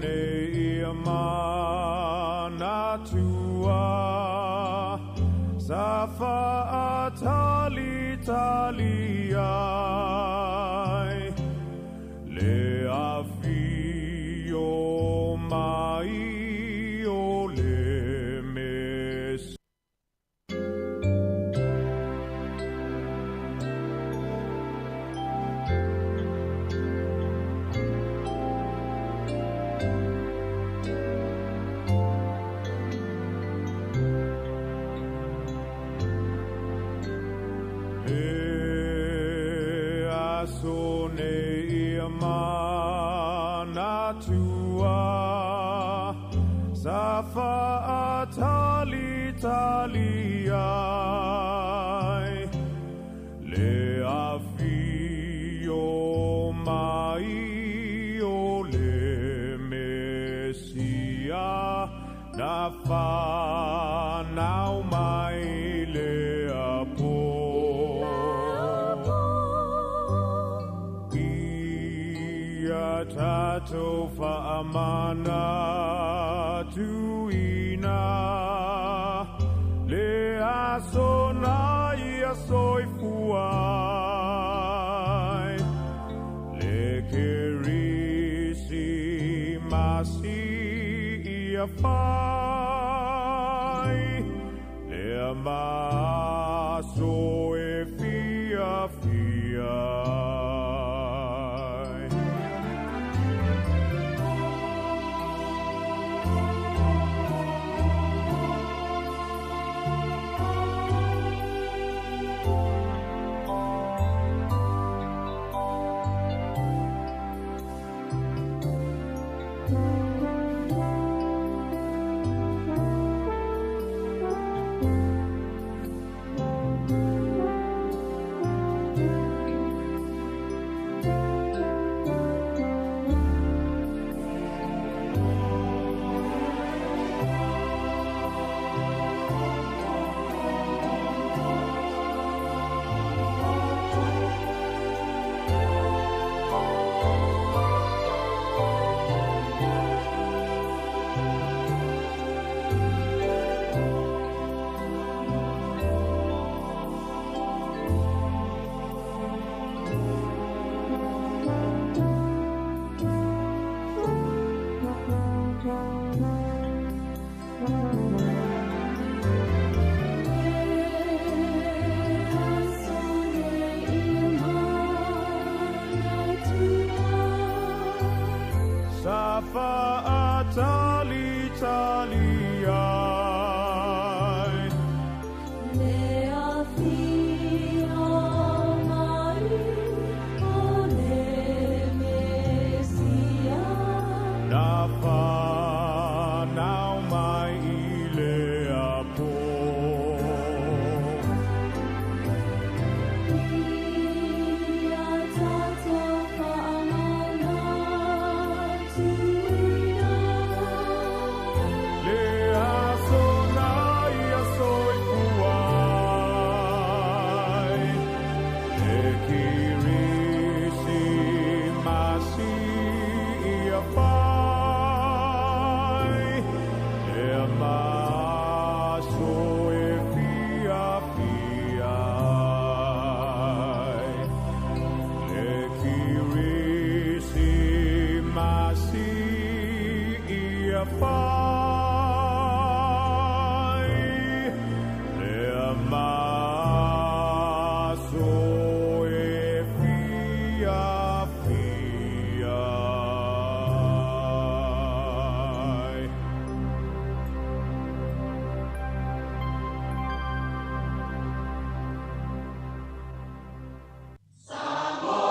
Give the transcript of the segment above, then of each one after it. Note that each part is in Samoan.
nei ia manatua sa faatalitali ai le afio mai o le Mesia. Le aso nei ia manatua sa faatalitali ai le afio mai o le Mesia na whanau mai le apo. Ia tatou whaamana tuina le aso na ia soifua ai le Kerisi masi ia fai le maso e fia fia ai. Sa faatalitali ai Le afio mai o le Mesia na whanau mai i le apo. Ia tatou whaamana tuina Le aso na ia soifua ai le Kirisi masi ia fai le maso e fia fia ai le Kirisi masi ia fai le maso e fia fia ai. Samoa.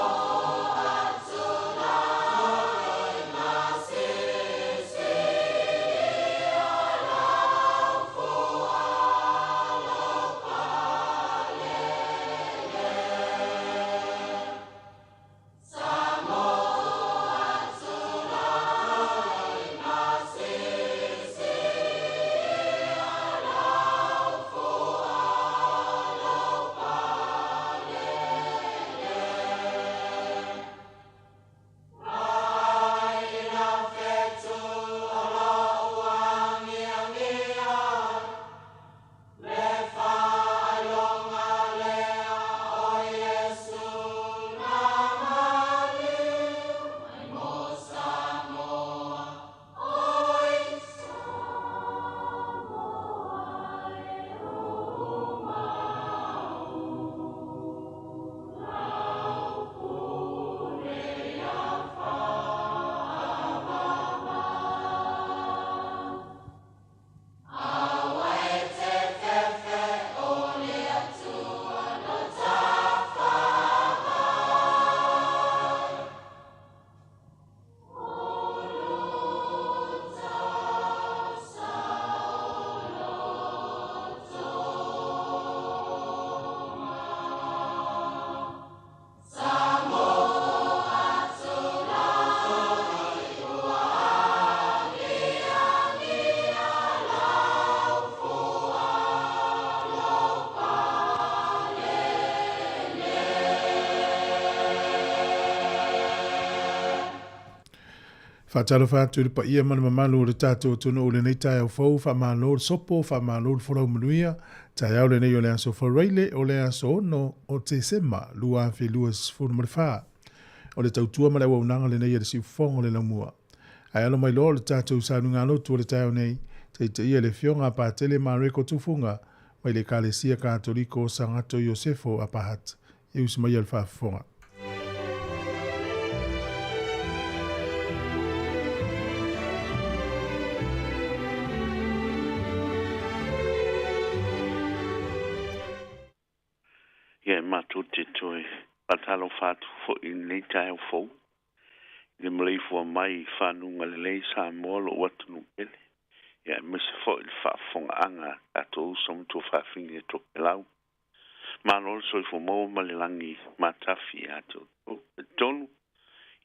Faatalofa atu i le paia ma le mamalu o le tatou atunuu i lenei taeao fou, faamalo le sopo, faamalo le folau manuia. Taeao lenei o le aso Faraile, o le aso 6 o Tesema 2024. O le tautua ma le auaunaga lenei a le Siufofoga o le Laumua. Ae alo mai loa le tatou sauniga lotu o le taeao nei, taitaia le afioga a Patele Mareko Tufuga mai le Ekalesia Katoliko o Sagato Iosefo Upper Hutt. E usi mai le faafofoga. Ia e matou te toe faatalofa atu foi i lenei taeao fou i le maleifua mai i fanuga lelei Samoa lou atunuu pele. Ia aemaise foi le faafofogaaga a tatou uso ma tuafafine e topelau. Malo le soifua maua ma le lagi matafi ia te outou. Talitonu,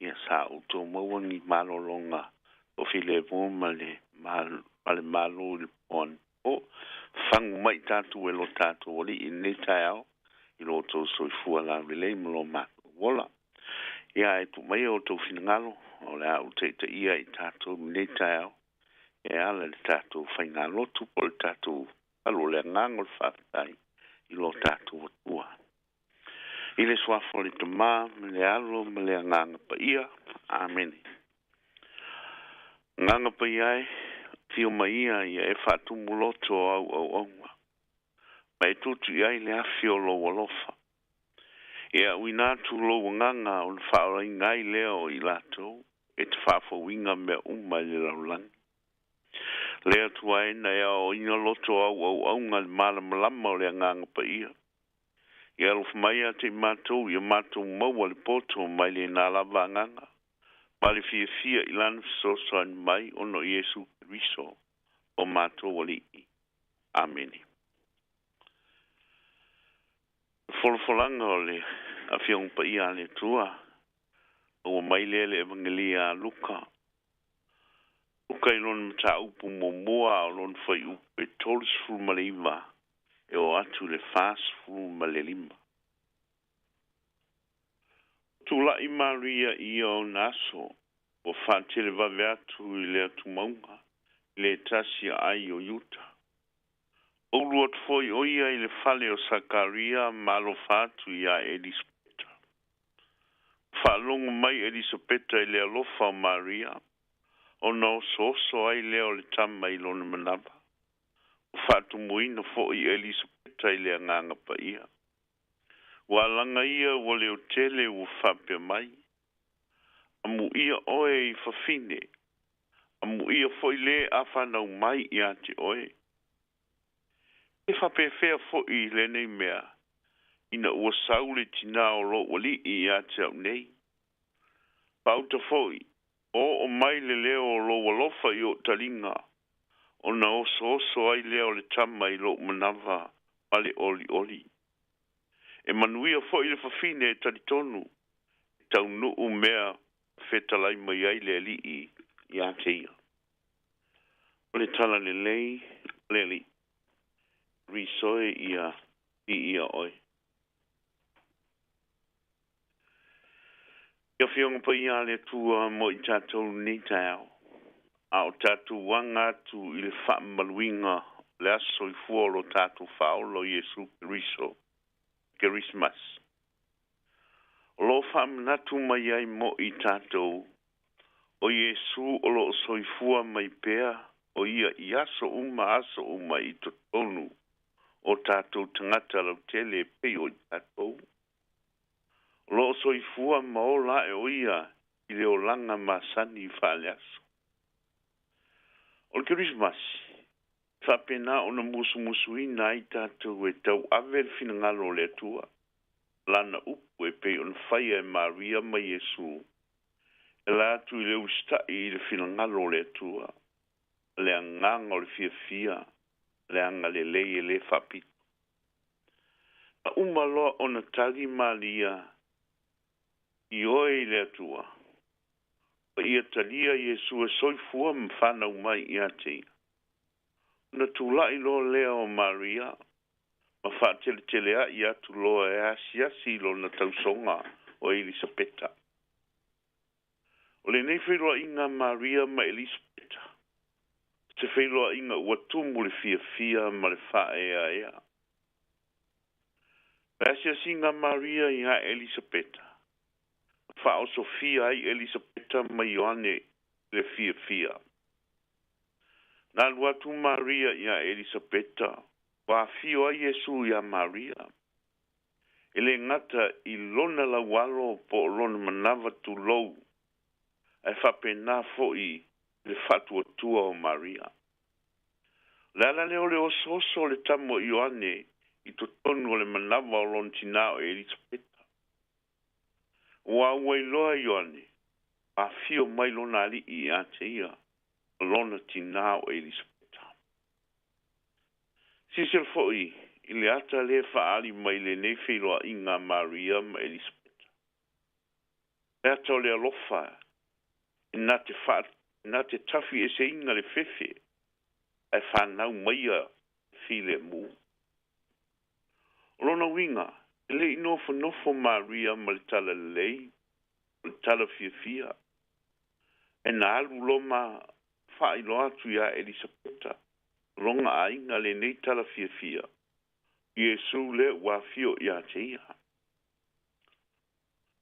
ia sa outou maua ni malologa toafilemu ma le malo i le po anapo. Fagu mai tatou e lo tatou Alii i lenei taeao i lo outou soifua laulelei ma lo matou ola. Ia ae tuu maia outou finagalo, o le a ou taitaia i tatou i lenei taeao e ala i le tatou faigalotu po o le tatou alu o le agaga o le faafetai i lo tatou Atua. I le suafa o le Tamā ma le Alo ma le Agaga Paia. Amene. Agaga Paia e, afio mai ia ia e faatumu loto o au auaunga, ma e tutu i ai le afi o lou alofa. Ia auina atu lou agaga ona faaolaina ai lea o i latou e te faafouina mea uma i le lalolagi. Le Atua e na e aoaoina loto o au auaunga i le malamalama o le Agaga Paia. Ia alofa mai ia te i matou, ia matou maua le poto mai lena lava agaga, ma le fiafia i lana fesoasoani mai ona o Iesu Keriso o matou Alii. Amene. Folafolaga o le Afioga Paia a le Atua, ua mai lea le Evagelia a Luka. Luka i lona mataupu muamua a o lona fuaiupu e 39 e oo atu i le 45. Tula'i Maria i ia ona aso, ua faatelevave atu i le atumauga, i le tasi aai o Iuta. Ulu atu foi o ia i le fale o Sakaria ma alofa atu iā Elisapeta. Faalogo mai Elisapeta i le alofa o Maria, ona osooso ai lea o le tama i lona manava. Ua faatumuina foi Elisapeta i le Agaga Paia. Ua alaga ia ua leotele ua faapea mai, Amuia oe i fafine, amuia foi lē a fanau mai ia te oe. E faapefea foi lenei mea, ina ua sau le tinā o lou Alii ia te au nei. Pauta foi, oo mai le leo o lou alofa i o'u taliga, ona osooso ai lea o le tama i lou manava ma le olioli. E manuia foi le fafine e talitonu, e taunuu mea fetalai mai ai le Alii ia te ia. O le tala lelei o le Alii, Keriso e ia viia oe. Ia Afioga Paia a le Atua mo i tatou lenei taeao, a o tatou aga atu i le faamamaluina o le aso soifua o lo tatou Faaola o Iesu Keriso, Kerisimasi. O lo o faamanatu mai ai mo i tatou, o Iesu o lo o soifua mai pea o ia i aso uma aso uma i totonu o tatou tagata lautele e pei o i tatou. O lo o soifua ma ola ae o ia i le olaga masani faaleaso. O le Kerisimasi, e faapena ona musumusuina ai tatou e tauave le finagalo o le Atua, lana upu e pei ona faia e Maria ma Iesu, e ala atu i le usita'i i le finagalo o le Atua, le agaga o le fiafia, le agalelei e lē faapito. Na uma loa ona tali Maria ioe i le Atua, ua ia talia Iesu e soifua ma fanau mai ia te ia. Ona tula'i loa lea o Maria ma faateletelea'i atu loa e asiasi i lona tausoga o Elisapeta. O lenei feiloaiga a Maria ma Elisapeta, o se feiloaiga ua tumu le fiafia ma le faaeaea. O le asiasiga a Maria iā Elisapeta, na faaosofia ai Elisapeta ma Ioane i le fiafia. Na alu atu Maria iā Elisapeta, ua afio ai Iesu iā Maria. E le gata i lona laualo po o lona manava tulou, ae faapena foi i le faatuatua o Maria. O le ala lea o le osooso o le tama o Ioane i totonu o le manava o lona tinā o Elisapeta. Aua ua iloa e Ioane, ua afio mai lona Alii ia te ia, ma lona tinā o Elisapeta. Silasila foi i le ata lea e faaali mai i lenei feiloaiga a Maria ma Elisapeta. O le ata o le alofa e na te faa, na te tafieseina le fefe ae fanau maia le filemu. O lona uiga, e le i nofonofo Maria ma le talalelei, o le tala fiafia, ae na alu loa ma faailoa atu iā Elisapeta, lona aiga lenei tala fiafia, o Iesu lea ua afio ia te ia.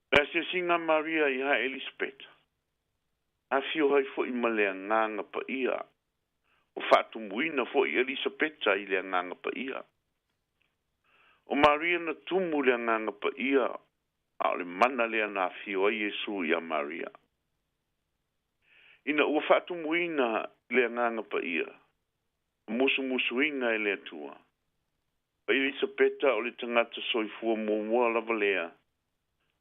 O le asiasiga a Maria iā Elisapeta, afio ai foi ma le Agaga Paia, ua faatumuina foi Elisapeta i le Agaga Paia. O Maria na tumu i le Agaga Paia, a o le mana lea na afio ai Iesu iā Maria. Ina ua faatumuina i le Agaga Paia, na musumusuina e le Atua. O Elisapeta o le tagata soifua muamua lava lea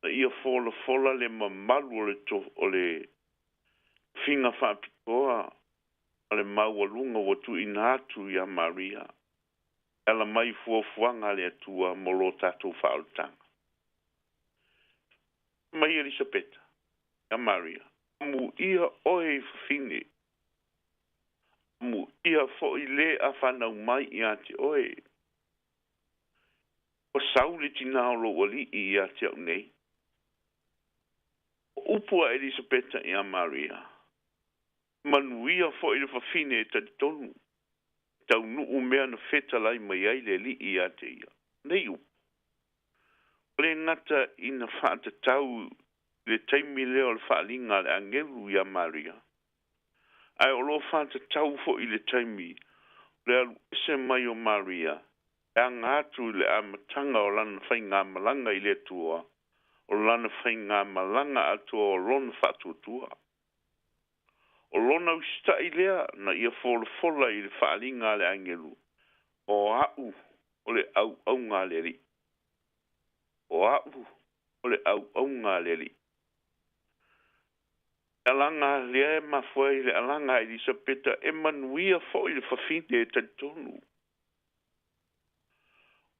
na ia folafola le mamalu o le o le tofiga faapitoa ma le maualuga ua tuuina atu iā Maria e ala mai i fuafuaga a le Atua mo lo tatou faaolataga. Fai mai Elisapeta iā Maria, Amuia oe i fafine, amuia foi le a fanau mai ia te oe. Ua sau le tinā o lou alii ia te au nei. O upu a Elisapeta iā Maria, Manuia foi le fafine e talitonu, e taunuu mea na fetalai mai ai le Alii ia te ia. Nei upu, ua le gata ina faatatau i le taimi lea o le faaaliga a le agelu iā Maria, ae o lo o faatatau foi i le taimi o le alu ese mai o Maria e aga atu i le amataga o lana faigamalaga i le Atua, o lana faigamalaga atoa o lona faatuatua. O lona usitai lea na ia folafola i le faaaliga a le agelu, O a'u o le auauga a le Alii. O a'u o le auauga a le Alii. Le alaga lea e mafua ai le alaga a Elisapeta e manuia foi le fafine e talitonu.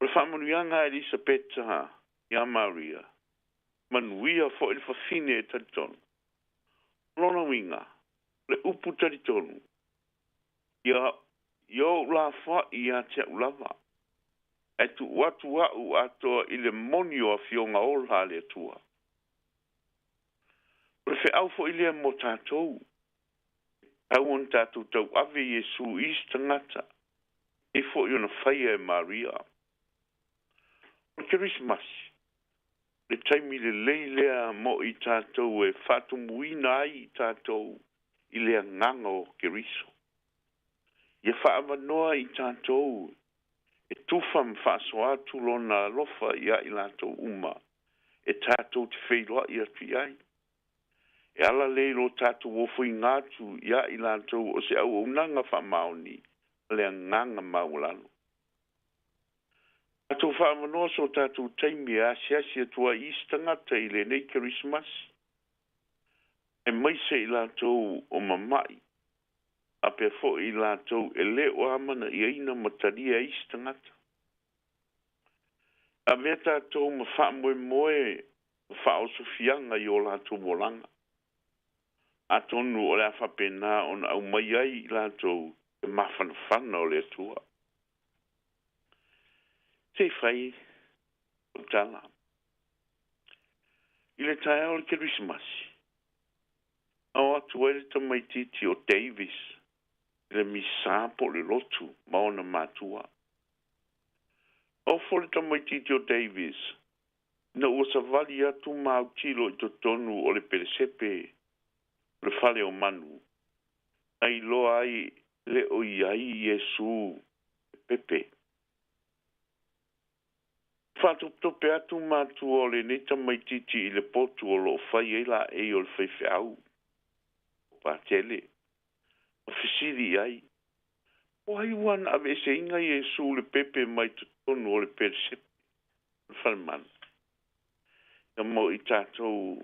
O le faamanuiaga a Elisapeta iā Maria, manuia foi le fafine e talitonu. O lona uiga, o le upu talitonu, ia, ia ou lafoai ia te a'u lava, ae tuu atu a'u atoa i le moni o afioga ola a le Atua. O le feau foi lea mo tatou, e tatau ona tatou tauave Iesu i isi tagata, e pei foi ona faia e Maria. O le Kerisimasi, o le taimi lelei lea mo i tatou e faatumuina ai i tatou i le agaga o Keriso. Ia faaavanoa i tatou e tufa ma faasoa atu Lona alofa iā i latou uma e tatou te feiloai atu i ai. E ala lea i lo tatou ofoina atu iā i latou o se auaunaga faamaoni ma le agaga maualalo. Tatou faaavanoa so tatou taimi e asiasi atu ai i isi tagata i lenei Kerisimasi, aemaise i latou o mama'i, faapea foi i latou e le o amanaiaina ma talia e isi tagata. Avea tatou ma faamoemoe ma faaosofiaga i o latou olaga. Atonu o le a faapena ona aumai ai i latou le mafanafana o le Atua. Se i fai lau tala. I le taeao o le Kerisimasi, Na o atu ai le tamaitiiti o Davis i le Misa po o le lotu ma ona matua. Ofo le tamaitiiti o Davis ina ua savali atu ma autilo i totonu o le pelesepe o le fale o manu, na iloa ai le o i ai Iesu le pepe. Faatopetope atu matua o lenei tamaitiiti i le potu o lo o fai ai laei o le faifeau o Patele, ma fesili i ai, Po ai ua na aveeseina Iesu le pepe mai totonu o le pelesepe o le falemanu? Ia mo i tatou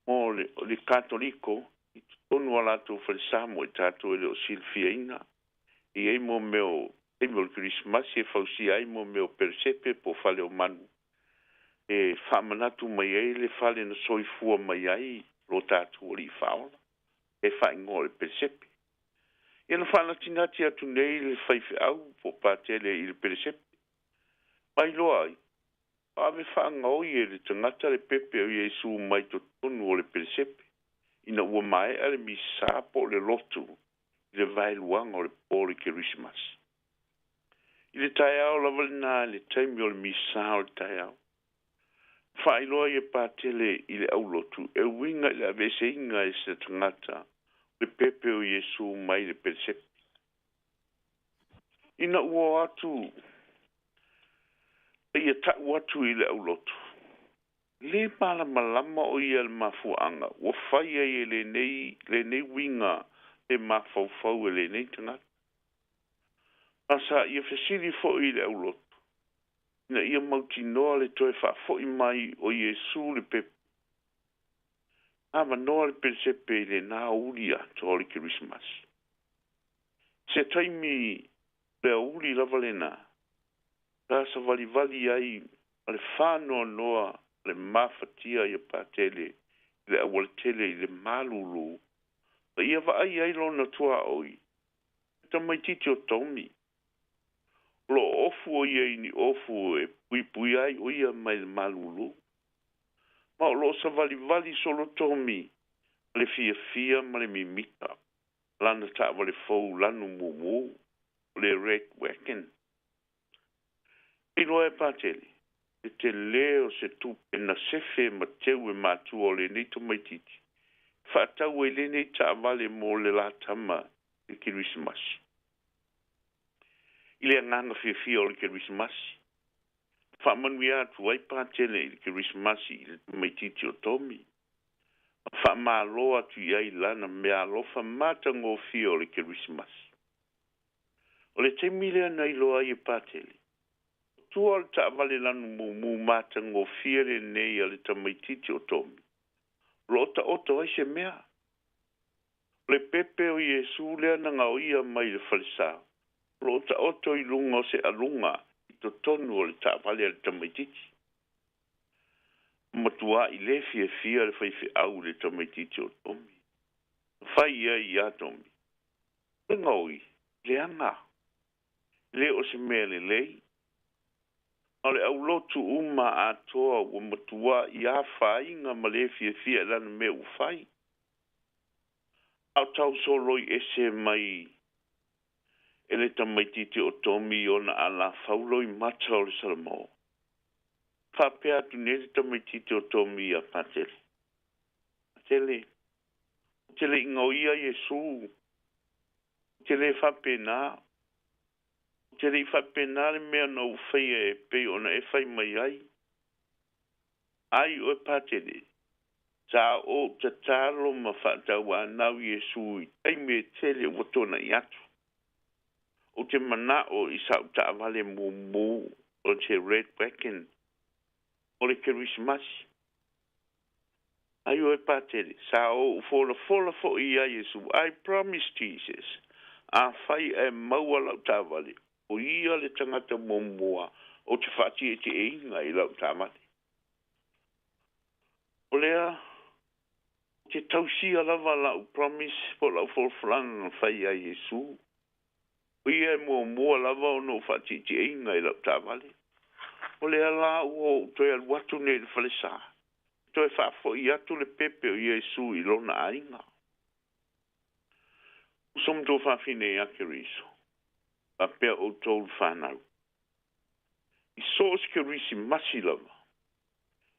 mo le, le Katoliko i totonu o latou falesa mo i tatou e le o silafiaina. E i ai mo mea o taimi o le Kerisimasi e fausia ai mo mea o pelesepe po o fale o manu e faamanatu mai ai le fale na soifua mai ai lo tatou Alii Faaola e faaigoa o le pelesepe. Ia na faanatinati atu nei le faifeau po o Patele i le pelesepe. Mai loa ai, o ave faagaoi e le tagata le pepe o Iesu mai totonu o le pelesepe ina ua maea le Misa po o le lotu i le vaeluaga o le po o le Kerisimasi. I le taeao lava lenā i le taimi o le Misa o le taeao, faailoa ai e Patele i le aulotu e uiga i le aveeseina e se tagata o le pepe o Iesu mai le pelesepe. Ina ua o atu ia ta'u atu i le aulotu, lē malamalama o ia i le mafuaaga ua fai ai e lenei lenei uiga le mafaufau e lenei tagata. Ma sa ia fesili foi i le aulotu ina ia mautinoa le toe faafo'i mai o Iesu le pepe. Avanoa le pelesepe i lenā aoauli atoa o le Kerisimasi. Se taimi le aoauli lava lenā, sa savalivali ai ma le faanoanoa ma le mafatia ia Patele i le aualatele i le malūlū, ma ia vaai ai lona tuaoi, le tamaitiiti o Tomi. O lo o ofu o ia i ni ofu e puipui ai o ia mai le malūlū. Ma o lo o savalivali solo Tomi ma le fiafia ma le mimita lana taavale fou lanu mumu o le Red Wagon. Iloa e Patele le telē o se tupe na sefe ma teu e matua o lenei tamaitiiti e faatau ai lenei taavale mo le la tama i le Kerisimasi. I le agaga fiafia o le Kerisimasi, faamanuia atu ai Patele i le Kerisimasi i le tamaitiiti o Tomi, ma faamalo atu i ai lana meaalofa matagofie o le Kerisimasi. O le taimi lea na iloa ai e Patele, o tua o le taavale lanu mumu matagofie lenei a le tamaitiiti o Tomi, o lo o taoto ai se mea. O le pepe o Iesu lea na gaoia mai le falesa, o lo o taoto i luga o se aluga i totonu o le taavale a le tamaitiiti. Matua'i lē fiafia le faifeau i le tamaitiiti o Tomi. Na fai i ai iā Tomi, O le gaoi, leaga, e le o se mea lelei. A o le aulotu uma atoa ua matua'i afaina ma lē fiafia i lana mea ua fai. A o tausoloi ese mai e le tamaitiiti o Tomi i ona alafau loimata o le salamo. Faapea atu nei le tamaitiiti o Tomi iā Patele, Patele, ou te le i gaoia Iesu, ou te lē faapena, ou te le i faapena le mea na ou faia e pei ona e fai mai ai. Ai oe Patele, sa ou tatalo ma faatauanau Iesu i taimi e tele ua tuana'i atu. Ou te mana'o i sa'u taavale mumu o te Red Wagon o le Kerisimasi. Ai oe Patele, sa ou folafola fo'i iā Iesu, I promise Jesus, afai ae maua la'u taavale, o ia le tagata muamua ou te faatietieina i la'u taavale. O lea, ou te tausia lava la'u promise po o la'u folafolaga na fai iā Iesu. O ia e muamua lava ona ou faatietieina i la'u taavale. O lea la ua ou toe alu atu nei i le falesa Toe faafo'i atu le pepe o Iesu i lona aiga. Uso ma tuafafine ia Keriso, faapea outou le fanau. I so o se Kerisimasi lava,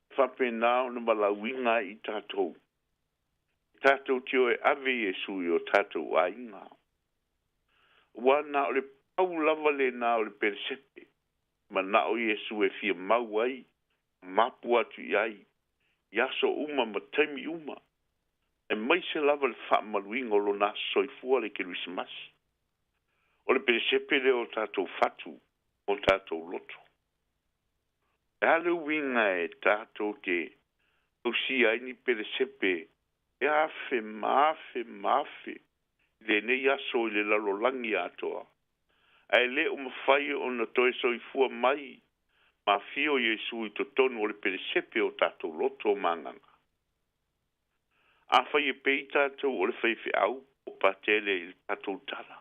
e faapena ona valaauina ai i tatou, e tatou te o e ave Iesu i o tatou aiga. Aua na o le pau lava lena o le pelesepe, manao Iesu e fia mau ai, mapu atu i ai, i aso uma ma taimi uma, aemaise lava le faamaluina o lona aso soifua le Kerisimasi. O le pelesepe lea o tatou fatu, o tatou loto. E a le uiga e tatou te tausia ai ni pelesepe e afe ma afe ma afe i lenei aso i le lalolagi atoa, ae le o mafai ona toe soifua mai ma afio Iesu i totonu o le pelesepe o tatou loto ma agaga. Afai e pei tatou o le faifeau po o patele i le tatou tala,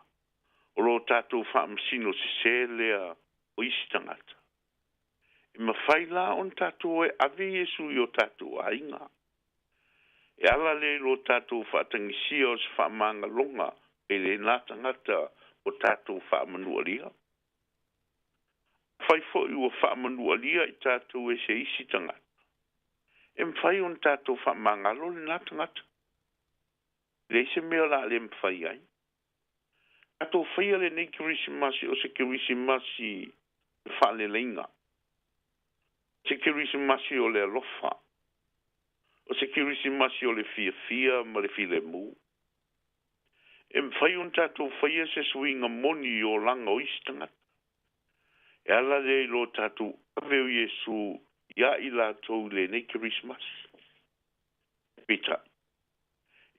o lo tatou faamasino sesē lea o isi tagata. E mafai la ona tatou o e ave Iesu i o tatou aiga. E ala lea i lo tatou faatagisia o se faamagaloga mai lena tagata ua tatou faamanualia. Afai foi ua faamanualia i tatou e se isi tagata, e mafai ona tatou faamagalo lena tagata. E leai se mea o le a le mafai ai. Tatou faia lenei Kerisimasi o se Kerisimasi o le faaleleiga, se Kerisimasi o le alofa, o se Kerisimasi o le fiafia ma le filemu. E mafai ona tatou faia se suiga moni i olaga o isi tagata. E ala lea i lo tatou ave o Iesu ia i latou i lenei Kerisimasi. Peitai,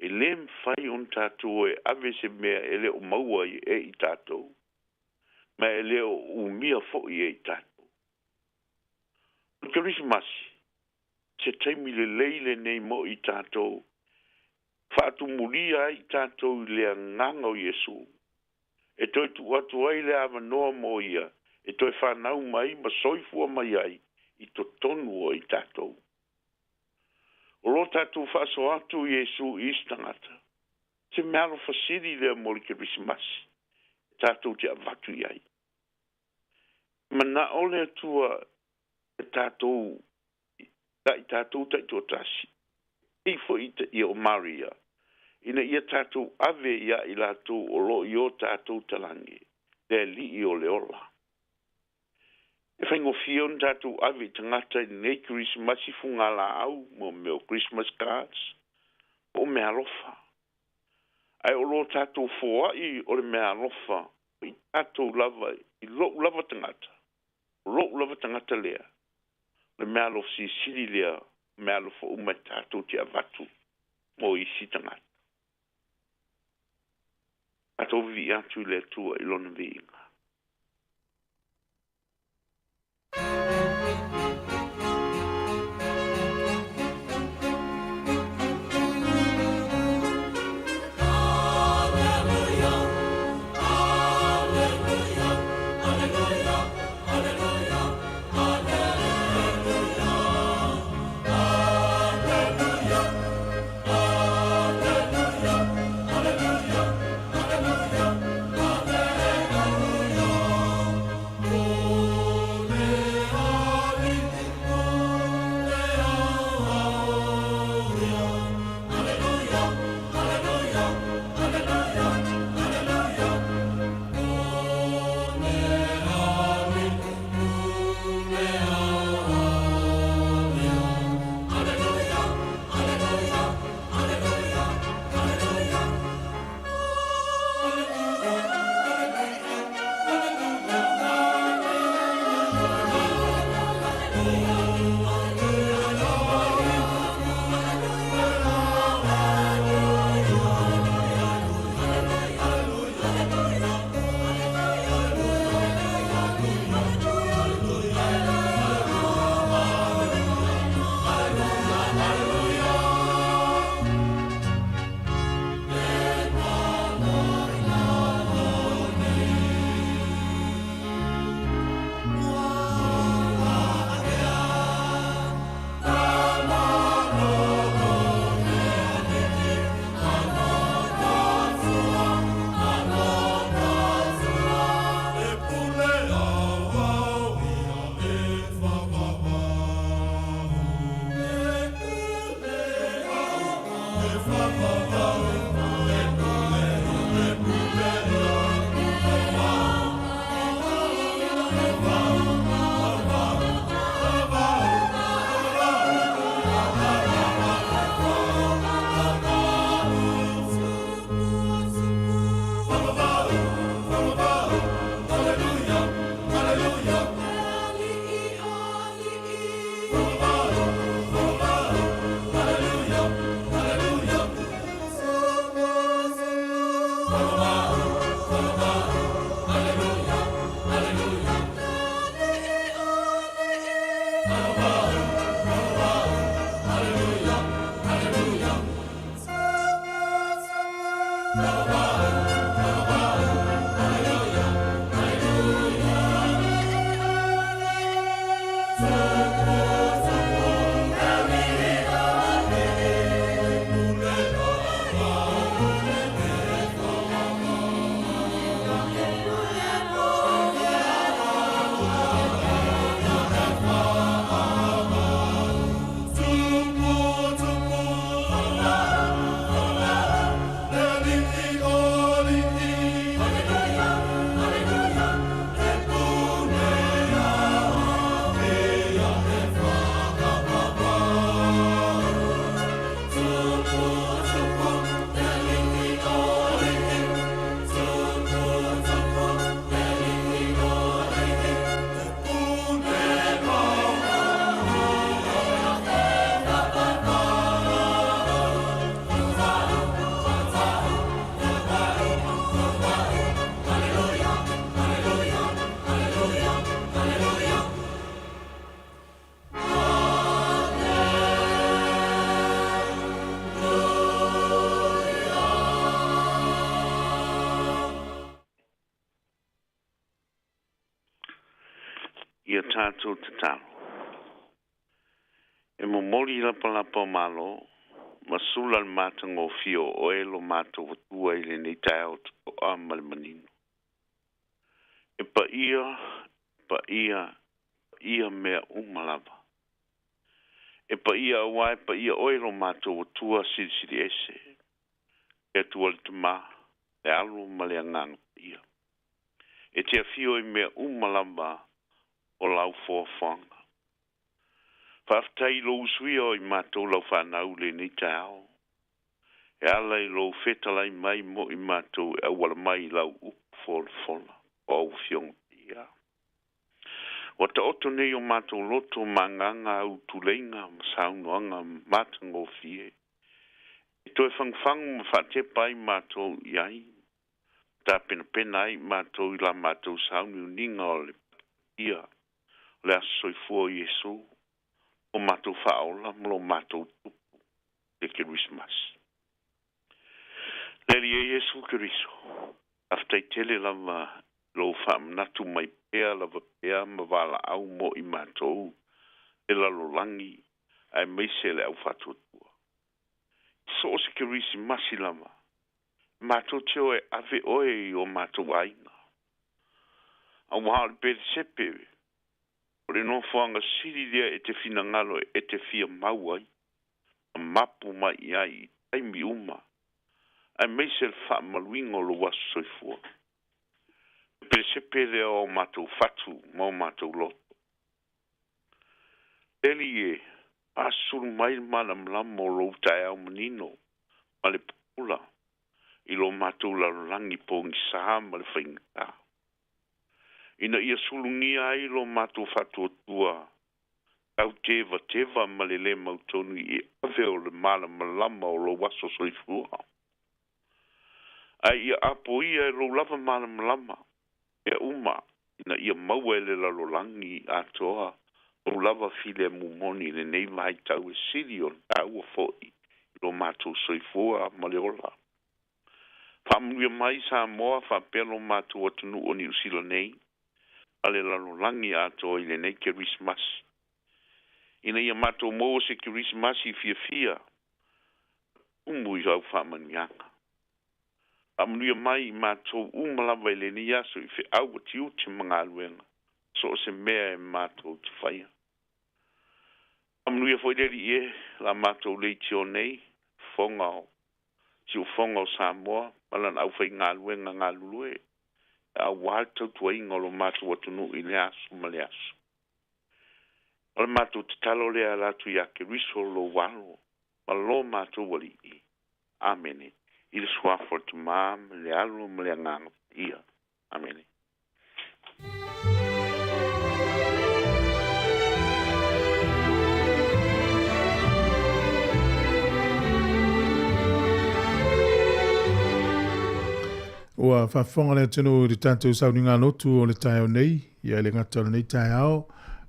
e lē mafai ona tatou o e ave se mea e le o maua e i tatou, ma e le o umia foi e i tatou. O le Kerisimasi, se taimi lelei lenei mo i tatou, faatumulia ai i tatou i le agaga o Iesu, e toe tuu atu ai le avanoa mo ia e toe fanau mai ma soifua mai ai i totonu o i tatou. O lo tatou faasoa atu i Iesu i isi tagata, se meaalofa sili lea mo le Kerisimasi e tatou te avatu i ai. E manao le Atua e tatou ia i tatou taitoatasi, e pei foi ia o Maria, ina ia tatou ave ia i latou o lo o i o tatou talagi, le Alii o le ola. E faigofie ona tatou ave i tagata i lenei Kerisimasi fugalaau, mo mea o Christmas cards, po o meaalofa. Ae o lo tatou foai o le meaalofa i tatou lava, i lou lava tagata, o lou lava tagata lea, o le meaalofa silisili lea, o meaalofa uma e tatou te avatu mo isi tagata. Tatou vivii atu i le Atua i lona viiga. Ia tatou tatalo. E momoli lapalapa o malo ma sula le matagofie o oe lo matou Atua i lenei taeao totoa ma le manino. E paia, paia, paia mea uma lava. E paia auā e paia oe lo matou Atua Silisili Ese, le Atua le Tamā, le Alo ma le Agaga Paia. E te afio i mea uma lava o lau foafoaga. Faafetai i lou usuia o i matou lau fanau i lenei taeao, e ala i lou fetalai mai mo i matou e auala mai i lau upu folafola o au Afioga Paia. Ua taoto nei o matou loto ma agaga au tuleiga ma saunoaga matagofie e toe fagufagu ma faatepa ai matou i ai, tapenapena ai matou i la matou sauniuniga o le Paia o le Aso Soifua o Iesu, o matou Faaola ma lo matou Tupu le Kerisimasi. Le Alii e Iesu Keriso, faafetai tele lava i lou faamanatu mai pea lava pea ma valaau mo i matou le lalolagi aemaise le aufaatuatua. I so o se Kerisimasi lava, matou te o e ave oe i o matou aiga. Auā o le Pelesepe, o le nofoaga sili lea e te finagalo e te fia mau ai, ma mapu mai i ai i taimi uma, aemaise le faamaluina o lou aso soifua. Le Pelesepe lea o matou fatu ma o matou loto. Le Alii e, faasulu mai le malamalama o lou taeao manino ma le pupula i lo matou lalolagi pogisa ma le faigata, ina ia sulugia ai lo matou faatuatua tautevateva ma le lē mautonu i ave o le malamalama o lou aso soifua, ae ia apoia e lou lava malamalama mea uma ina ia maua e le lalolagi atoa lou lava filemu moni i lenei vaitau e sili ona taua foi i lo matou soifua ma le ola. Faamanuia mai Samoa faapea lo matou atunuu o Niu Sila nei ma le lalolagi atoa i lenei Kerisimasi, ina ia matou maua se Kerisimasi fiafia tumu i lau faamanuiaga. Faamanuia mai i matou uma lava i lenei aso i feau a tiute ma galuega, so o se mea e matou te faia. Faamanuia foi le Alii e la matou leitio nei, fofoga o Siufofoga o Samoa ma lana aufaigaluega galulue, auā le tautuaina o lo matou atunuu i lea aso ma lea aso. O le matou tatalo lea ala atu iā Keriso lou Alo ma lo matou Alii. Amene. I le Suafa o le Tamā ma le Alo ma le Agaga Paia. Amene. Ua faafofoga le atunuu i le tatou sauniga lotu o le taeao nei, ia e le gata o lenei taeao,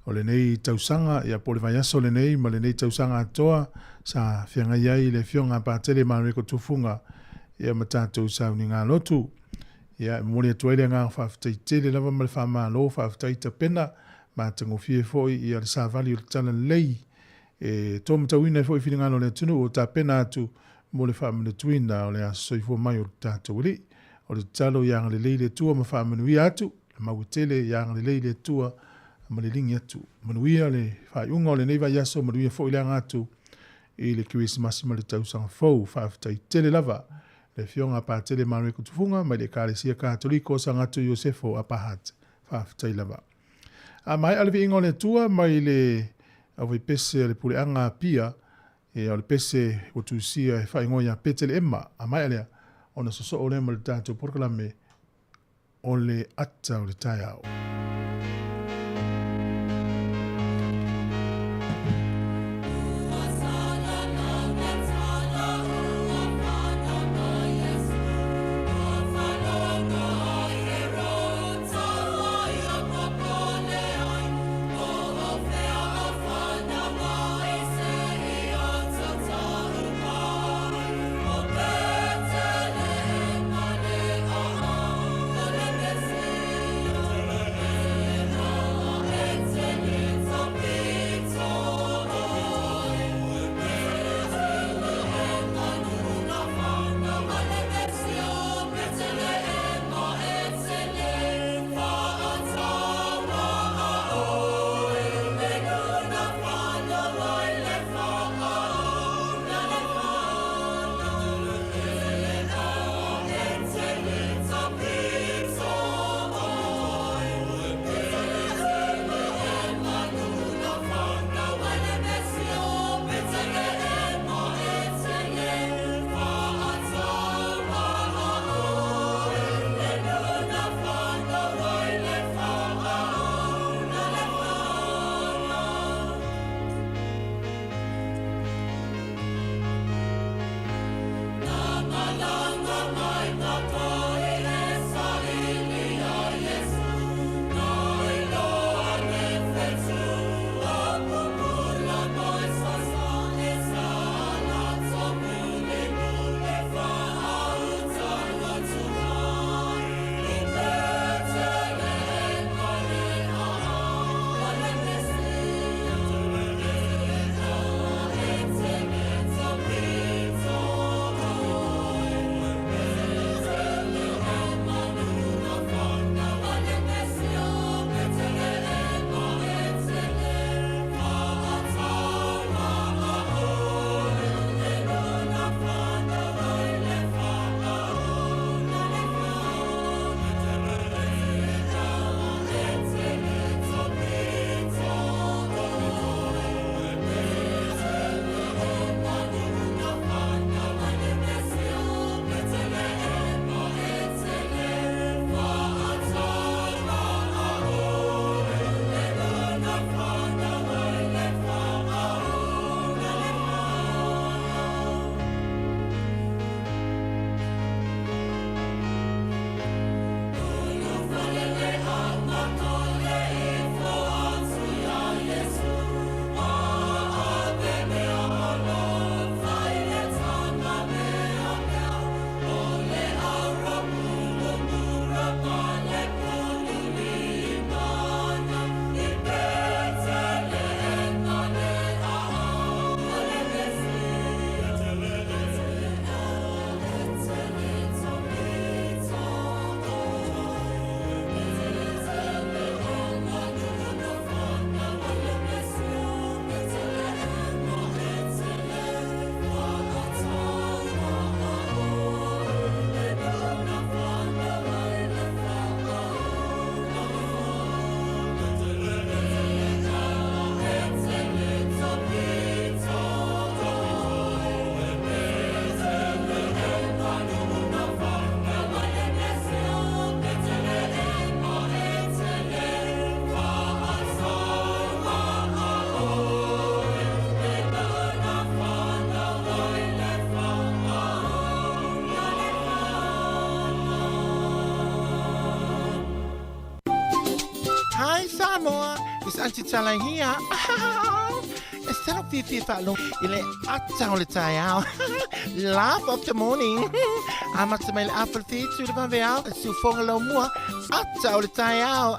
o lenei tausaga, ia po o le vaiaso lenei ma lenei tausaga atoa sa feagai ai le Afioga a Patele Mareko Tufuga. ia ma tatou saunigalotu. Ia, e momoli atu ai le agaga faafetai tele lava ma le faamalo, faafetai tapena, matagofie foi ia le savali o le Talalelei e tōmatauina ai foi finagalo o le atunuu o tapena atu mo le faamanatuina o le aso soifua mai o le tatou Alii. O le tatalo ia agalelei le Atua ma faamanuia atu, le mau e tele ia agalelei le Atua ma liligi atu. Manuia le faaiuga o lenei vaiaso, manuia foi le aga atu i le Kerisimasi ma le tausaga fou. Faafetai tele lava le Afioga a Patele Mareko Tufuga mai le Ekalesia Katoliko o Sagatu Iosefo Upper Hutt. Faafetai lava. A maea le viiga o le Atua mai le aufaipese a le Puleaga Apia, e o le pese ua tusia e faaigoa ia Peteleema, a maea lea, ona sosoo lea ma le tatou polokalame o le ata o le taeao. Hi Samoa, it's Auntie Tala here. E salo fiafia faalogo i le ata o le taeao. Laugh of the morning. Amata mai le afa le whitu le vave ao, e siufonga lau mua, ata o le tae ao.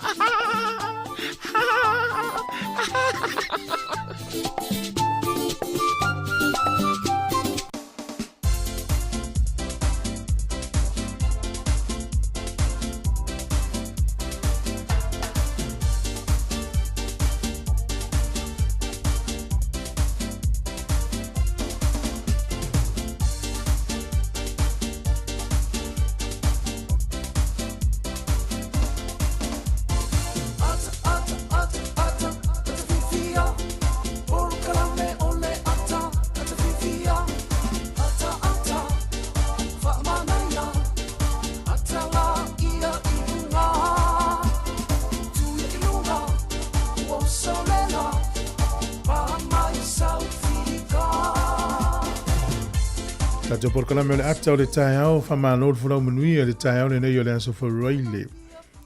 Tatou polokalame o le ata o le taeao, faamalo le folau manuia le taeao lenei o le aso Faraile.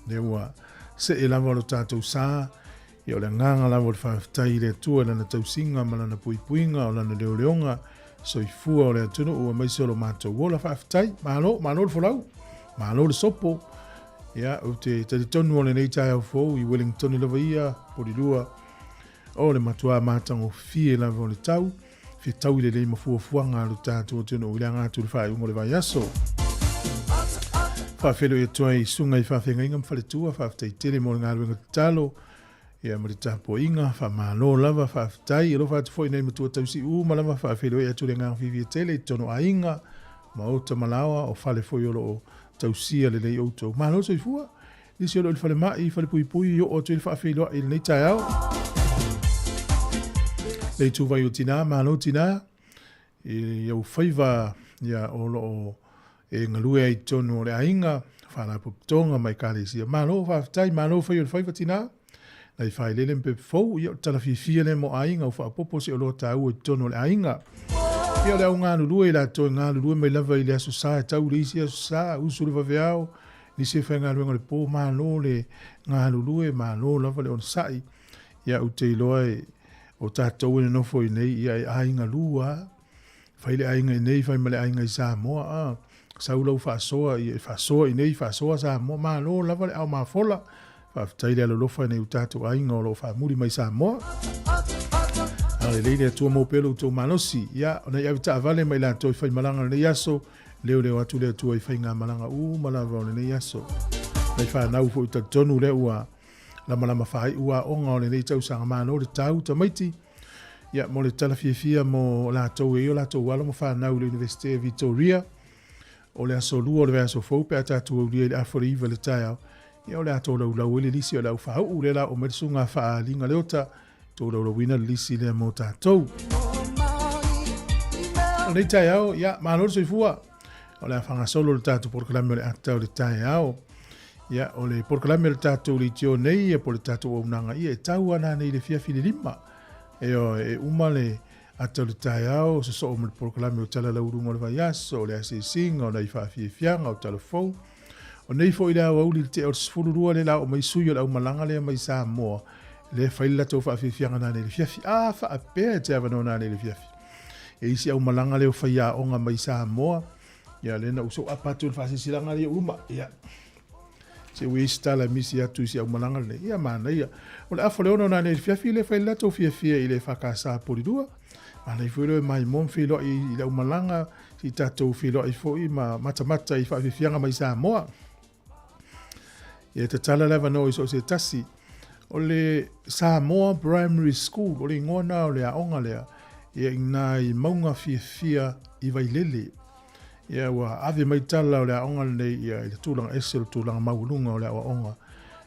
Lea ua see lava lo tatou sa, ia o le agaga lava o le faafetai i le Atua i lana tausiga ma lana puipuiga o lana leoleoga soifua o le atunuu aemaise o lo matou ola. Faafetai, malo, malo le folau, malo le sopo. Ia, ou te talitonu o lenei taeao fou i Wellington lava ia, Porirua, o le matuā matagofie lava o le tau, fetaui lelei ma fuafuaga a lo tatou atunuu i le aga atu i le faaiuga o le vaiaso. Faafeiloai atu ai i susuga i faafeagaiga ma faletua, faafetai tele mo le galuega tatalo, ia ma le tapuaiga, faamalo lava, faafetai. Alofa atu foi i nai matua tausi uma lava, faafeiloai atu le agaga fiafia tele i totonu o aiga, maota ma laoa, o fale foi o lo o tausia lelei outou. Malo le soifua. Nisi o lo o i le falemai, falepuipui, oo atu ai le faafeiloai i lenei taeao. Le ituvai o tina, malo tina, i ou faiva ia, o lo o e galue ai i totonu o le aiga, faalapotopotoga ma ekalesia. Malo faafetai, malo fai o le faiva tina. Nai failele ma pepe fou, ia o le tala fiafia lea mo aiga, ua faaopoopo se oloa taua i totonu o le aiga. Ia o le au galulue i latou e galulue mai lava i le Aso Sa e tau i le isi Aso Sa, usu le vaveao, nisi e faigaluega i le po, malo le galulue, malo lava le onosai. Ia ou te iloa e, o tatou e nonofo i nei, ia e aiga lua lava. Fai le aiga i nei, fai ma le aiga i Samoa, a. Sau lau faasoa, ia e faasoa i nei, faasoa Samoa. Malo lava le ao mafola. Faafetai le alolofa i nai o tatou aiga o lo o faamuli mai Samoa. Agalelei le Atua maua pea lo outou malosi. Ia, o nai ave taavale ma i latou i faimalaga o lenei aso, leoleo atu le Atua i faigamalaga uma lava o lenei aso. Nai fanau foi talitonu lea ua lamalama faaiu aoga o lenei tausaga. Malo le tau tamaiti. Ia, mo le tala fiafia mo latou e i o latou alo ma fanau i le Universite o Vitoria, o le aso lua o le vaiaso fou pe a tatou aulia i le afa o le 9 i le taeao, ia o le a tolaulau ai le lisi o le aufauu lea la oo mai le susuga faaliga Leota, tolaulauina le lisi lea mo tatou. O lenei taeao, ia, malo le soifua. O le a faagasolo le tatou polokalame o le ata o le taeao. Ia, o le polokalame o le tatou leitio nei, ia po o le tatou auaunaga, ia e tau lava nanei i le afiafi i le 5. Ioe, e uma le ata o le taeao, sosoo ma le polokalame o Tala Lauuluga o le Vaiaso, o le asiasiga, o nai faafiafiaga, o tala fou. O nei foi le aoauli i le tea o le 12 lea la oo mai sui o le aumalaga lea mai Samoa, lea e fai le latou faafiafiaga nanei i le afiafi. A faapea e te avanoa nanei i le afiafi. E isi aumalaga lea o faiaoga mai Samoa, ia lea na ou soapa atu i le faasilasilaga lea i ou luma. Ia, se ua i ai se tala e misi atu i si aumalaga lenei. Ia, manaia. O le afa o le 6 nanei i le afiafi lea e fai le latou fiafia i le EFKS Polilua. Manaia foi lea e maimoa ma feiloai i le aumalaga, se i tatou feiloai foi ma matamata i faafiafiaga mai Samoa. Ia tatala le avanoa i so o se tasi. O le Samoa Primary School, o le igoa na o le aoga lea, ia i na i mauga fiafia i Vailele. Ia ua ave mai tala o le aoga lenei ia i le tulaga ese o le tulaga maualuga o le aoaoga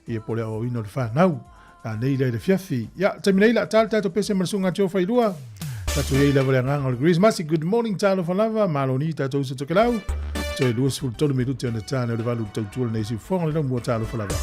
ia po o le aoaoina o le fanau. A nei lea i le afiafi. Ia, taimi nei la ta le tatou pese ma le susuga Tio Failua. Tatou i ai lava le agaga o le Christmas. Good morning, talofa lava. Malo ni tatou uso tokelau. Toe 23 minute ona tane o le valu tautua lenei siufofoga le laumua talofa lava.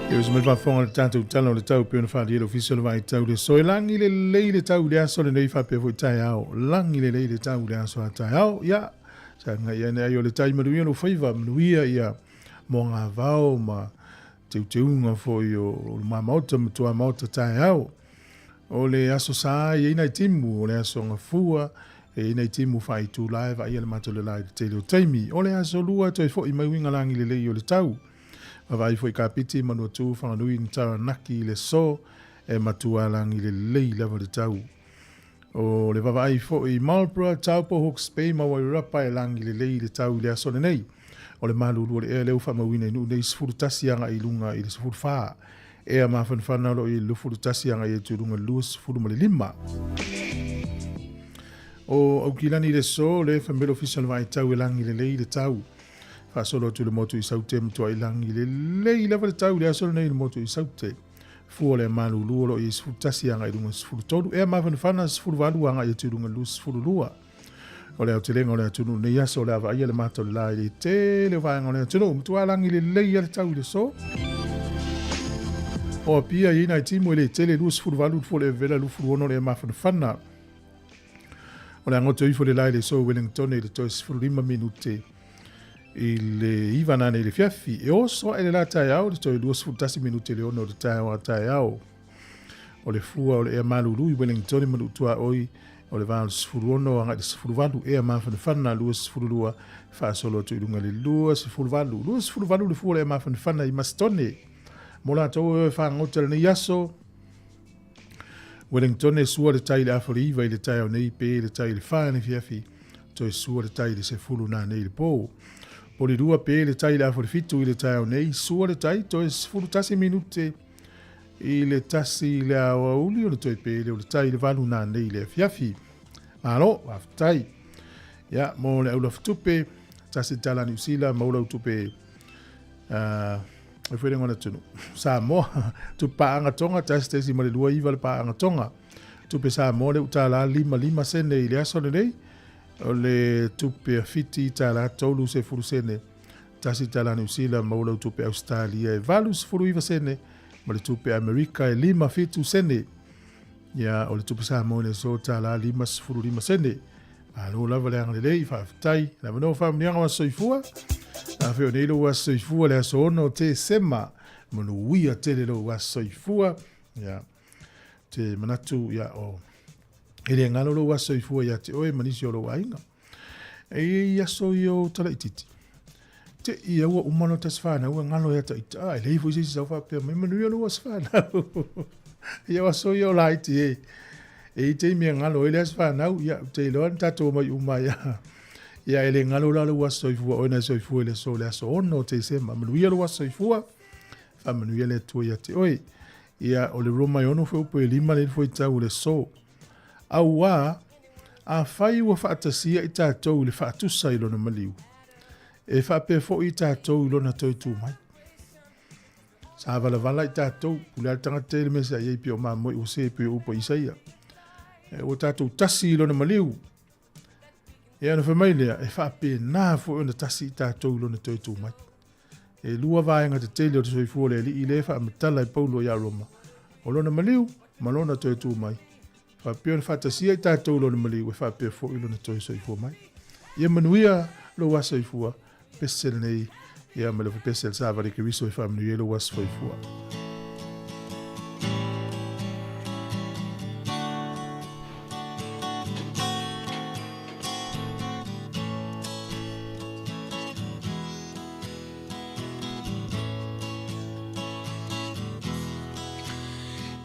E uso mai faafofoga i le tatou Tala o le Tau pei ona faaalia e le Ofisa o le Vaai Tau i le aso. E lagi lelei le tau i le aso lenei faapea foi taeao. Lagi lelei le tau i le aso a taeao. Ia, sagai ane ai o le tai manuia lou faiva, manuia ia moagavao ma teuteuga foi o luma maota ma tua maota taeao. O le Aso Sa e i ai nai timu, o le Aso Gafua e i ai nai timu faaitula e vaaia le matou lelā i le tele o taimi. O le Aso Lua e toe foi mai uiga lagi lelei o le tau. Vaavaai foi Kapiti, Manuatū, Whanganui ma Taranaki i le aso e matua lagi lelei lava le tau. O le vaavaai foi i Marlborough, Taupo, Hawke's Bay ma Wairarapa e lagi lelei le tau i le aso lenei. O le malulu o le ea lea ua faamauina i Nuu nei 11 agai i luga i le 14. Ea mafanafana o lo o i le 21 agai atu i luga i le 25. O Aukilani i le aso, le fai mai le Ofisa o le Vaai Tau e lagi lelei le tau. Faasolo atu i le motu i Saute matuai lagi lelei lava le tau i le aso lenei i le motu i Saute. Fua o le malulu o lo o i ai 11 agai i luga i le 13, ea mafanafana 18 agai atu i luga i le 22. O le aotelega o le atunuu i lenei aso o le a vaaia le mata o le la i le tele o vaega o le atunuu. Matua lagi lelei lava le tau i le aso. O Apia i ai nai timu e le tele 28 le fua o le vevela 26 le ea mafanafana. O le a goto ifo le la i le aso i Wellington i le toe 15 minute i le 9 nanei i le afiafi. E oso ae le la taeao i le toe 21 minute i le 6 o le taeao a taeao. O le fua o le ea malulu i Wellington i Manuutuaoi o le va o le 16 agai i le 18 ea mafanafana 22 faasolo atu i luga i le 28. 28 le fua o le ea mafanafana i Masitone. Mo latou e fagota i lenei aso, Wellington e sua le tai i le afa o le 9 i le taeao nei pe le tai i le 4 i le afiafi, toe sua le tai i le 10 nanei i le po. Polirua pe le tai i le afa o le 7 i le taeao nei, sua le tai toe 11 minute i le 1 i le aoauli ona toe pe lea o le tai i le 8 nanei i le afiafi. Malo, faafetai. Ia, mo le aulafatupe, $1 Niu Sila, maua lau tupe e foi le atunuu. Samoa, tupe paaga Tonga, 1.29 le paaga Tonga. Tupe Samoa le utala 55 sene i le aso lenei. O le tupe a Fiti tala 30 sene. $1 Niu Sila maua lau tupe Australia e 89 sene. Ma le tupe Amerika e 57 sene. Ia, o le tupe Samoa i le aso tala 55 sene. Malo lava le agalelei, faafetai. Le avanoa faamanuiaga o aso soifua. Afe o nei lou aso soifua le aso 6 o Tesema. Manuia tele lou aso soifua. Ia, te manatu, ia, o, e le galo lou aso soifua ia te oe ma nisi o lou aiga. E i aso ia o talaititi. Te ia ua uma no tasi whanau e ngalo ia taita. Ah, e lei foi se isi sau faapea mai manuia lou aso whanau. Ia o aso ia o laiti e. E i taimi e ngalo ai le aso whanau, ia te iloa na tatou omai uma ia. Ia e le ngalo la lou aso soifua, oe na soifua i le aso, le aso 6 o Tesema. Manuia lou aso soifua, faamanuia le Atua ia te oe. Ia o le Roma e 6 fuaiupu e 5 le fuaitau o le aso. Auā, afai ua faatasia i tatou i le faatusa i lona maliu, e faapea foi i tatou i lona toe tu mai. Sa valavala i tatou, pule a le tagata i le mea sa i ai pei o mamoe ua se pei o upu a Isaia. E, ua tatou tasi i lona maliu. E ona fai mai lea, e faapena foi ona tasi i tatou i lona toe tu mai. E lua vaega tetele o le soifua o le Alii lea e faamatala e Paulo ia Roma, o lona maliu ma lona toe tu mai. Faapea ona faatasia i tatou lona maliu, e faapea foi lona toe soifua mai. Ia manuia lou aso soifua, pese lenei, ia ma le pese le savali Keriso e faamanuia ai lou aso soifua.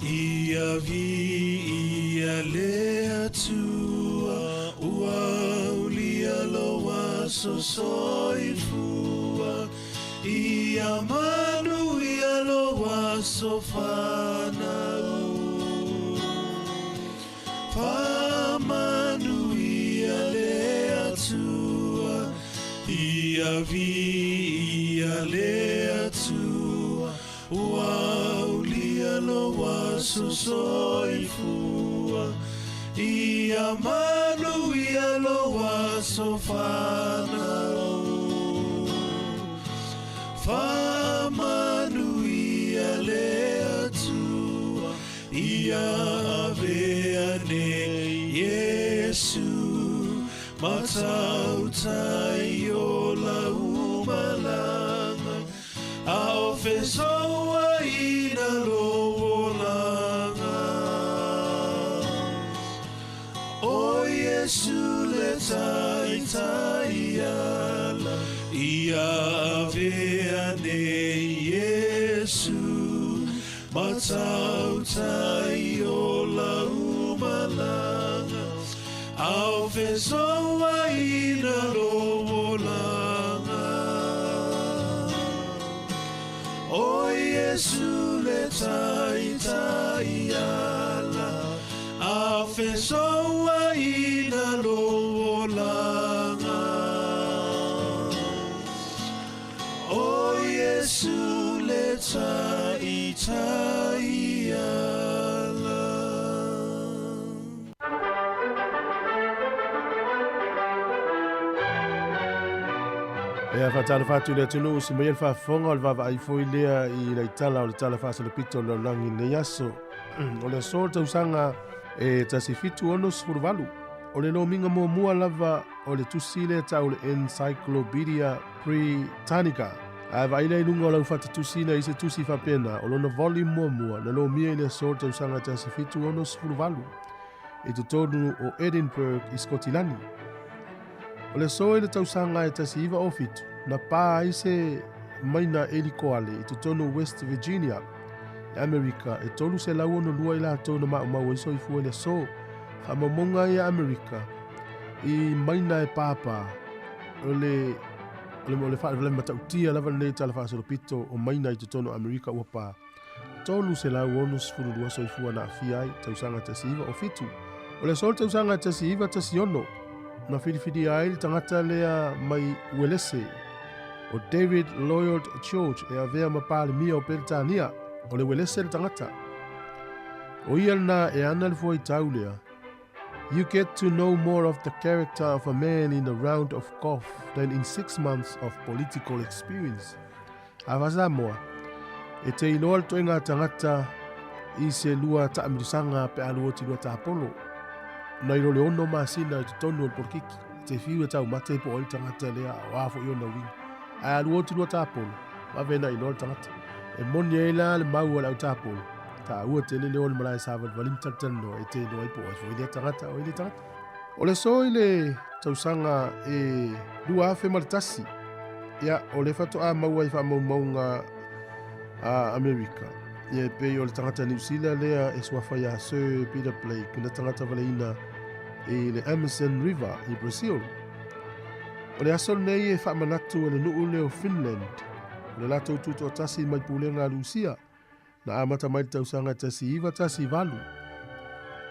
Ia viia le Atua, ua aulia lou aso soifua. Ia manuia lou aso fanau. Faamanuia le Atua, ia viia le Atua, ua aulia lou aso soifua. Ia manuia lou aso fanau. Faamanuia Matautai o lau malaga A o fesoaina lou olaga O Iesu le taitai ala Ia avea nei Iesu Matautai o lau malaga A o fesoaina lou olaga O Iesu le taitai ala A fesoaina lou olaga O Iesu le taitai ala. Ia faatalofa atu i le atunuu si mai le faafofoga o le vaavaai foi lea i Laitala o le Tala Faasolopito o le Lalolagi i lenei aso. O le aso o le tausaga e 1768, o le lomiga muamua lava o le tusi lea tau le Encyclopedia Britannica. Ae vaai lea i luga o lau fata tusi na i se tusi faapena o lona volume muamua na lomia i le aso o le tausaga 1768 i totonu o Edinburgh i Skotilani. O le aso i le tausaga e 1907 na pā ai se maina elikoale i totonu o West Virginia i Amerika e 362 i latou na maumau ai soifua i le aso. Faamaumauga ai a Amerika i maina e pāpā o le o le faalavelave matautia lava lenei tala faasolopito o maina i totonu o Amerika ua pā. 362 soifua na aafia ai tausaga 1907. O le aso o le tausaga 1916 na filifilia ai le tagata lea mai Uelese o David Lloyd George e avea ma Palemia o Peretania. O le Uelese le tagata. O ia lena e ana le fuaitau lea. You get to know more of the character of a man in a round of golf than in 6 months of political experience. A Samoa, e te iloa le toega tagata i se lua taamilosaga pe a lua oti lua tapolo. Nai lo le 6 masina i totonu o le polokiki. E te fiu e taumate po o ai le tagata lea o a foi ona uiga. Ae a lua oti lua tapolo, vave na iloa le tagata. E moni ai la le mau a le au tapolo. Taua tele le o le malae savalivali ma talatalanoa e te iloa ai po o ai foi lea tagata o ai lea tagata. O le aso i le tausaga e 2001, ia, o le faatoa maua i faamaumauga a Amerika. Ia, e pei o le tagata Niu Sila lea e suafa iā Sir Peter Blake, na tagata valeina i le Amazon River i Brazil. O le aso lenei e faamanatu e le nuu lea o Finland, o le latou tutoatasi mai pulega a Lusia, na amata mai le tausaga 1918.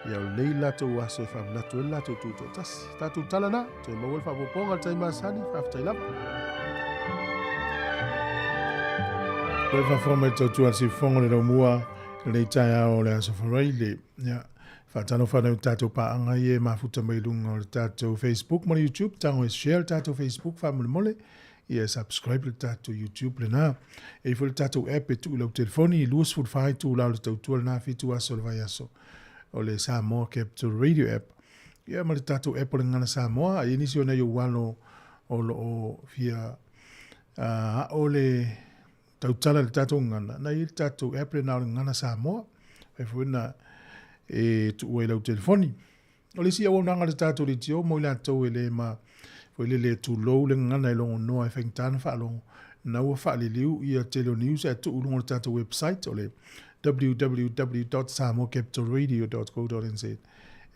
Ia, o lenei latou aso e faamanatu ai le latou tutoatasi. Tatou tala na, toe maua le faaopoopoga o le taimi masani, faafetai lava. Koe faafofoga mai le tautua a le siufofoga o le laumua i lenei taeao o le Aso Faraile. Ia, faatalofa atu i tatou paaga ia e mafuta mai i luga o le tatou Facebook ma le YouTube. Tago e share le tatou Facebook faamolemole. Ia subscribe le tatou YouTube lena. E i foi le tatou app e tuu i lau telefoni i 24 itula o le tautua lena 7 aso o le vaiaso. O le Samoa Capital Radio app. Ia ma le tatou app o le Gagana Samoa. E i ai nisi o nai ou alo o lo o fia aʻo le tautala i le tatou gagana, na i ai le tatou app lena o le Gagana Samoa. Fai foi na e tuu ai i lau telefoni. O le isi auaunaga a le tatou leitio mo i latou e le ma foi le le tulou le gagana e logonoa e faigata ona faalogo, na ua faaliliu ia tele o news ae tuu i luga o le tatou website o le www.samoacapitalradio.co.nz e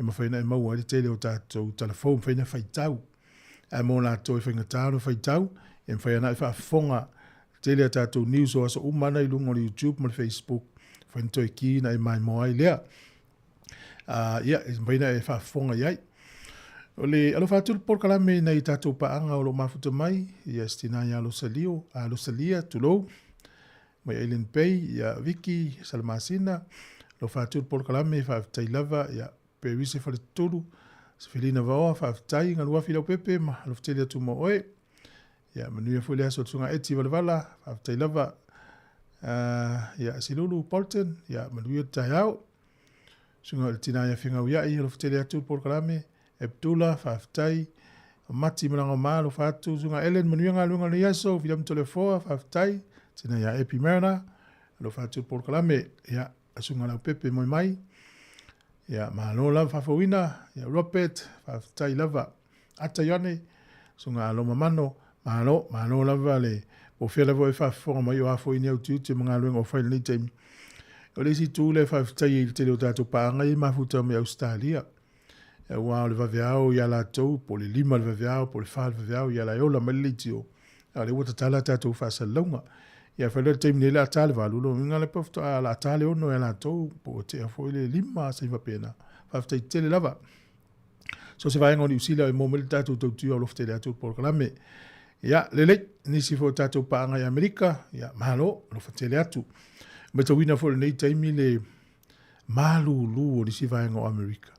mafai ona e maua ai le tele o tatou tala fou, e mafai ona faitau. Ae mo latou e faigata ona faitau, e mafai ona e faafofoga tele a tatou news o aso uma ana i luga o le YouTube ma le Facebook, mafai ona toe ki na e maimoa ai lea. Ia, e mafai ona e faafofoga i ai. O le alofa atu le polokalame i nai tatou paaga o lo o mafuta mai, ia Stina ia Rosalio, Rosalia, tulou, mai Island Bay, ia Vicky, Salamasina, alofa atu le polokalame, faafetai lava, ia Perise Faletolu, Sefelina Vaoa, faafetai, Galuafi Laupepe, ma alofa tele atu mo oe. Ia, manuia foi le aso o le Susuga Eti Valavala, faafetai lava. Ia, Silulu Bolton, ia, manuia le taeao. Susuga o le Tina ia Fegauiai, alofa tele atu le polokalame. Abdullah, faafetai. Mati malaga ma alofa atu susuga Ellen manuia galuega o lenei aso Filiamu Toleafoa faafetai tina ia Epi Mariner alofa atu le polokalame ia susuga Leaupepe moe mai ia malo lava faafouina ia Robert faafetai lava Ata Ioane susuga Aloma Mano malo malo lava le po o fea lava oe faafofoga mai o a foi ni au tiute ma galuega o fai i lenei taimi. O le isi itu lea e faafetai ai i le tele o tatou paaga ia i mafuta mai Ausetalia. Aua o le vaveao ia latou, po o le 5 le vaveao, po o le 4 le vaveao, ia la e ola mai le leitio, a o lea ua tatala a tatou faasalalauga. Ia afai loa i le taimi nei o le a ta le 8, lona uiga la faatoa o le a ta le 6 ia latou, po ua tea foi le 5, se faapena. Faafetai tele lava. So se vaega o Niu Sila e maua mai le tatou tautua o alofa tele atu le polokalame. Ia, lelei, nisi foi o tatou paaga i Amerika, ia, malo, alofa tele atu. Matauina foi i lenei taimi le malūlū o nisi vaega o Amerika.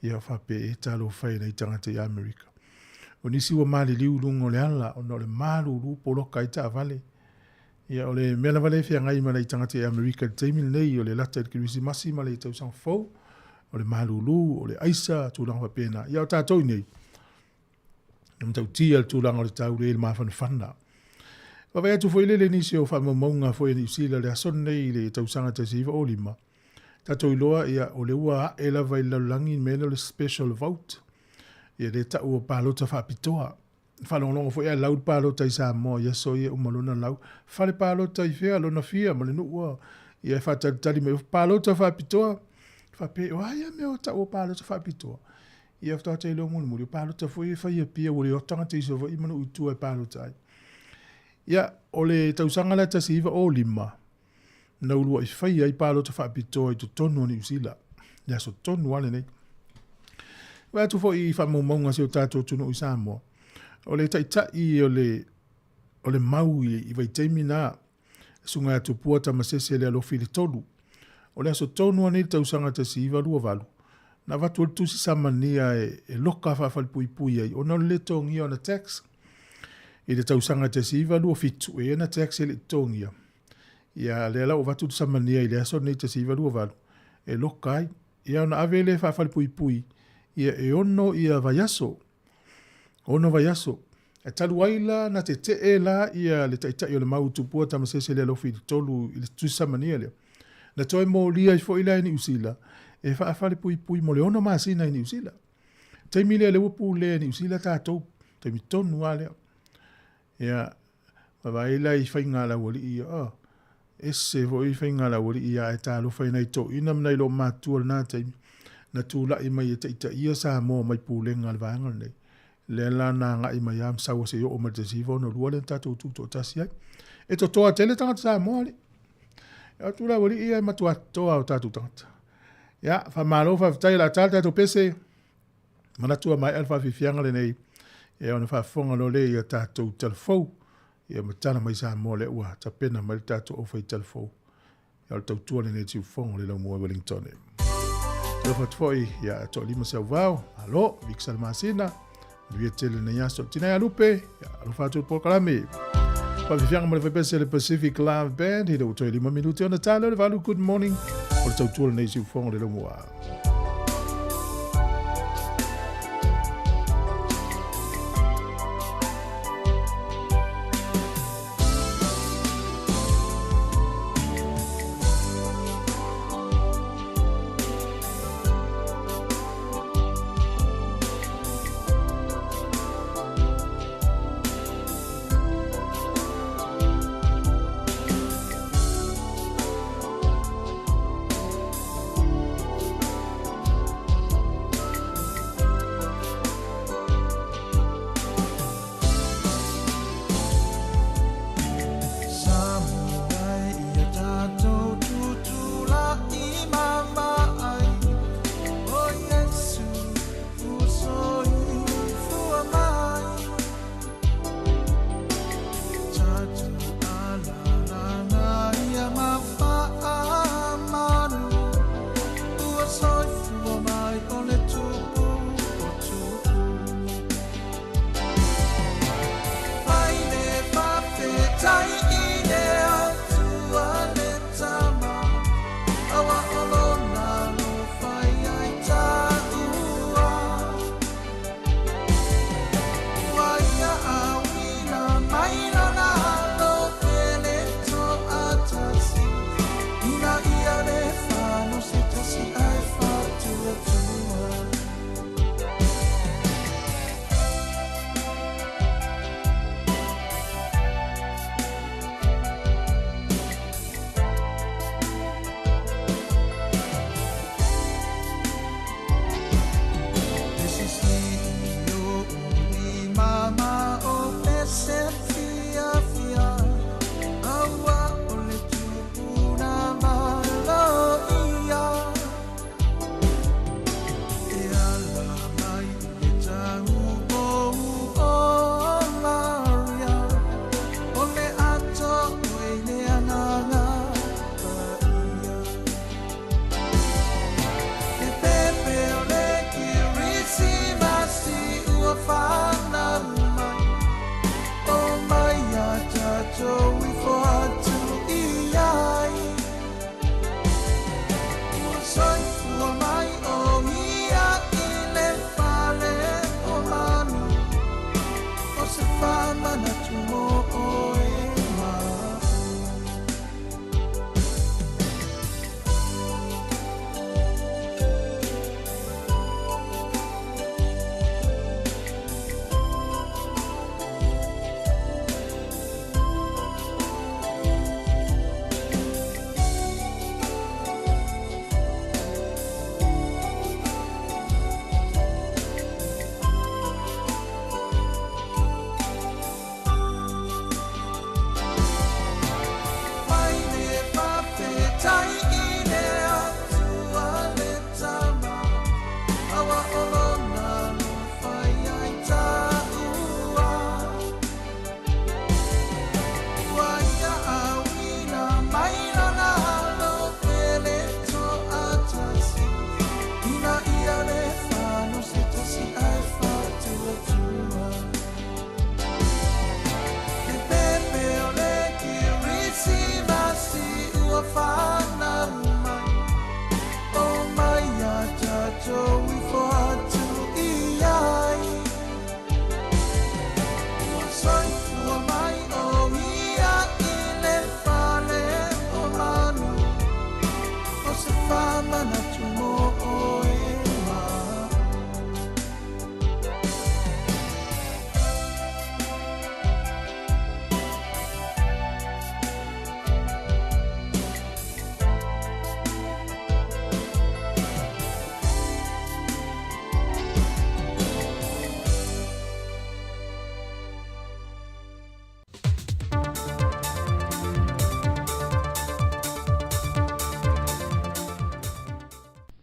Ia, faapea e talofa e nai tagata i Amerika. O nisi ua maliliu i luga o le ala ona o le malūlū poloka ai taavale. Ia, o le mea lava lea e feagai ma nai tagata i Amerika i le taimi lenei, o le lata i le Kerisimasi ma le tausaga fou, o le malūlū, o le aisa, tulaga faapena. Ia, o tatou i nei, e matautia le tulaga o le tau lea i le mafanafana. Vaavaai atu foi lele i nisi o faamaumauga foi a Niu Sila i le aso lenei i le tausaga 1905, tatou iloa ia o lea ua ae lava i le lalolagi le mea lea o le special vote, ia lea e tau o palota faapitoa. Faalogologo foi ae lau le palota i Samoa i aso ia uma lona lau. Fale palota i fea lona fia ma le nuu a ia e faatalitali mai palota faapitoa. Faapea o a ia mea o tau o palota faapitoa. Ia faatoa ta iloa mulimuli o palota foi e fai i Apia ua le o atu tagata i Savaii ma nuu i tua e palota ai. Ia o le tausaga lea 1905 na uluai faia ai palota faapitoa i totonu o Niu Sila, le aso tonu lava lenei. Vaai atu foi i faamaumauga a si o tatou atunuu i Samoa, o le taitai o le, o le mau i, i vaitaimi na, le susuga ia Tupua Tamasese Lealofi i le Tolu. O le aso tonu lava nei i le tausaga 1928, na avatu ai le tusi samania e, e loka faafalepuipui ai ona o le lē totogia o ana tax. I le tausaga 1927, e i ai ana tax e le i totogia. Ia, lea la ua avatu le samania i le aso lenei 1928 e loka ai. Ia ona ave lea faafalepuipui, ia e ono ia vaiaso. Ono vaiaso. E talu ai la na tetee la ia le taitai o le mau Tupua Tamasese Lealofi i le tolu i le tusi samania lea. Na toe molia ai foi la e Niu Sila e faafalepuipui mo le 6 masina i Niu Sila. Taimi lea lea ua pulea e Niu Sila tatou, taimi tonu lava lea. Ia, vaavaai la i faiga a le aualii ia, oh, ese foi faiga a le aualii ia, ae talofa i nai toeaiina ma nai loomatua o lena taimi, na tulai mai e taitaia Samoa mai pulega a le vaega lenei. Lea la na agai mai lava ma sau a se i oo mai le 1962 lea na tatou tutoatasi ai. E totoa tele tagata Samoa alii. E atu le aualii ia e matua totoa o tatou tagata. Ia, faamalo faafetai o le a ta le tatou pese. Manatu ua maea le faafiafiaga lenei, ia ona faafofoga loa lea i a tatou talafou, ia ma tala mai Samoa lea ua tapena mai le tatou aufai talafou. Ia o le tautua lenei i le siufofoga o le Laumua i Wellington. Alofa atu foi ia Toalima Sauvao, malo, Vic Salamasina, manuia tele lenei aso. Tina ia Lupe, ia alofa atu le polokalame. Faafiafiaga ma le faipese le Pacific Love Band, ina ua toe 5 minute ona ta lea o le 8, good morning, o le tautua lenei i siufofoga o le Laumua. manatu mo oe ma.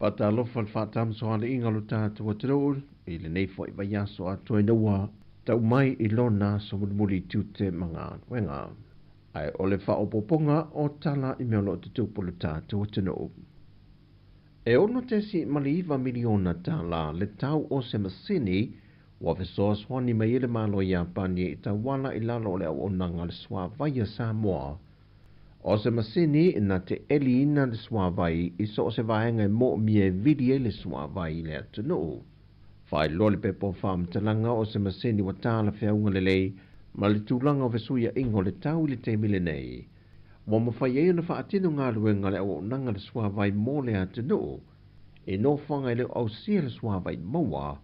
Faatalofa le faatamasoaliiga o lo tatou atunuu i lenei fo'i vaiaso atoa ina ua tau mai i lona aso mulimuli i tiute ma galuega. Ae o le faaopoopoga o tala i mea o lo o tutupu i lo tatou atunuu. E $6.9 miliona tālā le tau o se masini ua fesoasoani mai ai le Malo o Iapani i tauala i lalo o le auaunaga a le Suavai a Samoa. O se masini na te eliina le suavai i so o se vaega e moomia e vili ai le suavai i le atunuu. Faailoa le pepa o faamatalaga o se masini ua talafeauga lelei ma le tulaga o fesuiaiga o le tau i le taimi lenei. Ua mafai ai ona faatino galuega a le auaunaga a le suavai mo le atunuu i nofoaga e le o ausia le suavai maua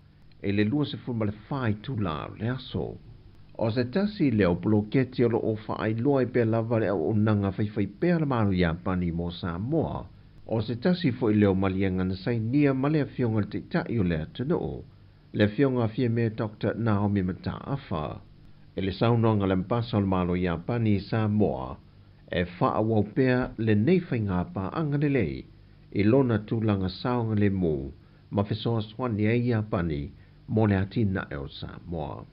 i le 24 itula o le aso. O se tasi lea o poloketi o lo o faailoa ai pea lava le auaunaga faifaipea a le Malo o Iapani mo Samoa. O se tasi foi lea o maliega na sainia ma le Afioga i le Taitai o le atunuu, le Afioga a Fiame Doctor Naomi Mataafa. I le saunoaga a le Ambasa o le Malo o Iapani i Samoa, e faaauau pea lenei faiga paaga lelei i lona tulaga saogalemu ma fesoasoani ai Iapani mo le atinae o Samoa.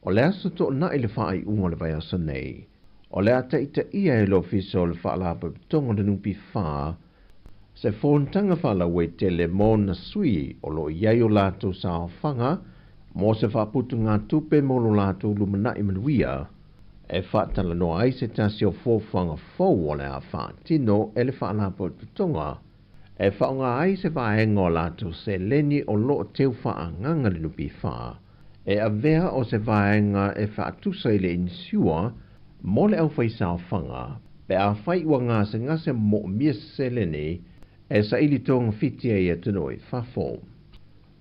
O le aso toonai le faaiuga o le vaiaso nei, o le a taitaia e le Ofisa o le Faalapotopotoga o le NPF se fonotaga faalauaitele mo ona sui o lo o i ai o latou saofaga mo se faaputugatupe mo lo latou lumanai manuia e faatalanoa ai se tasi o fuafuaga fou o le a faatino e le Faalapotopotoga e faaaoga ai se vaega o latou seleni o lo o teu faaagaga le NPF e avea o se vaega e faatusa i le inisiua mo le aufaisaofaga pe afai ua gasegase moomia se seleni e saili togafiti ai i atunuu i fafo.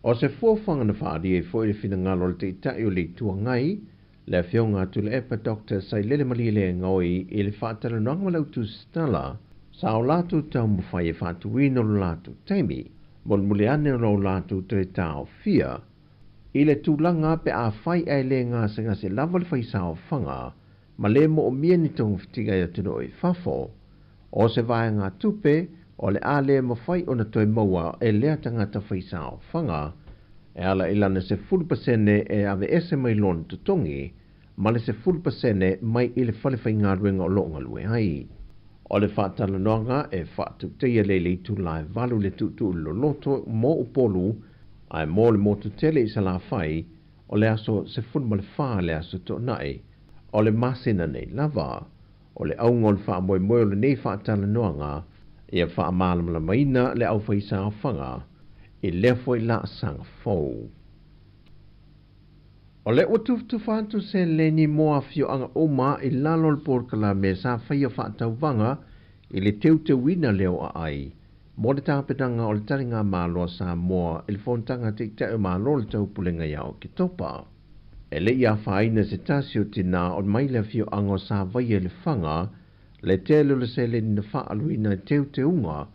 O se fuafuaga na faaalia ai foi le finagalo o le Taitai o le Itu Agai, le Afioga a Tuilaepa Doctor Sailele Malielegaoi i le faatalanoaga ma le autusitala, sa o latou taumafai e faatuina lo latou taimi, mulimuli ane o lo latou toe taofia i le tulaga pe afai ae le gasegase lava le faisaofaga ma le moomia ni togafitiga i atunuu i fafo. O se vaegatupe o le a le mafai ona toe maua e lea tagata faisaofaga e ala i lana 10% e aveese mai lona totogi ma le 10% mai i le fale faigaluega o lo o galue ai. O le faatalanoaga e faatauteia lea i le itula e 8 le tuutuu i le loloto mo Upolu ae mo le motu tele i Salafai o le aso 14 le aso toonai o le masina nei lava. O le auga o le faamoemoe o lenei faatalanoaga ia faamalamalamaina le aufaisaofaga i lea foi laasaga fou. O lea ua tufatufa atu seleni mo afioaga uma i lalo o le polokalame sa faia faatauvaga i le teuteuina lea o aai mo le tapenaga o le taligamalo a Samoa i le fonotaga a Taitai o Malo o le Taupulega ia Oketopa. E le i afaina se tasi o tinā o mai le afioaga o Savaia i Lefaga le tele o le seleni na faaluina i teuteuga,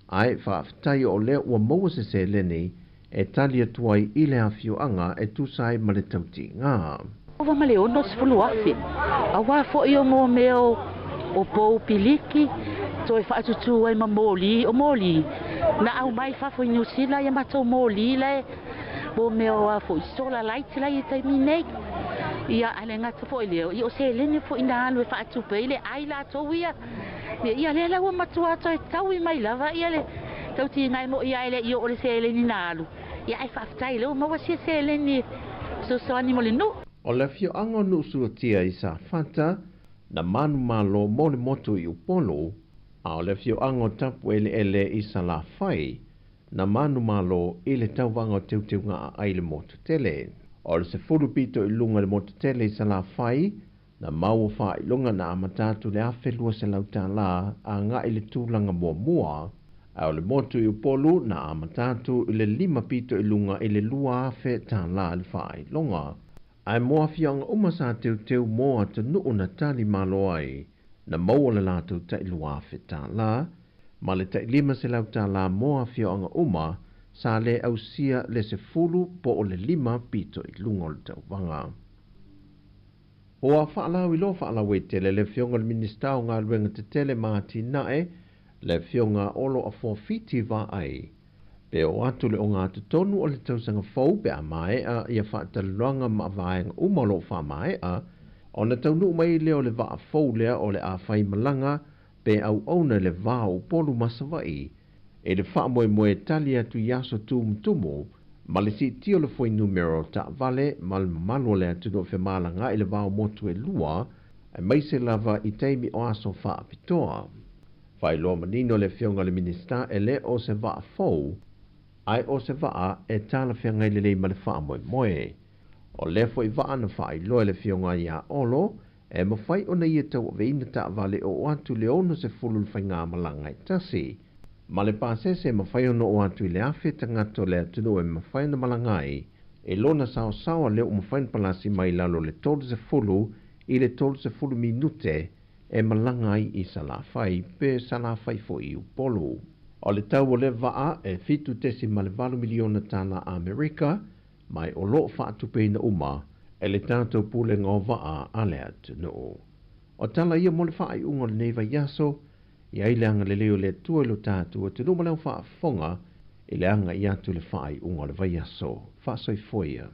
ae faafetai o lea ua maua se seleni e tali atu ai i le afioaga e tusa ai ma le tautiga. Ova ma le 60,000, auā fo'i o mō mea o pou piliki, toe faatutū ai ma moli, o moli na aumai fafo i Niu Sila ia matou moli lae mō mea o a fo'i solar light la i taimi nei. Ia ae le gata fo'i lea, ia o seleni fo'i na alu e faatupe ai le ai latou ia. Ia lea la ua matua toe taui mai lava ia le tautiga e mo'i ae le i oo le seleni na alu. Ia ae faafetai lea ua maua sia seleni e fesoasoani mo le nuu. O le afioaga o Nuusuatia i Safata na manumalo mo le motu i Upolu, a o le afioaga o Tapueleele i Salafai na manumalo i le tauvaga o teuteuga aai i le motu tele. O le 10 pito i luga i le motu tele i Salafai na maua faailoga na amata atu le $1,200 agai i le tulaga muamua, Ae o le motu i Upolu na amata atu i le 5.5 i le $2,000 le faailoga. Ae mo afioaga uma sa teuteu mo atunuu na tali malo ai, na maua le latou tai $2,000, ma le tai $500 mo afioaga uma sa le ausia le 10 po o le 5.5 o le tauvaga. Ua faalauiloa faalauaitele le Afioga i le Minisita o Galuega Tetele ma Atinae, le Afioga Olo Afuafiti Vaai, pe oo atu le ogatotonu o le tausaga fou pe a maea ia faatalanoaga ma vaega uma o lo o faamaea, ona taunuu mai lea o le vaa fou lea o le a fai malaga pe auauna i le va o Upolu ma Savaii i le faamoemoe e tali atu i aso tumutumu ma le siitia o le fuainumera o taavale ma le mamalu o le atunuu e femalagaai i le va o motu e lua, aemaise lava i taimi o aso faapitoa. Faailoa manino le Afioga i le Minisita e le o se vaa fou, ae o se vaa e talafeagai lelei ma le faamoemoe. O lea foi vaa na faailoa e le Afioga ia Olo, e mafai ona ia tauaveina taavale e oo atu i le 60 le faigamalaga e tasi. Ma le pasese e mafai ona oo atu i le 1,000 tagata o le atunuu e mafai ona malaga ai, i lona saosaoa lea ua mafai ona palasi mai i lalo o le 30 i le 30 minute e malaga ai i Salafai pe Salafai foi i Upolu. O le tau o lea vaa e $7.8 miliona tala Amerika, ma o lo o faatupeina uma e le tatou Pulega o Vaa a le atunuu. O tala ia mo le faaiuga o lenei vaiaso, i ai le agalelei o le Atua i lo tatou atunuu ma le au faafofoga i le agai atu i le faaiuga o le vaiaso. Faasoifua ia.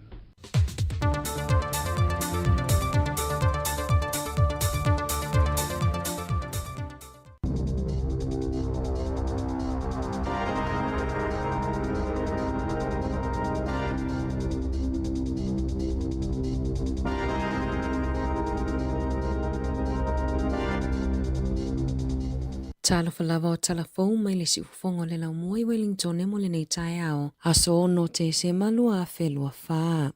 Talofa lava o tala fou mai le siufofoga o le laumua i Wellingtone mo lenei taeao, aso 6 Tesema 2024.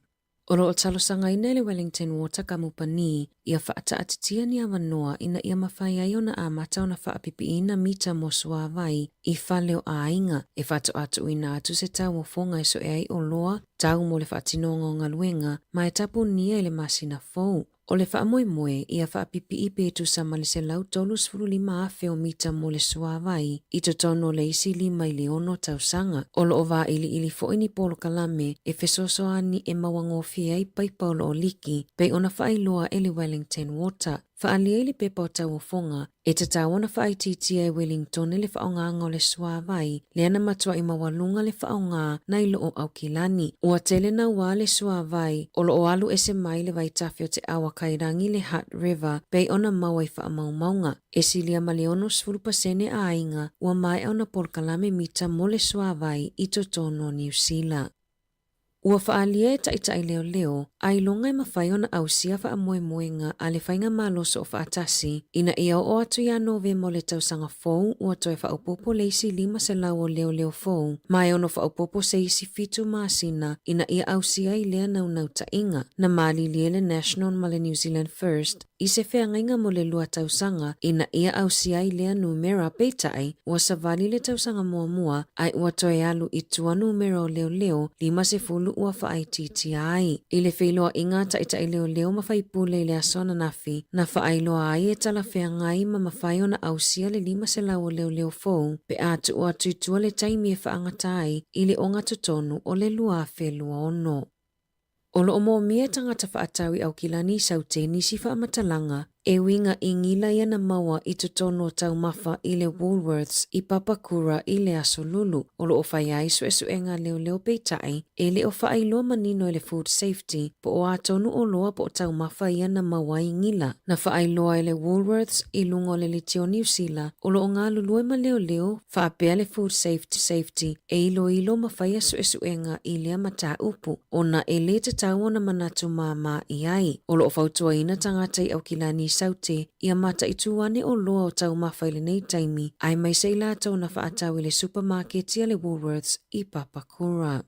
O lo o talosagaina e le Wellington Water Kamupani ia faataatitia ni avanoa ina ia mafai ai ona amata ona faapipiina mita mo suāwai i fale o aiga e faatoa tuuina atu se tauofoga e soe ai oloa tau mo le faatinoga o galuega ma e tapunia i le masina fou. O le faamoemoe ia faapipii pe tusa ma le 135,000 o mita mo le suāwai i totonu o le isi lima i le ono tausaga. O lo o vailiili foi ni polokalame e fesoasoani e mauagofie ai paipa o lo o liki, pei ona faailoa e le Wellington Water. Faaalia i le pepa o tauofoga, e tatau ona faaitiitia e Wellingtone le faaaogaga o le suāwai, lea na matuai maualuga le faaaoga nai lo o Aukilani. Ua tele nauā le suāwai o lo o alu ese mai le vaitafe o te awa kairangi le Hutt River pei ona maua i faamaumauga. E silia ma le 60% aiga ua maea ona polokalame mita mo le suāwai i totonu o Niu Sila. Ua faaalia e taitai leoleo ailoga e mafai ona ausia faamoemoega a le Faigamalo Soofaatasi ina ia oo atu ia Novema o le tausaga fou ua toe faaopoopo le isi 500 o leoleo fou ma e ono faaopoopo se isi 7 masina ina ia ausia ai lea naunautaiga. Na malilie le National ma le New Zealand First i se feagaiga mo le lua tausaga ina ia ausia ai lea numera peitai ua savali le tausaga muamua ae ua toe alu i tua numera o leoleo 50 ua faaitiitia ai. I le feiloaiga a taitai leoleo ma faipule i le aso ananafi, na faailoa ai e talafeagai ma mafai ona ausia le 500 o leoleo fou pe a tuu atu i tua le taimi e faagata ai i le ogatotonu o le 2026. O lo o moomia e tagata faatau i Aukilani i Saute nisi faamatalaga e uiga i gila ia na maua i totonu o taumafa i le Woolworths i Papakura i le Aso Lulu. O lo o fai ai suesuega leoleo peitai e le o faailoa manino e le Food Safety po o a tonu oloa po o taumafa ia na maua ai gila. Na faailoa e le Woolworths i luga o le Litio Niu Sila o lo o galulue ma leoleo faapea le Food Safety e iloilo ma faia suesuega i lea mataupu ona e lē tatau ona manatu māmā i ai. O lo o fautuaina tagata i Aukilani i Saute ia mataitū ane oloa o taumafa i lenei taimi aemaise i latou na faatau i le supamaketi a le Woolworths i Papakura.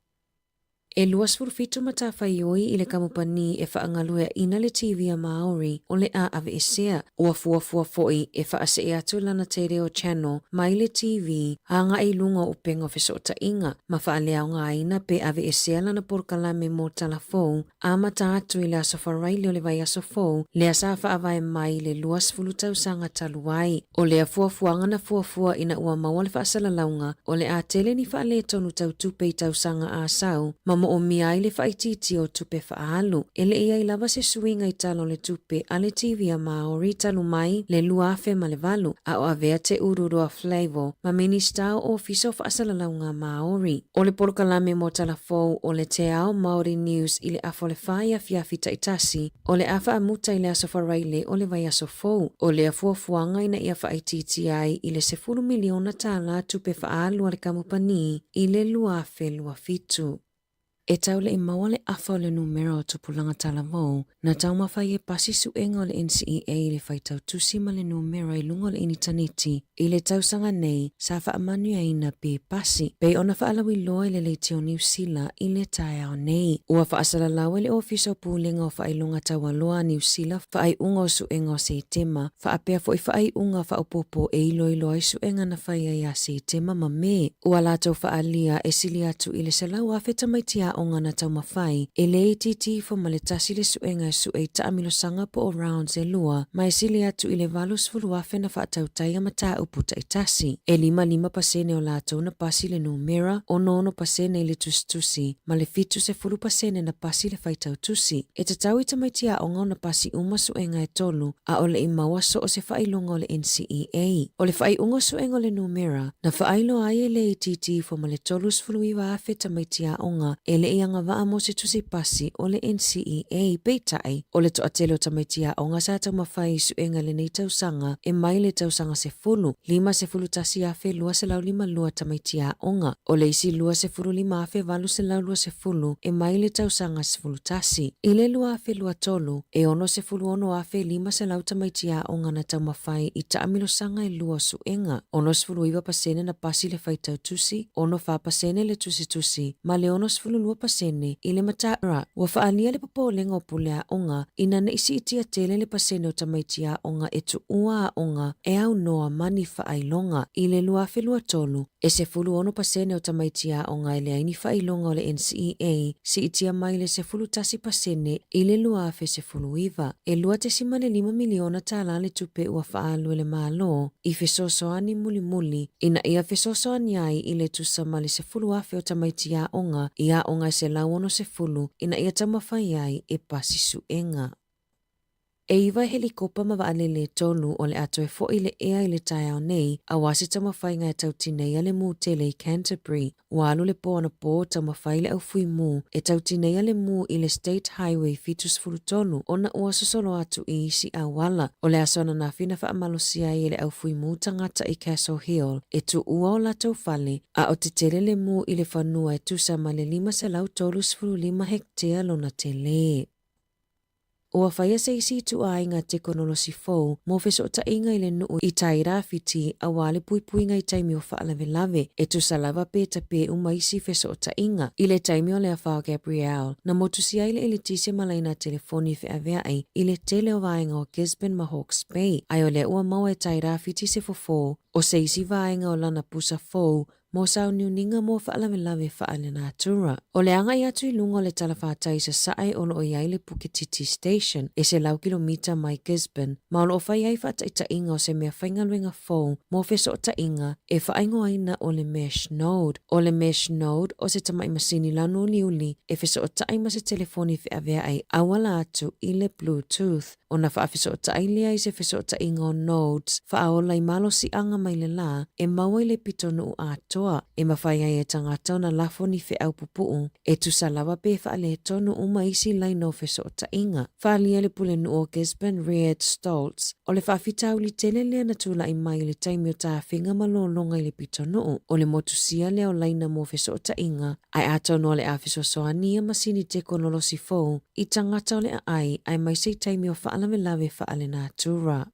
E 27 matafaioi i le kamupani e faagalueaʻina le TV a Māori o le a aveesea. Ua fuafua foi e faasee atu lana Te Reo Channel mai le TV agai i luga o upega o fesootaiga ma faaleaogaina pe aveesea lana polokalame mo tala fou amata atu i le Aso Faraile o le vaiaso fou lea sa faavae mai i le 20 tausaga talu ai. O lea fuafuaga na fuafua ina ua maua le faasalalauga o le a tele ni faaletonu tau tupe i tausaga a sau ma moomia ai le faaitiitia o tupe faaalu. E le i ai lava se suiga i tala o le tupe a le TV a Māori talu mai le 2008, a o avea Te Ururoa Flavell ma Minista o Ofisa o Faasalalauga a Māori. O le polokalame mo tala fou o le Te Ao Māori News i le afa o le 4 i afiafi taitasi, o le a faamuta i le Aso Faraile o le vaiaso fou. O lea fuafuaga ina ia faaitiitia ai i le $10 miliona tupe faaalu a le kamupani i le 2027. E tau leʻi maua le afa o le numera o tupulaga talavou na taumafai e pasi suega o le NCEA i le faitau tusi ma le numera i luga o le initaneti i le tausaga nei sa faamanuiaina pe pasi pei ona faalauiloa i le leitio Niu Sila i le taeao nei. Ua faasalalau e le Ofisa o Pulega o Faailoga Taualoa a Niu Sila faaiuga o suega o Setema faapea foi faaiuga faaopoopo e iloilo ai suega na fai ai ia Setema ma Me. Ua latou faaalia e sili atu i le 100,000 tamaiti aoga na taumafai e le itiiti ifo ma le tasi le suega e sue i taamilosaga po o rounds e lua, ma e sili atu i le 80,000 na faatautaia mataupu taitasi. E 55% o latou na pasi le numera, 66% i le tusitusi, ma le 70% na pasi le faitau tusi. E tatau i tamaiti aoga ona pasi uma suega e tolu, a o le i maua so o se faailoga o le NCEA. O le faaiuga o suega o le numera, na faailoa ai e le itiiti ifo ma le 39,000 tamaiti aoga e le i agavaa mo se tusi pasi o le NCEA. Peitai, o le toatele o tamaiti aoga sa taumafai i suega i lenei tausaga e mai le tausaga 10, 51,252 tamaiti aoga. O le isi 25,820 e mai le tausaga 11. I le 2023, e 66,500 tamaiti aoga na taumafai i taamilosaga e lua o suega, 69% na pasi le faitau tusi, 64% le tusitusi, ma le 62% i le matara. Ua faaalia le popolega o pule aoga ina ne i siitia tele le pasene o tamaiti aoga e tuua aoga e aunoa ma ni faailoga. I le 2023, E 16% o tamaiti aoga e leai ni faailoga o le NCEA, siitia mai le 11% i le 2019. E $2.5 miliona le tupe ua faaalu e le Malo i fesoasoani mulimuli ina ia fesoasoani ai i le tusa ma le 10,000 o tamaiti aoga i aoga e 160 ina ia taumafai ai e pasi suega. E iva helikopa ma vaalele e tolu o le a toe foi i le ea i le taeao nei, aua se taumafaiga e tau tineia le mū tele i Canterbury. Ua alu le pō anapō o taumafai le au fui mū e tau tineia le mū i le State Highway 73 ona ua sosolo atu i isi auala. O le aso ananafi na faamalosia ai e le au fui mū tagata i Castle Hill e tuua o latou fale a o tetele le mū i le fanua e tusa ma le 535 hektea lona tele. Ua faia se isi ituaiga tekonolosi fou mo fesootaiga i le nuu i tai rāwhiti aua le puipuiga i taimi o faalavelave, e tusa lava pe tapē uma isi fesootaiga. I le taimi o le afa o Gabrielle, na motusia ai le eletise ma laina telefoni feaveai i le tele o vaega o Gisborne ma Hawke's Bay, ae o lea ua maua e tai rāwhiti se fofo o se isi vaega o lana pusa fou mo sauniuniga mo faalavelave faalenatura. O le agai atu i luga o le talafatai sasae o lo o i ai le Puketiti Station e 100 kilomita mai Gisborne, ma o lo o fai ai faataitaiga o se mea faigaluega fou mo fesootaiga e faaigoaina o le Mesh Node. O le Mesh Node o se tamai masini lanu uliuli e fesootai ma se telefoni feaveai auala atu i le Bluetooth. Ona faafesootai lea i se fesootaiga o nodes faaola i malosiaga mai le lā e maua i le pitonuu atoa, e mafai ai e tagata ona lafo ni feau pupuu e tusa lava pe faaletonu uma isi laina o fesootaiga. Faaalia le pulenuu o Gisborne Reid Stoltz, o le faafitauli tele lea na tulai mai i le taimi o tafiga ma lologa i le pitonuu, o le motusia lea o laina mo fesootaiga, ae atonu o le a fesoasoani ia masini tekonolosi fou i tagata o le aai aemaise i taimi o faalavelave faalenatura.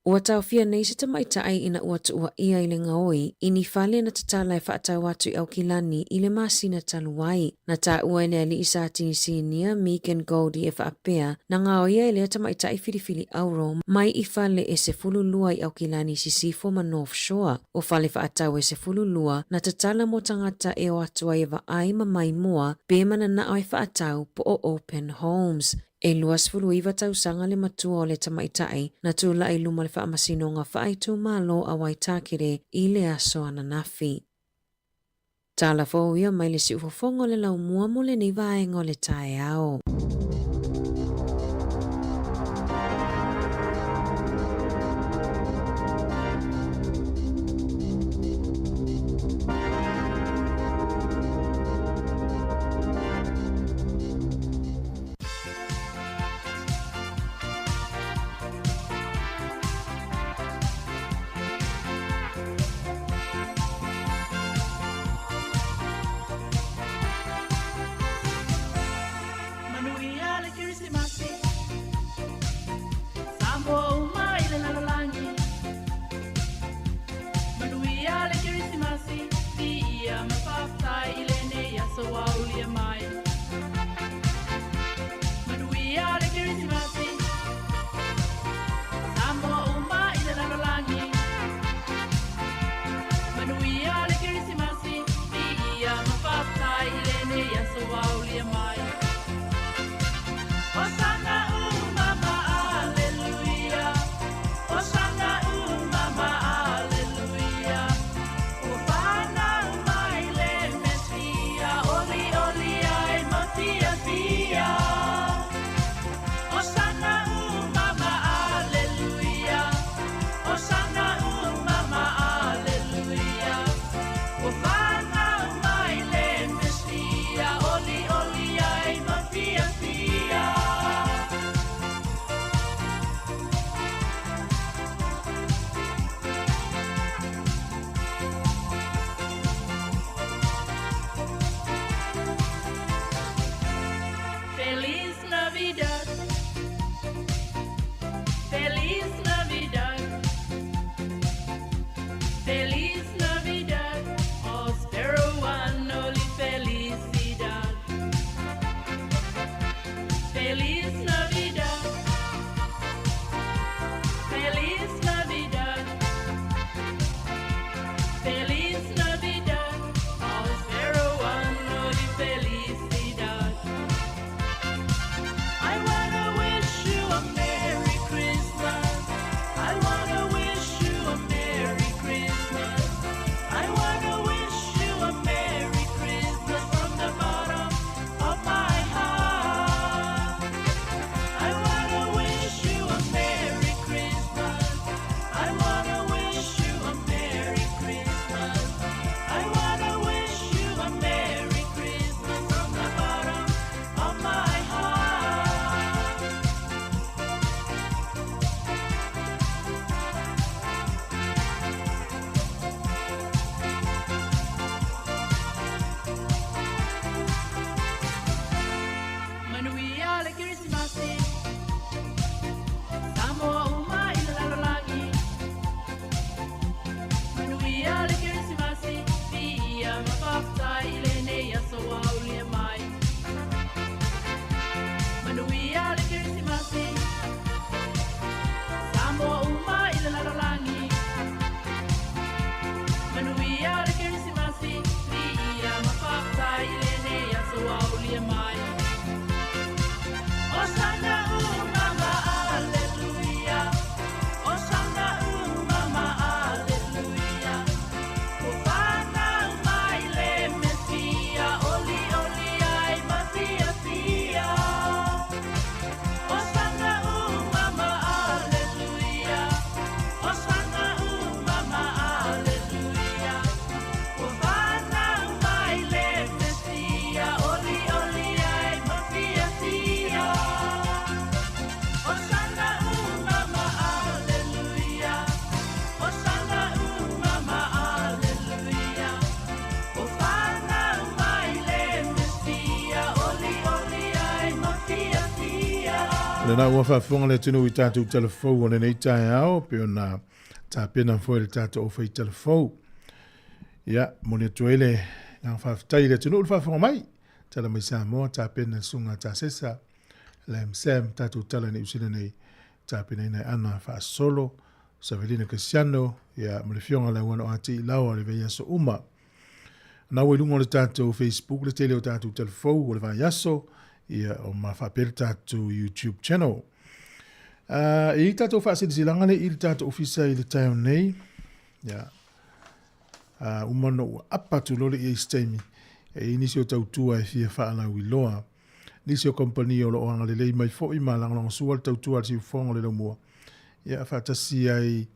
Ua taofia nei se tamaitai ina ua tuua ʻia i le gaoi i ni fale na tatala e faatau atu i Aukilani i le masina talu ai. Na taua e le aliʻi sa Tinisinia, Megan Goldie e faapea, na gaoia e lea tamaitai filifili auro mai i fale e 12 i Aukilani Sisifo ma North Shore. O fale faatau e 12 na tatala mo tagata e o atu ai e vaai ma maimoa pe mananao e faatau po o open homes. E 29 tausaga le matua o le tamaitai na tulai i luma o le Faamasinoga Faaitumalo a Waitakere i le aso ananafi. Tala fou ia mai le siufofoga o le laumua mo lenei vaega o le taeao. Manuia le Kerisimasi, Samoa uma i le lalolagi. Manuia le Kerisimasi, viia ma faafetai i lenei aso ua aulia mai. Manuia le Kerisimasi, Samoa uma i le lalolagi. Manuia le Kerisimasi, viia ma faafetai i lenei aso ua aulia mai. Osana umama, aleluia. Osana umama, aleluia. Ua fanau mai le Mesia, o le Lena ua faafofoga le atunuu i tatou talafou o lenei taeao, pei ona tapena foi le tatou aufai talafou. Ia, momoli atu ai le agaga faafetai i le atunuu le faafofoga mai. Tala mai Samoa, tapena le susuga Tasesa, Lam Sam, tatou tala i Niu Sila nei, tapenaina e Ana Faasolo, Savelina Kasiano, ia, ma le afioga Lauano Ati i Laoa i le vaiaso uma. Na ua i luga o le tatou Facebook le tele o tatou talafou o le vaiaso, ia, o ma faapea le tatou YouTube channel. E i tatou faasilasilaga le i le tatou ofisa i le taeao nei, ia, uma ona ua apa atu loa le i ai se taimi, e i nisi o tautua e fia faalauiloa. Nisi o kamupani o lo o agalelei mai foi ma lagolagosua le tautua a le siufofoga o le laumua, ia, faatasi ai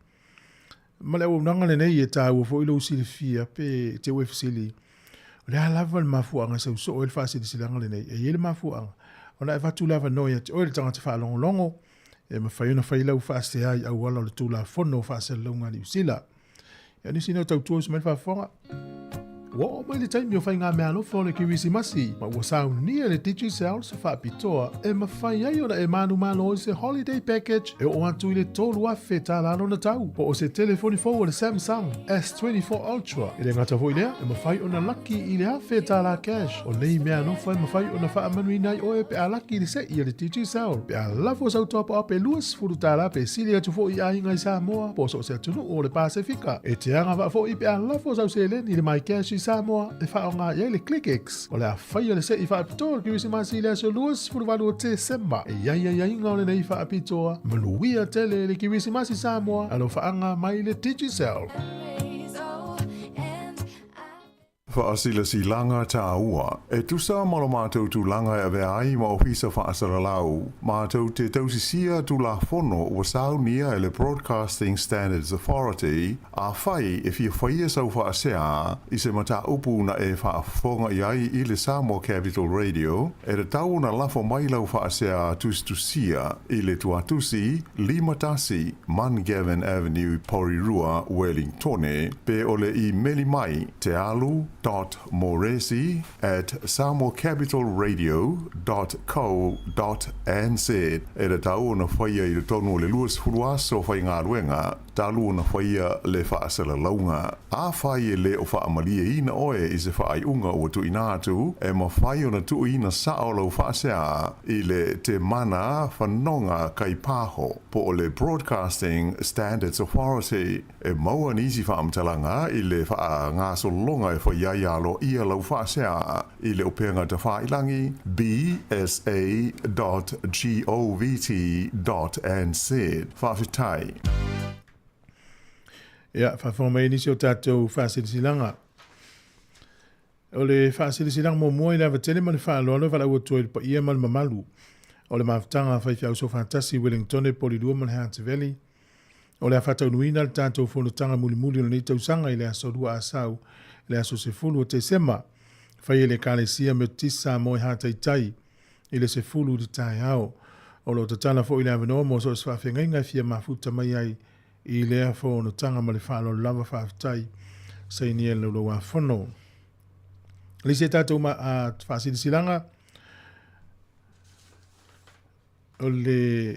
Ma le auaunaga lenei e taua foi lou silafia pe te ua e fesili, o le a lava le mafuaaga e sau soo ai le faasilasilaga lenei? E i ai le mafuaaga, ona e avatu le avanoa ia te oe le tagata faalogologo e mafai ona fai lau faasea i auala o le Tulafono o Faasalalauga a Niu Sila. Ia nisi nei o tautua usu mai le faafofoga. Ua oo mai le taimi o faigameaalofa o le Kerisimasi, ma ua saunia e le Digicel se faapitoa e mafai ai ona e manumalo i se holiday package e oo atu i le $3,000 lona tau, po o se telefoni fou o le Samsung S24 Ultra. E le gata foi i lea, e mafai ona laki i le $1,000 cash. O nei meaalofa e mafai ona faamanuiina ai oe pe a laki i le se'i a le Digicel. Pe a lafo sau top-up e $20 pe sili atu foi i aiga i Samoa po o so o se atunuu o le Pasefika. E te agavaa foi pe a lafo sau seleni i le MyCash i Samoa e faaaoga i ai le ClickX. O le a faia le se'i faapitoa o le Kerisimasi i le aso 28 o Tesema. E i ai aiaiga o lenei faapitoa. Manuia tele le Kerisimasi Samoa, alofaaga mai le Digicel. Faasilasilaga tāua. E tusa ma lo matou tulaga e avea ai ma Ofisa Faasalalau, matou te tausisia Tulafono ua saunia e le Broadcasting Standards Authority, afai e fia faia sau faasea i se mataupu na e faafofoga i ai i le Samoa Capital Radio, e tatau ona lafo mai lau faasea tusitusia i le tuatusi 51 Mungavin Avenue, Porirua, Wellingtone, pe o le imeli mai tealu dot moresi at samoacapitalradio dot co dot nz. E tatau ona faia i totonu o le 20 aso faigaluega talu ona faia le faasalalauga. Afai e le o faamalieina oe i se faaiuga ua tuuina atu, e mafai ona tuuina sao lau faasea i le Te Mana Whanonga Kaipaho po o le Broadcasting Standards Authority. E maua nisi faamatalaga i le faagasologa e fai ai aloaia lau faasea i le upega tafailangi bsa dot govt dot nz. Faafetai. Ia, faafofoga mai nisi o tatou faasilasilaga. O le faasilasilaga muamua i le ava tele ma le faaaloalo e valaau atu ai i le paia ma le mamalu o le mafutaga a faifeau soofaatasi i Wellingtone, Polilua ma le Hutt Valley. O le a faataunuina le tatou fonotaga mulimuli o lenei tausaga i le aso Lua Asau, le aso 10 o Tesema. Fai e le Ekalesia Metotisi Samoa i Hataitai i le 10 i le taeao. O lo o tatala foi le avanoa mo so o se faafeagaiga e fia mafuta mai ai i lea fonotaga ma le faaaloalo lava faafetai sainia le Laulau-a-Fono. Le isi a tatou faasilasilaga, o le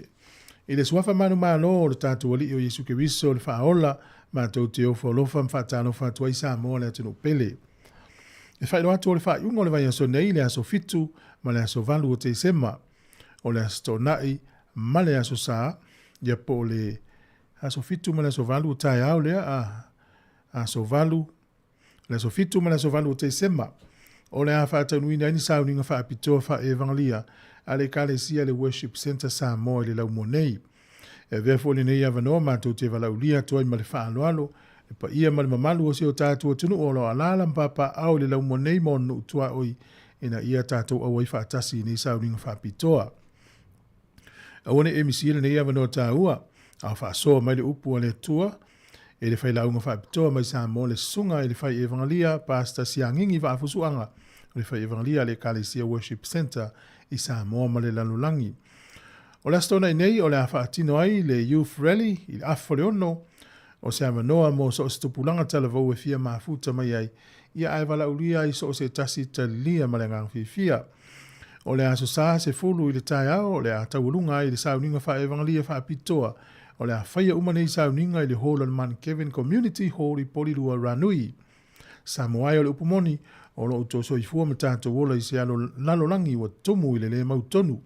i le suafa manumalo o le tatou Alii o Iesu Keriso le Faaola, matou te ofo alofa ma faatalofa atu ai Samoa le atunuu pele. E faailoa atu o le faaiuga o le vaiaso nei, le aso 7 ma le aso 8 o Tesema, o le aso Toonai ma le aso Sa, ia po o le aso 7 ma le aso 8 o taeao lea, a aso 8, le aso 7 ma le aso 8 o Tesema, o le a faataunuina ai ni sauniga faapitoa faa-evanglia a le Ekalesia le Worship Centre Samoa i le laumua nei. E avea foi lenei avanoa matou te valaaulia atu ai ma le faaaloalo le paia ma le mamalu o si o tatou atunuu o lo o alaala ma papaaao i le laumua nei ma ona nuu tuaoi ina ia tatou auai faatasi i nei sauniga faapitoa. Aua ne i e misia lenei avanoa taua, a o faasoa mai le upu a le Atua e le failauga faapitoa mai Samoa le Susuga i le Fai Evangelia Pastor Siagigi Vaafusuaga o le Fai Evangelia a le Ekalesia Worship Centre i Samoa ma le lalolagi. O le Aso Toonai nei o le a faatino ai le Youth Rally i le afa o le ono, o se avanoa mo so o se tupulaga talavou e fia mafuta mai ai, ia ae valaaulia ai so o se tasi talia ma le agaga fiafia. O le Aso Sa, 10 i le taeao, o le a taualuga ai le sauniga faa-evangelia faapitoa. O le a faia uma nei sauniga i le hall o le Mount Kevin Community Hall i Polilua, Ranui. Samoa e o le upu moni, o lo outou soifua ma tatou ola i se alo lalolagi ua tumu i le le mautonu.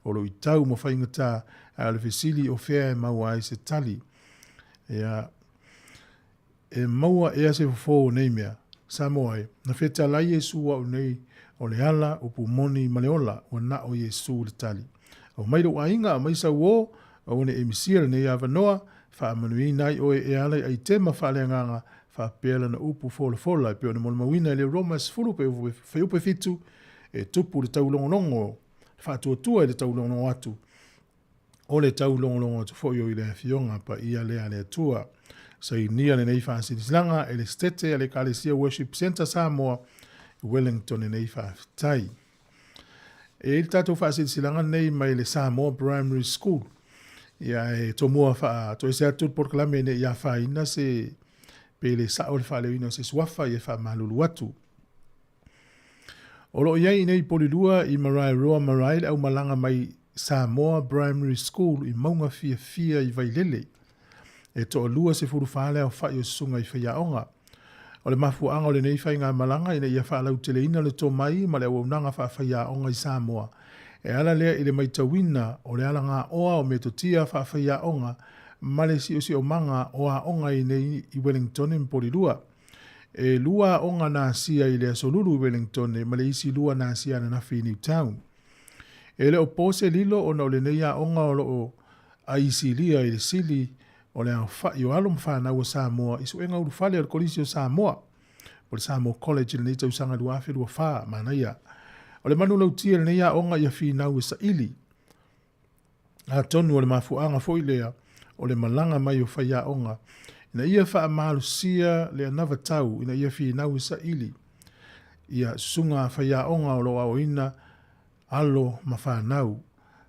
O lo itau ma faigata, ae o le fesili o fea e maua ai se tali. Ia, e maua ea se fofo o nei mea? Samoa e, na fetalai Iesu au nei, o le ala, upu moni ma le ola, ua na o Iesu le tali. Aumai lou aiga, aumai sau uō, aua ne i e misia lenei avanoa, faamanuiaina ai oe e ala i aitema faaleagaga, faapea lana upu folafola e pei ona molimauina i le Roma 10 fuaiupu 7, e tupu le taulogologo, le faatuatua i le taulogologo atu, o le taulogologo atu foi o i le Afioga Paia lea a le Atua. Sainia lenei faasilasilaga e le Setete a le Ekalesia Worship Centre Samoa i Wellington lenei faafetai. E i ai le tatou faasilasilaga lenei mai le Samoa Primary School. Ia e tomua faatoese atu le polokalame ne i afaina se pe le sao le faaleoina o se suafa ia e faamalulu atu. O lo o i ai i nei Polilua i Maraeroa Marae le aumalaga mai Samoa Primary School i Mauga Fiafia i Vailele. E toalua 14 le aofai o susuga i faiaoga. O le mafuaaga o lenei faigamalaga ina ia faalauteleina le tomai ma le auaunaga faafaiaoga i Samoa, e ala lea i le maitauina o le alagaoa o metotia faafaiaoga ma le siosiomaga o aoga i nei i Wellingtone ma Polilua. E lua aoga na asia i le Aso Lulu i Wellingtone ma le isi lua na asia ananafi i Newtown. E le o po se lilo ona o lenei aoga o lo o aisilia i le sili o le aofai o alo ma fanau a Samoa i suega ulufale o le Kolisi o Samoa po o le Samoa College i lenei tausaga 2024. Manaia. O le manulauti a lenei aoga ia finau e saili. Atonu o le mafuaaga foi lea o le malaga mai o faiaoga ina ia faamalosia le anavatau ina ia finau e saili ia susuga a faiaoga o lo o aoaoina alo ma fanau.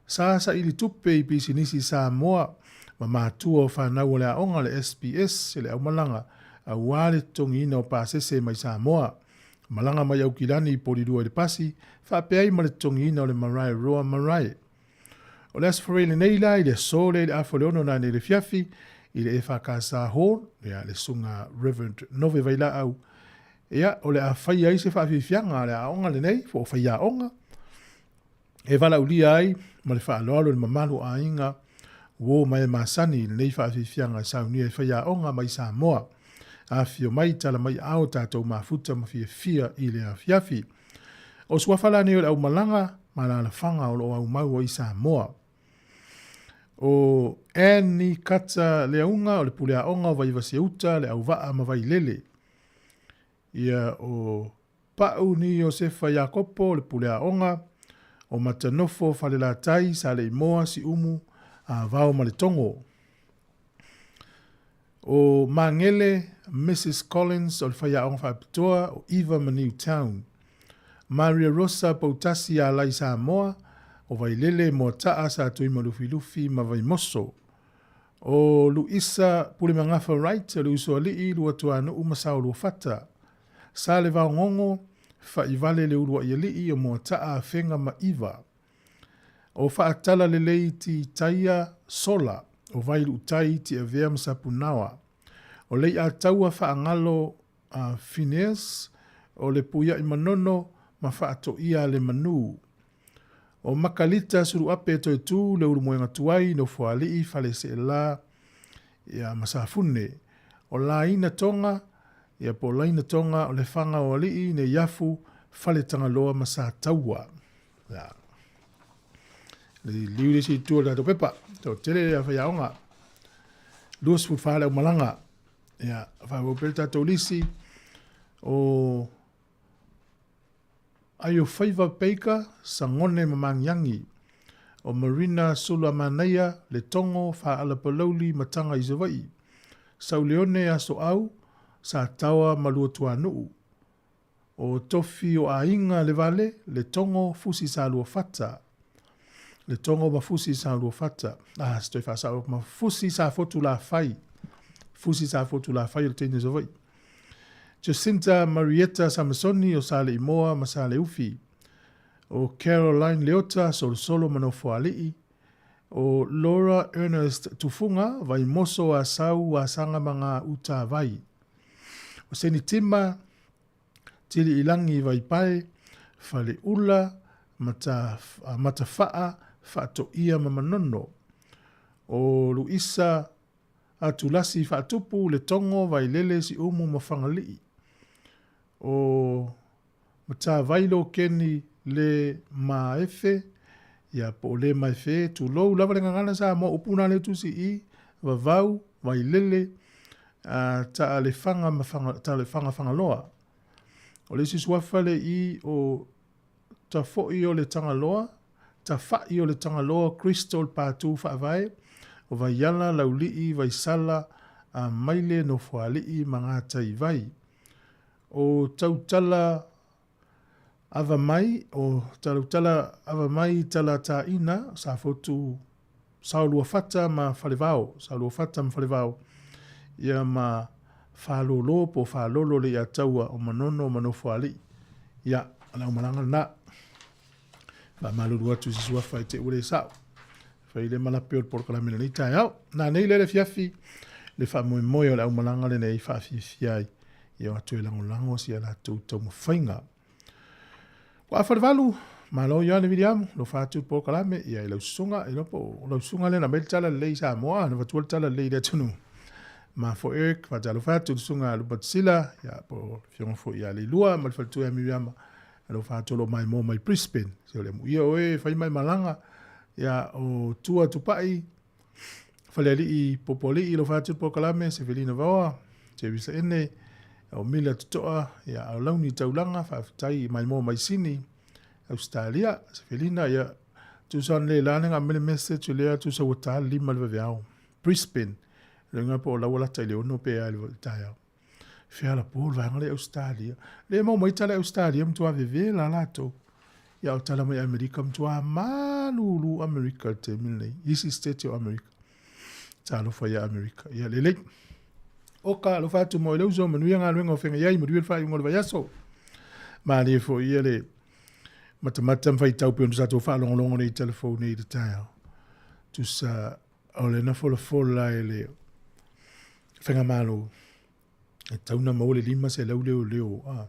Sa saili tupe i pisinisi Samoa ma matua o fanau o le aoga le SPS i le aumalaga aua le totogiina o pasese mai Samoa. Malaga mai Aukilani i Polilua i le pasi, faapea ai ma le totogiina o le Marae Roa Marae. O le Aso Faraile lenei la i le aso lea i le afa o le ono nanei i le afiafi i le EFKS Hall, ia, le susuga Reverend Nove Vailaau, ia, o le a faia ai se faafiafiaga a le aoga lenei, po o faiaoga, e valaaulia ai ma le faaaloalo i le mamalu o aiga uo ma e masani i lenei faafiafiaga e saunia e faiaoga mai Samoa. Afifio mai, tala mai aao tatou mafuta ma fiafia i le afiafi. O suafa la nei o le aumalaga ma alaalafaga o lo o aumau ai i Samoa. O Annie Kata Leauga o le puleaoga o Vaivase-uta, le auvaa ma Vailele. Ia o Pa'u ni Iosefa Iakopo o le puleaoga o Matanofo, Falelatai, Saleimoa, Siumu, Avao ma Letogo. O Magele Mrs Collins o le faiaoga faapitoa o Eva ma Newtown. Maria Rosa Poutasi Alai Samoa o Vailele, Moataa, Satuima Lufilufi ma Vaimoso. O Luisa Pulemagafa Wright o le Usoalii, Luatuanuu ma Saoluafata. Salevaogogo, Faivale le Uluaialii o Moataa, Afega ma Iva. O Faatalalelei Titaia Sola o Vailuutai, Tiavea ma Sapunaoa. O Leiataua Faagalo a Phineas o le Puiai Manono ma Faatoia le Manu. O Makalita Suluape Toetu le Ulumoega Tuai, Nofoalii, Faleseela ia ma Safune. O Laina Tonga ia po o Laina Tonga o Lefaga o Alii, Neiafu, Faletagaloa ma Sataua. Ia. Le liu le isi itu o le tatou pepa. Toatele a faiaoga. 24 le aumalaga. Ia, faaauau pea le tatou lisi o Aiofaiva Baker, Sagone ma Magiagi. O Marina Sulamanaia, Letogo, Faalapalauli ma Taga i Savaii. Sauleone Asoau, Sataoa ma Luatuanuu. O Tofi o Aiga Levale, Letogo, Fusi Saluafata. Letogo ma Fusi Saluafata. Ah, se toe faasao ma Fusi Safotu Lafai. Fusi Safotu Lafai o le teine Savaii. Jacinta Marietta Samasoni o Saleimoa ma Saleufi. O Caroline Leota, Solosolo ma Nofoalii, o Laura Ernest Tufunga, Vaimoso, Asau, Asaga ma Gā Uta Vai. O Seni Tima, Tiliilangi Vaipae, Faleula, Mata, Matawhaa, Faatoia ma Manono. O Luisa Atulasi Faatupu, Letogo, Vailele, Siumu ma Fagalii. O Matavailo Keni Le Maefe, ia po o Le Maefe, tulou lava le gagana Samoa, upu na le tusi i, Vavau, Vailele, a Taalefaga ma Faga, Taalefaga Fagaloa. O le isi suafa le i o Tafo'i o le Tagaloa, Tafa'i o le Tagaloa, Crystal Patu Faavae, o Vaiala, Laulii, Vaisala, a Maile, Nofoalii ma Gataivai. O Tautala Ava Mai, o Talautala Ava Mai Talataina, Safotu Saoluafata ma Falevao, Saoluafata ma Falevao, ia ma Falolo po o Falolo le Iataua o Manono ma Nofoalii. Ia, o le aumalaga lena. Faamalulu atu i se suafa i te ua le sao. Fai le malape o le polokalame lenei taeao. Na nei le le fiafi, le faamoemoe o le aumalaga lenei faafiafia ai ia o atu e lagolago si a latou taumafaiga. Ua afa le valu, malo Ioane Viliamu, lofa atu le polokalame, ia i lau susuga, iloa po o lau susuga lea na aumai le tala lelei i Samoa, na avatua le tala lelei i le atunuu. Ma fo Eric, faatalofa atu le susuga Lupatisila, ia po o le afioga foi ia Leilua ma le faletua ia Miriama, alofa atu o lo o maimoa mai Brisbane. Se o le amuia oe e fai mai malaga, ia o Tua Tupai, Falealii Popoalii, alofa atu le polokalame, Sefelina Vaoa, Jerry Saene, o Mila Totoa, ia o Launi Taulaga, faafetai i maimoa mai Sini, Australia, Sefelina, ia tusa le la le ngamele message lea tusa ua ta lima le vaveao. Brisbane, le nga po o laua lata i le ono pe a le taeao. Fea la po le vaega le Australia. Le mau mai tala Australia matua veve la latou. Ia o tala mai Amerika matua malulu Amerika le taimi lenei. Isi state o Amerika. Talofa ia Amerika. Ia lelei. Oka alofa atu mo i le uso manuia galuega o feagai ai manuia le faaiuga o le vaiaso. Malie foi ia le matamata ma faitau pei ona tatou faalogologo nei i telefoni nei i le taeao. Tusa O le na folafola e le Faigamalo, e tatau ona maua le 500 leoleo. A.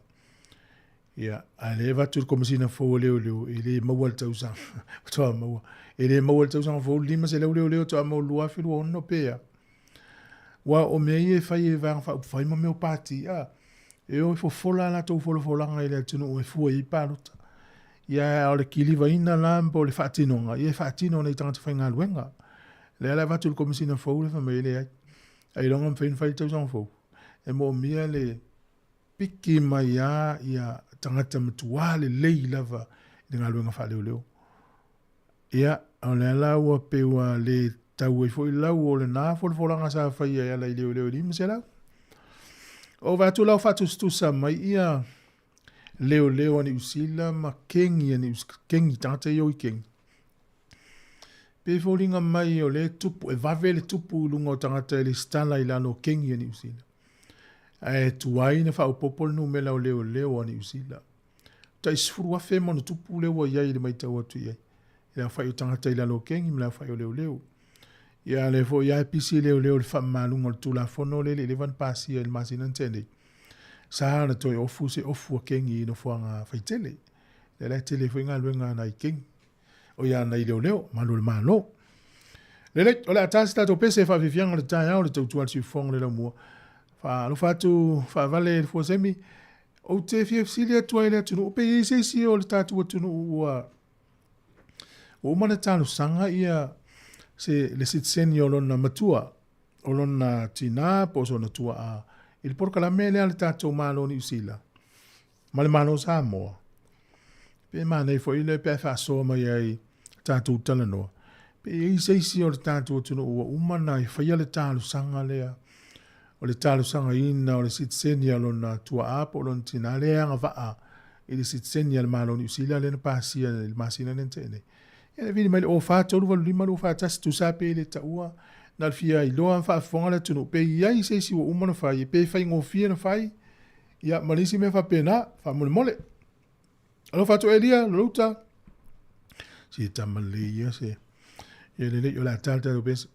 Ia, a le avatu le Komesina fou a leoleo, e le maua le tausaga. Faatoa maua. E le maua le tausaga fou le 500 leoleo faatoa maua 2026 pe a. Aua o mea ia e fai e Vaega Faaupufai ma mea o Pati, a. E o e fofola a latou folafolaga i le atunuu e fua i ai palota. Ia, a o le kilivaina la po o le faatinoga, ia e faatino e nai tagata faigaluega. Lea la e avatu i le Komesina fou le fai mai e leai. Ailoga e mafai ona fai le tausaga fou. E moomia le piki mai lava ia tagata matua lelei lava i le galuega faaleoleo. Ia, o lea la ua pei ua le tau ai foi lau o lena folafolaga sa faia e ala i leoleo e 500. O vaai atu la o faatusatusa mai ia leoleo a Niu Sila ma kengi a Niu kengi tagata ia o i kengi. Pe foliga mai o le tupu, e vave le tupu i luga o tagata e lesitala i lalo o kengi a Niu Sila. Ae tuai na faaopoopo le numera o leoleo a Niu Sila. Tai 10,000 ma ona tupu lea ua i ai i le matau atu i ai. I le aofai o tagata i lalo o kengi ma le aofai o leoleo. Ia a lea foi lava e pisi leoleo i le faamamaluga o le Tulafono lea e le i leva ona pasia i le masina na tea nei. Sa ona toe ofu se ofu a kengi i nofoaga faitele. Lea la e tele foi galuega a nai kengi. O ia nai leoleo, malu o le Malo. Lelei, o le a ta se tatou pese faafiafiaga o le taeao le tautua a le siufofoga o le laumua. Faalofa atu faavale le fuasemi. Ou te fia fesili atu ai i le atunuu, pe i ai se isi o le tatou atunuu ua ua uma ona talosaga ia se le sitiseni o lona matua, o lona tinā po o sona tuaa i le polokalame lea a le tatou Malo o Niu Sila ma le Malo o Samoa. Pe manaia foi lea pe a faasoa mai ai tatou talanoa, pe i ai se isi o le tatou atunuu ua uma ona faia le talosaga lea o le talosagaina o le sitiseni a lona tuaa po o lona tinā lea e agavaa i le sitiseni a le Malo o Niu Sila lea na pasia i le masina lea na tea nei. Ia e vili mai le 04 385 241 tusa pe le taua na o le fia iloa ma faafofoga le atunuu pe i ai se isi ua uma ona fai pe faigofie ona fai ia ma le isi mea faapena faamolemole. Alofa atu Elia, Loluta. Si tama lelei ia se. Ia lelei o le a ta le tatou pesa.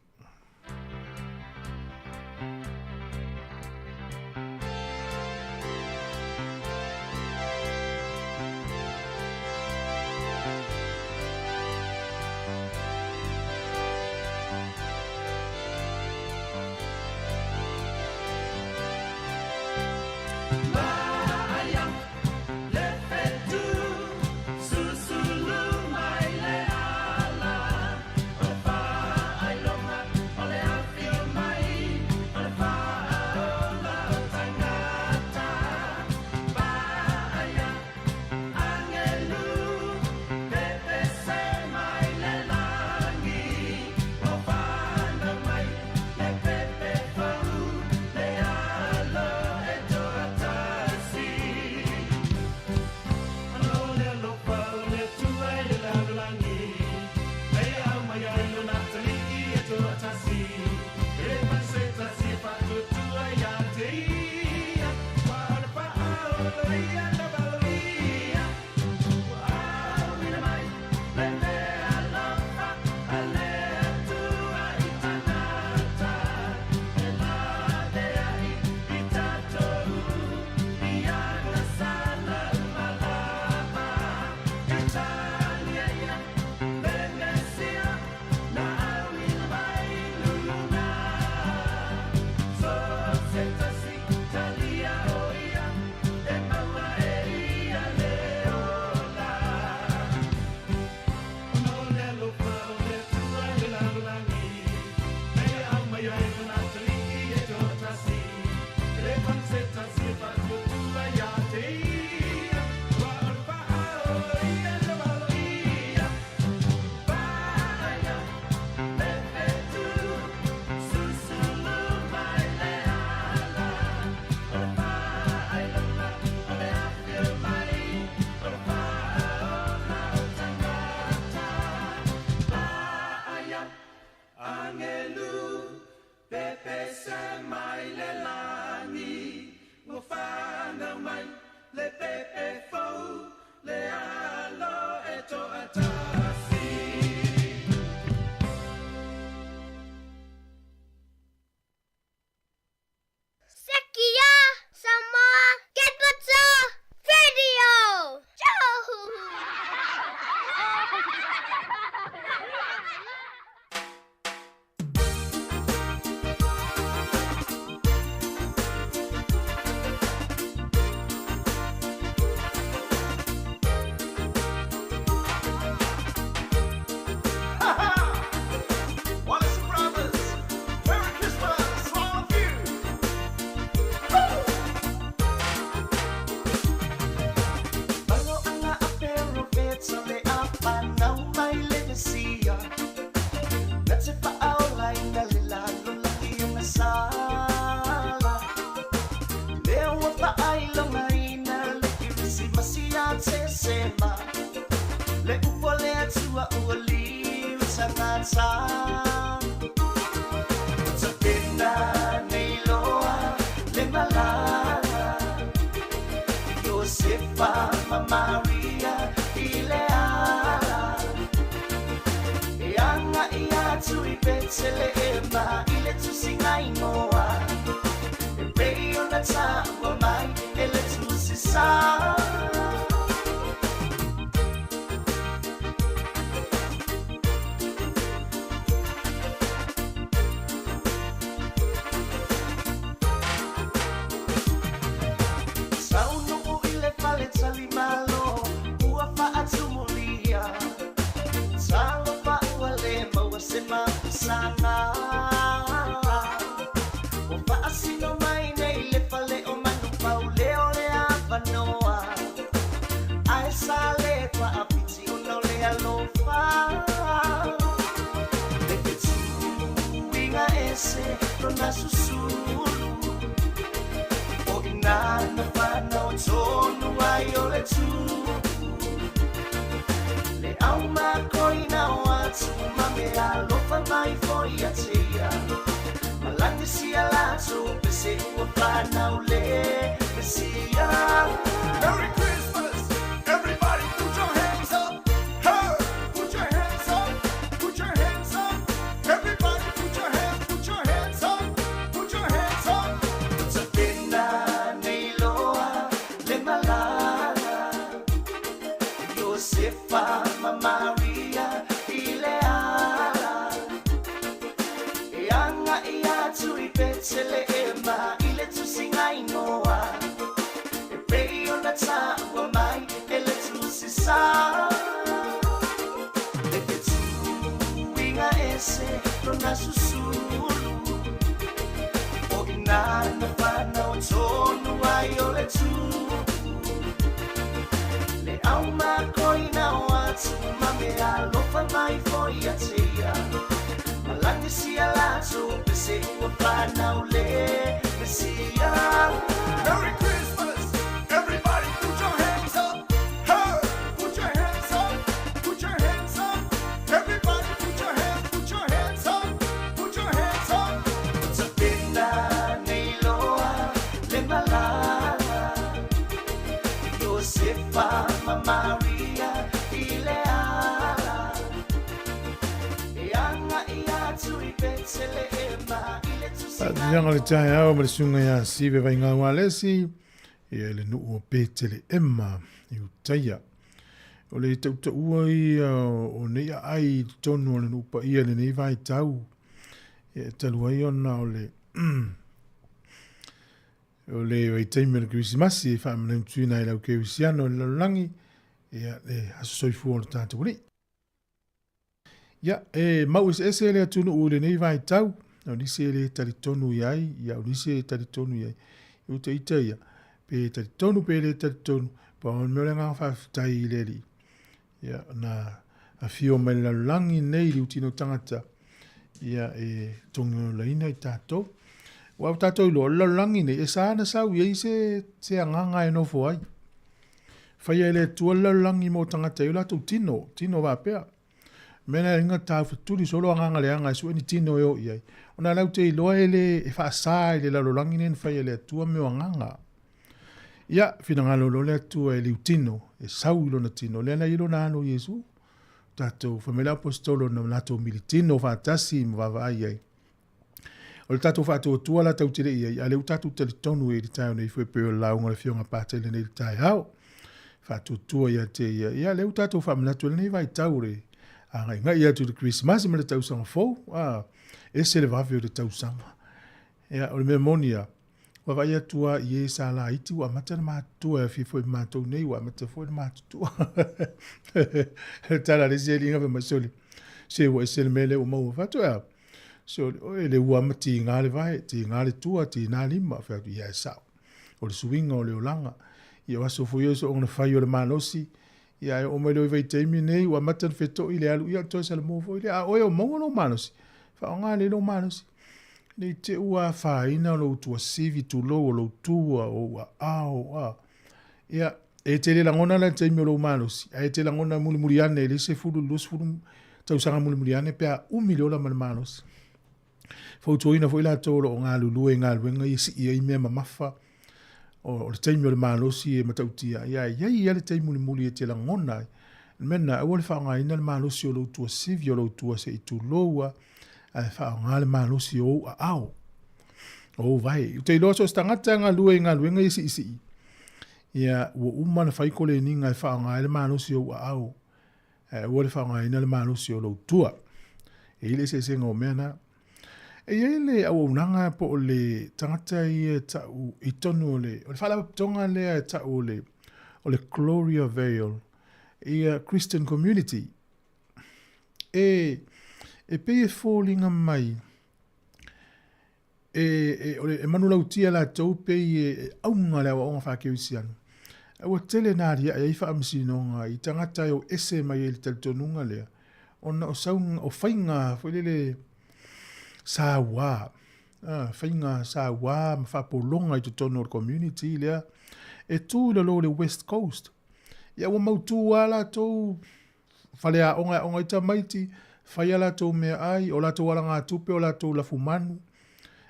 Merry Christmas! Everybody put your hands up! Hey! Put your lona susulu. O ina na whanau tonu ai o le tū. Le au makoina o atu ma me alofa mai foi a te ia. Malangi sia lato pese ua whanau le Mesia. Merry Christmas! Everybody put your hands up! Hey! Put your hands up! Put your hands up! Everybody put your hands, put your hands up! Put your hands up! Tapena nei loa le malala. Josefa ma Maria i le ala. E anga i atu i Betelehema i le tusinga. Faatinoga le taeao ma le susuga ia Sive Vaigau Alesi, ia i le nuu o Peteleema i Utaia. O le tautaua ia o nei aai i totonu o le nuu paia i lenei vaitau, ia e talu ai ona o le o le vaitaimi o le Kerisimasi e faamanatuina ai le au kerisiano i le lalolagi, ia le aso soifua o le tatou Alii. Ia, e mau eseese le atunuu i lenei vaitau, o nisi e le talitonu i ai, ia o nisi e talitonu i ai. I uta ita ia, pe talitonu pe le talitonu, pa o le mea o le agaga faafetai i le Alii. Ia, na afio mai le lalolagi nei i le utino tagata, ia e togiolaina i tatou. Ua o tatou iloa, o le lalolagi nei, e sa na sau i ai se, se agaga e nofo ai. Faia e le Atua le lalolagi mo tagata i o latou tino, tino faapea. Mea na inga tau fetuli solo agaga leaga e sue ni tino e o i ai. Ona lau te iloa e le e faasa i le lalolagi nei na faia e le Atua mea o agaga. Ia, finagalo loa le Atua e liu tino, e sau i lona tino, lea na i lona alo Iesu. Tatou, fai mai le aposetolo na latou militino faatasi ma vaavaai ai. O le tatou faatuatua la tatou te le i ai, a o lea ua tatou talitonu i le taeao nei foi pei o le lauga a le Afioga Pata i lenei taeao. Faatuatua ia te ia. Ia, lea ua tatou faamanatu i lenei vaitau o le agaigai atu i le Kerisimasi ma le tausaga fou. A, ese le vave o le tausaga. Ia, o le mea moni lava, vaavaai atu lava i e sa laiti ua amata ona matutua e afio foi ma matou nei ua amata foi ona matutua. Le tala a le isi alii fai mai, sole, se ua ese le mea lea ua maua. Fai atu, ea, sole, oe le ua ama tiga le vae, tiga le tua, tiga lima. Fai atu, ia e sao. O le suiga o le olaga. Ia o aso foi ia so ona fai o le malosi. Ia ae oo mai loa i vaitaimi nei ua amata ona feto'i le alu, ia toe salamo foi lea. A oe o maua lou malosi, faaaoga lelei lou malosi. Ne i te i ua afaina lou tuasivi, tulou, o lou tua, o ou aao, a. Ia, e te le lagona la i le taimi o lou malosi, ae e te lagona mulimuli ane i le isi 10 i le 20 tausaga mulimuli ane pe a umi le ola ma le malosi. Fautuaina foi latou o lo o galulue i galuega ia sii ai mea mamafa o le taimi o le malosi e matautia ai, ae i ai lava le taimi mulimuli e te lagona ai. O le mea lena, aua le faaaogaina le malosi o lou tuasivi, o lou tua se i tulou lava, ae faaaoga le malosi o ou aao, o ou vae. Ou te iloa so o se tagata e galue i galuega ia siisii, ia ua uma ona fai koleniga e faaaoga ai le malosi o ou aao, ae aua le faaaogaina le malosi o lou tua. E i ai le eseesega o mea na. E i ai le auaunaga po o le tagata ia e tau i totonu o le, o le faalapotopotoga lea e tau o le, o le Gloria Vale, ia Christian Community. E, e pei e foliga mai, e, e, o le, e manulautia latou pei e, e auga le aoaoga faakerisiano. Ae ua tele na aliae ai faamasinoga i tagata e o ese mai ai i le talitonuga lea, ona o sauga, o faiga foi lele saua, a, faiga saua ma faapologa i totonu o le community lea, e tu i lalo o le West Coast. Ia ua mautu lava latou faleaoga e aoga ai tamaiti, fai a latou meaai, o latou alagatupe, o latou lafumanu.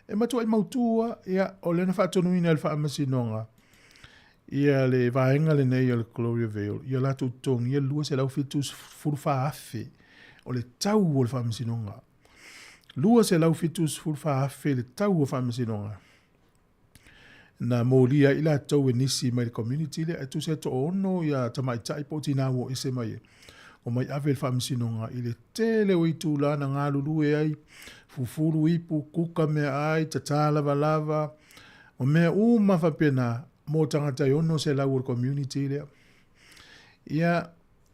E matuai mautu lava, ia, o lea na faatonuina e le Faamasinoga ia le vaega lenei o le Gloria Vale, ia latou totogia le $274,000 o le tau o le Faamasinoga. $274,000 le tau o Faamasinoga. Na molia ai i latou e nisi mai le community lea, e tusa e toaono ia tamaitai po o tina ua o ese mai ai. Omai ave le faamasinoga i le tele o itula na galulue ai, fufulu ipu, kuka meaai, tata lavalava, o mea uma faapena mo tagata e 600 o le community lea. Ia,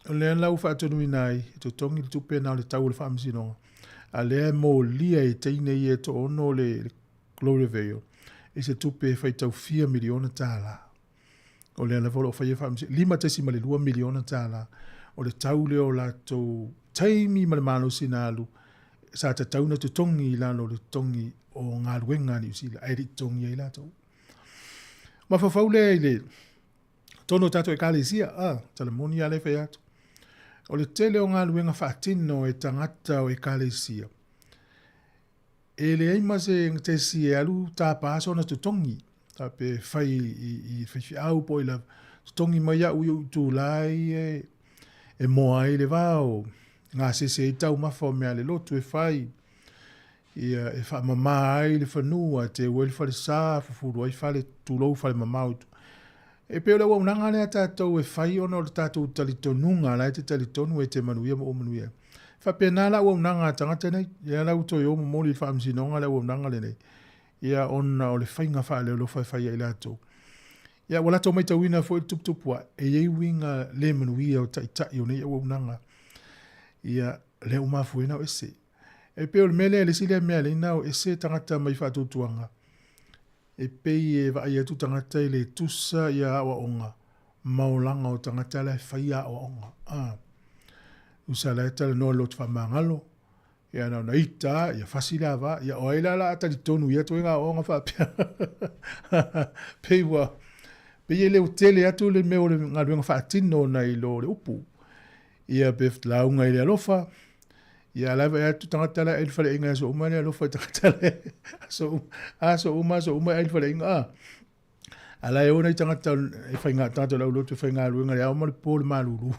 o lea la ua faatonuina ai, e totogi le tupe na o le tau o le faamasinoga. A lea e molia e teine ia e toaono le Gloria Vail i se tupe e faitau fia miliona tālā. O lea lava o lo o faia faamasinoga, $5.2 miliona tālā o le tau lea o latou taimi ma le malosi na alu sa tatau ona totogi i lalo o le totogi o galuega a Niu Sila ae le i totogi ai latou. Mafaufau lea i le tonu o tatou ekalesia, a, tala moni lava lea e fai atu. O le tele o galuega faatino e tagata o ekalesia, E leai ma se tesi e alu tapa sona totogi, pe fai i faifeau po o i lava, totogi mai au i ou itulā ia e moa ai le vao, gasese ai taumafa o mea a le lotu e fai, ia e faamama ai le fanua, teu ai le falesa, fufulu ai fale, tulou fale mamao i tua. E pei o le auaunaga lea a tatou e fai ona o le tatou talitonuga, la e te talitonu e te manuia ma ua manuia ai. E faapena la auaunaga a tagata nei, ia la ua toe o momoli i le faamasinoga le auaunaga lenei, ia ona o le faiga faaleolofa e fai ai latou. Ia ua latou matauina foi le tuputupu ae, e i ai uiga le manuia o taitai o nei auaunaga, ia lea ua mafua ai ona o ese. E pei o le mea lea, le isi lea mea e ala ai ona o ese tagata mai faatuatuaga, E pei e vaai atu tagata e le tusa ia aoaoga ma olaga o tagata la e fai aoaoga. A. Usa la e talanoa lotu faamagalo, ia na ona ita, ia fasi le ava, ia o ai la la a talitonu ia ituaiga aoaoga faapea. Pei ua, pei e le tele atu le mea o le galuega faatino nai lo le upu. Ia pe lauga i le alofa, ia la e vaai atu tagata la e ai le faleaiga i aso uma le alofa i tagata la aso uma, aso uma, aso uma e ai le faleaiga. A, a la e o nai tagata e faiga, tagata o le aulotu e faigaluega le ao ma le po le malulu.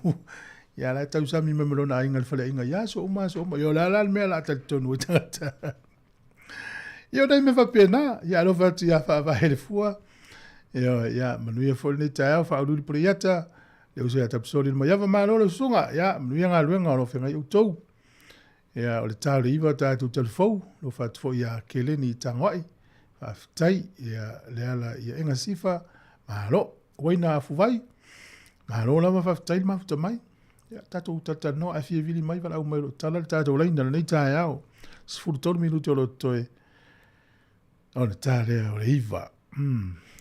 Ia la e tausami mai ma lona aiga i le faleaiga i aso uma, aso uma. Ia o le a la le mea o le a talitonu ai tagata. Ia o nai mea faapena, ia alofa atu ia Faavae le fua. Ia, ia manuia foi lenei taeao, faauluulu Puleiata, le uso ia Tapisoli le Maiava, malo le usuga, ia manuia galuega o lo o feagai outou. Ia o le ta o le iva tatou talifou, alofa atu foi ia Keleni Tagoai, faafetai, ia Leala ia Ega Sifa, malo. Uaina Afuvai, malo lava faafetai le mafuta mai. Ia, tatou talatalanoa, ae fia vili mai valaau mai o lo o tala le tatou laina lenei taeao. 13 minute o lo o totoe ona ta lea o le iva.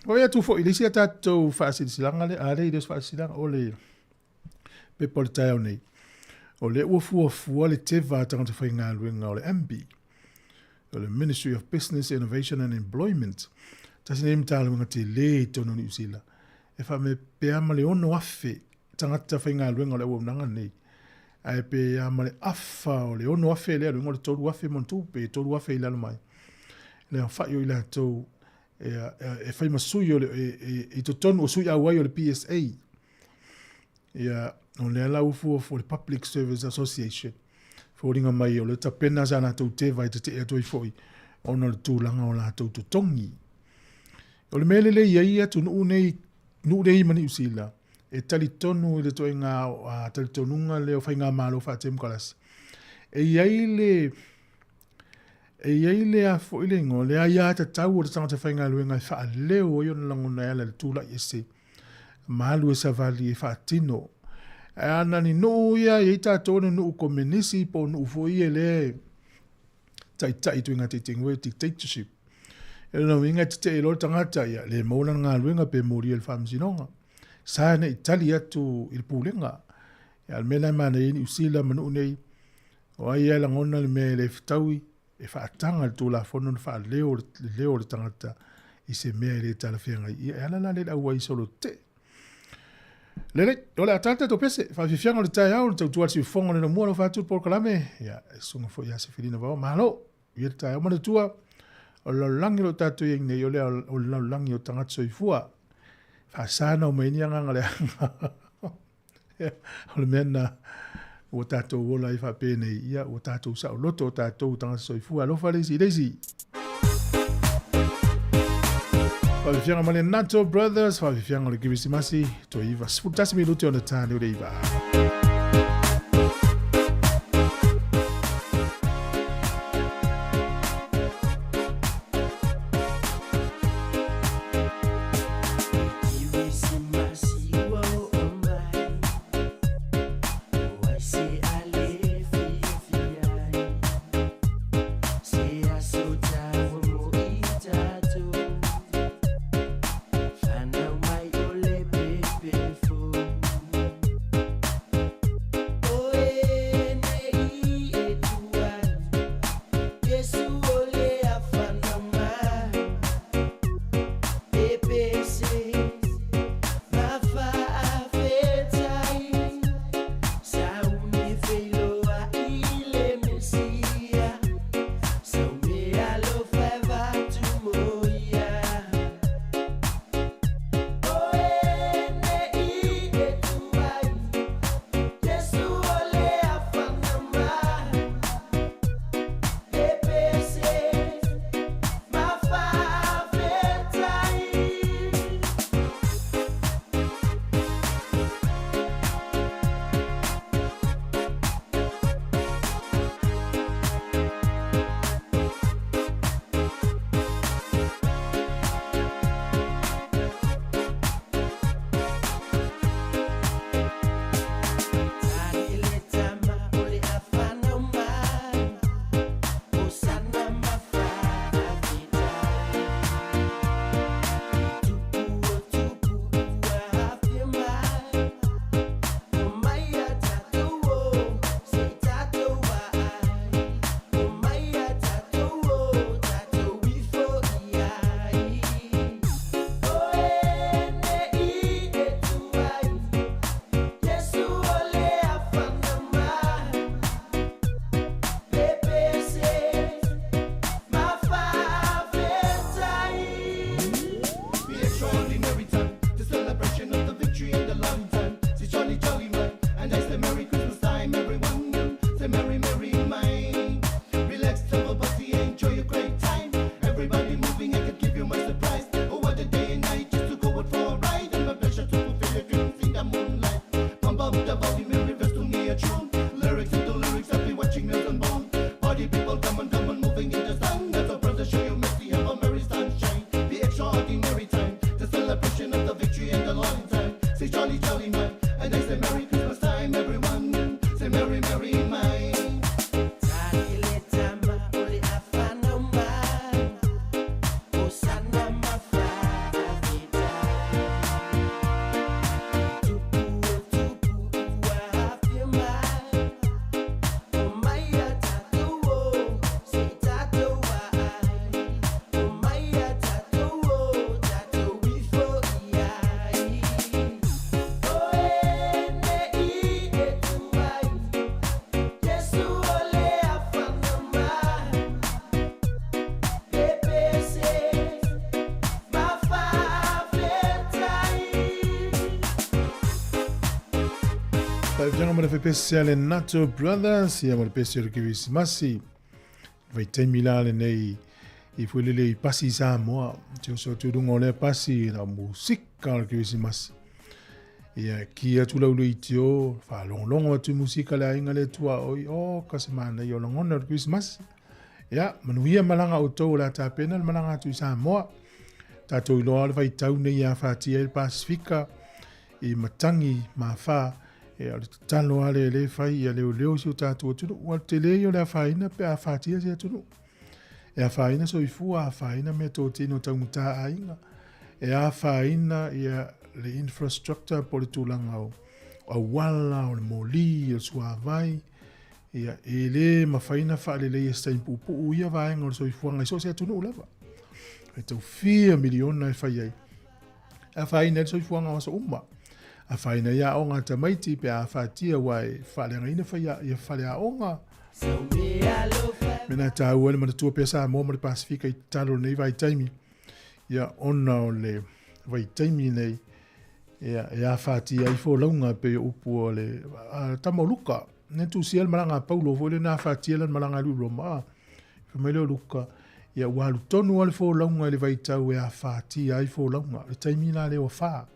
O ia atu foi, le isi a tatou faasilasilaga lea, a lea i le faasilasilaga, o le pepa o le taeao nei, o lea ua fuafua le teva a tagata faigaluega o le MB, o le Ministry of Business, Innovation and Employment, tasi nei Matagaluega tele i totonu o Niu Sila, e faamea ma le 6,000 tagata faigaluega o le auaunaga lenei, ae pe a ma le afa o le 6,000 lea, luga o le 3,000 ma ona tupe, 3,000 i lalo mai, le aofai o i latou e, e fai ma sui o le, e, e, i totonu o sui auai o le PSA. Ia, o lea la ua fuafua le Public Service Association, foliga mai o le tapena sa latou teva e tetee atu ai foi ona o le tulaga o latou totogi. O le mea lelei ai atunuu nei, nuu nei ma Niu Sila, e talitonu i le ituaiga talitonuga lea o faigamalo faatemokarasi. E i ai le e i ai le a foi le igoa, le aiatatau o le tagata faigaluega e faaleo ai ona lagona e ala i le tulai ese ma alu e savali e faatino. Ae ana ni nuu ia, e i ai tatou ni nuu komenisi po o nuu foi ia lea e taitai ituaiga taitaiga dictatorship. E lona uiga e tetee loa le tagata, ia le maua lana galuega pe molia i le faamasinoga. Sa ne i tali atu i le pulega. Ia, o le mea la e manaia ai Niu Sila ma nuu nei, o ai lava e lagona le mea e le fetaui, e faataga le Tulafono ona faaleo le leo o le tagata i se mea e le talafeagai. Ia, e ala la lea i le auai solo tetee. Lelei, o le a tata tatou pese, faafiafiaga o le taeao, le tautua le siufofoga o le Lamua, alofa atu le polokalame, ia, e susuga foi ia Sefilina Vao, malo, ia le taeao. Manatua, o le lalolagi o lo o tatou i ai nei, o le, o le lalolagi o tagata soifua. Faasa na omai ai ni agaga leaga. O le mea lena ua tatou ola ai faapenei, ia, ua tatou saoloto o tatou tagata soifua. Alofa le isi i le isi. Faafiafiaga ma le Nato Brothers, faafiafiaga o le Kerisimasi, toe iva, 11 minute ona ta leo le iva. Extraordinary time, the celebration of the victory and the loving time. Say jolly, jolly man, and I say Merry Christmas time, everyone. You say Merry, Merry man. Relax, have a party, enjoy a great time. Everybody moving, I can give you my surprise. Oh, what a day and night, just to go out for a ride. And my pleasure to fulfill your dreams in the moonlight. Pump up the volume and reverse to me a tune. Lyrics into lyrics, I'll be watching Milton Bone. Party people, come on, come on, moving in the sun. That's a brother, show you mercy, have a merry sunshine. The extraordinary time, the celebration of the victory and the loving time. Say jolly, jolly man, and I say Merry Christmas time, everyone. Say Merry, Merry man. Tavianga ma le fepesi a le Nato Brothers, ia ma le pesi o le Kirisimasi. Vaitaimi la lenei i fuelele i pasi i Samoa. Te oso atu i runga o lea pasi na musika o le Kirisimasi. Ia ki atu lau le itio, whaalongolongo atu musika le ainga le tua oi, o ka se mana i o langona o le Kirisimasi. Ia, manuia malanga o tau o la tāpena le malanga atu i Samoa. Tātou iloa o le vaitau nei a whātia i le Pasifika, i matangi mā whā, e o le tatalo a le le whai ia leo leo si o tātou atunuu. Ua le tele i o le awhaina pe a whātia si atunuu. E awhaina soifua, awhaina mea tō tino taungata ainga. E awhaina ia le infrastructure po le tūlanga o auala, o le mōli, o le suāwai. Ia, e le mawhaina whaalelei e stain puupuu ia vaenga o le soifuaga i so o se atunuu lava. E tau fia miliona e whai ai. A whaina le soifuaga o aso uma. A whaina ia o ngā tamaiti pe a whatia wa e whaaleagaina whai ia whaleaonga. Mena tāua le manatua pea Samoa ma le Pasifika i tatalo nei vaitaimi. Ia ona o le vaitaimi nei ia e āwhatia ai folauga pei o upu o le a tama o Luka. Ne tusia le malaga a Paulo foi le na āwhatia le malaga a Roma. A fai mai le o Luka, ia ua alu tonu a le folauga i le vaitau e āwhatia ai folauga. Le taimi la lea ua whā.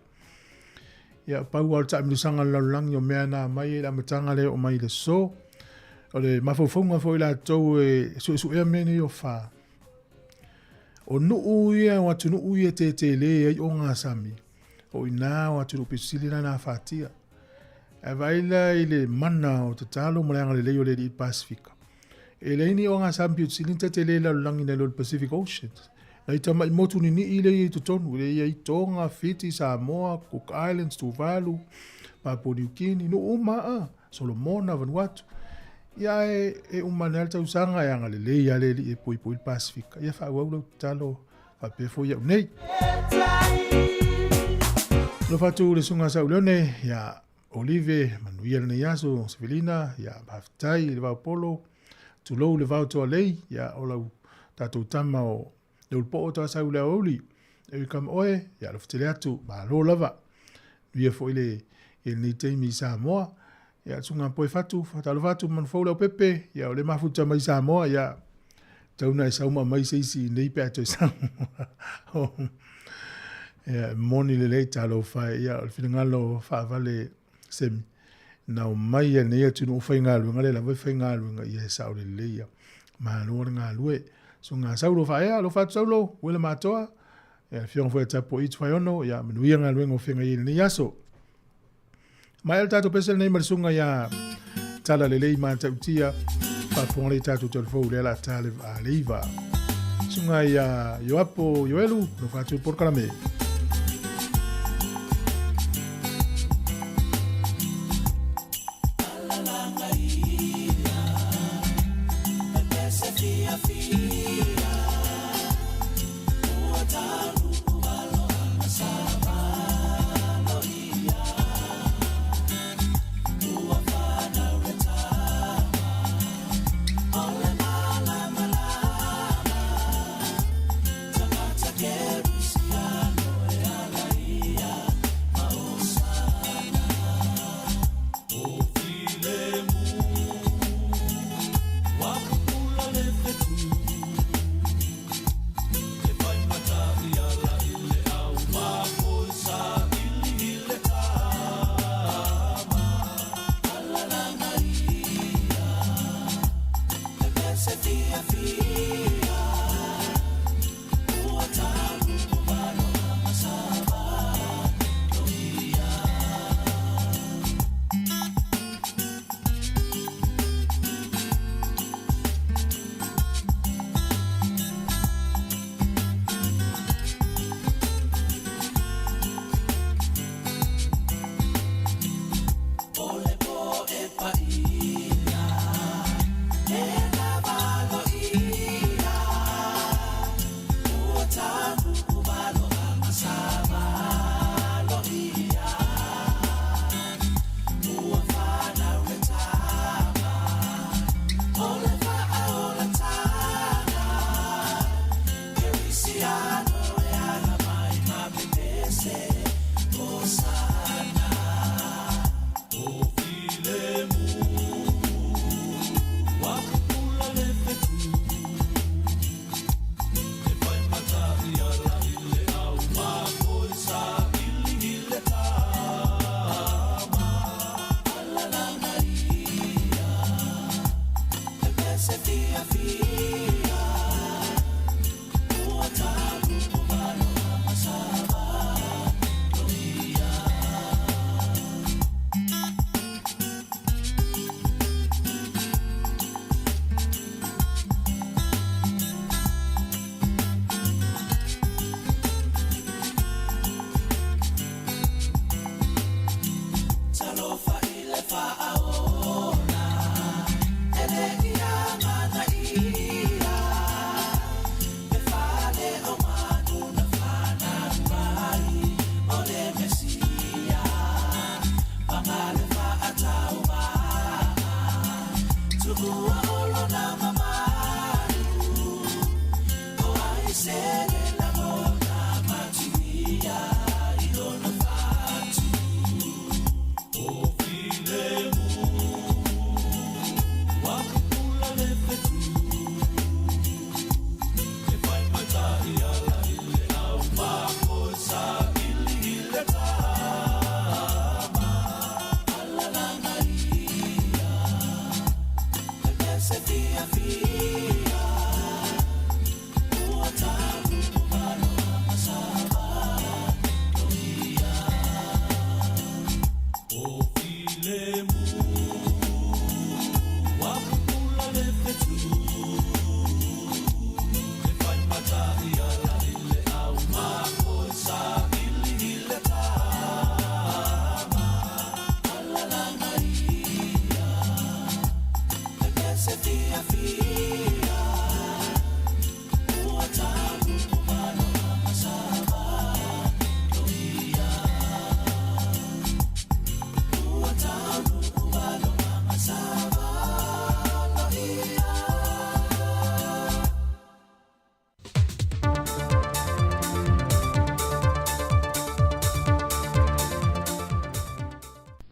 Ia pau o le taamilosaga o le lalolagi o mea na mai e le amataga lea o mai le so. O le mafaufauga foi latou e suesuea mea nei o whā. O nuu ia, o atunuu ia tētēlē ai o ngā sami. O inā o atunuu pisili la nā whātia. E vaila i le mana o te talo mo le angalelei o le i Pasifika. E leini o ngā sami piutisili ni tētēlē lalolagi nei lo le Pacific Ocean. Na i tamai motu ni nii le i totonu, le ia i Tonga, Fiti, Samoa, Cook Islands, Tuvalu, Papua New Guinea, nuu uma a, Solomona, Vanuatu. Ia e, e uma nei le tausaga e agalelei lava le alii e poipoi le Pasifika. Ia faaauau lau tatalo faapea foi au nei. Alofa atu le susuga Sauleone, ia Olive, manuia lenei aso, Sevelina, ia faafetai i le vaopolo, tulou le vao toalei, ia o lau tatou tama o Leulupoo Toasau le aoauli, e ui kama oe, ia alofa tele atu, malo lava. Nuia foi le i lenei taimi i Samoa, ia susuga Poe Fatu, faatalofa atu manufou Leaupepe, ia o le mafuta mai Samoa, ia tau na e sauma mai se isi i nei pe a toe sau. Ia, moni lelei talofa e, ia o le finagalo faavale semi. Na o mai e nei atunuu faigaluega le lava e faigaluega ia e sao lelei ia. Malo le galue. Susuga Saulo Faaea, alofa atu Saulo, uela matoa. Ia, le afioga foi ia Tapuai Tufaiono, ia manuia galuega o feagai ai i lenei aso. Maea le tatou pese lenei ma le susuga ia Tala Lelei Matautia, faafofoga lei tatou telefou lea la ta le valeiva. Susuga ia Ioapo Ioelu, alofa atu le polokalame.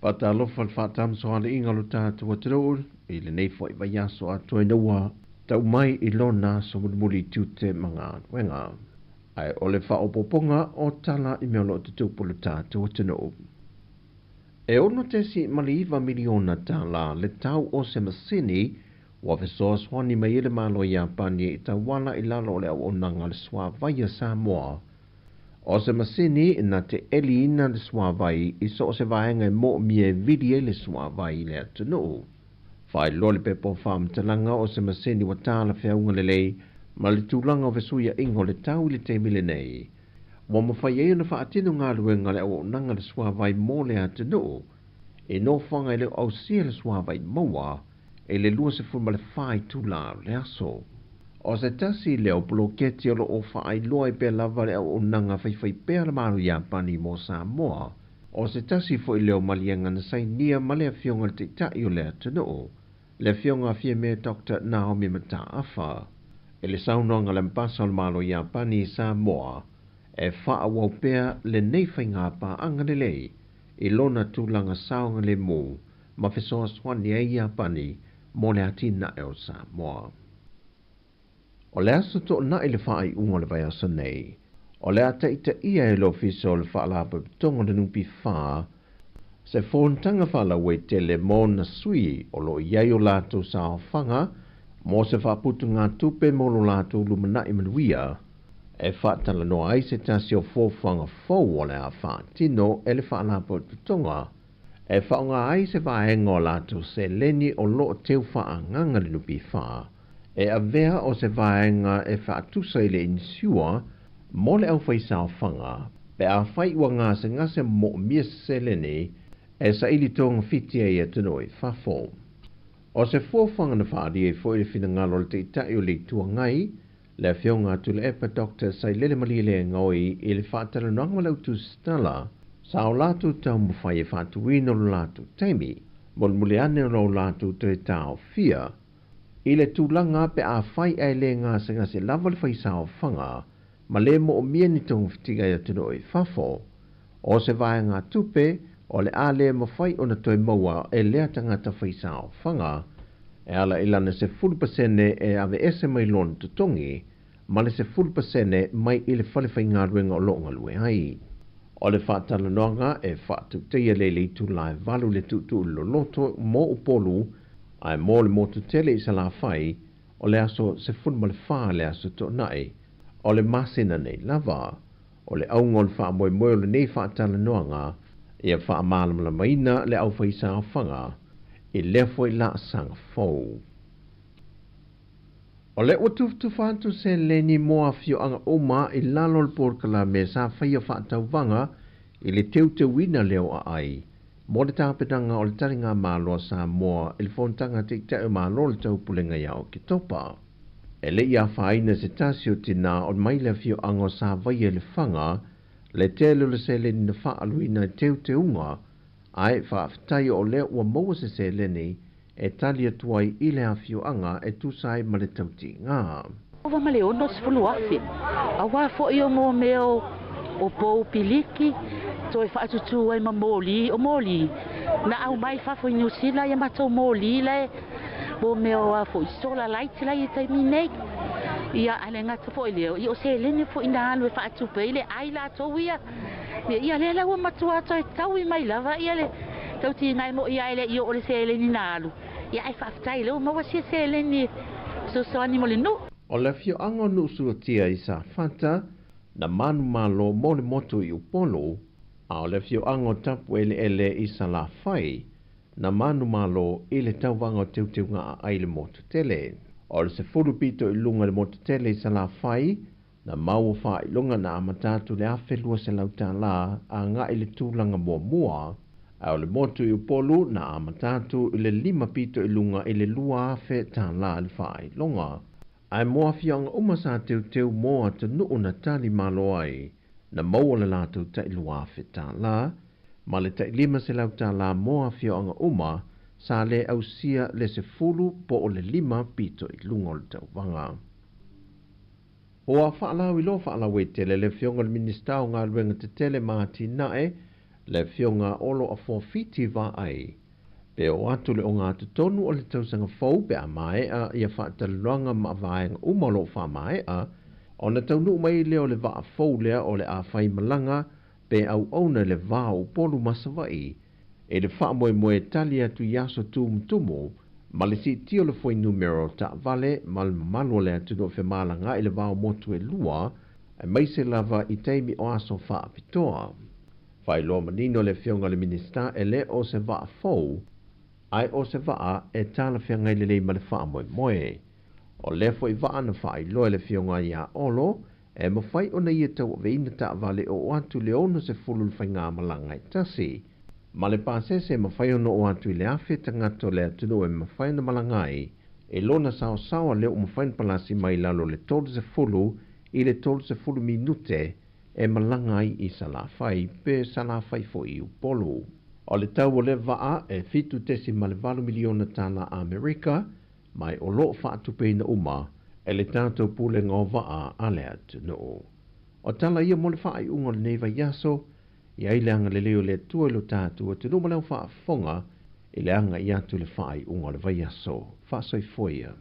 Faatalofa le faatamasoaliiga o lo tatou atunuu i lenei fo'i vaiaso atoa ina ua tau mai i lona aso mulimuli i tiute ma galuega. Ae o le faaopoopoga o tala i mea o lo o tutupu i lo tatou atunuu. E $6.9 miliona tālā le tau o se masini ua fesoasoani mai ai le Malo o Iapani i tauala i lalo o le auaunaga a le Suavai a Samoa. O se masini na te eliina le suavai i so o se vaega e moomia e vili ai le suavai i le atunuu. Faailoa le pepa o faamatalaga o se masini ua talafeauga lelei ma le tulaga o fesuiaiga o le tau i le taimi lenei. Ua mafai ai ona faatino galuega a le auaunaga a le suavai mo le atunuu i nofoaga e le o ausia le suavai maua i le 24 itula o le aso. O se tasi lea o poloketi o lo o faailoa ai pea lava le auaunaga faifaipea a le Malo Iapani mo Samoa. O se tasi foi lea o maliega na sainia ma le Afioga i le Taitai o le atunuu, le Afioga a Fiame Doctor Naomi Mataafa. I le saunoaga a le Ambasa o le Malo Iapani i Samoa, e faaauau pea lenei faiga paaga lelei i lona tulaga saogalemu ma fesoasoani ai Iapani mo le atinae o Samoa. O le aso toonai le faaiuga o le vaiaso nei, o le a taitaia e le Ofisa o le Faalapotopotoga o le NPF se fonotaga faalauaitele mo ona sui o lo o i ai o latou saofaga mo se faaputugatupe mo lo latou lumanai manuia, e faatalanoa ai se tasi o fuafuaga fou o le a faatino e le Faalapotopotoga e faaaoga ai se vaega o latou seleni o lo o teu faaagaga le NPF e avea o se vaega e faatusa i le inisiua mo le aufaisaofaga pe afai ua gasegase moomia se seleni e saili togafiti ai i atunuu i fafo. O se fuafuaga na faaalia ai foi le finagalo o le Taitai o le Itu Agai, le Afioga a Tuilaepa Doctor Sailele Malielegaoi i le faatalanoaga ma le autusitala, sa o latou taumafai e faatuina lo latou taimi, mulimuli ane ona o latou toe taofia i le tulaga pe afai ae le gasegase lava le faisaofaga ma le moomia ni togafitiga i atunuu i fafo. O se vaegatupe o le a le mafai ona toe maua e lea tagata faisaofaga e ala i lana 10% e aveese mai lona totogi ma le 10% mai i le fale faigaluega o lo o galue ai. O le faatalanoaga e faatautaia lea i le itula e 8 le tuutuu loloto mo Upolu ae mo le motu tele i Salafai o le aso 14 le aso toonai o le masina nei lava. O le auga o le faamoemoe o lenei faatalanoaga ia faamalamalamaina le aufaisaofaga i lea foi laasaga fou. O lea ua tufatufa atu seleni mo afioaga uma i lalo o le polokalame sa faia faatauvaga i le teuteuina lea o aai mo le tapenaga o le taligamalo a Samoa i le fonotaga a Taitai o Malo o le Taupulega ia Oketopa. E le i afaina se tasi o tinā o mai le afioaga o Savaia i Lefaga le tele o le seleni na faaluina i teuteuga, ae faafetai o lea ua maua se seleni e tali atu ai i le afioaga e tusa ai ma le tautiga. Ova ma le 60,000. Auā fo'i o mō mea o pou piliki, toe faatutū ai ma moli, o moli na aumai fafo i Niu Sila ia matou moli lae mō mea o a fo'i solar light la i taimi nei. Ia ae le gata fo'i lea, ia o seleni fo'i na alu e faatupe ai le ai latou ia. Ia lea la ua matua toe taui mai lava ia le tautiga e mo'i ae le i oo le seleni na alu. Ia ae faafetai lea ua maua sia seleni e fesoasoani mo le nuu. O le afioaga o Nuusuatia i Safata na manumalo mo le motu i Upolu, a o le afioaga o Tapueleele i Salafai na manumalo i le tauvaga o teuteuga aai i le motu tele. O le 10 pito i luga i le motu tele i Salafai na maua faailoga na amata atu le $1,200 agai i le tulaga muamua, a o le motu i Upolu na amata atu i le 5 pito i luga i le $2,000 le faailoga. Ae mo afioaga uma sa teuteu mo atunuu na tali malo ai, na maua le latou tai $2,000 ma le tai $500 mo afioaga uma sa le ausia le 10 po o le 5 pito i luga o le tauvaga. Ua faalauiloa faalauaitele le Afioga i le Minisita o Galuega Tetele ma Atinae, Le Afioga Olo Afuafiti Vaai. Pe oo atu le ogatotonu o le tausaga fou pe a maea ia faatalanoaga ma vaega uma o loo faamaea, ona taunuu mai lea o le vaa fou lea o le a faimalaga pe auauna i le va o Upolu ma Savaii i le faamoemoe e tali atu i aso tumutumu ma le siitia o le fuainumera o taavale ma le mamalu o le atunuu e femalaga i le va o motu e lua, aemaise lava i taimi o aso faapitoa. Faailoa manino le Afioga i le Minisita e le o se vaa fou, ae o se vaa e talafeagai lelei ma le faamoemoe. O lea foi vaa na faailoa e le Afioga ia Olo, e mafai ona ia tauaveina taavale oo atu i le 60 le faigamalaga e tasi. Ma le pasese e mafai ona oo atu i le 1,000 tagata o le atunuu e mafai ona malaga ai, i lona saosaoa lea ua mafai ona palasi mai i lalo o le 30 i le 30 minute e malaga ai i Salafai pe Salafai foi i Upolu. O le tau o lea vaa e $7.8 miliona tala Amerika, ma o loo faatupeina uma e le tatou Pulega o Vaa a le atunuu. O tala ia mo le faaiuga o lenei vaiaso, i ai le agalelei o le Atua i lo tatou atunuu ma le au faafofoga i le agai atu i le faaiuga o le vaiaso. Faasoifua ia.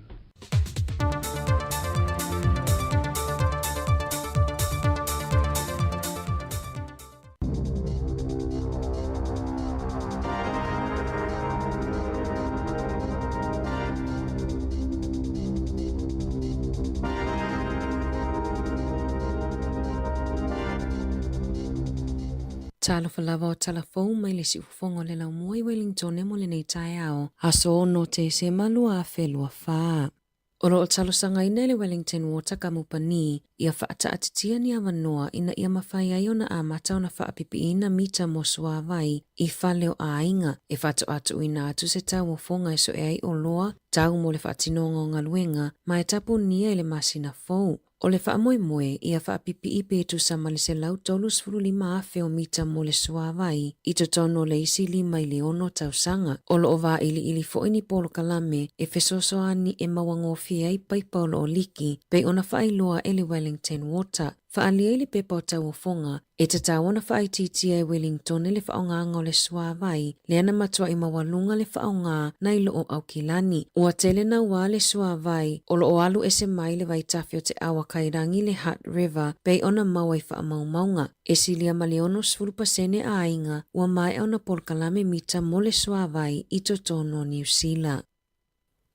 Talofa lava o tala fou mai le siufofoga o le laumua i Wellingtone mo lenei taeao, aso 6 Tesema 2024. O lo o talosagaina e le Wellington Water Kamupani ia faataatitia ni avanoa ina ia mafai ai ona amata ona faapipiina mita mo suāwai i fale o aiga e faatoa tuuina atu se tauofoga e soe ai oloa tau mo le faatinoga o galuega ma e tapunia i le masina fou. O le faamoemoe ia faapipii pe tusa ma le 135,000 o mita mo le suāwai i totonu o le isi lima i le ono tausaga. O lo o vailiili foi ni polokalame e fesoasoani e mauagofie ai paipa o lo o liki pei ona faailoa e le Wellington Water. Faaalia i le pepa o tauofoga, e tatau ona faaitiitia e Wellingtone le faaaogaga o le suāwai, lea na matuai maualuga le faaaoga nai lo o Aukilani. Ua tele nauā le suāwai o lo o alu ese mai le vaitafe o te awa kairangi le Hutt River pei ona maua i faamaumauga. E silia ma le 60% aiga ua maea ona polokalame mita mo le suāwai i totonu o Niu Sila.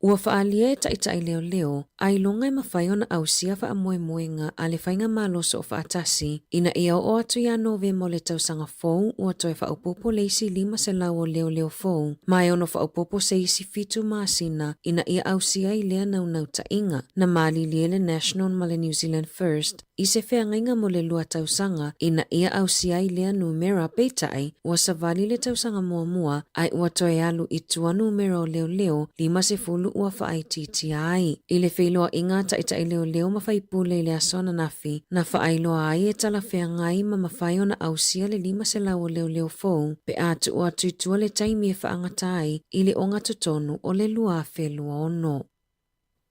Ua faaalia e taitai leoleo ailoga e mafai ona ausia faamoemoega a le Faigamalo Soofaatasi ina ia oo atu iā Novema o le tausaga fou ua toe faaopoopo le isi 500 o leoleo fou ma e ono faaopoopo se isi fitu masina ina ia ausia ai lea naunautaiga. Na malilie le National ma le New Zealand First i se feagaiga mo le lua tausaga ina ia ausia ai lea numera peitai ua savali le tausaga muamua ae ua toe alu i tua numera o leoleo 50 ua faaitiitia ai. I le feiloaiga a taitai leoleo ma faipule i le aso ananafi, na faailoa ai e talafeagai ma mafai ona ausia le 500 o leoleo fou pe a tuu atu i tua le taimi e faagata ai i le ogatotonu o le 2026.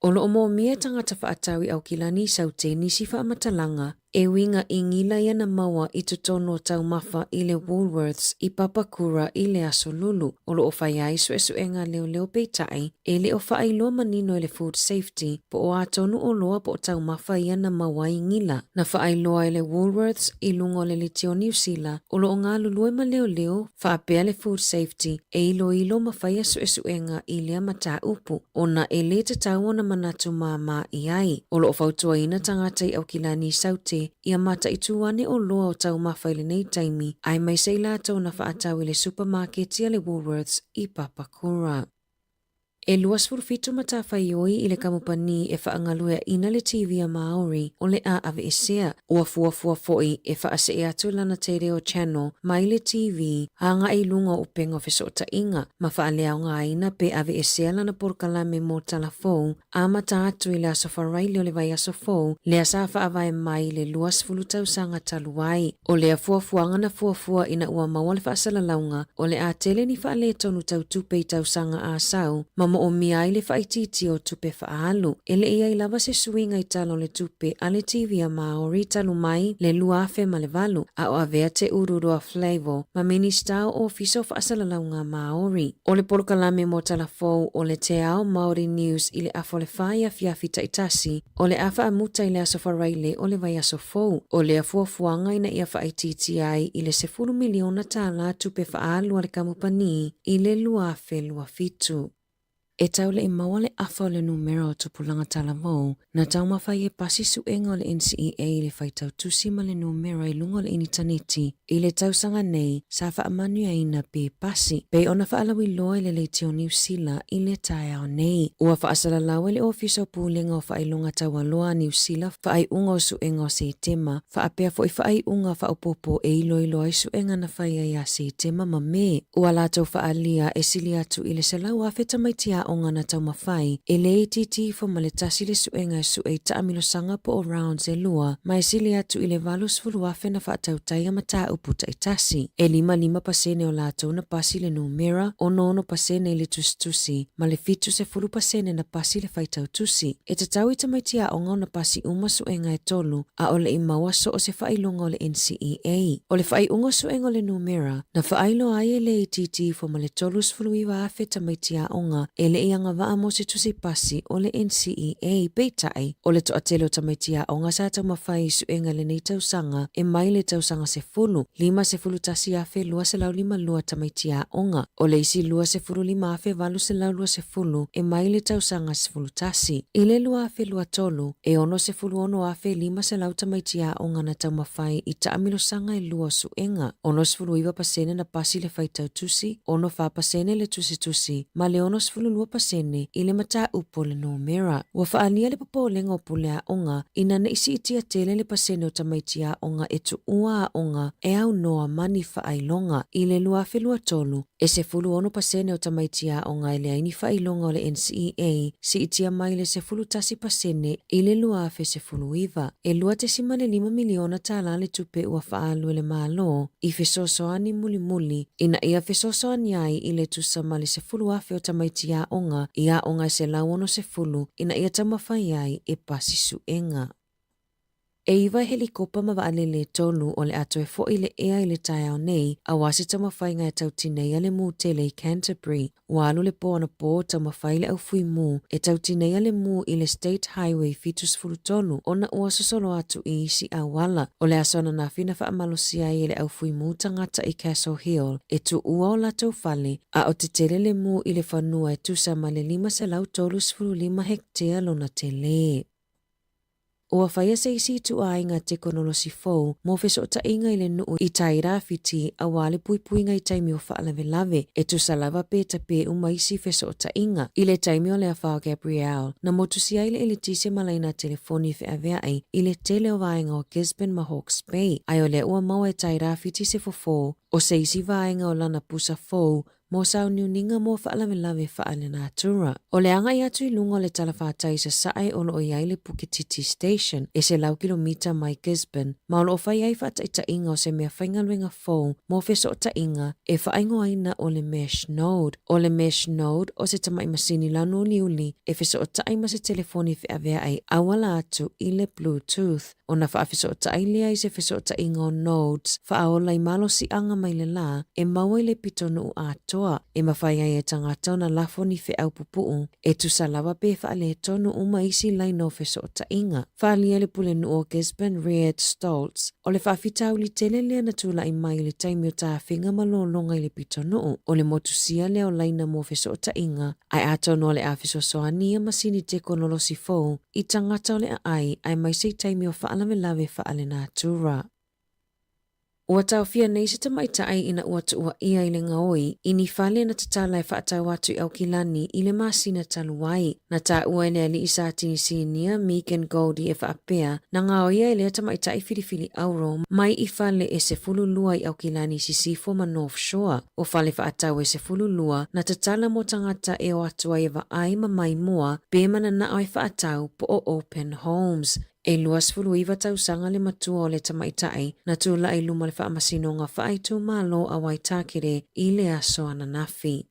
O lo o moomia e tagata faatau i Aukilani i Saute nisi faamatalaga e uiga i gila ia na maua i totonu o taumafa i le Woolworths i Papakura i le Aso Lulu. O lo o fai ai suesuega a leoleo peitai e le o faailoa manino e le Food Safety po o a tonu oloa po o taumafa ia na maua ai gila. Na faailoa e le Woolworths i luga o le Leitio Niu Sila o lo o galulue ma leoleo faapea le Food Safety e iloilo ma faia suesuega i lea mataupu ona e lē tatau ona manatu māmā i ai. O lo o fautuaina tagata i Aukilani i Saute ia mataitū ane oloa o taumafa i lenei taimi aemaise i latou na faatau i le supamaketi a le Woolworths i Papakura. E 27 matafaioi i le kamupani e faagalueaina le TV a Māori o le a aveesea. Ua fuafua foi e faasee atu lana te reo channel mai le TV agai i luga o upega o fesootaiga ma faaleaogaina pe aveesea lana polokalame mo tala fou amata atu i le aso Faraile o le vaiaso fou lea sa faavae mai i le 20 tausaga talu ai. O lea fuafuaga na fuafua ina ua maua le faasalalauga o le a tele ni faaletonu tau tupe i tausaga a sau ma moomia ai le faaitiitia o tupe faaalu. E le i ai lava se suiga i Tala o le Tupe a le TV a Māori talu mai le 2008, a o avea Te Ururoa Flavell ma Minista o Ofisa o Faasalalauga Māori. O le polokalame mo tala fou o le Te Ao Māori News i le afa o le 4 i afiafi taitasi, o le a faamuta i le aso Faraile o le vaiaso fou. O lea fuafuaga ina ia faaitiitia ai i le $10 miliona tupe faaalu a le kamupani i le 2027. E tau le i maua le afa o le numera o tupulaga talavou, na taumafai e pasi suega o le NCEA i le faitau tusi ma le numera i luga o le initaneti. I le tausaga nei, sa faamanuiaina pe pasi, pei ona faalauiloa e le Leitio Niu Sila i le taeao nei. Ua faasalalau e le Ofisa o Pulega o Faailoga Taualoa a Niu Sila faaiuga o suega o Setema, faapea foi faaiuga faaopoopo e iloilo ai suega na fai ai ia Setema ma Me. Ua latou faaalia e sili atu i le 100,000 tamaiti aoga na taumafai, e le itiiti ifo ma le tasi le suega e sue i taamilosaga po o rounds e lua, ma e sili atu i le 80,000 na faatautaia mataupu taitasi. E 55% o latou na pasi le numera, 66% i le tusitusi, ma le 70% na pasi le faitau tusi. E tatau i tamaiti aoga ona pasi uma suega e tolu, a o le i maua so o se faailoga o le NCEA. O le faaiuga o suega o le numera, na faailoa ai e le itiiti ifo ma le 39,000 tamaiti aoga e le i agavaa mo se tusi pasi o le NCEA. Peitai, o le toatele o tamaiti aoga sa taumafai i suega i lenei tausaga e mai le tausaga 10, 51,252 tamaiti aoga. O le isi 25,820 e mai le tausaga 11. I le 2023, e 66,500 tamaiti aoga na taumafai i taamilosaga e lua o suega, 69% na pasi le faitau tusi, 64% le tusitusi, ma le 62% i le mataupu o le numera. Ua faaalia le popolega o pule aoga ina ne i siitia tele le pasene o tamaiti aoga e tuua aoga e aunoa ma ni faailoga. I le 2023, e 16% o tamaiti aoga e leai ni faailoga o le NCEA, siitia mai le 11% i le 2019. E $2.5 miliona le tupe ua faaalu e le Malo i fesoasoani mulimuli ina ia fesoasoani ai i le tusa ma le 10,000 o tamaiti aoga i aoga e 160 ina ia taumafai ai e pasi suega. E iva helikopa ma vaalele e tolu o le a toe foi i le ea i le taeao nei, aua se taumafaiga e tau tineia le mū tele i Canterbury. Ua alu le pō anapō o taumafai le au fui mū e tau tineia le mū i le State Highway 73 ona ua sosolo atu i isi auala. O le aso ananafi na faamalosia ai e le au fui mū tagata i Castle Hill e tuua o latou fale, a o tetele le mū i le fanua e tusa ma le 535 hektea lona tele. Ua faia se isi ituaiga tekonolosi fou mo fesootaiga i le nuu i tai rāwhiti aua le puipuiga i taimi o faalavelave, e tusa lava pe tapē uma isi fesootaiga. I le taimi o le afa o Gabrielle, na motusia ai le eletise ma laina telefoni feaveai i le tele o vaega o Gisborne ma Hawke's Bay, ae o lea ua maua e tai rāwhiti se fofo o se isi vaega o lana pusa fou mo sauniuniga mo faalavelave faalenatura. O le agai atu i luga o le talafatai i Sasae o lo o i ai le Puketiti Station e 100 kilomita mai Gisborne, ma o lo o fai ai faataitaiga o se mea faigaluega fou mo fesootaiga e faaigoaina o le Mesh Node. O le Mesh Node o se tamai masini lanu uliuli e fesootai ma se telefoni feaveai auala atu i le Bluetooth. Ona faafesootai lea i se fesootaiga o nodes faaola i malosiaga mai le lā e maua i le pitonuu atoa, e mafai ai e tagata ona lafo ni feau pupuu e tusa lava pe faaletonu uma isi laina o fesootaiga. Faaalia le pulenuu o Gisborne Reid Stoltz, o le faafitauli tele lea na tulai mai i le taimi o tafiga ma lologa i le pitonuu, o le motusia lea o laina mo fesootaiga Ae atonu o le a fesoasoani ia masini tekonolosi fou i tagata o le aai aemaise i taimi o faalavelave faalenatura. Ua taofia nei se tamaitai ina ua tuuaia i le gaoi i ni fale na tatala e faatau atu i Aukilani i le masina talu ai. Na taua e le alii sa Tinisinia, Megan Goldie e faapea, na gaoia e lea tamaitai filifili auro mai i fale e 12 i Aukilani i Sisifo ma North Shore. O fale faatau e 12 na tatala mo tagata e o atu ai e vaai ma maimoa pe mananao e faatau po o open homes. E 29 tausaga le matua o le tamaitai na tulai i luma o le Faamasinoga Faaitumalo a Waitakere i le aso ananafi.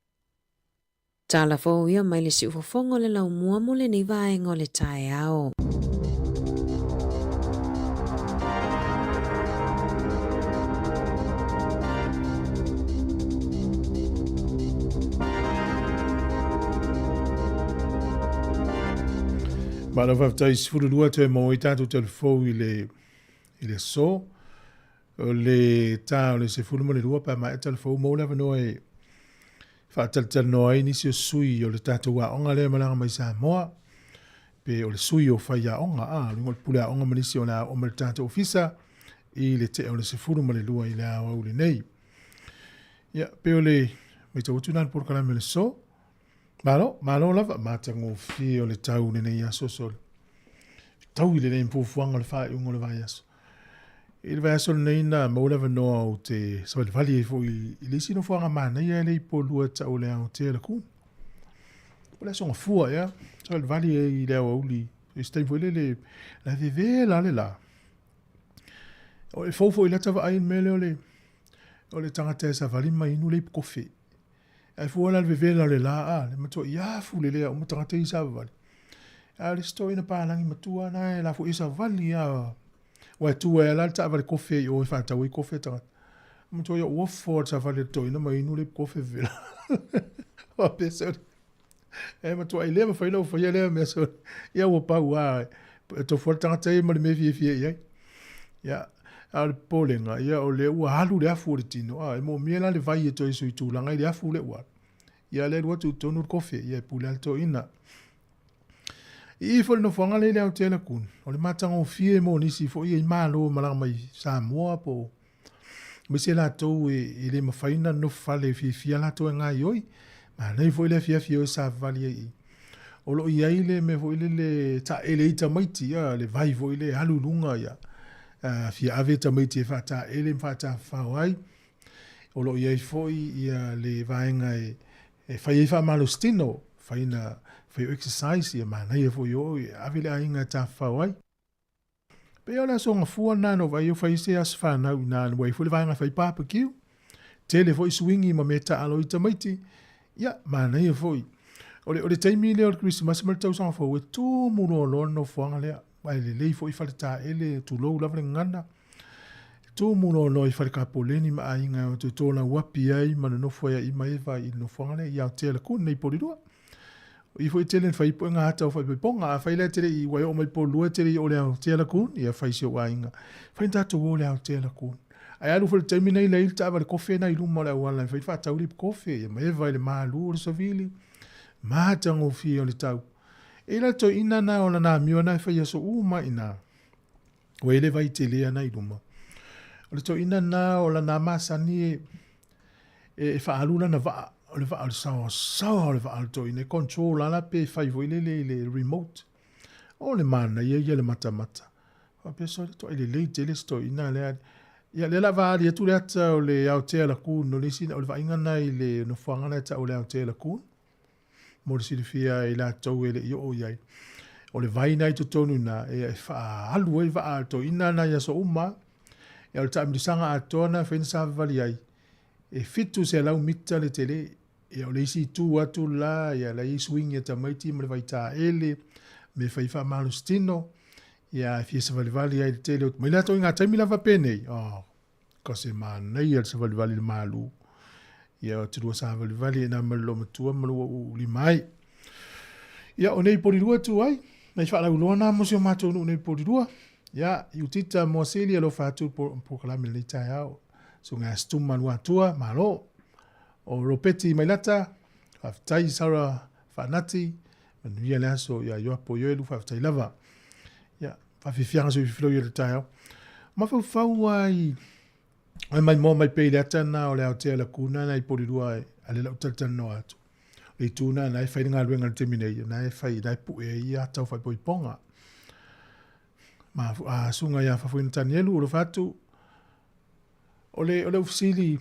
Tala fou ia mai le siufofoga o le laumua mo lenei vaega o le taeao. Malo faafetai 12 toe maua ai tatou talafou i le i le aso. O le ta o le 12 pe a maea talafou maua le avanoa e faatalatalanoa ai nisi o sui o le tatou aoga lea e malaga mai Samoa pe o le sui o faiaoga a o le pule aoga ma nisi o le a oo mai le tatou ofisa i le tea o le 12 i le aoauli nei. Ia, pe o le matau atu na le polokalame o le so. Malo, malo lava, matagofie o le tau lenei aso sole. Tau i lenei mfuafuaga o le faaiuga o le vaiaso. I le vaiaso lenei na maua le avanoa ou te savalivali ai foi i le isi nofoaga manaia e le i polua tau o le Aotea Lagoon. O le aso gafua, ea, savalivali ai i le aoauli, i se taimi foi lele, la e vevela le la. O e fou foi i lata vaai i le mea lea o le, o le tagata e savali ma inu le ipu kofe. Ae fua la le vevela o le la, a, le matuai afu le lea uma tagata i savavali. A o le isi toeaina palagi matua na e la foi e savali a. Ua e tu ai la le taavale kofe i o e faatau ai kofe a tagata. Matuai ou ofo le savali a le toeaina ma inu le ipu kofe vevela. Faapea sole. E matuai le mafai ona ou faia lea mea sole. Ia ua pau a, e tofu lava le tagata ia ma le mea e fiafia i ai. Ia, a o le popolega, ia o lea ua alu le afu o le tino, a, e moomia la le vai e toe sui tulaga i le afu lea ua alu. Ia lea e alu atu i totonu le kofe, ia e pule lava le toeaina. I i foi le nofoaga lea i le Aotea Lagoon, o le matagofie mo nisi foi ia i Malo e malaga mai Samoa po o aemaise latou e le mafai ona nofo fale e fiafia latou e gaoioi. Manaia foi le afiafi o e savavali ai i i. O lo o i ai le mea foi lele e taele ai tamaiti, a, le vai foi lea e alu i luga, ia, a, fia ave tamaiti e faataele ma faatafafao ai. O lo o i ai foi ia le vaega e, e fai ai faamalositino, fai na, fai o exercise, ia manaia foi o e ave le aiga e tafafao ai. Pei o le aso gafua lena na ou vaai ai fai se aso fanau i ina ua i ai foi le vaega e fai barbecue. Tele foi suingi ma mea taalo ai tamaiti. Ia, manaia foi. O le, o le taimi lea o le Kerisimasi ma le tausaga fou, e tumu loaloa le nofoaga lea. Aua e lelei foi fale taele, tulou lava le gagana. E tumu loaloa i fale kapoleni ma aiga e o toe tolauapi ai ma nonofo ai a Ima Eva i le nofoaga lea i Aotea Lagoon nei i Porirua. O i foi e tele ina fai ai puega ata o faaipoipoga. Afai la e te le i ua e oo mai Porirua e te le i oo i le Aotea Lagoon, ia fai si ou aiga. Fai na tatou o i le Aotea Lagoon. Ae alu foi i le taimi nei leai le taavale kofe na i luma o le auala e mafai ona faatau le ipu kofe, ia ma eva i le malu o le savili, matagofie o le tau. E i la le toeaina na o lana amio na e fai aso uma i ina. Ua i ai le vai tele ana i luma. O le toeaina na o lana masani e e faaalu lana vaa, o le vaa o le saoasaoa o le vaa o le toeaina, e control lava la pe fai foi lele i le remote. O le manaia ia le matamata. Faapea sole, toai lelei tele si toeaina lea. Ia, lea la vaali atu le ata o le Aotea Lagoon, o le isi, o le vaaiga lena i le nofoaga lena e tau o le Aotea Lagoon. Mo le silafia e i latou e le i oo i ai. O le vai lena i totonu i ina, e faaalu ai vaa a le toeaina lena i aso uma. Ia, o le taamilisaga atoa lena e fai na savavali ai, e 700 mita le tele. Ia, o le isi itu atu la, ia, la e i ai suigi a tamaiti ma le vaitaele, mea e fai faamalositino, ia, e fia savalivali ai i le tele o... Mai latou i ngā taimi lava penei, oh, ka se manaia le savalivali i le malu. Ia, o te lua savalivali e nā ma le loomatua ma lua uulima ai. Ia, o nei Porirua tu ai, nai faalauiloa na mo si o matou nuu nei Porirua. Ia, i Utita Moasili alofa atu polokalame lenei taeao. Susuga ia Stuma Luatua, malo. O Ropeti Mailata, faafetai Sarah Faanati, manuia le aso ia Ioapo Ioelu, faafetai lava. Ia, faafiafiaga so i le taeao. Mafaufau ai ai mai moa mai pea i le ata lena o le Aotea Laguna na i Porirua a le lau talatalanoa atu. Le itu lena na e fai le galuega i le taimi nei, na e fai, na e pue ai ia ata o faaipoipoga. Ma a susuga ia Fafoina Tanielu, alofa atu, o le, o le ufisili,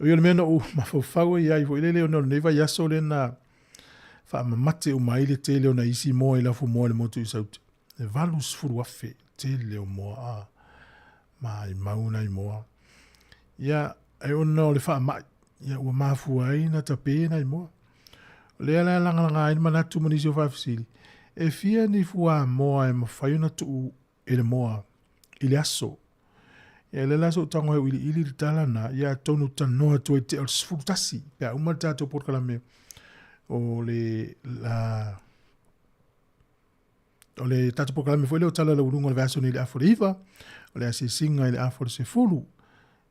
o ia le mea na ou mafaufau ai ai foi lele ona o lenei vaiaso lea na faamamate uma ai le tele o nai isi moa i lafumoa i le motu i Saute. E 80,000 tele o moa a maimau nai moa. Ia, e ona o le faamai, ia ua mafua ai na tape nai moa. O lea la e lagalaga ai le manatu ma nisi o faafesili, e fia ni fuamoa e mafai ona tuu e le moa i le aso? Ia lea la se i ou tago ai e iliili le tala na, ia atonu tanoa atu ai tea o le 11 pe a uma le tatou polokalame o le la o le tatou polokalame foi lea o Tala Lauuluga o le vaiaso nei i le afa o le 9, o le asiasiga i le afa o le 10.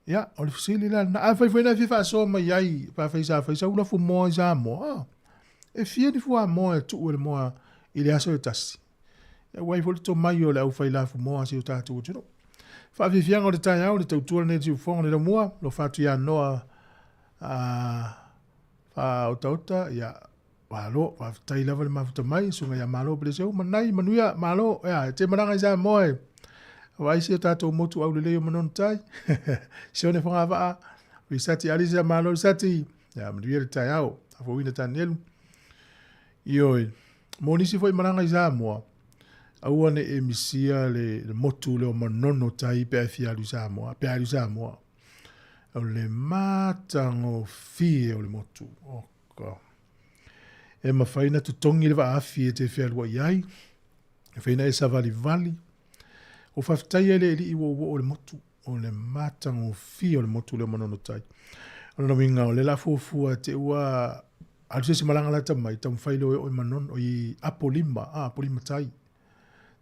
Ia, o le fesili la lena. Afai foi na e fia faasoa mai ai, pe afai sa fai sau lafu moa i Samoa, ah, e fia ni fuamoa e tuu e le moa i le aso e tasi. Ia, ua i ai foi le tomai o le aufai lafumoa a si o tatou atunuu. Faafiafiaga o le taeao, le tautua lenei i le siufofoga o le laumua, alofa atu ia Noa a faaotaota, ia, malo, faafetai lava le mafuta mai, susuga ia Malo Peleseu, manai, manuia, malo, ia, e te malaga i Samoa e vaai si o tatou motu aulelei o Manono Tai, Sione Fogavaa, Risati Alisa, malo Risati, ia, manuia le taeao, Afouina Tanielu. Ioe, mo nisi foi malaga i Samoa, aua ne i e misia le, le motu lea o Manono Tai pe a e fia alu i Samoa, pe a alu i Samoa. O le matagofie o le motu. Oka. E mafai ona totogi le vaafi e te fealuai ai, e mafai ona e savalivali. O faafetai ai le alii ua ou oo i le motu, o le matagofie o le motu lea o Manono Tai. O lona uiga o lea o le a fuafua te i ua alu se isi malaga lata mai, taumafai loa e oo i Manono, i Apolima, Apolima Tai.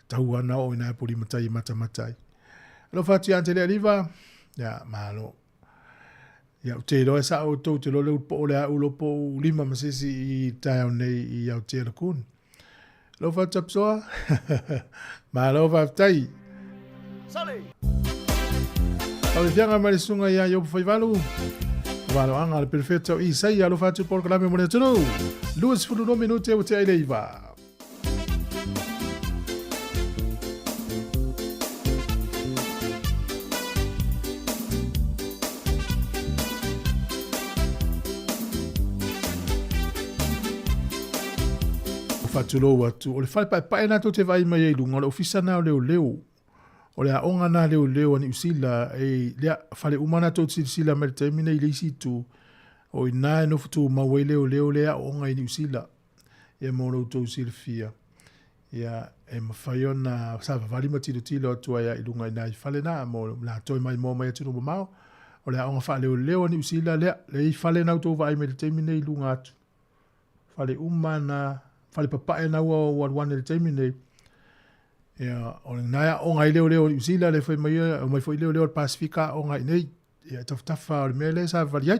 Tau lava ona oo i nai Apolima Tai e matamata ai. Alofa atu ia Antelealiva, ia malo. Ia, ou te iloa e sao outou te iloa le ulu po o le a ulo po o lima ma se isi i taeao nei i Aotea Lagoon. Alofa atu Tapsoa. Malo faafetai. Sale! Faafiafiaga mai le susuga ia Iopo Faivalu. Valoaga a le Perefeta o Isaia, alofa atu polokalame mo le atunuu. 22 minute ua tea i le 9. Faatulou atu. O le fale paepae lena tou te vaai mai ai i luga, o le ofisa lena o leoleo. O le aoga lena a leoleo a Niu Sila, e, lea, fale uma lena tou te silasila mai i le taimi nei i le isi itu, o i ina e nofo tumau ai leoleo lea e aooga i Niu Sila. Ia mo lo outou silafia, ia, e mafai ona savavali ma tilotilo atu ai i luga i nai fale na, mo latou e maimoa mai atunuu mamao. O le aoga faaleoleo a Niu Sila lea, lea i fale na outou vaai mai i le taimi nei i luga atu. Fale uma na, fale papae na ua ua alu ane i le taimi nei. Ia, o lena e aoga ai leoleo o Niu Sila, le fai mai, omai foi leoleo o le Pasifika aoga i nei. Ia, e tafatafa o le mea lea sa vali ai.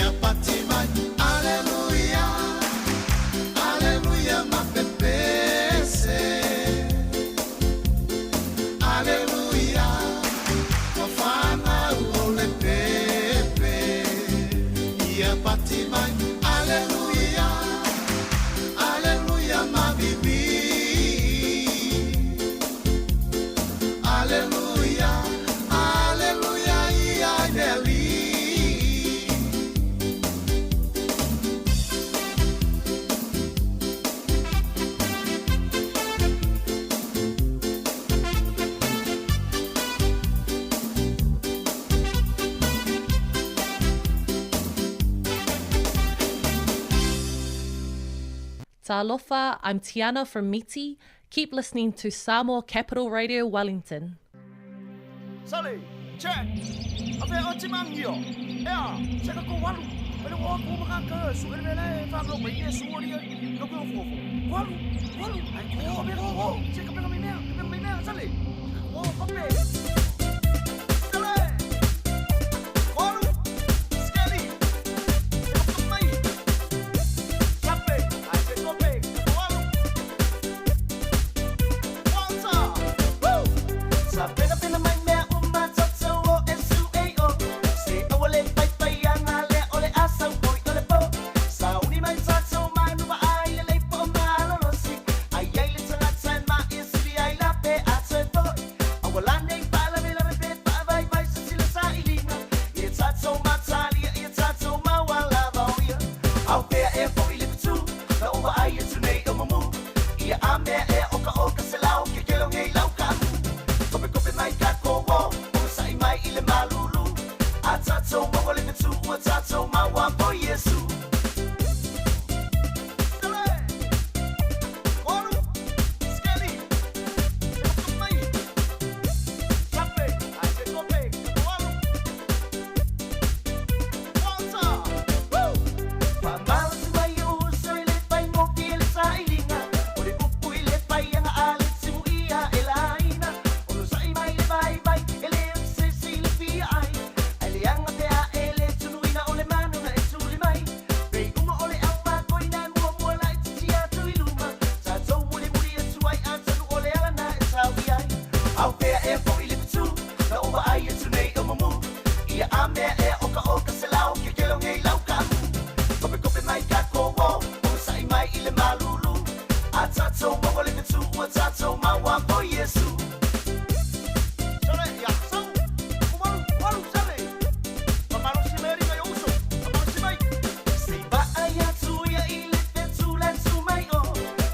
Ia pati mai, aleluia, aleluia mapepese. Aleluia, ua fanau o le pepe. Ia pati mai, aleluia, aleluia mavivi. Aleluia, aleluia ia i le alii. Talofa, I'm Tiana from Miti. Keep listening to Samoa Capital Radio Wellington. Sale, check. Ave o timangio. Ea, se ka ko walu. Ele o ko maka ka su ele le fa lo mai su ori no ko fo fo. Walu, walu. Ai ko be ko. Se ka pe me ka pe me sale. O pape. Sale. Walu. Skelly. Se ka mai. Sape, ai se ko pe. Walu. Walter. Woo! Sa pena pena mai mea uma tata o e su e o. Se aua le pai pai anga le o le asa oi o le po. Sa uni mai tata o manu wa ai le le po malolosi. Ai ai le tangata ma e sili ai la pe a te toi. Aua la nei pa la me la me pe pa vai vai sa sila sa ilinga. Ia tata o matalia, ia tata o mawala vauia. Au pea e fo i le putu, na ua ai e tunei o mamu. Ia a mea e oka oka se lau ke kelo ngei lau kamu. Kope kope mai ka ko wo, o sai mai i le malulu. A tatou maua le fetu, ua tatou maua po Iesu. Sale. Walu. Skelly. Se ka mai. Sape, ai se ko pe. Walu. Walter. Woo! Whamalosi mai o uso i le pai ngoki e le sailiga. O le upu i le pai anga a le timu ia e laina. O lo sai mai le vai vai, e le o se se i le fia ai. Ai le anga te a e le tunuina o le manu na e tuli mai. Pei uma o le au mākoi na mua mua la e titi atu i luma. Tātou muli muli atu ai a tanu o le ala na e tau i ai. Au pea e fo i le putu, na ua ai e tunei o mamu. Ia a mea e oka oka se lau ke kelo ngei lau kamu. Kope kope mai ka ko wo, o sai mai i le malulu. A tatou maua le fetu, ua tatou maua po Iesu. Sale, ia sau. Walu, walu, sale. Mamalo si meri ngai uso. Mamalo si mai. Se vaai atu ia i le fetu le tu mai o.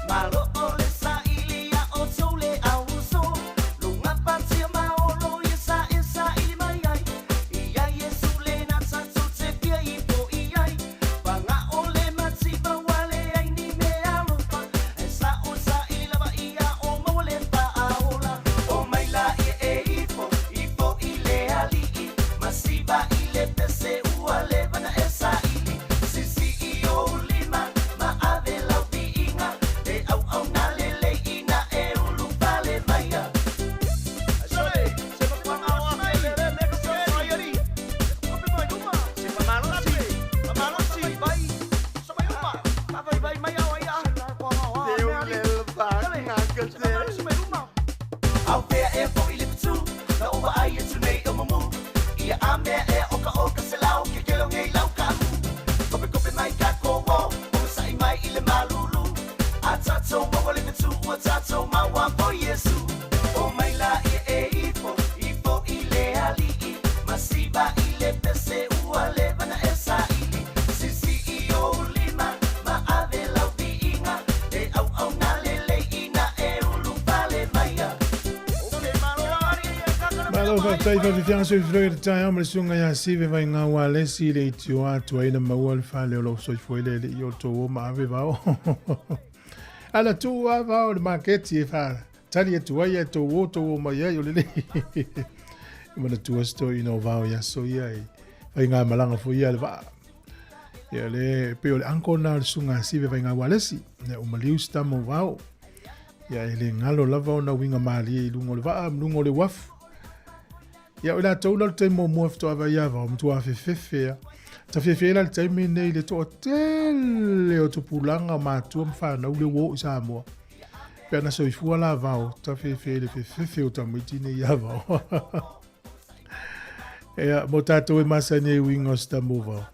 Malo o le sa ili ia o tou le au uso. Lunga patia maolo ia sa e sa ili mai ai. Ia Iesu le na tatou te fia i po i ai. Panga o le matipa wale ai ni me alofa. E sa o sa ili lava ia o maua le faaola. O mai la ia e ifo, ifo i le alii. Masiva i le pese ua leva na e saili. Sisi i o lima, ma ave lau viiga. E au au na lelei ina e ulu pale maia. Sale, se ka mamalo si mai. Le me ka se mai ari. Kope mai luma. Se mamalo si. Mamalo si. Vai. Sa mai luma. Vai vai mai au ai a. Sale. Se mamalo si mai luma. Au pea e fo i le putu, na ua ai e tunei o mamu. Ia a mea e oka oka se lau ke kelo ngei lau kamu. Kope kope mai ka ko wo, o sai mai i le malulu. A tatou maua le fetu, ua tatou maua po Iesu. O mai la ia e ifo, ifo i le alii. Masiva i le pese ua leva na e saili. Sisi i o lima, ma ave lau viiga. E au au na lelei ina e ulu pale maia. Malo faafetai faafifiaga soifua i le taeao ma le susuga ia Sive Vaigau Alesi i le itioa atu ai na maua le fale o lou soifua i le alii o le tou o ma ave vao. Ala tuu a vao le maketi e faatali atu ai e tou o tou o mai ai o lelei. E manatua se toeaina o vao i aso ia i faigamalaga foi ia le vaa. Ia le pei o le uncle na o le susuga a Sive Vaigau Alesi. Ia ua maliu si tama o vao. Ia e le galo lava ona uiga malie i luga o le vaa ma luga o le uafu. Ia o i latou la o le taimi muamua faatoa vaai ia vao, matua afefefe a. Ta fiafia ai la i le taimi lenei i le toatele o tupulaga o matua ma fanau lea ua oo i Samoa. Pe ana soifua la vao, ta fiafia i le fefefe o tamaiti nei ia vao. Ia, mo tātou e masani ai uiga o se tama o vao.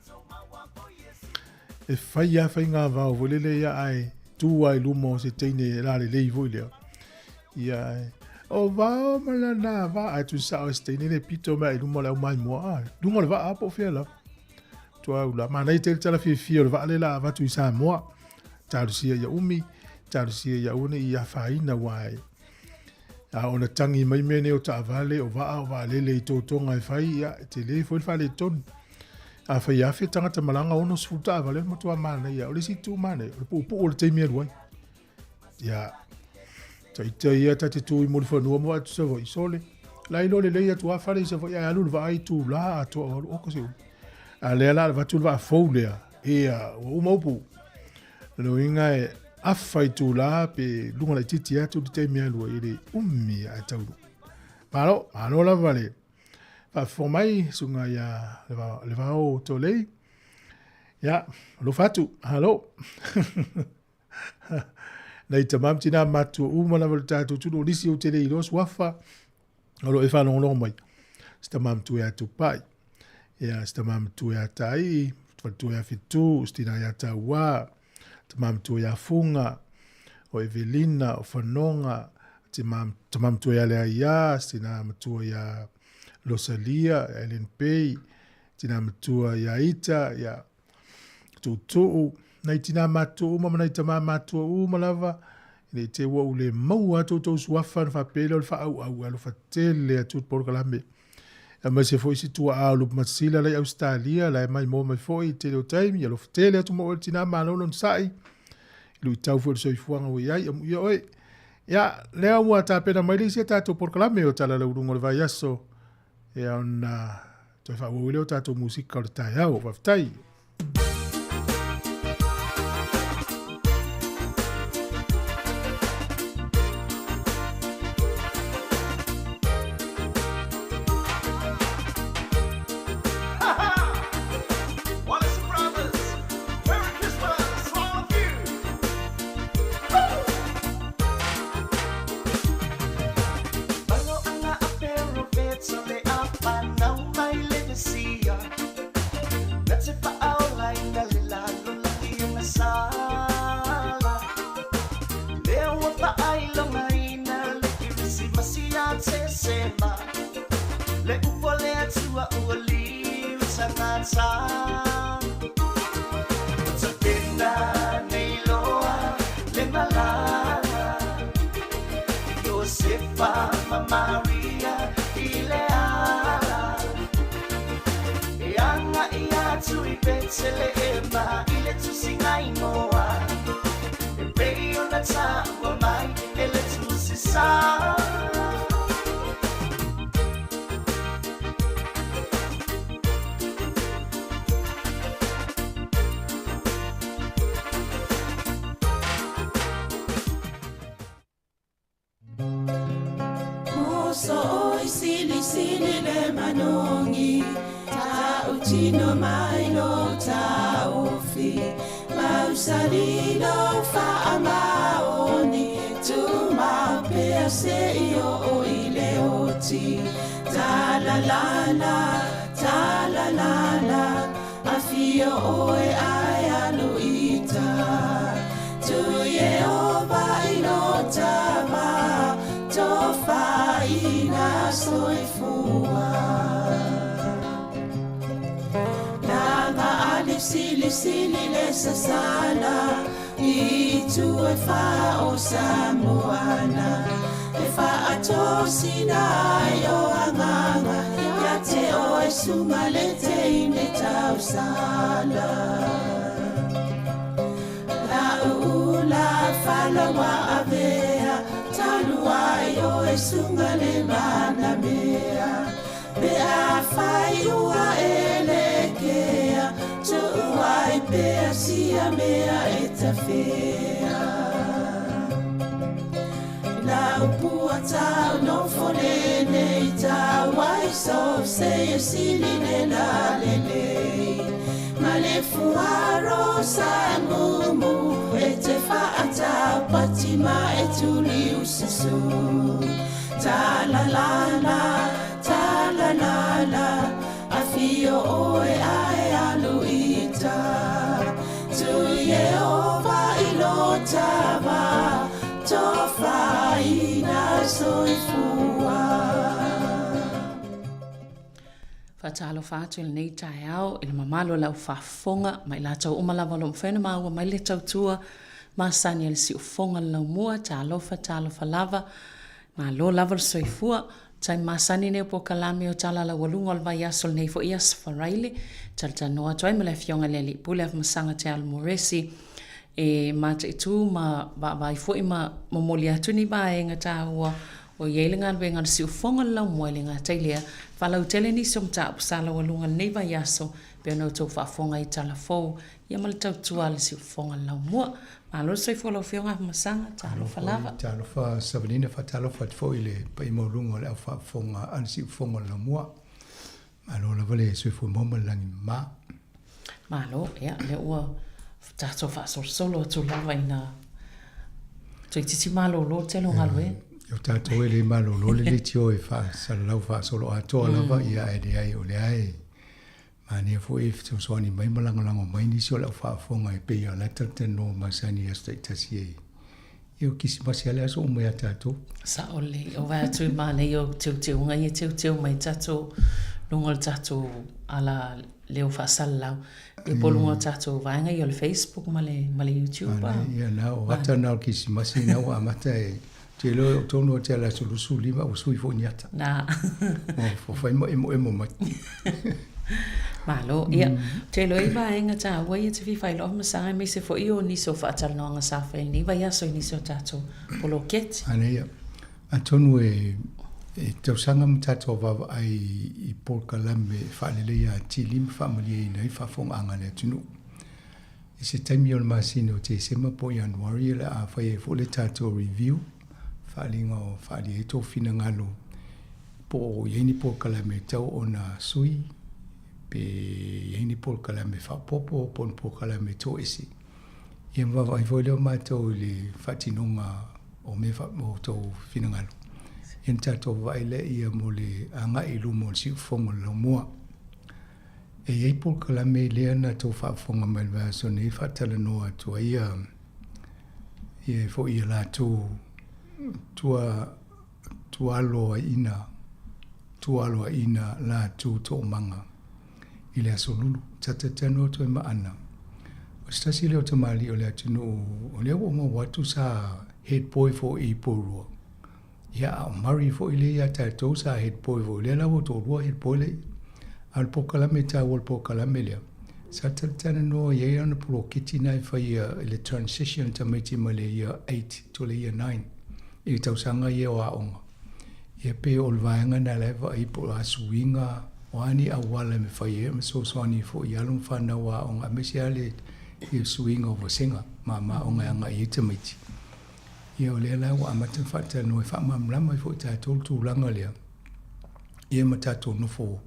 E fai lava faiga vao foi lele ia ae tu lava i luma o se teine e lalelei foi lea. Ia, o vao ma lana vaa, ae tuusao e se teine le pito mai i luma o le aumaimoa. Ah, luga o le vaa po o fea lava. Tuau la, manaia tele tala fiafia o le vaa lea la avatu i Samoa. Talosia ia umi, talosia ia aua ne i afaina aua e a ona tangi mai mea nei o taavale, o vaa, o vaalele i totoga e fai, ia, e tele foi le faaletonu. A fai afe tagata malaga 60 taavale, o le matua manaia. O le isi itu manaia, o le puupuu o le taimi e alu ai. Ia, taita ia ta te tu i Mulifanua mo atu Savaii, sole. La iloa lelei atu a fale i Savaii, ae alu le vaa i itula atoa o alu, oka se umi. A lea la avatu le vaa fou lea, ia, ua uma upu. O lona uiga e afa itula pe luga laitiiti atu le taimi e alu ai, e le umi ae taunuu. Malo, malo lava le faafofoga mai, susuga ia Levao Tolei. Ia, alofa atu, malo. Nai tama ma tina matua uma lava o le tatou atunuu, o nisi ou te le iloa suafa, o lo o e faalogologo mai. Se tama matua ia Tupai, ia se tama matua ia Taii, faletua ia Fitu, se tina ia Tauā, tama matua ia Fuga, o Evelina, o Fanoga, tama matua ia Leaia, se tina matua ia Rosalia, Ellen Pei, tina matua ia Ita, ia Tuutuu, nai tinā matutua uma ma nai tamā matutua uma lava, ina i te ua ou le maua atu outou suafa ona faapea lea o le faaauau e alofa tele atu le polokalame. Aemaise foi si tuaa o Lupumasila la i Ausetalia, la e maimoa mai foi i tele o taimi, alofa tele atu mo oe le tinā malo lona sa'i, i luitau foi o le soifuaga ua i ai, amuia oe. Ia, lea ua tapena mai le isi a tatou polokalame o Tala Lauuluga o le Vaiaso, ia ona toe faaauau ai lea o tatou musika o le taeao. Faafetai. Wallace Brothers, Merry Christmas to all of you. Josefa ma Maria i le ala E anga i atu i Betelehema i le tusiga inoa E pei ona taua mai e le tusi sa. Moso oi sili sili le manongi Ta utino mai lo taufi Mausali lo faamaoni Tu maupea se i o i le oti Ta la la la, ta la la la Afio oe ai alu ita Tu Yehova i lo tama Tofaina soifua. Langa ali sili sili le sasala I tu e wha o Samoana E wha atosina ai o anganga Ia te o e sunga le te ine tausala. La uula falawa avea Talu ai o e sunga le manamea Pe a whai ua e le kea Tu'u ai pea sia mea e tawhea. La upua tau no fone nei tau wai so se e sili le la le lei. Ma le fuaro sa mumu e te whaatapati ma e tuli ususu. Ta la la la, ta la la la, a fio oe ae alu ita. Tui e ova i lo tava, tofaina soifua. Faatalofa atu i lenei taeao i le mamalu o le au faafofoga ma i latou uma lava o lo o mafai ona maua mai le tautua masani a le siufofoga o le laumua. Talofa, talofa lava, malo lava le soifua. Taimi masani nei o polokalame o Tala Laualuga o le vaiaso lenei foi Aso Faraile. Talatalanoa atu ai ma le Afioga i le Alii Pule Afamasaga Te Alo Moresi e mataitu ma vaavaai foi ma momoli atu ni vaega taua o i ai le galuega a le siufofoga o le laumua e le gata i lea, faalautele nisi o mataupu sa laualuga i lenei vaiaso pei ona outou faafofoga i tala fou ia ma le tautua a le siufofoga o le laumua. Malo le soifua lau Afioga Afamasaga, talofa lava. Talofa Savalina, faatalofa atu foi i le paia maualuga o le au faafofoga a le siufofoga o le laumua. Malo lava le soifua maua ma le lagi mama. Malo, ia, lea ua tatou faasolosolo atu lava ina toeitiiti malolo le tele o galuega. O tatou e le malolo le leitio e faasalalau faasoloatoa lava, ia ae leai o lea e manaia foi e fesoasoani mai ma lagolago mai nisi o le au faafofoga e pei o la e talatalanoa masani i aso taitasi e Ia o Kerisimasi lava le aso uma ia tatou. Sao lelei. O vaai atu i manaia o teuteuga ia e teuteu mai tatou luga o le tatou ala leo faasalalau. Ia po o luga o tatou vaega ia o le Facebook ma le, ma le YouTube. A. Ia na, o ata na o le Kerisimasi na ua amata e te iloa o tonu o te ala aso 25 ua sui foi ni ata. Na. Ua fai ma emoemo mai. Malo, ia, ou te iloa i vaega taua ia te fia faailoa Afamasaga aemaise foi o nisi o faatalanoaga sa fai i lenei vaiaso i nisi o tatou poloketi. Ana ia, atonu e e tausaga ma tatou vaavaai i polokalame e faaleleia atili ma faamalieina ai faafofogaaga a le atunuu. I se taimi o le masina o Tesema po o Ianuari o le a fai ai foi le tatou review, faaaliga o faaalia ai tou finagalo po o i ai ni polokalame e tatau ona sui, pe i ai ni polokalame faaopoopo po o ni polokalame toese. Ia ma vaavaai foi lea o matou i le faatinoga o mea o tou finagalo. Ia ona tatou vaavaai lea mo le agai i luma o le siufofoga o le laumua. E i ai polokalame lea na tou faafofoga mai i le vaiaso nei e faatalanoa atu ai ia ia foi ia latou tua tualoaina tualoaina latou toomaga i le Aso Lulu. Sa talatalanoa atu ai ma Ana, o se tasi lea o tamalii o le atunuu o lea ua ou maua atu sa head boy foi i Porirua. Ia, a o Murray foi lea ia tatou sa head boy foi, lea la ua toalua head boy lea. A o le polokalame taua o le polokalame lea, sa talatalanoa i ai lana poloketi na e faia i le transition tamaiti mai le year 8 to le year 9 i le tausaga ia o aoga. Ia pei o le vaega na la e vaai po o a suiga, o a ni auala e mafai ai ona fesoasoani foi i alo ma fanau aoga aemaise lava le suiga o vasega ma aoga e agai i ai tamaiti. Ia o lea la ua amata ona faatalanoa e faamalamalama ai foi tatou le tulaga lea, ia ma tatou nofo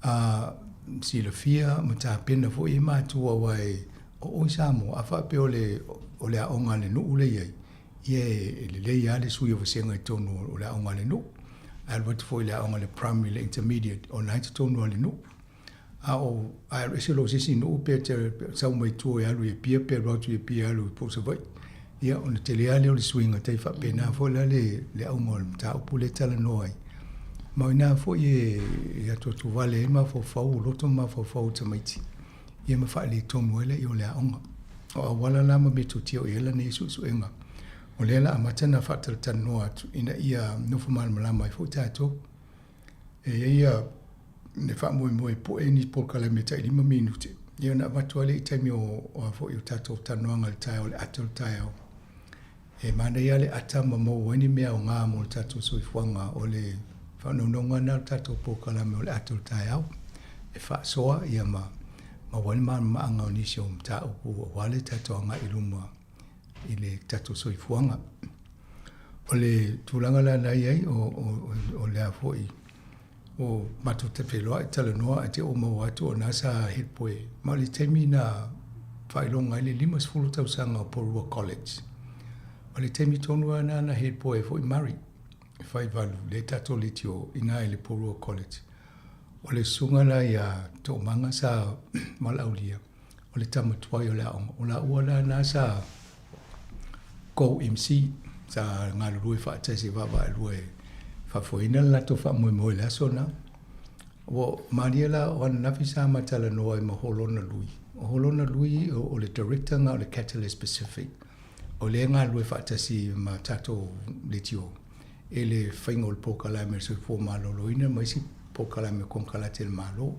a silafia ma tapena foi e matua aua e o oe Samoa a faapea o le o le aoga a le nuu lea i ai, ia e lelei lava le sui o vasega i totonu o le aoga a le nuu. A alu atu foi i le aoga a le primary le intermediate, o lena e i totonu lava o le nuu. A o a alu ese loa i se isi nuu pe te sau mai tua e alu i Apia pe alu atu i Apia e alu po o Savaii. Ia ona tele lava lea o le suiga tai faapena foi la le le auga o le mataupu lea e talanoa ai. Ma o ina foi e, e atuatuvale ai mafaufau o loto ma mafaufau o tamaiti ia ma faaletonu ai lea o le aoga. O auala la ma metotia o i ai lana ia suesuega. O lea la amata ona faatalatalanoa atu ina ia nofo malamalama ai foi tatou. E i ai ia le faamoemoe e poe ni polokalame tai 5 minute, ia ona avatu ai lea i taimi o, o a foi o tatou talanoaga i le taeao, le ata o le taeao. E manaia le ata ma maua ai ni mea aoga mo le tatou soifuaga o le faanaunaunga lena o le tatou polokalame o le ata o le taeao e faasoa ia ma maua ai le malamalamaaga o nisi o mataupu aua le tatou agai i luma i le tatou soifuaga. O le tulaga la na i ai, o, o, o le a foi, Ua matou feiloai talanoa ae te i ua maua atu o lena sa head boy ma o le taimi na faailoga ai le 50 tausaga o Porirua College. O le taimi tonu lava lena na head boy ai foi Murray e faivalu lea tatou leitio i ina i le Porirua College. O le susuga la ia Toomaga sa valaaulia o le tama tuai o le aoga. O laua la na sa co-MC, sa galulue faatasi e vaavaalua e faafoeina le latou faamoemoe i le aso lena. Ua malie la o ananafi sa ma talanoa ai ma Holona Lui. O Holona Lui o le director lena o le Catalyst Pacific, o lea e galulue faatasi ma tatou leitio i le faiga o le polokalame o le soifua maloloina ma isi polokalame konekarate a le Malo.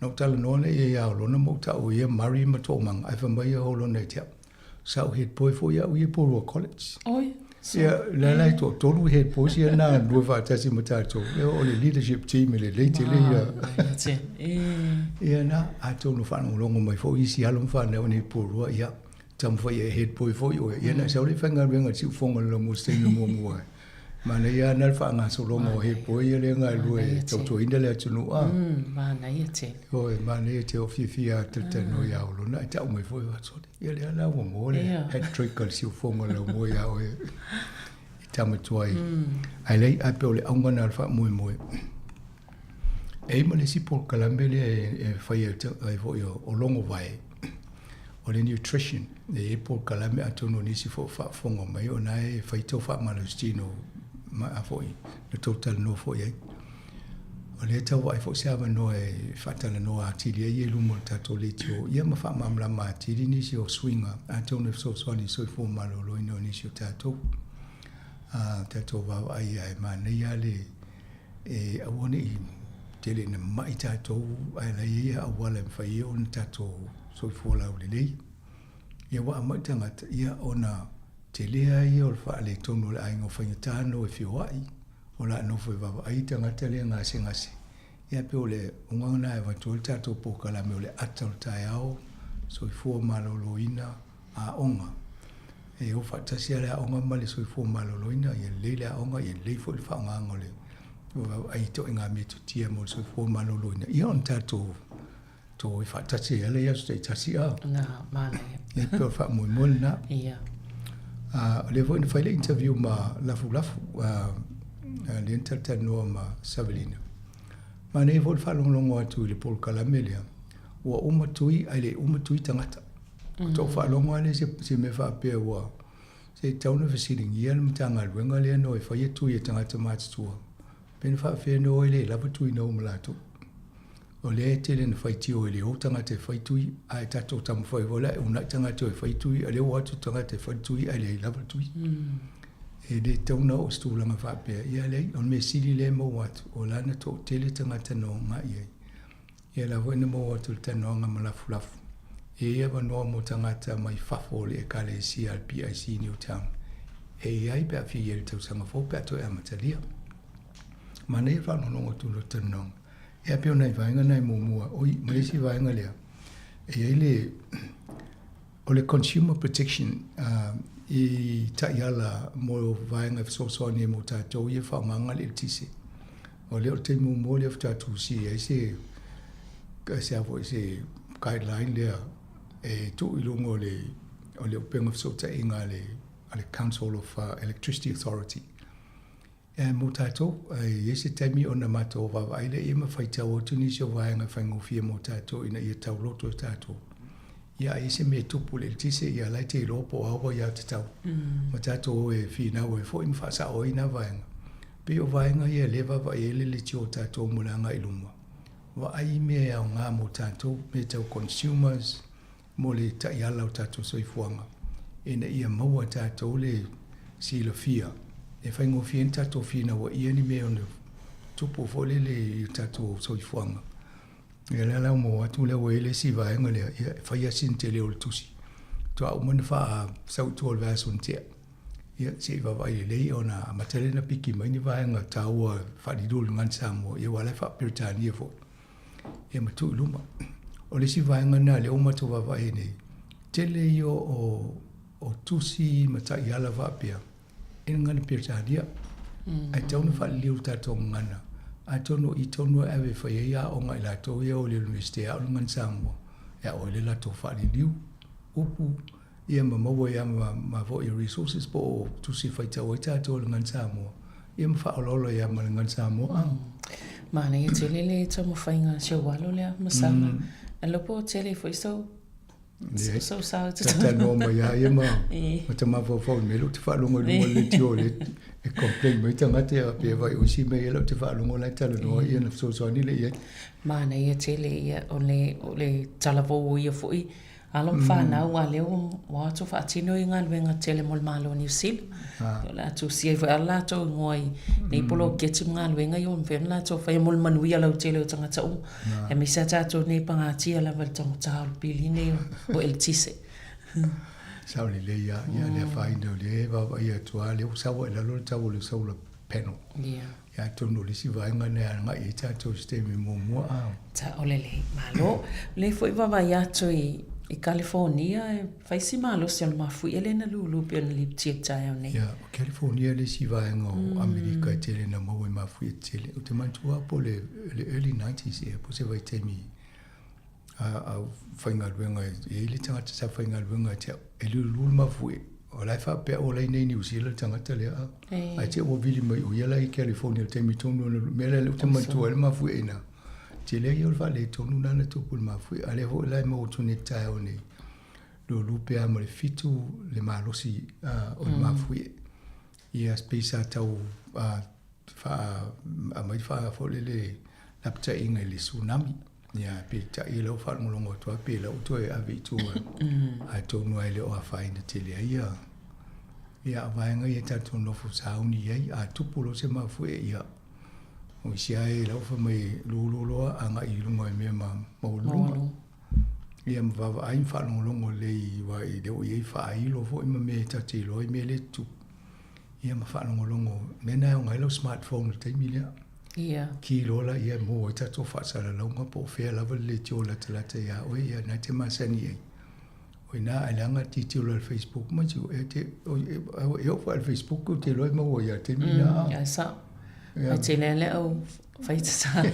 Na ou talanoa lea i ai ia Holona ma ou tau ia Murray ma Toomaga, ae fai mai ia Holona ia te au, sa ou head boy foi au ia i Porirua College. Oi, Ia, la la e toatolu head boys ia na galulue faatasi ma tatou. Ia, o le leadership team e lelei tele ia. Ia na, atonu faalogologo mai foi isi alo ma fanau i nei Porirua, ia, taumafai ia e head boy foi oe. Ia na sau lea i faigaluega i le siufofoga o le laumua i se taimi muamua. Manaia lava na le faagasologa o head boy ia lea e galulue e tautuaina le atunuu a. Manaia tele. Oi, manaia tele, o fiafia lava talatalanoa ia Olona ae tau mai foi sole. Ia lea la ua maua le hat trick a le siufofoga o le laumua ia oe i tama tuai. Ae leai, ae pei o le auga lena o le faamoemoe. E i ai ma le isi polokalame lea e faia ai foi o logovae, o le nutrition. E i ai polokalame atonu o nisi foi o faafofoga mai o na e fai tou faamalositino ma foi na tou talanoa foi ai. O lea e tau vaai foi se avanoa e faatalanoa atili ai i luma o le tatou leitio ia ma faamalamalama atili nisi o suiga atonu e fesoasoani i le soifua maloloina o nisi o tatou. A tatou vaavaai ia e manaia le e aua ne i tele ina mamai tatou, ae la e i ai auala e mafai ai ona tatou soifua laulelei. Ia ua aumai tagata, ia ona tele lava ia o le faaletonu o le aiga o faigata ona o e feoai, o le a nofo e vaavaai tagata lea e gasegase. Ia pei o le uga lena e avatu ai le tatou polokalame o le ata o le taeao, soifua maloloina, aoga. E o faatasi lava le aoga ma le soifua maloloina, ia lelei le aoga, ia lelei foi le faaaogaina o le vaavaai i ituaiga metotia mo le soifua maloloina, ia ona tatou toe faatasi ai lava i aso taitasi. A Na, manaia. Ia pei o le faamoemoe lena. Ia. A, o lea foi na fai le interview ma Lafulafu, a, lea na talatalanoa ma Savelina. Manaia foi le faalogologo atu i le polokalame lea, ua uma tui ae le uma tui tagata. Faatoa ou faalogo lava lea i se mea faapea ua se tatau ona fesiligia le Matagaluega lea na o e faia tui a tagata matutua, pe na faapefea ona o ai le lava tui na o ma latou. O lea e tele ina faitio e le o tagata e fai tui, ae tatou taumafai foi la e uunai tagata e o e fai tui, a o lea ua o atu tagata e fai tui ae leai lava tui. E le tatau ona oo i se tulaga faapea. Ia leai, o le mea sili lea e maua atu, o la na toatele tagata na ogai ai. Ia la foi na maua atu i le talanoaga ma Lafulafu, e i ai avanoa mo tagata mai fafo o le Ekalesia a le PIC Newtown e i ai pe a fia i ai i le tausaga fou pe a toe amatalia. Manaia le faalogologo atu i le talanoaga. Ia pei o nai vaega na e muamua, oi, ma le isi vaega lea, e i ai le, o le Consumer Protection i taiala mo vaega e fesoasoani ai mo tatou ia e faaaogaina le eletise. O lea o le taimi muamua lea faatoa tusia ai se se a foi se guideline lea e tuu i luga o le o le upega fesootaiga a le a le Council of Electricity Authority. E mo tatou, e i ai se taimi ona matou vaavaai lea ma faitau atu nisi o vaega e faigofie mo tatou ina ia tauloto e tatou. Ia a i ai se mea e tupu i le eletise, ia la e te iloa po o a ua aiatatau. Ma tatou o e finau ai foi ma faasao ai na vaega. Pei o vaega ia lea e vaavaai ai le leitio o tatou mo le agai i luma. Vaai i mea e aoga mo tatou, mea tau consumers, mo le taiala o tatou soifuaga, ina ia maua e tatou le silafia e faigofie ai ona tatou finauaia ni mea e ono tupu foi lele i o tatou soifuaga. Ia lea la ua maua atu lea ua i ai le isi vaega lea, ia e fai lava sina tele o le tusi. Faatoa uma ona faasau i tua o le vaiaso na tea. Ia se i vaavaai lelei ona amata lea ona piki mai ni vaega taua faaliliu o le Gagana Samoa, ia aua o la e faa-Peretania foi. Ia ma tuu i luma. O le isi vaega lena lea ua matou vaavaai ai nei, tele ia o tusi ma taiala faapea i le gagana Peretania. Ae tatau ona faaliliu i le tatou gagana. Atonu o i tonu e ave e fai ai aoga a i latou ia o le Iunivesite e ao le Gagana Samoa, e ao ai le latou faaliliu, upu, ia ma maua ai lava ma foi resources po o tusi e faitau ai tatou i le Gagana Samoa, ia ma faaolaola ai lava ma le Gagana Samoa. Manaia tele le taumafaiga a si ou alo lea Masaga. Iloa po o tele foi sou Sou sao te Talanoa mai lava ia ma ma ta mafaufau i le mea lea ou te faalogo i luga o le leitio lea e complain mai tagata ia pe vaai o isi mea ia lea ou te faalogo la e talanoa ia ona fesoasoani lea i ai. Manaia tele ia o le o le talavou o ia foi alo ma fanau a lea ua o atu faatino ia galuega tele mo le Malo o Niu Sila. O le a tusia ai foi lava le latou igoa i nei poloketi ma galuega ia ua mafai ona latou faia mo le manuia lautele o tagata uma. Aemaise lava tatou nei pagatia lava i le taugata o le pili nei o eletise. Sao lelei lava, ia le afaina o lea e vaavaai atu lava, lea ua sau lava i lalo le tau o le solar panel. Ia. Ia atonu o le isi vaega lea e agai i ai tatou i se taimi muamua. Sao lelei, malo. O lea foi e vaavaai atu i Kalifonia e fai si malosi o le mafuie lea na lulu pei ona lipotia i le taeao nei. Ia, o Kalifonia le isi vaega o Amerika e tele ina maua i mafuie tetele. Ou te manatua lava po o le early nineties ea po o se vaitaimi a o faigaluega, e i ai le tagata sa faigaluega ia te au, e lulu le mafuie. O la e faapea o la e i inei i Niu Sila le tagata lea, ae te i ua vili mai o ia la e i California i le taimi tonu o le mea lea ou te manatua ai le mafuie i ina. Tele ia o le faaletonu lena na tupu i le mafuie, a o lea foi la e maua atu nei i le taeao nei, lulu pe a ma le 7 le malosi o le mafuie. Ia pei sa tau faa aumai faa foi lele lapataiga i le tsunami. Ia peitai o lea ua faalogologo atu lava pei o lea ua toe ave i tua atonu lava e le o afaina tele ai ia ia vaega ia tatou nofo sauni i ai. A tupu loa se mafuie ia o isi lava e lau fai mai lulu loa agai i luga i mea maualuluga. Ia ma vaavaai ma faalogologo lelei aua e le o i ai faailo foi ma mea ta te iloa ai mea lea e tutupu. Ia ma faalogologo, mea na e aoga ai lau smartphone i le taimi lea. Ia. Ki loa laia e maua ai tatou faasalalauga po o fea lava le leitio latalata ia oe, ia na e te masani ai. O i ina, ae leaga le tilotilo i le Facebook ma tiu, e te, e oo foi i le Facebook ou te iloa e maua ai lava i le taimi lena. Ae sao. Ae tele lava le au fai tatalo.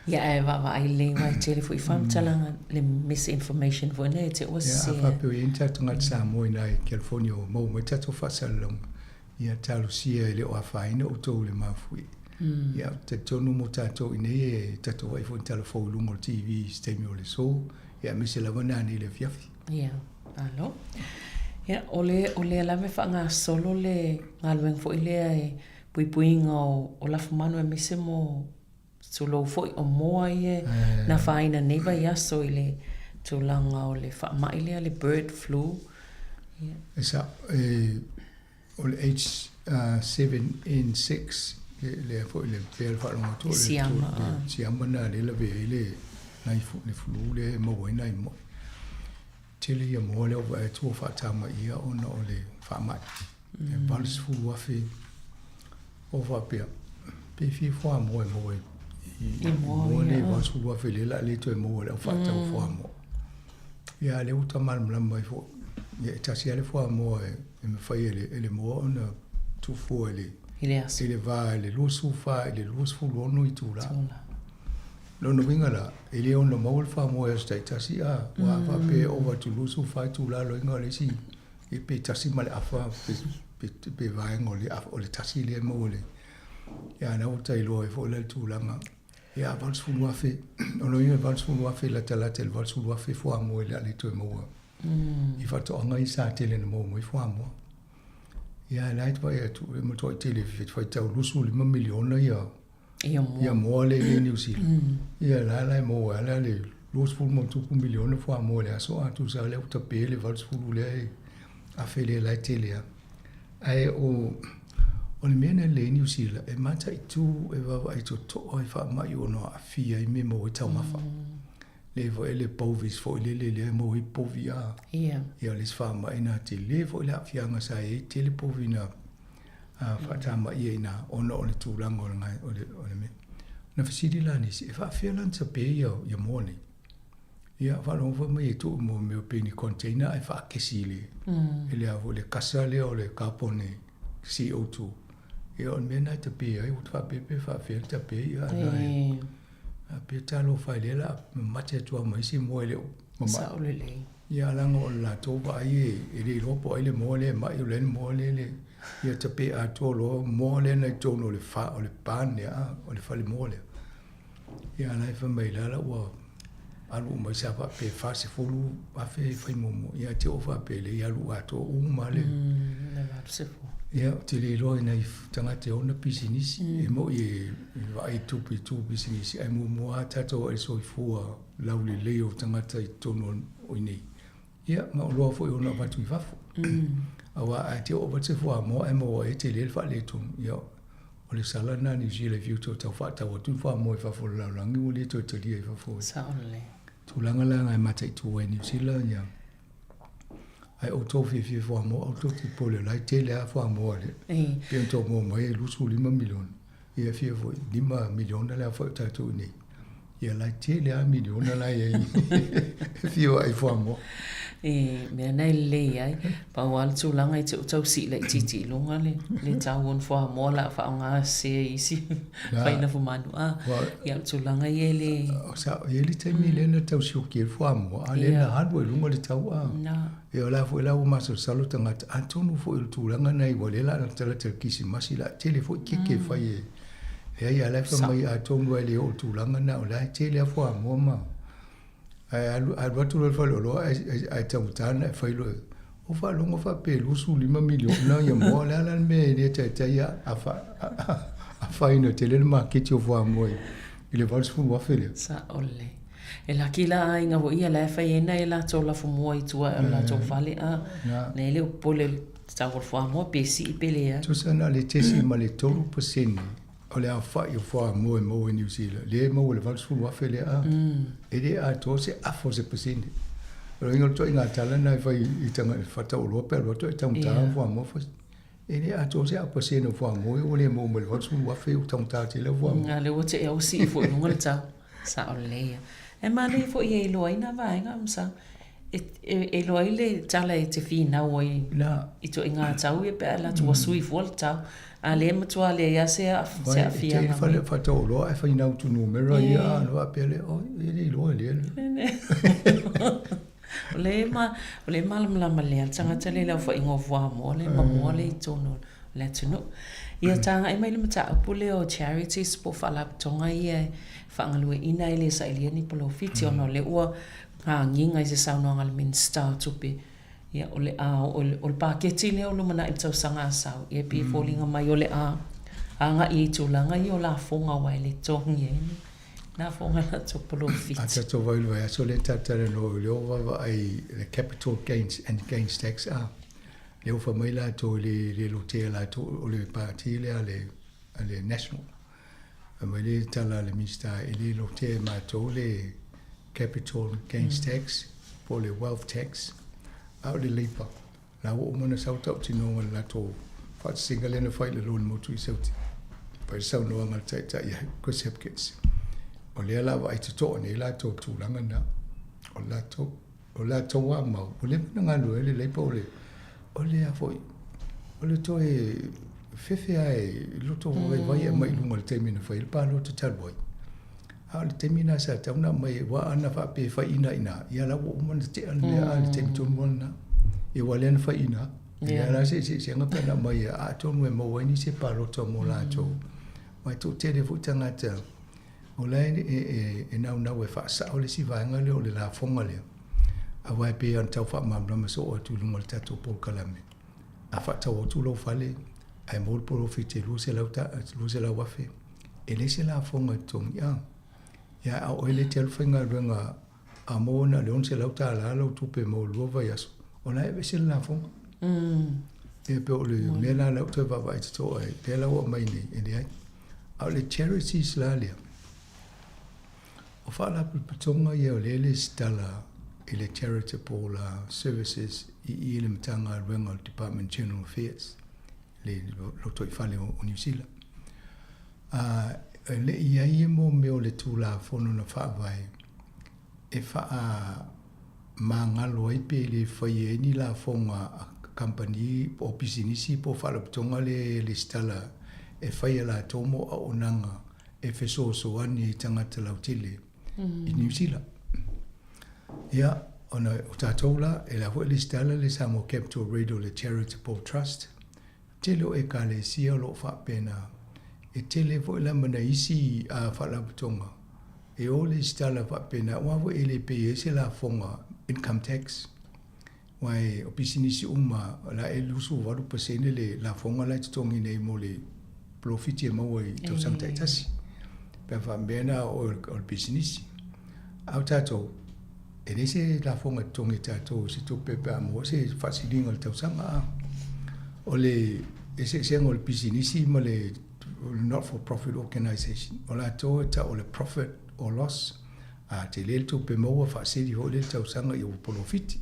Ia ae vaavaai lelei aua e tele foi faamatalaga le misinformation foi lea e te ua sese. Ia a faapea o i ai ni tatou tagata Samoa i ina i California ua maua mai tatou faasalalauga, ia talosia e le o afaina outou i le mafuie. Ia ou te talitonu mo tatou i inei e tatou vaai foi i tala fou i luga o le TV i se taimi o le aso, ia aemaise lava nanei i le afiafi. Ia, malo. Ia, o le, o lea lava e faagasolo le galuega foi lea e puipuiga o, o lafumanu aemaise mo tulou foi o moa ia na afaina nei vaiaso i le tulaga o le faamai lea, le bird flu. Ia. E sao, e, o le H7N6, lea foi le pea le faalogo atu o le siama, le siama na lea e lavea ai le nai le flu lea e maua ai nai moa. Tele ia moa lea ua vaai atu ua faatamaia ona o le faamai. E 80,000 o faapea, pe fia fuamoa e maua i moa nei 80,000 lea o le a le toe maua e le au faatau fuamoa. Ia a o lea ua tau malamalama ai foi, ia e tasi lava le fuamoa e mafai e le moa ona tuufua i le va i le 24 i le 26 itula. Lona uiga la, e le ono maua le fuamoa i aso taitasi, a, aua a faapea e ova atu i le 24 itula, lona uiga o le isi Ia pe tasi ma le afa pe vaega o le afa o le tasi lea e maua le ia a na ua ta iloa ai foi la le tulaga ia a 80,000 o lona uiga e 80,000 latalata i le 80,000 fuamoa o le a le toe maua i faatoaga ia sa tele ina maua mai fuamoa. Ia a la e vaai atu e matuai tele e faitau 25 miliona ia Ia moa lea i Niu Sila. Ia la la e maua ai la le 20 ma miliona fuamoa i le aso a tusa lea ua tape le 80 lea e afe lea la e tele lava. Ae o o le mea na lelei i Niu Sila e mataitu e vaavaai totoa i faamai ono aafia ai mea e maua ai taumafa. Le foi le bovis foi lele lea e maua ai povi a. Ia. Ia o le isi faamai na tele foi le aafiaga sa i ai tele povi na faatamaia i ina ona o le tulaga o le, o le, o le mea. Na fesili la nisi, e faafefea la ona tape ia, ia moa nei? Ia, faalogo foi mai e tuu mo mea pei ni container ae faakesi i le, i le, a foi, le kasa lea o le kapone CO2. Ia o le mea lena e tape ai, ua ta faapea pe faapefea ona tape, ia a na e. A pe talofa ai lea o le a mamate atu lava ma isi moa e le o mama'i. Sao lelei. Ia leaga o le latou vaai e le iloa po o ai le moa lea e ma'i, o le a le moa lea e le. Ia tape atoa loa moa lea na i totonu o le fa, o le barn lea, a, o le falemoa lea. Ia a la e fai mai la la ua alu uma ai sa faapea e 40,000 e fai muamua. Ia ae te i ua faapea e leai alu atoa uma lava le. Ia ou te le iloa i nai tagata e ona pisinisi, e moni e vaai i tupe i tu pisinisi, ae muamua lava tatou vaai i le soifua laulelei o tagata i totonu o i inei. Ia, ma oloa foi e ono avatu i fafo. Aua a te oo avatu se fuamoa ae maua ai e tele le faaletonu, ia, o le sala lena a Niu Sila i fiu toe tau faatau atu le fuamoa i fafo o le lalolagi ua le toe talia i fafo. Sao lelei. Tulaga la na e mataitu ai Niu Sila, ia, ae outou fiafia i fuamoa, aua tou te popole o la e tele lava fuamoa le, pei ona tou maua mai e 25 miliona. Ia fia foi, 5 miliona le aofai o tatou i inei. Ia la e tele lava miliona la e i ai e fia vaai i fuamoa. E mea na e lelei ai, pau lava le tulaga e te o tau sii laitiiti i luga le, le tau o ni fuamoa o le a faaaoga sese e isi faina fumanu. A, ia o le tulaga ia e le... O sao, e i ai le taimi lea na tau sioki ai le fuamoa, a lea na alu ai i luga le tau a. Ia o la foi la ua masalosalo tagata, atonu foi o le tulaga lena aua o lea o le a latalata i le Kirisimasi o le a tele foi keke e fai e leai a o la e fai mai atonu lava e le oo i le tulaga lena o la e tele lava fuamoa ma ae alu alu atu loa i le faleoloa ae ae taugata ona e fai loa o faalogo faapea e 25 miliona ia moa o le a la le mea e le taitai a afaina tele le maketi o fuamoa i le 80,000 lea. Sao lelei. E laki la aiga foi ia la e fai ai nai a latou lafumua i tua o le latou fale a na e le o popole i le tau o le fuamoa pe sii pe leai. Tusa na o le tesi ma le 3% o le aofai o fuamoa e maua i Niu Sila, lea e maua i le 80,000 lea a, e le atoa se afa o se pasene. O le uiga o le ituaiga tala lena e fai i tagata faatauoloa pe alu atu ae taugata fuamoa fai, e le atoa se afa pasene o fuamoa ia ua le maua mai le 80,000 ua taugata tele au fuamoa. A lea ua tea ua sii foi i luga le tau. Sao lelei ia. E manaia foi e iloa ai nā vaega Msa. E, e, e iloa ai le tala e te finau ai i ituaiga tau ia pe a alu atu ua sui fua le tau. A lea e matua leai lava se se aafiaga. Vai, e te fale faatauoloa ae fai nau tu numera ia a ona faapea lea, oi, e le iloa e lea. O lea e o lea e malamalama lelei lava le tagata lea i le aofaiga o fuamoa lea e mamoa lea i totonu o le atunuu. Ia tagai mai le mataupu lea o charities po o faalapotopotoga ia e faagalueaiina ai le sailia ni polofiti ona o lea ua agiga i se saunoaga a le Minisita o Tupe, ia o le a oo i le, o le paketi lea o lumanai i le tausaga a sau, ia e pei e foliga mai o le a agai i tulaga ia o lafoga aua e le totogi ai ni lafoga a latou polofiti. A tatou vaai i le vaiaso lea ta talanoa i lea ua vaavaai i le capital gains and gains tax a, lea ua fai mai latou e le le lotea latou o le pati lea a le a le National. Fai mai le tala a le Minisita e le lotea e matou le capital gains tax po o le wealth tax a o le labour. La ua uma ona sau tautinoga i le latou faatasiga lea na fai i le loan motu i Saute. Fai le saunoaga a le taitai ia Chris Hipkins. O lea la vaai totoa nei latou tulaga na. O latou, o latou a mau, ua leva ona galulue ai le Labour o le, o le a foi, o le toe fefe lava e loto vaivai e aumai i luga i le taimi na fai ai le palota talu ai. A o le taimi lena sa tatau ona aumai aua ana faapea e fai ina ina, ia la ua uma ona tea le mea a le taimi tonu lava lena. Ia aua lea na fai ina, e leai la se eseesega pe ana aumai atonu e maua ai nisi e palota mo latou. Aua e toatele foi tagata o la e naunau e faasao le isi vaega lea o le lafoga lea, aua e pei ona tau faamalamalama soo atu i luga o le tatou polokalame. A faatau atu lou fale ae maua le polofiti e $200,000, e leai se lafoga e totogi a. Ia a o oe lea e te alu faigaluega a maua na o le $600 lau tupe e maua i le lua vaiaso, o la e aveese le lafoga. Ia pei o le mea la lea ua toe vaavaai totoa ai, lea la ua aumai nei, e leai. A o le charities la lea, o faalapotopotoga ia o lea e resitala i le Charitable Services i i le Matagaluega o le Department General Affairs, le lotoifale o Niu Sila. A, e le i ai e mō mea o le Tulafono na faavae e faamagalo ai pe le faia ai ni lafoga a kamupani po o pisinisi po o faalapotopotoga lea e resitala e fai e latou mo auaunaga e fesoasoani i tagata lautele i Niu Sila. Ia, ona o tatou la, e la foi lesitala le Samoa Capital Radio le Charitable Trust, tele o ekalesia o lo o faapena. E tele foi la ma nai isi faalapotopotoga e o lesitala faapena, aua foi e le pay ai se lafoga income tax. Aua o pisinisi uma, o la e 28% le lafoga la e totogi nei mo le polofiti e maua i tausaga taitasi. Pe a faapea na o oe o le pisinisi. A o tatou, e leai se lafoga e totogi e tatou i se tupe pe a maua se faasiliga o le tausaga. A. O le eseesega o le pisinisi ma le not for profit organisation, o latou e tau o le profit or loss, A tele le tupe maua faasili foi lea le tausaga ia ua polofiti.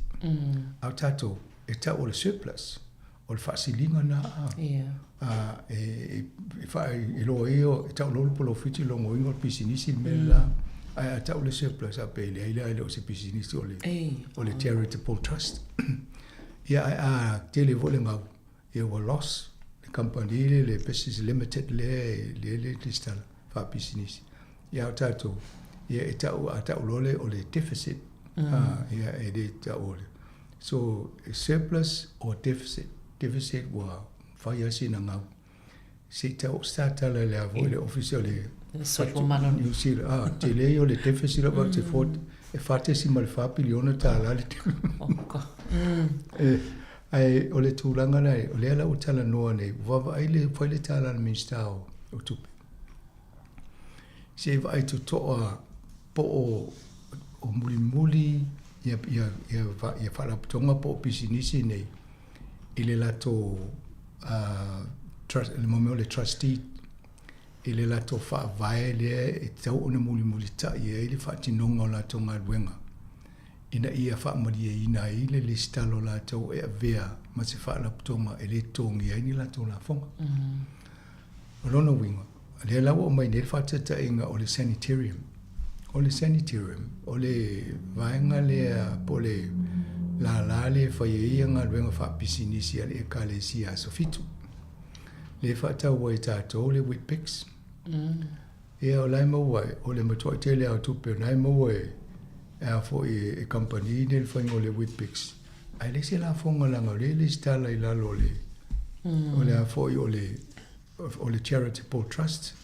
A o tatou, e tau o le surplus, o le faasiliga lena a. A e iloa ai e tau loa le polofiti lona uiga o le pisinisi le mea lela. Ae a tau le surplus a pe leai la e le o se pisinisi o le o le charitable trust. Ia ae a tele foi le gau, ia ua loss le kamupani lea le Business Limited lea lea le lesitala faapisinisi. Ia o tatou, ia e tau, a tau loa lea o le deficit, ia e le tau o le. So, surplus or deficit, deficit ua fai lava sina gau. Se i tau sa tala le a foi le ofisa o le New Zealand. Ah, tele ia o le deficit about te four, e $4.4 piliona le. Oh God. E, ae o le tulaga la, o lea la ua talanoa nei, ua vaavaai le, fai le tala a le Minisita o, o Tupe. Se i vaai totoa po o, o mulimuli ia, ia, ia, ia faalapotopotoga po o pisinisi nei i le latou trust, le mea o le trustee i le latou faavae lea e tatau ona mulimulitai ai le faatinoga o latou galuega ina ia faamalieina ai le lesitala o latou e avea ma se faalapotopotoga e le totogia ai ni latou lafoga. O lona uiga, lea la ua aumai nei le faataitaiga o le sanitarium. O le sanitarium, o le vaega lea po o le lala lea e fai ai ia galuega faapisinisi a le Ekalesia Aso Fitu. Lea e faatau ai e tatou le Weet-Bix. Ia o la e maua ai, o le matuai tele lava o tupe o lena e maua e a foi e kamupani nei le faiga o le Weet-Bix. Ae leai se lafoga leaga o lea e lesitala i lalo o le o le a foi o le o le Charitable Trust.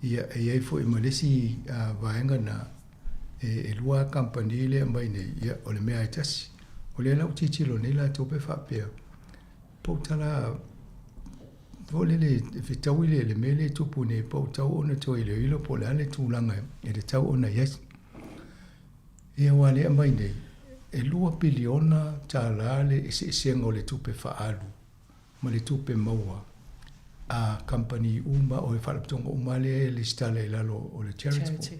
Ia e i ai foi ma le isi vaega na e lua lava kamupani lea e aumai nei, ia o le mea lava e tasi. O lea la ua tilotilo nei latou pe faapea, po o tala foi lele e fetaui le mea lea e tupu nei, po o tatau ona toe iloilo po o le a le tulaga e tatau ona i ai. Ia aua lea e aumai nei, e $2 piliona le eseesega o le tupe faaalu ma le tupe maua a kamupani uma, o faalapotopotoga uma lea e lesitala i lalo o le charitable.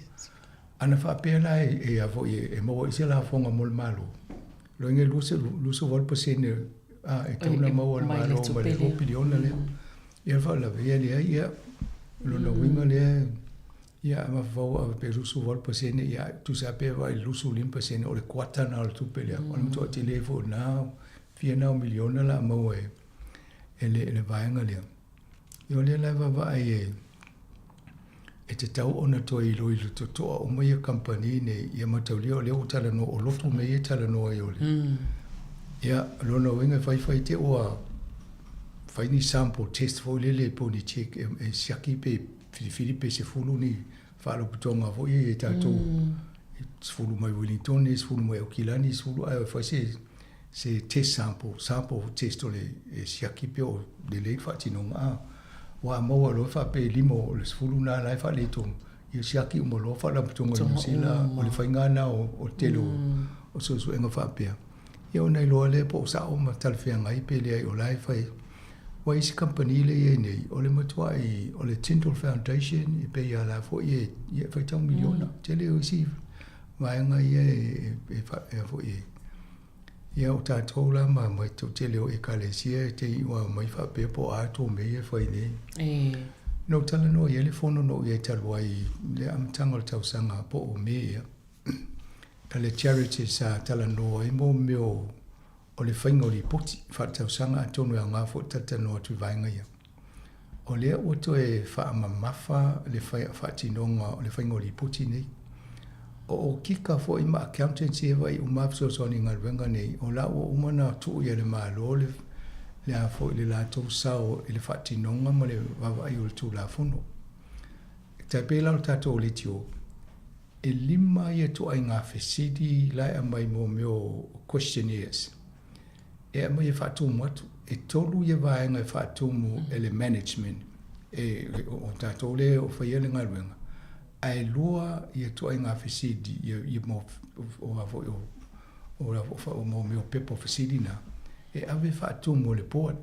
Ana faapea la e a foi e maua ai se lafoga mo le Malo, loiga e 28% a e tatau ona maua e le Malo ma le 2 piliona lea. Ia le faalavelave, ia leai, ia, o lona uiga lea, ia a mafaufau a pe 28%, ia tusa lava pe vaai i le 25% o le kuata lena o le tupe lea. O le matuai tele foi o lena fia na o miliona la maua e e le, le vaega lea. Ia o lea la e vaavaai e e tatau ona toe iloilo totoa uma ia kamupani nei, ia mataulia o lea ua talanoa, o lotu mea ia e talanoa ai o le. Ia, o lona uiga e faifai te ua fai ni sample test foi lele po o ni check e, e siaki pe filifili pe 10 ni faalapotopotoga foi ia e tatou, 10 mai Wellington, 10 mai Aukilani, 10 ae fai se se test sample, sample test o le e siaki pe o lelei le faatinoga a. Ua maua loa faapea e 5 o le 10 na la e faaletonu, ia siaki uma loa faalapotopotoga i Niu Sila, o le faiga lena o le tele o suesuega faapea. Ia ona iloa lea po o sao ma talafeagai pe leai o la e fai. Ua isi kamupani lea e i ai nei, o le matuai, o le Tindall Foundation, e pei lava la foi e, ia e faitau miliona. Tele o isi vaega ia e, e, e, foi e, ia o tatou la ma mai toatele o ekalesia e te iu a mai faapea po o a tou mea ia e fai nei. E. Na ou talanoa i ai le fono na ou i ai talu ai i le amataga o le tausaga po o Me ia. A le charity sa talanoa ai mo mea o, o le faiga o lipoti faaletausaga atonu e aoga foi le talatalanoa atu i vaega ia. O lea ua toe faamamafa le faatinoga o le faiga o lipoti nei. O okika foi ma accountants ia e vaai uma lava fesoasoani i galuega nei, o la ua uma ona tuu i le Malo le le a foi le latou sao i le faatinoga ma le vaavaai o le Tulafono. E tai pei la o le tatou leitio, e lima ia ituaiga fesili la e aumai mo mea o questionnaires e aumai e faatumu atu. E tolu ia vaega e faatumu e le management, e, o tatou lea o faia le galuega, ae lua ia ituaiga fesili ia, ia mo, o a foi o, o, o, mo mea o pepa o fesili na, e ave faatumu e le board.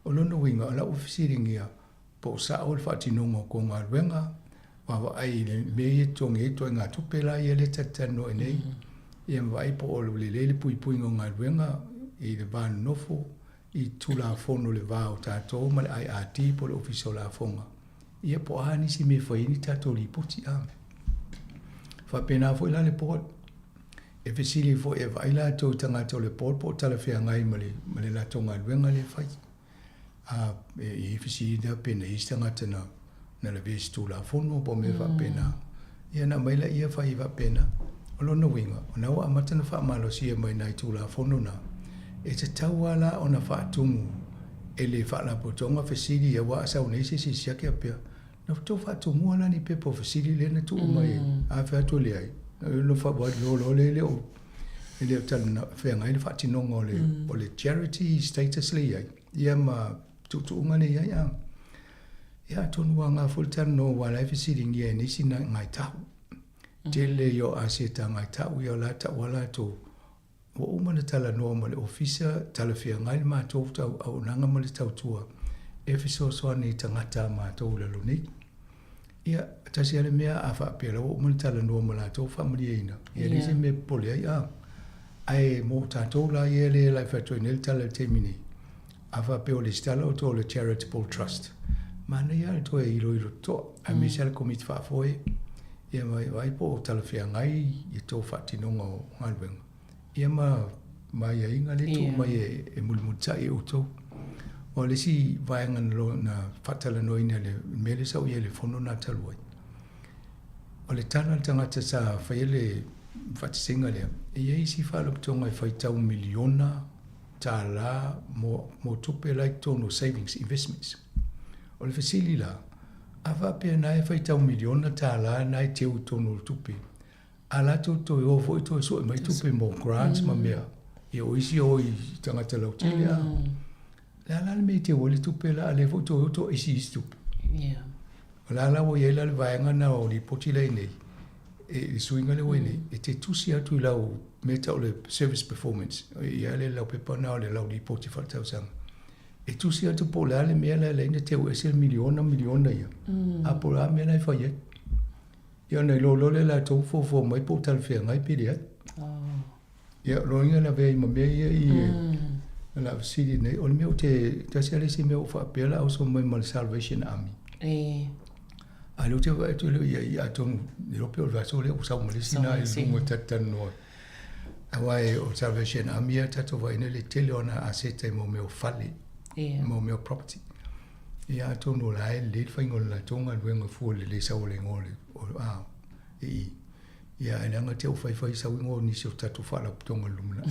O lona uiga, o la ua fesiligia po o sao le faatinoga o kou galuega, vaavaai i le mea ia e totogi ai ituaiga tupe la ia lea ta te talanoa ai nei, ia ma vaai po o lelei le puipuiga o galuega i le va nonofo i Tulafono i le va o tatou ma le IRD po o le Ofisa o Lafoga, ia po o a nisi mea e fai ai ni tatou lipoti. A faapena foi la le board. E fesili foi e vaai latou i tagata o le board po o talafeagai ma le, ma le latou galuega lea e fai. A e i ai fesili na pe na i ai se tagata na, na lavea i se Tulafono po o mea faapena. Ia ona aumai laia fai faapena. O lona uiga, o na ua amata ona faamalosia mai nai Tulafono na, e tatau lava la ona faatumu e le Faalapotopotoga fesili aua a sau nei se isi e siaki faapea, Na tou faatumua la ni pepa o fesili lea na tuu mai a fai atu e leai. Na faalualu loa lea e le o e le o talafeagai le faatinoga o le o le charity status lea i ai ia ma tuutuuga lea i ai a. Ia atonu ua aoga foi le talanoa aua o la e fesiligia e nisi Ngāi Tahu. Tele ia o aseta a Ngāi Tahu ia o la e tau lava latou Ua uma ona talanoa ma le Ofisa, talafeagai le matou auaunaga ma le tautua e fesoasoani i tagata a matou i lalo nei. Ia, tasi lava le mea, a faapea la ua uma ona talanoa ma latou faamalieina, ia e leai se mea e popole ai, a. Ae mo tatou la ia lea e fai atu ai nei le tala i le taimi nei, a faapea o lesitala outou o le Charitable Trust, manaia lava le toe iloilo totoa, aemaise lava le Komiti Faafoe, Ia ma vaai po o talafeagai i tou faatinoga o galuega, ia ma ma aiaiga lea e tuu mai e mulimulitai e outou. Aua o le isi vaega na na faatalanoaina i le mea lea sa ou i ai i le fono lena talu ai, o le tala a le tagata sa faia le faatasiga lea, e i ai isi faalapotopotoga e faitau miliona tala mo mo tupe la i totonu o savings, investments. O le fesili la, A faapea na e faitau miliona tala na e teu i totonu o le tupe, a latou toe o foi toe sue mai tupe mo grants ma mea, ia o isi o i tagata lautele a. Le a la le mea e teu ai le tupe la, a lea foi toe o toe isi isi tupe. O la la ua i ai la le vaega na o lipoti la i nei, e le suiga lea ua i nei, e te tusi atu i lau mea tau le service performance, ia le lau pepa na o le lau lipoti faaletausaga. E tusi atu po o le a le mea la e ala ai ona teu ese le miliona miliona ia, a po o le a le mea la e fai ai. Ia ona iloa loa lea e latou fuafua mai po o talafeagai pe leai. Ia, o lona uiga e lavea ai ma mea ia i o le a fesili nei, o le mea ou te, tasi lava le isi mea ua ou faapea o le a oso mai ma le Salvation Army. A o lea ou te vaai atu e le o i ai, atonu le iloa pe o le vaiaso lea ua sau ma le isi na i luga e ta te talanoa ai. Aua e o Salvation Army ia tatou vaai nei le tele o ana aseta i mo mea o fale, mo mea o property. Ia atonu o la e lelei le faiga o le latou galuega fua i le le sau o le igoa o le, o, a, i i. Ia ae leaga te au faifai sau igoa o nisi o tatou faalapotopotoga i le lumanai.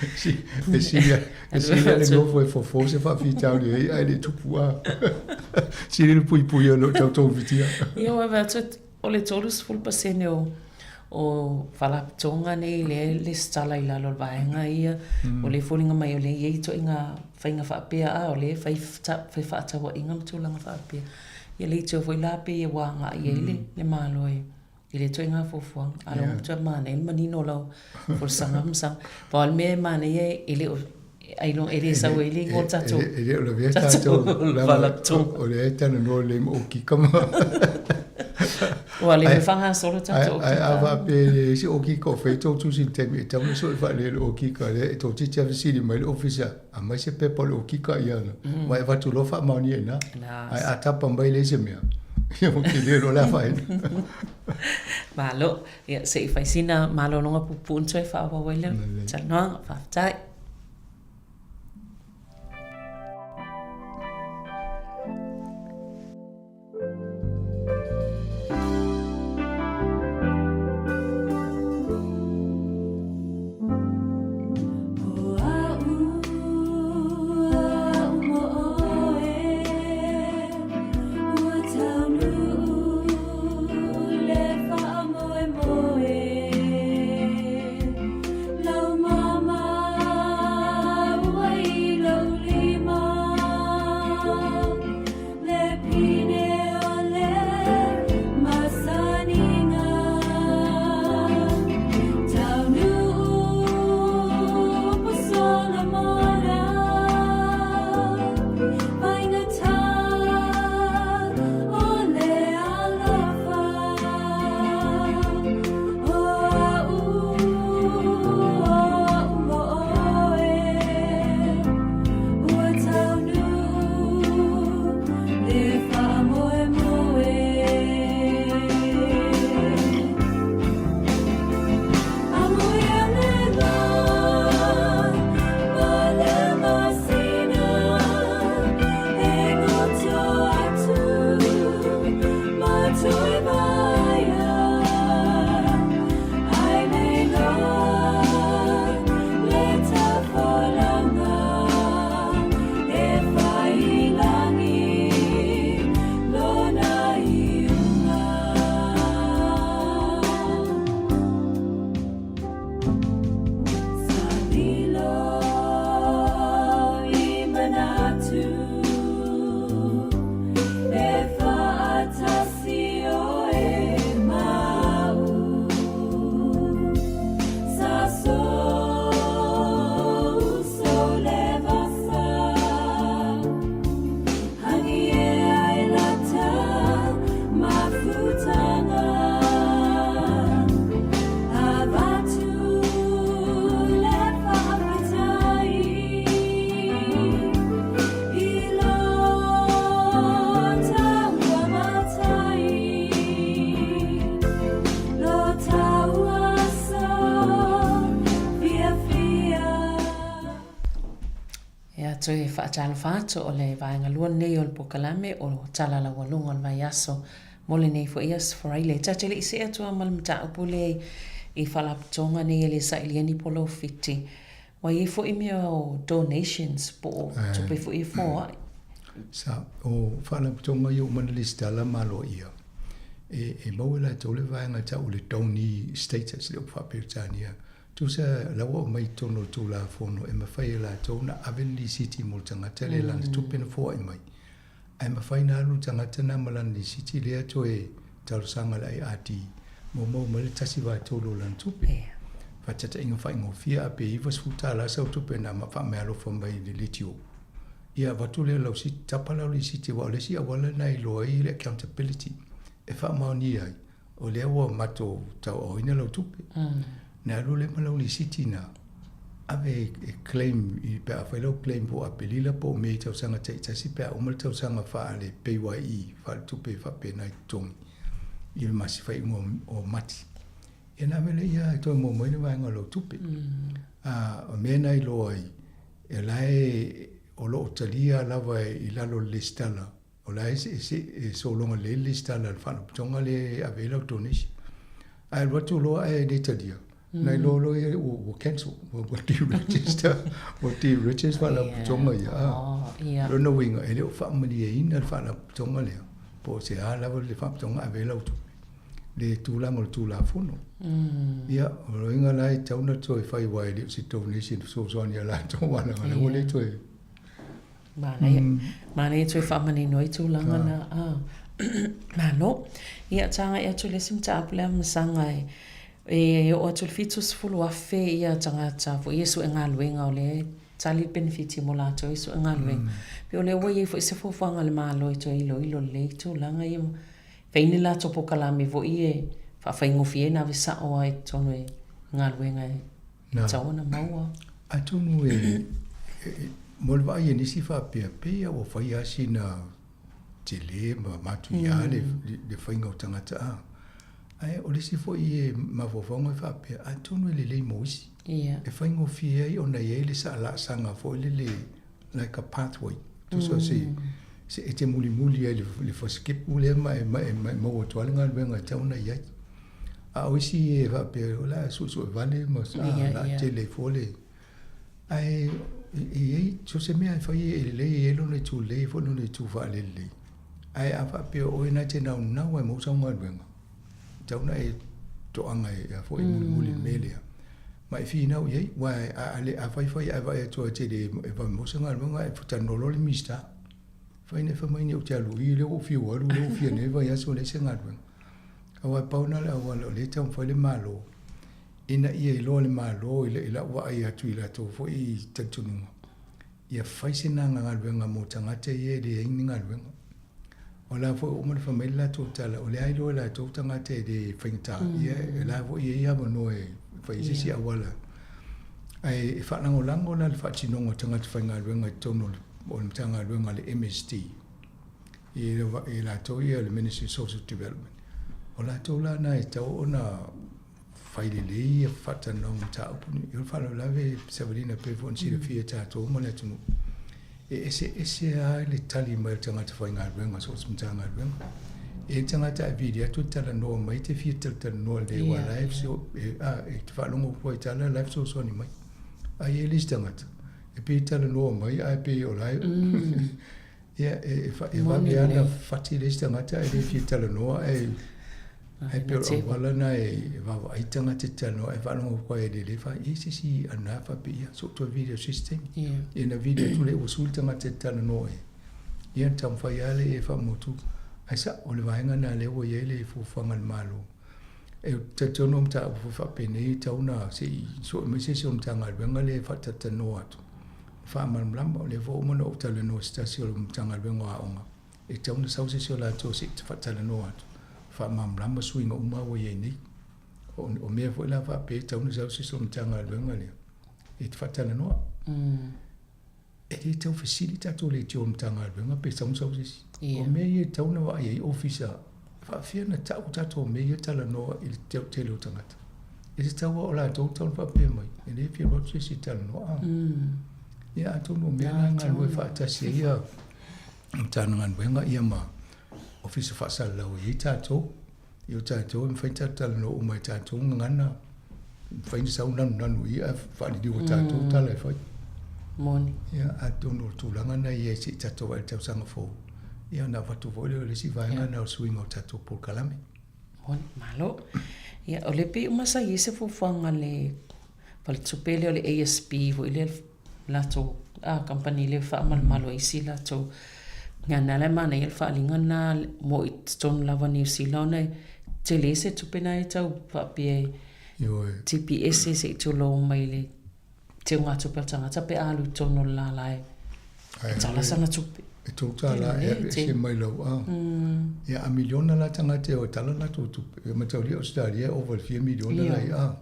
E sili e sili le nofo e fofo se faafitauli ai ae le i tupu a. Sili le puipuia i lo tautogafitia. Ia ua vaai atu O le 30% o o Faalapotopotoga nei lea e lesitala i lalo o le vaega ia, o lea e foliga mai o lea e i ai ituaiga faiga faapea, a o lea e fai fai faatauaiga ma tulaga faapea. Ia leitioa foi la pei ua agai i ai le Malo i lea ituaiga fuafuaga. A o lea ua matua manaia le manino o lau folasaga ma Pau lava le mea e manaia e le o ailoga e le sau ai le igoa o le tatou E le o lavea tatou Faalapotopotoga. O lea e talanoa lelei ma okika ma Ua leva faagasolo tatou okika. Ae a faapea e leai se okika o fai tou tusi i le taimi e tatau ona sue faalelei e le okika lea e toeitiiti lava fesili mai le ofisa aumai se pepa o le okika ia ona ma e avatu loa faamaonia i ina. Ae a tapa mai leai se mea ia ua tele loa le afaina. Malo. Ia, se i fai sina malologa puupuu ona toe faaauau ai lea talanoaga. Faafetai. Toe faatalofa atu o le vaega lua lenei o le polokalame o Tala Laualuga o le Vaiaso mo lenei foi aso Faraile. Ta te le i see atu lava ma le mataupu lea i faalapotopotoga nei e le sailia ni polofiti. Ua i ai foi mea o donations po o tupe foi e foai. Sa, o faalapotopotoga ia ua uma ona lesitala ma aloaia, e maua e latou le vaega tau o le donee status, le upu faa-Peretania. Tusa la ua aumai i totonu o le Tulafono e mafai e latou ona ave le lisiti mo le tagata lea i lana tupe na foai mai, ae mafai ona alu le tagata lena ma lana lisiti lea toe talosaga i le IRD mo maua mai le 1/3 o lana tupe. Faataitaiga faigofie, a pe $90 sau tupe na faameaalofa mai i le leitio, ia avatu lea o lau tapa lau lisiti aua o le isi auala lena e iloa ai le accountability e faamaonia ai o lea ua matou tauaaoina lau tupe. Na alu lea ma lau lisiti na ave e claim i pe a fai lau claim po o Aperila po o Mei tausaga taitasi pe a uma le tausaga faale PAYE faaletupe faapena i totogi i le masi faaiuga o Mati. Ia na ave lea ia e toe maua mai le vaega o lau tupe. O mea na iloa ai, e la e o lo o talia lava i lalo o le lesitala O la e sologa lelei le lesitala a le faalapotopotoga lea e ave ai lau donation. Ae alu atu loa ae le talia, na iloa loa ia ua cancel, ua deregister, ua deregister faalapotopotoga ia. O lona uiga, e le o faamalieina le faalapotopotoga lea, po o se a lava le faalapotopotoga e ave ai lau tupe, le tulaga o le Tulafono. Ia, o lona uiga la e tatau ona toe fai aua e le o se donation fesoasoani a latou, aua leaga ua le toe Manaia, manaia toe faamanino ai tulaga na. Malo. Ia, ta agai atu i le isi mataupu lea Masaga e, e oo atu i le 70,000 ia tagata foi ia sue galuega o lea e tali le penefiti mo latou e sue galuega. Pe o lea ua i ai foi se fuafuaga a le Malo e toe iloilo lelei tulaga ia ma fai ni latou polokalame foi e faafaigofie ai ona ave sao lava i totonu i galuega e tatau ona maua. Atonu e, mo le vaai a nisi faapea, pei lava ua fai lava sina tele ma matuia le faiga o tagata a. Ae o le isi foi e mafaufauga e faapea, atonu e lelei mo isi. E faigofie ai ona i ai le saalaasaga foi lele, like a pathway. Tusa se e te mulimuli ai le fasikepu lea ma e maua atu lava le galuega e tatau ona i ai. A o isi e faapea o le a suesue vale ma sa la tele ai fua le ae e i ai so o se mea e fai e lelei e i ai lona itu lelei e i ai foi lona itu faalelelei. Ae a faapea o oe na te naunau ai maua sau galuega, e tatau ona e toaga e a foi mulimuli i le mea lea ma e finau i ai. Aua a fai fai ae vaai atu e te le vave maua se galuega ae talanoa loa le Minisita, fai nei fai mai nei ou te alu i i lea ua ou fiu alu lea ua fia nei vaiaso e leai se galuega. Aua e pau lena o le auala o lea e taumafai le Malo ina ia iloa e le Malo i lau vaai atu i latou foi talitonuga, ia fai se galuega mo tagata ia e leai ni galuega. O la foi ua uma ona fai mai le latou tala, o lea lava e iloa e latou tagata e le faigata, ia o la foi e i ai avanoa e fai ai se isi auala. Ae e faalagolago la le faatinoga o tagata faigaluega i totonu o le Matagaluega a le MSD. I latou ia le Ministry of Social Development, o latou la na e tatau ona fai lelei ia faatalanoaga mataupu nei. O le faalavelave Savalina pei foi ona silafia e tatou ma le atunuu, e eseese lava le tali mai o le tagata faigaluega so o se Matagaluega. E i ai le tagata e vili atu e talanoa mai e te fia talatalanoa lelei aua la e te faalogo atu lava i tala la e fesoasoani mai. Ae i ai le isi tagata e pei e talanoa mai ae pei o la e Ia, e vave lava ona fati le isi tagata ae le fia talanoa ae ae pei o le auala lena e vaavaai tagata e talanoa ae faalogo atu ai e lelei fai i se isi ana faapea ia so toe vili atu se isi taimi. Ia na vili atu lea ua sui le tagata e talanoa ai. Ia na taumafai lava lea e faamautu. Ae sao, o le vaega lena lea ua i ai le fuafuaga a le Malo. E talitonu o mataupu foi faapenei e tatau ona se i sue mai se isi o le Matagaluega lea e faatalatalanoa atu. Faamalamalama, o lea foi ua uma ona ou talanoa i se tasi o le Matagaluega o Aoga, e tatau ona sau se isi o latou se i faatalanoa atu, faamalamalama suiga uma ua i ai nei. O mea foi la faapea e tatau ona sau se isi o le Matagaluega lea e te faatalanoa. E le tau fesili tatou leitio o le Matagaluega pe tatau ona sau se isi. O mea ia e tatau ona vaai ai ofisa, e faapefea ona tau tatou mea ia talanoa i le tele o tagata. E tatau lava o latou e tatau ona faapea mai, e le fia alu atu se isi e talanoa. Ia atonu o mea na e galue faatasi ai ia Matagaluega ia ma Ofisa Faasalalau e i ai tatou. Ia o tatou e mafai ona tatou talanoa uma i tatou gagana, e mafai ona sau nanunanu i i ae faaliliu e tatou tala e fai. Moni. Ia atonu o le tulaga na i ai se i tatou vaai i le tausaga fou, ia ona avatu foi lea o le isi vaega na o le suiga o tatou polokalame. Moni, malo. Ia, o lea pei uma sa i ai se fuafuaga a le faletupe lea o le ASB foi lea latou a kamupani lea e faamalumalu ai isi latou gagana la e manaia le faaaliga lena mo i totonu lava o Niu Sila ona e tele se tupe na e tau faapea e TPS se i tulou mai le teugatupe a le tagata pe a alu i totonu o le lala e tala sana tupe. E $3 e aveese mai lau a. Ia a miliona la tagata e o e tala latou tupe. E mataulia Ausetalia e ova i le fia miliona la i a.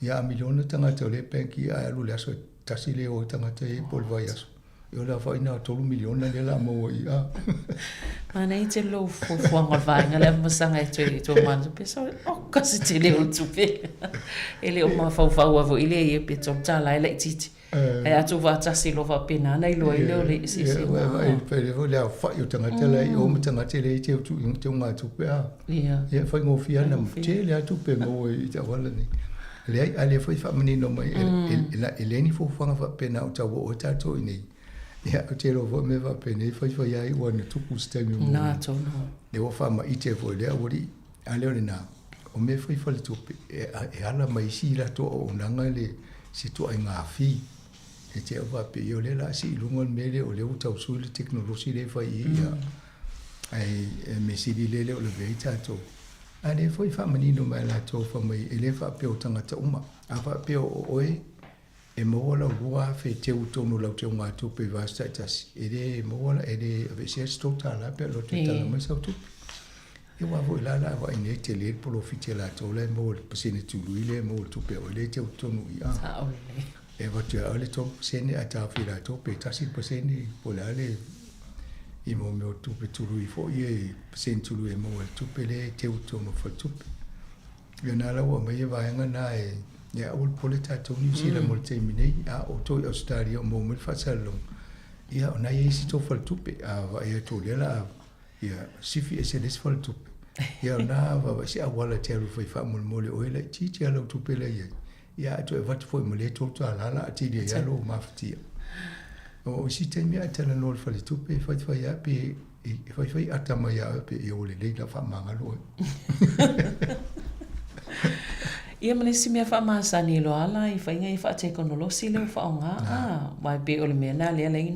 Ia a miliona tagata o lea e bank ia ae alu i le aso e tasi le o ai tagata ia po o le vaiaso. Ia o le aofaiga o $3 miliona lea o le a maua i a. Manaia tele lou fuafuaga o le vaega lea masaga e toe toe manu tupe so oka se tele o le tupe. E le o mafaufau foi lea ia pe $3 e laitiiti. Ae a tuufaatasi loa faapena ona iloa ai lea o le eseesega. Ia, e foi le aofai o tagata la i o ma tagata e leai teugatupe a. Ia. Ia e faigofie lava ona tele lava tupe e maua i tauala nei. Leai, a o lea foi e faamanino mai e leai ni fuafuaga faapena o tau oo ai tatou i inei. Ia, ou te iloa foi o mea faapenei e faifai lava iu ana tupu i se taimi muamua. Na tonu. Lea ua faamaite foi lea aualii, a lea o lena, o mea fai faletupe, e ala mai isi latou auaunaga le se ituaiga fee. E te au faapea, ia o lea o le a sii i luga le mea lea, o lea ua tau sui le tekonolosi lea e fai i i, ae mea sili lea e le o lavea ai tatou. A lea foi e faamanino mai e latou fai mai e le faapea o tagata uma. A faapea o oe e maua lau 2000 e teu i totonu o lau teugatupe i vaiaso taitasi, e le maua, e le aveesea se $3 pe a alu atu e tala mai sau tupe. Ia aua foi la o le a vaai nei e tele le polofiti a latou la e maua i le pasene tului lea e maua i le tupe a oe lea e teu i totonu i i. E avatu ia oe le 3% ae taofi e latou pe 1% po o le a le i mo mea o tupe tului foi ia i pasene tului e maua i le tupe lea e teu i totonu o le faletupe. Ia na la ua aumai e vaega na e ia aua le popole tatou Niu Sila mo le taimi nei, a o outou i Ausetalia o maua mai le faasalalauga, ia o na e i ai isi tou faletupe, a vaai atu o lea la a ia sifi ese le isi faletupe, ia o na vaavaai se auala e te alu e fai faamolemole o oe laitiiti lava lau tupe la e i ai. Ia ae toe avatu foi ma lea $3 la atili ai lava lou mafatia. O isi taimi a e talanoa i le faletupe e faifai lava pe e faifai ata mai ia oe pe ia ua lelei la faamagalo oe. Ia ma le isi mea faamasani loa la i faiga ia faatekonolosi lea ua faaaoga a, aua e pei o le mea lena lea e ala ai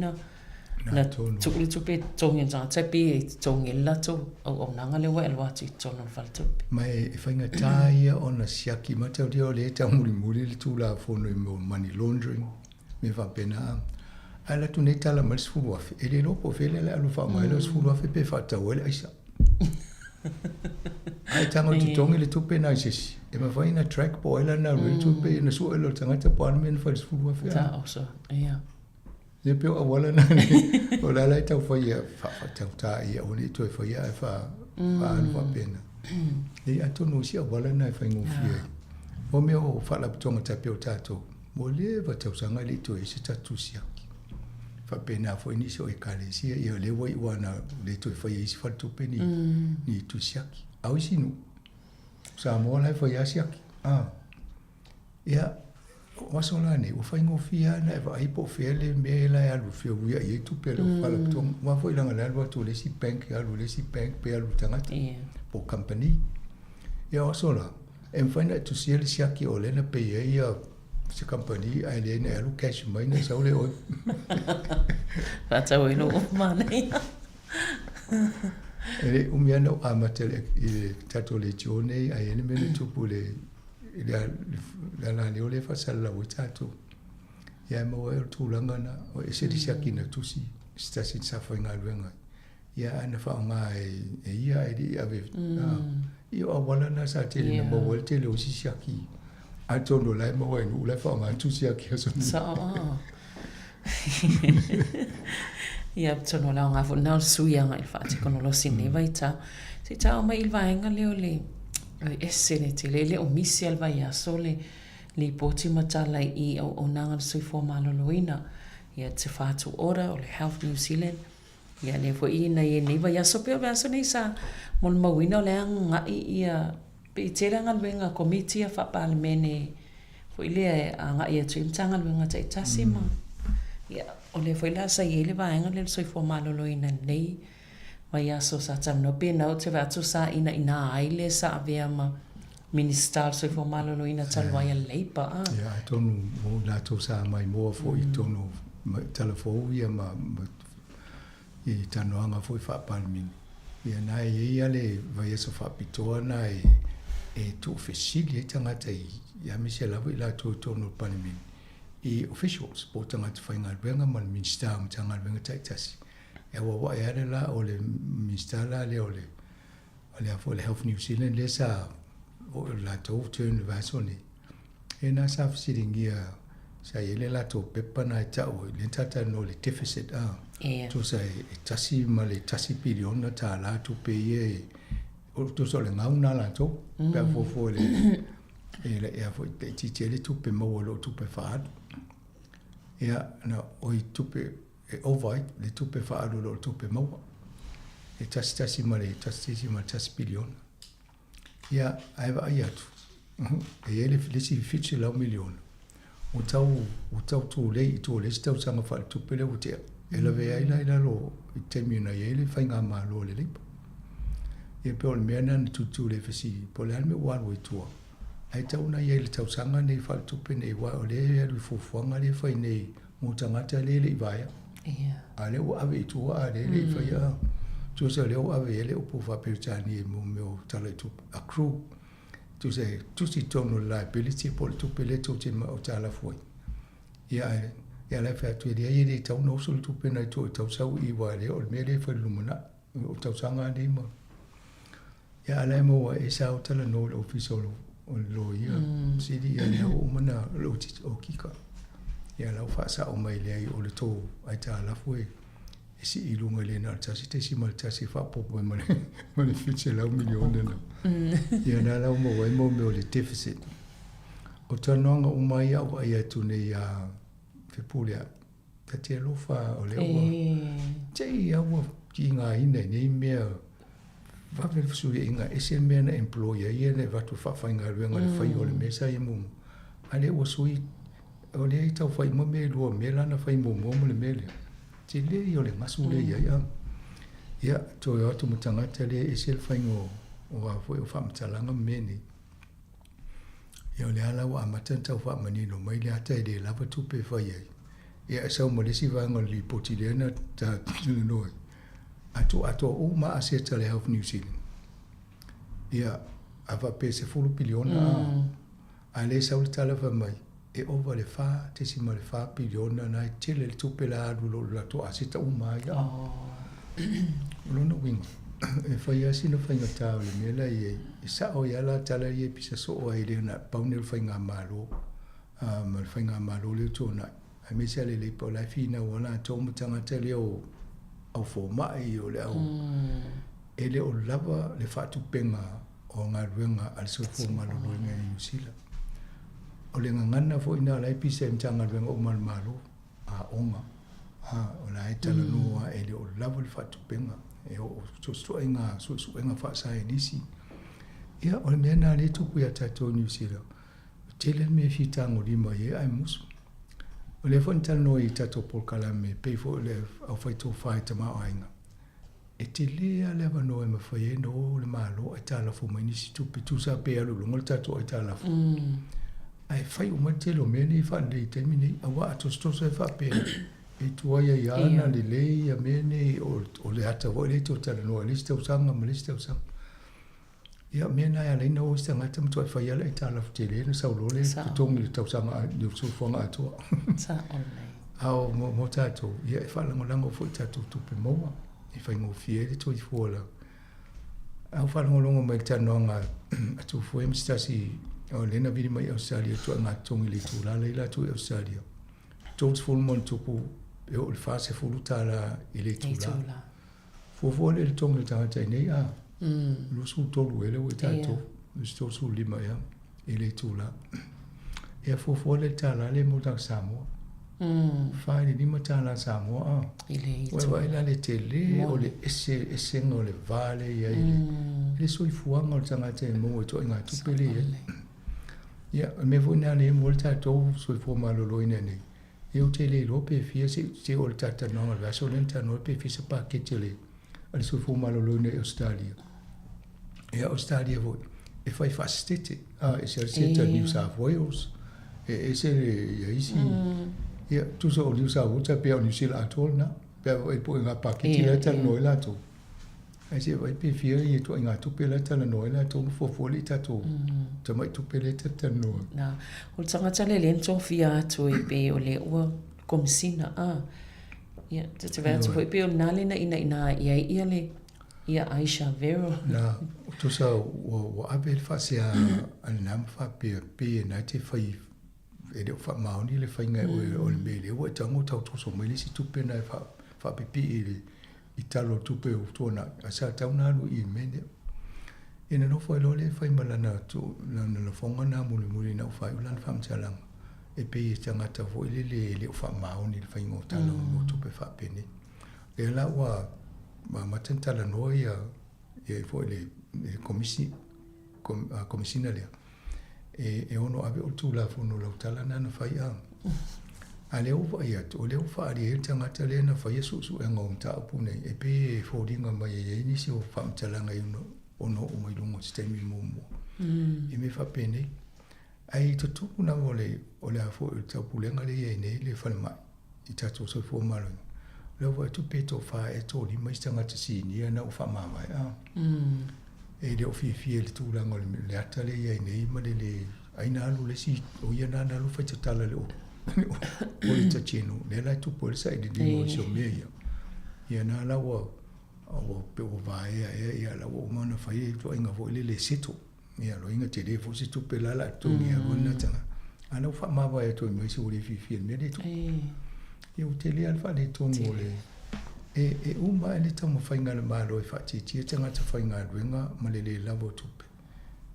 na tuu le tupe e totogi e le tagata pe e totogi ai le latou auaunaga lea ua e alu atu i totonu o le faletupe. Ma e faigata ia ona siaki mataulia o lea e taumulimuli le Tulafono i mea o money laundering, mea faapena. Ae alu atu nei tala mai le $10,000, e le iloa po o fea lea o le a alu e faaaoga ai lau $10,000 pe faatau ai le aisa. Ae tago e totogi le tupe lena i se isi, e mafai ona track po o ai la na alu ai le tupe, ona sue lea o le tagata po o a le mea na fai i le $10,000. Taoso, ia. Ia pei o auala na o le ala e tau fai ia faatautā ia aua ne i toe faia ae faaalu faapena. Leai atonu o isi auala na e faigofie ai. O mea o faalapotopotoga tai pei o tatou, ua leva tausaga e le i toe i ai se tatou siaki. Faapena foi nisi o ekalesia, ia o lea ua iu lava ina le toe faia e isi faletupe ni, ni tusi siaki. A o isi nuu, o Samoa la e fai lava siaki. Ia, o aso la nei, ua faigofie lava ona e vaai po o fea le mea la e alu feuiai ai tupe a le faalapotopotoga. Aua foi leaga o le alu atu o le isi bank, alu i le isi bank pe alu i le tagata po o kamupani. Ia o aso la, e mafai ona e tusia le siaki o lea na pay ai ia se kamupani ae leai na e alu cash mai ona e sau lea i oe. Faatau ai lou manaia. E le i umi lava ona ou amata i le tatou leitio nei ae i ai le mea na tupu i le i le alaleo lea e faasalalau ai tatou. Ia e maua ai o le tulaga na, o ese le siaki na tusi se tasi sa faigaluega ai. Ia ae na faaaoga e ia ae le i ave ia o auala na sa tele na maua ai le tele o isi siaki. Atonu o la e maua e nuu la e faaaoga atu siaki aso nei. Sao. Ia, atonu o le aoga foi lena o le sui agai i le faatekonolosi i lenei vaitau. Se i tau mai i le vaega lea o le ese le tele, e le o misi lava le vaiaso le lipoti ma tala i auaunaga a le soifua maloloina. Ia, Te Whatu Ora o le Health New Zealand. Ia, lea foi ina i nei vaiaso, pei o le vaiaso nei sa molimauina o le agai ia, pei e tele lava galuega a Komiti ia Faa-Palemene foi lea e agai atu i Matagaluega taitasi ma, ia, o lea foi la sa i ai le vaega lea o le Soifua Maloloina i lenei vaiaso sa talanoa, pe na ou te vaai atu sa inaina ai le sa avea ma Minisita o le Soifua Maloloina talu ai a le Labour a. Ia, atonu o i latou sa maimoa foi i totonu o tala fou ia ma i talanoaga foi faa-Palemene. Ia na e i ai lava le vaiaso faapitoa na e tuufesili ai tagata i aemaise lava i latou i totonu o le Palemene i officials po o tagata faigaluega ma le Minisita o Matagaluega taitasi. E auauai lava le la o le Minisita la lea o le o le a foi le Health New Zealand lea sa o le latou turn le vaiaso nei. E na sa fesiligia sa i ai le latou pepa na e tau ai, lea sa talanoa i le deficit a. Ia. Tusa e $1.1 piliona tupe ia e, tusa o le gau na latou. Pe a fuafua i le, e, e a foi, laitiiti ai le tupe maua i lo tupe faaalu. Ia, na, oi tupe e ova ai le tupe faaalu i lo le tupe maua, e 11.1 piliona. Ia, ae vaai atu, e i ai le isi $700 miliona ua tau, ua tau tulei i tua o le isi tausaga faaletupe lea ua tea, e lavea ai la i lalo i le taimi na i ai le faigamalo a le Labour. Ia pei o le mea lena na tulituli ai fesili, po o le a le mea ua alu ai i tua, ae tatau ona i ai i le tausaga nei faaletupe nei, aua o lea e alu i fuafuaga lea e fai nei mo tagata lea e le i vaea. A o lea ua ave i tua, a o lea e le i faia. Tusa o lea ua ave i ai le upu faa-Peretania i mo mea o tala i tupe, accrue. Tusa e tusi i totonu o le liability po o le tupe lea tou te aitalafu ai. Ia ae ia la e fai atu, e leai e le tatau ona usu le tupe na i tua i tau sau i aua o le mea lea e fai i le lumanai, o le tausaga lava lenei ma Ia a la e maua e sa o talanoa i le ofisa o le loia sili ia lea ua uma na le okika. Ia la ua faasao mai leai o le tou aitalafu e sii i luga i le na o le 1.1 e faaopoopo mai ma le $700 miliona na. Ia na la ua maua ai mo mea o le deficit. O talanoaga uma ia ua vaai atu nei ia Fepuleai, Ta te alofa o lea ua te i a ua tigaina i nei mea vave le fesuiaiga ese le mea na employ ai ia na avatu e faafaigaluega le faia o le mea sa ia muamua a lea ua sui o lea e tau fai uma mea e lua mea la na fai muamua ma le mea lea tele ia o le gasu lea i ai a ia toe o atu ma tagata lea ese le faiga o a foi o faamatalaga ma mea nei. Ia o lea la ua amata ona tau faamanino mai le ata e le lava tupe e fai ai. Ia e sau ma le isi vaega o le lipoti lea na talanoa ai, a tuu atoa uma aseta a le Health New Zealand, ia a faapea e 10 piliona a, a lea e sau le tala fai mai, e ova i le 4.4 piliona na e tele le tupe la alu i lo latou aseta uma ai. O lona uiga, e fai lava sina faigata o le mea la e i ai. E sao ai lava la tala ia e pisa soo ai le na pau nei o le faigamalo ma le faigamalo lea ua tuanai, aemaise lava le Labour o la e finau lava latou ma tagata lea o au fomai o le au e le o lava le faatupega o galuega a le soifua maloloina i Niu Sila. O le gagana foi lena o la e pisa i Matagaluega uma a le Malo, aoga, a, o la e talanoa e le o lava le faatupega e oo suesuega, suesuega faasaienisi. Ia, o le mea lena lea e tupu ia tatou i Niu Sila, e tele le mea e fia tagolima i ai ae musu. O lea foi na talanoa i tatou polokalame, pei foi o le aufaitofa i tamaoaiga. E tele lava le avanoa e mafai ai ona o le Malo aitalafu mai nisi tupe, tusa pe alu i luga le tatou aitalafu. Ae fai uma le tele o mea nei e faalelei i le taimi nei, aua a tosotoso ai faapea, e tuai ai lava ona lelei ia mea nei o le ata foi lea e toe talanoa i le isi tausaga ma le isi tausaga. Ia, o mea na e ala ai ona o isi tagata matuai fai lava le aitalafu tele ona sau loa lea totogi i le tausaga i le soifuaga atoa. A o mo tatou, ia e faalagolago foi i tatou tupe maua e faigofie ai le soifua la. A ou faalogologo mai i le talanoaga a Tufuē ma se tasi o lea na vili mai i Ausetalia e ituaiga totogi i le itula la e i ai latou i Ausetalia, 30 ma ona tupu e oo i le $40 i le itula. Fuafua lea i le totogi o le tagata i nei, a, 23 ea lea ua i tatou, 35 ea i le itula. Ia fuafua lea i le tala lea mo tagata Samoa. 4 i le 5 tālā Samoa a. I le Ua e vaai la le tele o le ese esega o le va lea i ai i le, i le soifuaga o le tagata e maua i ituaiga tupe lea i ai. Ia, o le mea foi lena lea e maua ai le tatou soifua maloloina nei, ia ou te le iloa pe fia se se o le talatalanoaga o le vaiaso lea na talanoa ai pe fia se paketi a le, a le soifua maloloina i Ausetalia. Ia, Ausetalia foi, e fai faasetete, a, e ese lava le seta i New South Wales, e ese le, ia isi, ia, tusa o New South Wales tai pei lava o Niu Sila atoa lena, pe a vaai po o ngā paketi la e talanoa ai latou. Ae se i vaai pe fia ia ituaiga tupe la e talanoa ai latou ma fuafua lea i tatou tamai tupe lea e talatalanoa ai. Na, o le tagata lea lea na tofia atu e pei o le ua Komisina, a. Ia, ta te vaai atu foi pei o lena le na inaina i ai ia le, ia Aisha Vero. Na, tusa ua ave le faasea a lena ma faapea pei e na te fai e le o faamaoni le faiga e oe o le mea lea ua e tago tau toso mai le isi tupe na e faapipii i le i tala o tupe o tuanai, ae sa tatau ona alu i i mea lea. Ia na nofo ai loa lea e fai ma lana lana lafoga na mulimuli ina ua faaiu lana faamatalaga, e pei e tagata foi lele e le o faamaoni i le faiga o tala o mea o tupe faapenei. Lea la ua amata ona talanoa ia ia foi le le komisi Komesina lea, e ono ave o le Tulafono lautala lena na fai a. A lea ua vaai atu, o lea ua faaali ai le tagata lea na faia suesuega o mataupu nei, e pei e foliga mai e i ai nisi o faamatalaga e ono oo mai luga o se taimi muamua. I mea faapenei. Ae i totonu lava o le, o le a foi o le taupulega lea e i ai nei le falemai i tatou soifua maloloina, o lea ua vaai atu pe toafa ea toalima isi tagata sinia na ua faamavae a. E le o fiafia i le tulaga o le ata lea e i ai nei ma le le ai na alu le isi, o ia na na alu fai tatala i le Auditor General, lea la e tupu ai le sailiiliga o nisi o mea ia. Ia na la ua, ua pei ua vaea ea ia la ua uma ona fai le ituaiga foi lele e settle. Ia loiga tele foi se tupe la la totogi e alu ai lena tagata. A la ua faamavae atu ai ma isi ua le fiafia i le mea lea e tupu. Ia ua tele lava le faaletonu o le e uma ae le taumafaiga a le Malo e faatietie tagata faigaluega ma le le lava o tupe.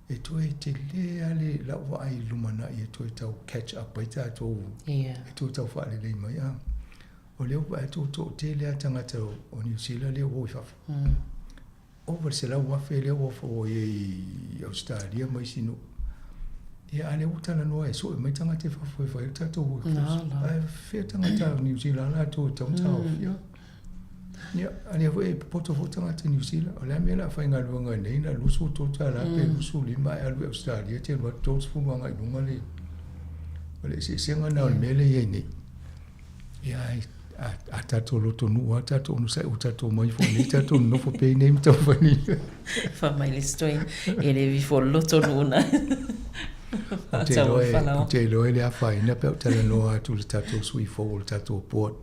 E toe tele lava le lau vaai i lumanai e toe tau catch up ai tatou e toe tau faalelei mai. A o lea ua vaai atu ua toatele lava tagata o Niu Sila lea ua o i fafo. Ova i le 100,000 lea ua ua i ai i Ausetalia ma isi nuu. Ia a lea ua talanoa e sue mai tagata i fafo e fai ai le tatou workforce. Ae fea tagata o Niu Sila a latou e tatau ona taofia. Ia, a lea foi e popoto foi tagata Niu Sila. O le a le mea o le a faigaluega ai nei na $23 pe 25 ae alu i Ausetalia te alu atu 30 agai i luga le o le eseesega lena o le mea lea e i ai nei. Ia, ai, a, a tatou lotonuu lava tatou onosai ua tatou omai foi nei tatou nonofo pea iinei ma taumafai nei. Fai mai le isi toeaina, e le vifo lotonuu na. Ou te iloa e, ou te iloa e le afaina pe a ou talanoa atu i le tatou sui fou o le tatou board.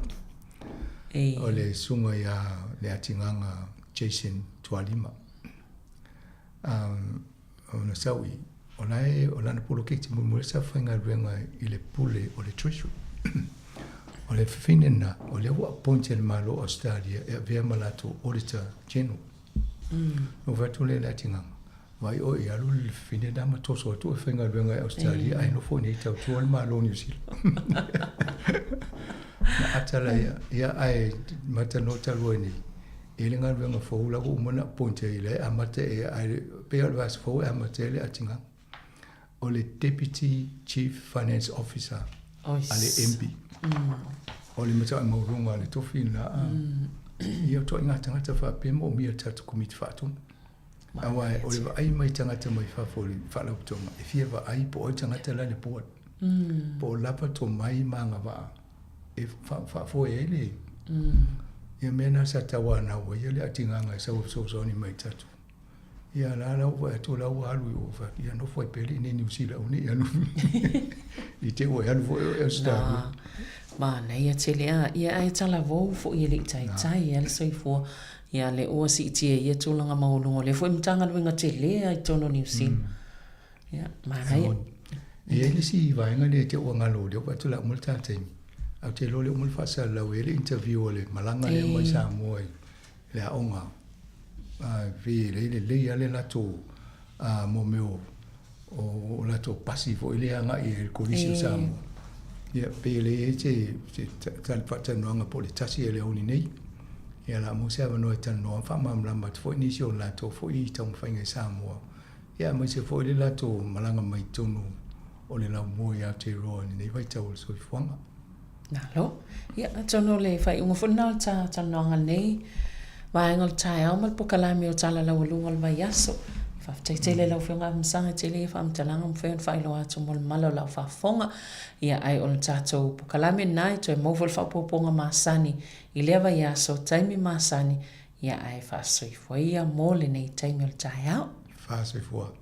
O le susuga ia Leatigaga Jason Tualima. Um, ona sau i, o la e, o lana poloketi mulimuli sa faigaluega i le pule o le Treasury. O le fafine lena, o lea ua appoint e le Malo o Australia e avea ma latou Auditor General. Na ou fai atu lea i Leatigaga, vaai oe i alu le fafine lena ma toso atu oe faigaluega i Australia ae nofo i inei e tautua le Malo o Niu Sila. Na ata la ia, ia ae matalanoa talu ai nei, E i ai le galuega fou la ua uma ona appoint ai la e amata e ae pei lava o le vaiaso fou e amata ai le atigaga. O le Deputy Chief Finance Officer a le MB. O le matai maualuga a le tofi lena a. Ia o ituaiga tagata faapea e moomia e le tatou Komiti Faatonu. Aua o le vaai mai tagata mai fafo i le Faalapotopotoga e fia vaai po o ai le tagata la e i le board. Po o lava tomai ma agavaa e faafoe ai le ia mea na sa tauanau ai le atigaga e sau e fesoasoani mai i tatou. Ia la la ua vaai atu la ua alu i o fai atu, ia nofo ai pea le i Niu Sila aua ne i alu i te i ua e alu foi oe i Ausetalia. Na, manaia tele a, ia ae talavou foi e le i taitai a le soifua. Ia le ua siitia i ia tulaga maualuga o lea foi Matagaluega tele a i totonu o Niu Sila. Ia, manaia. E i ai le isi vaega lea te ua galo, lea ua atu la uma le ta taimi. Ae ou te iloa lea ua uma ona faasalalau e i ai le interview a le malaga lea mai Samoa i le aoga. Pei e le lelei lava le latou mo mea o latou pasi foi lea e agai i le Kolisi o Samoa. Ia, pei e le i ai se, se faatalanoaga po o le 1 i le aoauli nei. Ia, o le a maua se avanoa e talanoa ma faamalamalama atu foi nisi o latou foi taumafaiga i Samoa, ia aemaise foi le latou malaga mai totonu o le laumua i Aotearoa i lenei vaitau o le soifuaga. Malo. Ia, atonu o le faaiuga foi lena o le talanoaga nei vaega o le taeao ma le pokalame o Tala Laualuga o le Vaiaso. Faafetai tele i lau Afioga Afamasaga, e tele ia faamatalaga ua mafai ona faailoa atu mo le mala o lau faafofoga. Ia, ae o le tatou pokalame lena e toe maua foi le faaopoopoga masani i lea vaiaso, taimi masani, ia ae faasoifua ia mo lenei taimi o le taeao. Faasoifua.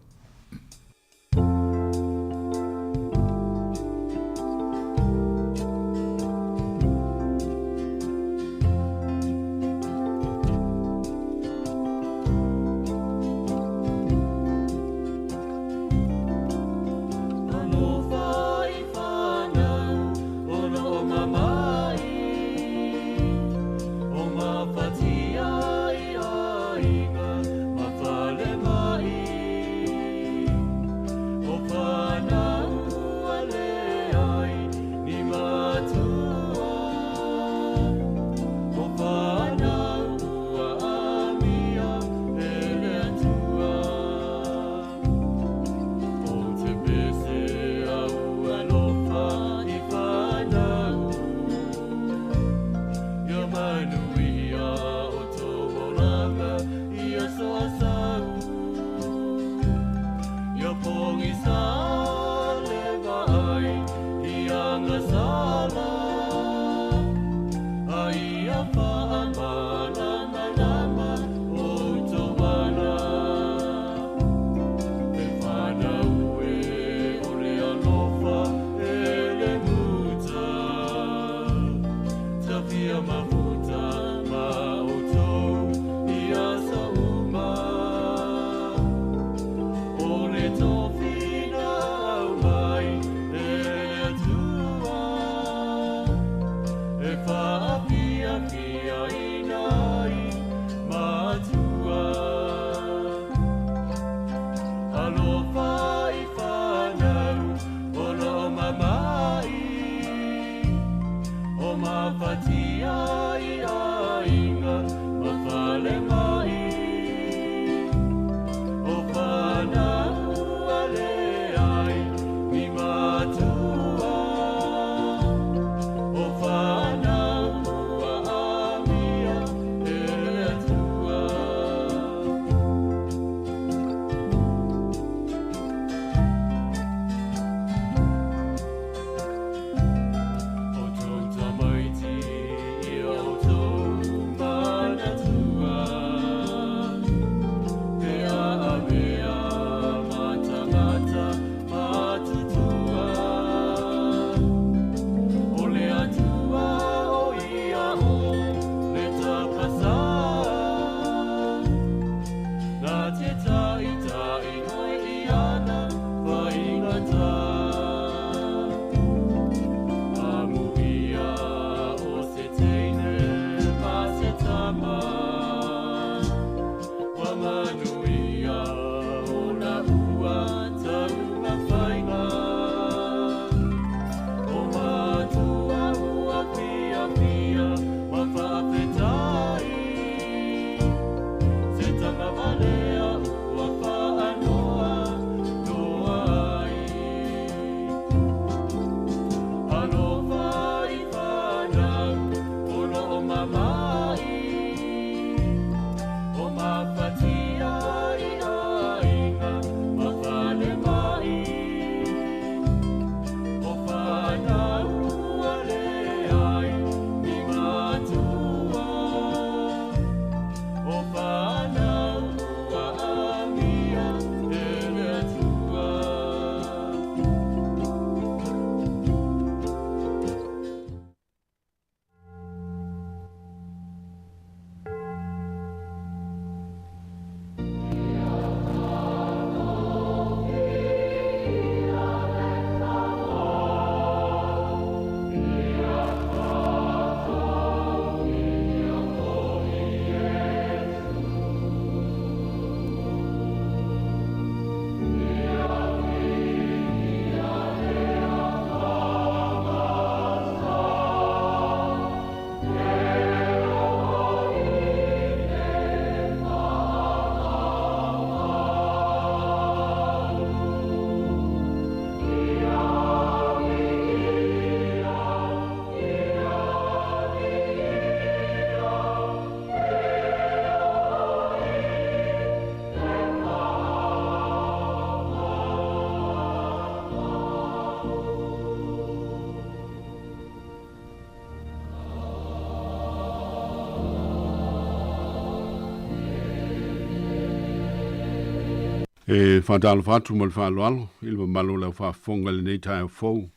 E faatalofa atu ma le faaaloalo i le mamalu o le aufaafofoga i lenei taeao fou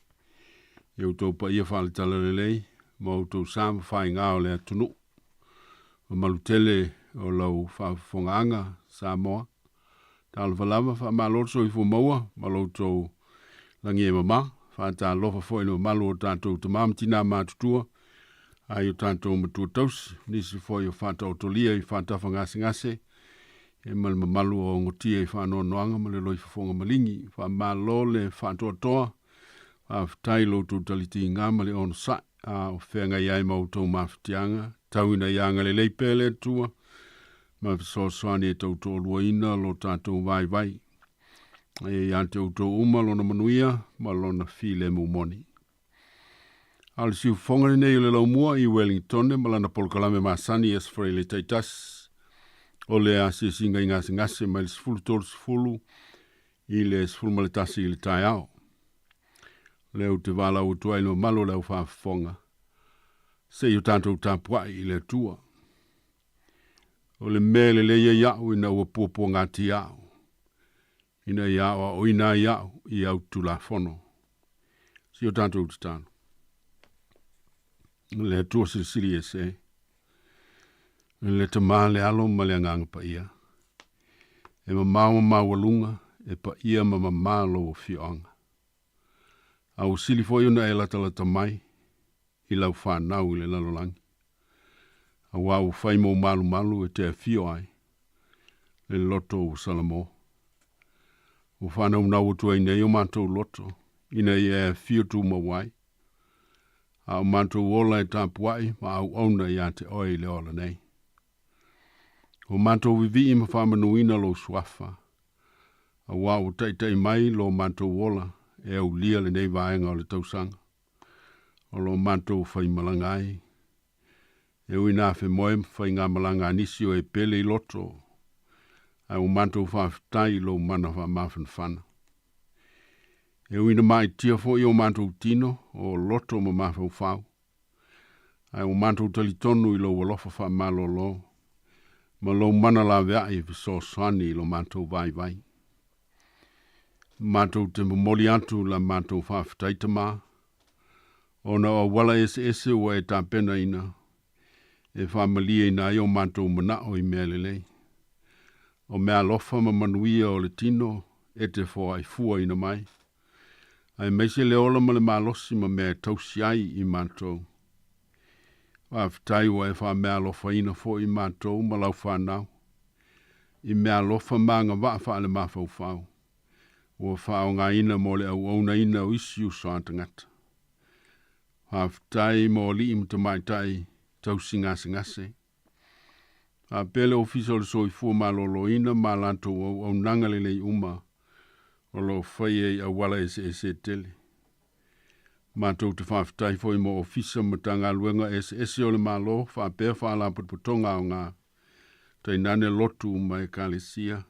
i outou paia faale-talalelei ma outou sa ma faiga o le atunuu. Mamalu tele o lau faafofogaaga Samoa. Talofa lava, faamalo le soifua maua ma lo outou lagi e mama. Faatalofa foi i le mamalu o tatou tama ma tina matutua ai o tatou matua tausi, nisi foi o faataotolia i faatafagasegase e ma le mamalu o gotia i faanoanoaga ma le loifofoga maligi. Faamalo le faatoatoa, faafetai lo outou talitiga ma le onosai a o feagai ai ma outou mafatiaga. Tau ina ia agalelei pea le Atua ma fesoasoani e tautoaluaina lo tatou vaivai. Ae ia te outou uma lona manuia ma lona filemu moni. A o le siufofoga lenei o le laumua i Wellingtone ma lana polokalame masani i Aso Faraile taitasi o le asiasiga i gasegase mai le 13:30 i le 11 i le taeao. O lea ou te valaau atu ai i le mamalu o le aufaafofoga se i o tatou tapuai i le Atua. O le mea e lelei ai au ina ua puapuagatia au, ina ia aoaoina ai au i au Tulafono. Si o tatou tatalo. Le Atua silisili ese, le Tama, le Alo ma le Agaga Paia, e mamao ma maualuga, e paia ma mamā lou afioaga. A ua sili foi ona e latalata mai i lau fanau i le lalolagi, auā ua fai mou malumalu e te afio ai le loto ua Salamo. Ua faanaunau atu ai nei o matou loto, ina ia e afio tumau ai, a o matou ola e tapuai ma auauna iā te oe i le ola nei. Ua matou vivii ma faamanuina lou suafa, auā ua taʻitaʻi mai lo matou ola e aulia lenei vaega o le tausaga o lo matou faimalaga ai. E ui ina afemoe ma faigamalaga a nisi o e pele i loto, ae ua matou faafetai i lou mana faamafanafana. E ui ina maʻitia foi o matou tino o loto ma mafaufau, ae ua matou talitonu i lou alofa faamalōlō ma lou mana laveai e fesoasoani i lo matou vaivai. Matou te momoli atu la matou faafetai Tamā, ona o auala eseese ua e tapenaina e faamalieina ai o matou manaʻo i mea lelei. O meaalofa ma manuia o le tino e te foaifuaina mai, aemaise le ola ma le malosi ma mea e tausi ai i matou. Faafetai ua e faameaalofaina foi matou ma lau fanau i meaalofa ma agavaa faalemafaufau ua faaaogaina mo le auaunaina o isi uso a tagata. Faafetai mo alii ma tamaitai tausi gasegase. Faapea le Ofisa o le Soifua Maloloina ma latou auaunaga lelei uma o lo o faia i auala eseese e tele. Matou te faafetai foi mo ofisa ma Matagaluega eseese o le Malo faapea faalapotopotoga aoga, tainane lotu ma ekalesia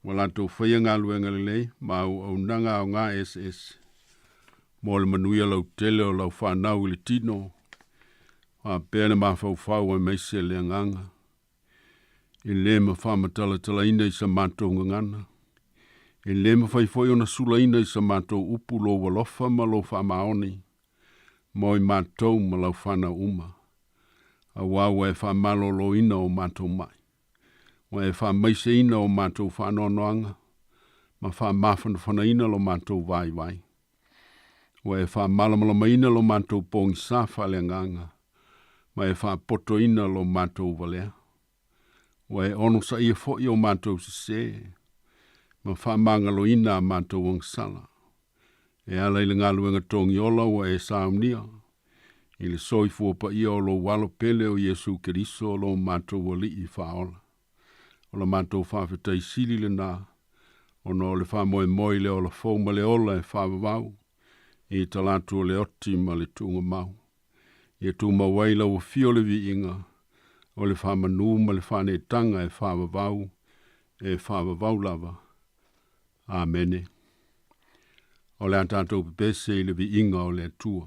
ua latou faia galuega lelei ma auaunaga aoga eseese mo le manuia lautele o lau fanau i le tino faapea le mafaufau aemaise le agaga. E lē mafamatalatalaina i sa matou gagana, e lē mafai foi ona sulaina i sa matou upu lou alofa ma lou faamaoni mo i matou ma lau fanau uma, auā ua e faamalōlōina o matou maʻi, ua e faamaiseina o matou faanoanoaga ma faamafanafanaina lo matou vaivai. Ua e faamalamalamaina lo matou pogisā faaleagaga ma e faapotoina lo matou valea. Ua e onosaia foi o matou sesē ma faamagaloina a matou agasala e ala i le galuega togiola ua e saunia i le soifua paia o lou Alo pele o Iesu Keriso lo matou Alii Faaola. O la matou faafetai sili lenā ona o le faamoemoe i le ola fou ma le ola e faavavau i talaatu o le oti ma le tuugamau. Ia tumau ai lau afio le viiga o le faamanū ma le faaneetaga e faavavau e faavavau lava. Amene. O le a tatou pepese i le viiga o le Atua.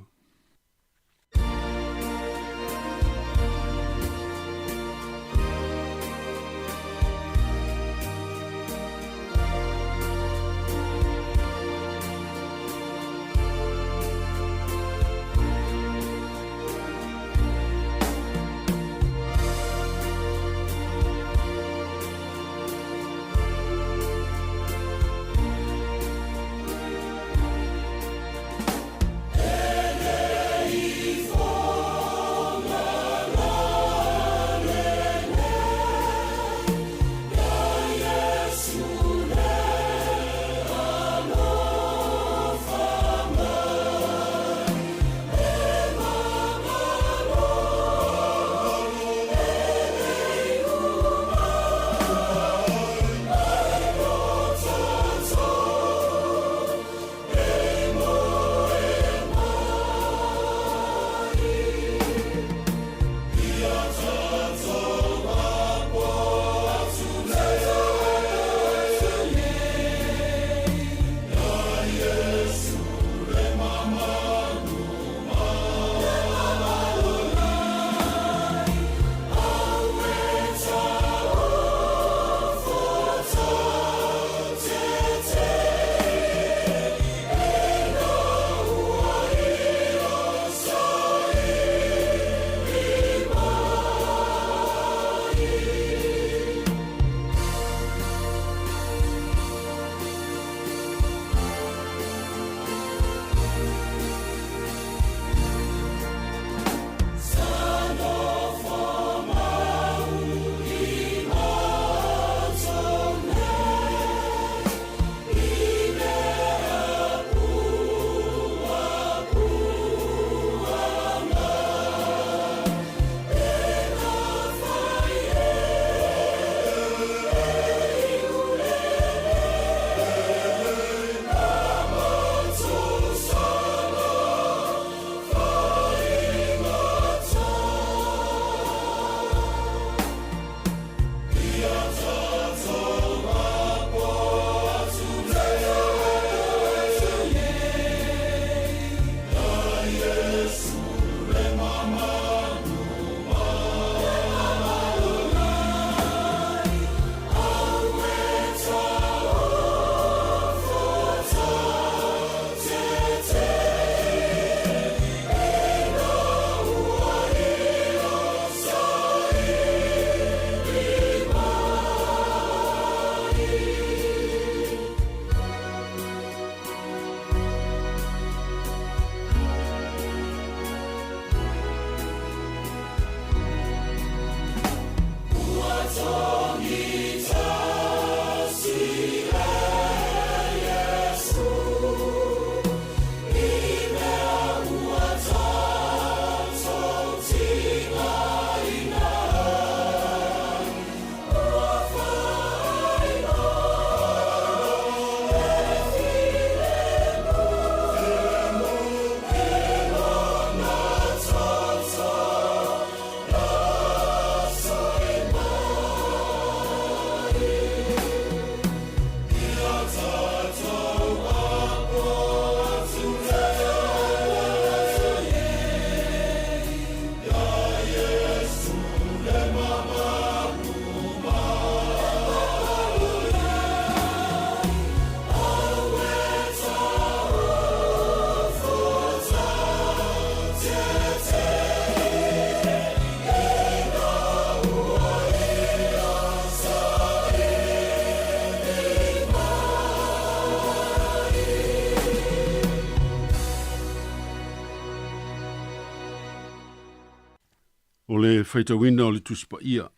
O le faitauina o le Tusi Paia.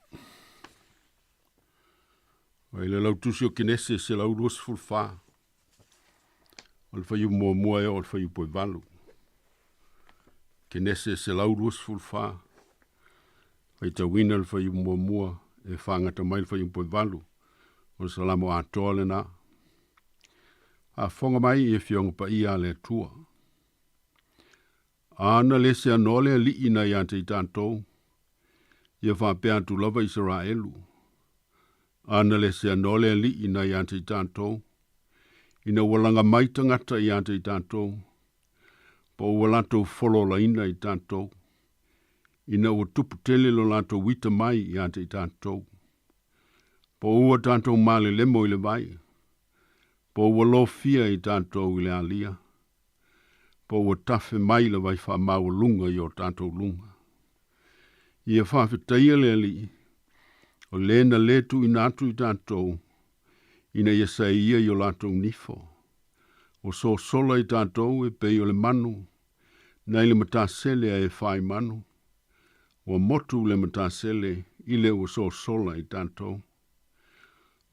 Mai le lautusi o Kenese 124. O le fuaiupu muamua e oo i le fuaiupu e valu. Kenese 124. Faitauina le fuaiupu muamua e fagata mai le fuaiupu e valu. O le Salamo atoa lena. Faafofoga mai i Afioga Paia a le Atua. A na le seanoa le Alii na ia te i tatou, ia faapea atu lava Isaraelu. A na le seanoa le Alii na ia te i tatou, ina ua laga mai tagata ia te i tatou, po ua latou fololaina i tatou, ina ua tupu tele lo latou uita mai ia te i tatou, po ua tatou malelemo i le vai, po ua lofia i tatou i le alia, po ua tafe mai le vai faamaualuga i o tatou luga. Ia faafetaia le Alii, o le na lē tuuina atu i tatou, ina ia saeia i o latou nifo. Ua sosola i tatou e pei o le manu, nai le matasele ae fai manu. Ua motu le matasele i le ua sosola i tatou.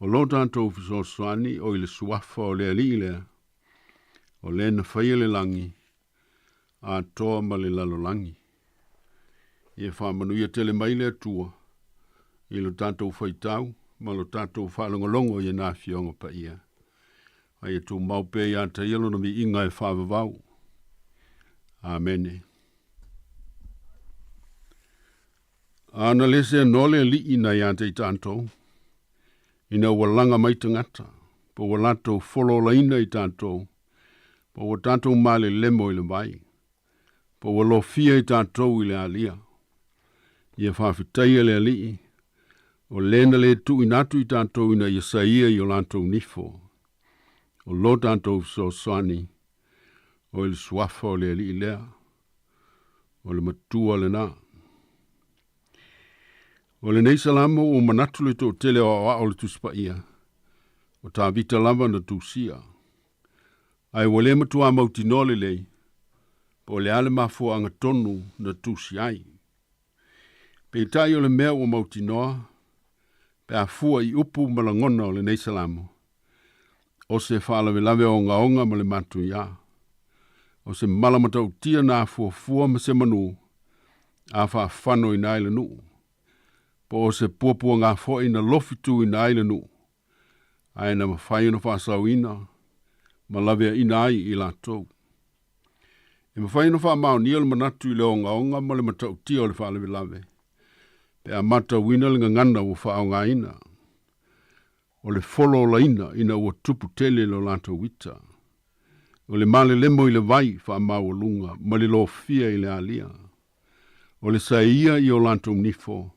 O lo tatou fesoasoani o i le suafa o le Alii lea, o le na faia le lagi, atoa ma le lalolagi. Ia faamanuia tele mai le Atua i lo tatou faitau ma lo tatou faalogologo i ana Afioga Paia. A ia tumau pea ia te ia lona viiga e faavavau. Amene. A na le seanoa le Alii na ia te i tatou, ina ua laga mai tagata, po ua latou fololaina i tatou, po ua tatou malelemo i le vai, po ua lofia i tatou i le alia. Ia faafetaia le Alii, o le na lē tuuina atu i tatou ina ia saia i o latou nifo. O lo tatou fesoasoani, o i le suafa o le Alii lea. O le matua lena. O lenei salamo ua manatu le toatele o aoao o le Tusi Paia, o Tavita lava na tusia. Ae ua le matuā mautinoa lelei, po o le a le mafuaaga tonu na tusi ai. Peitai o le mea ua mautinoa, pe a fua i upu ma lagona o lenei salamo, o se faalavelave ogaoga ma le matuiā, o se mala matautia na afuafua ma se manu a faafanoina ai le nuu, po o se puapuaga foi na lofituina ai le nuu, ae na mafai ona faasaoina ma laveaina ai i latou. E mafai ona faamaonia le manatu i le ogaoga ma le matautia o le faalavelave, pe a matauina le gagana ua faaaogaina, o le fololaina ina ua tupu tele lo latou ita, o le malelemo i le vai faamaualuga ma le lofia i le alia, o le saeia i o latou nifo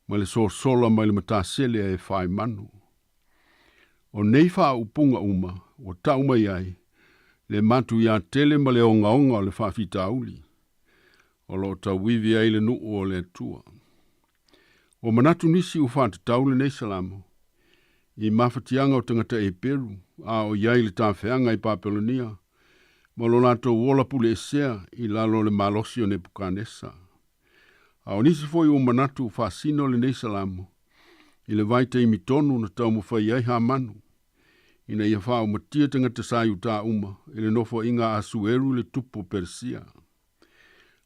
ma le sosola mai le matasele ae fai manu. O nei faaupuga uma ua tau mai ai le matuiā tele ma le ogaoga o le faafitauli o lo o tauivi ai le nuu o le Atua. Ua manatu nisi ua faatatau lenei salamo i mafatiaga o tagata Eperu a o i ai le tafeaga i Papelonia ma lo latou ola puleesea i lalo o le malosi o Nepukanesa. A o nisi foi ua manatu ua faasino lenei salamo i le vaitaimi tonu na taumafai ai Hamanu ina ia faaumatia tagata sa Iutā uma i le nofoaiga a Asueru le tupu o Peresia.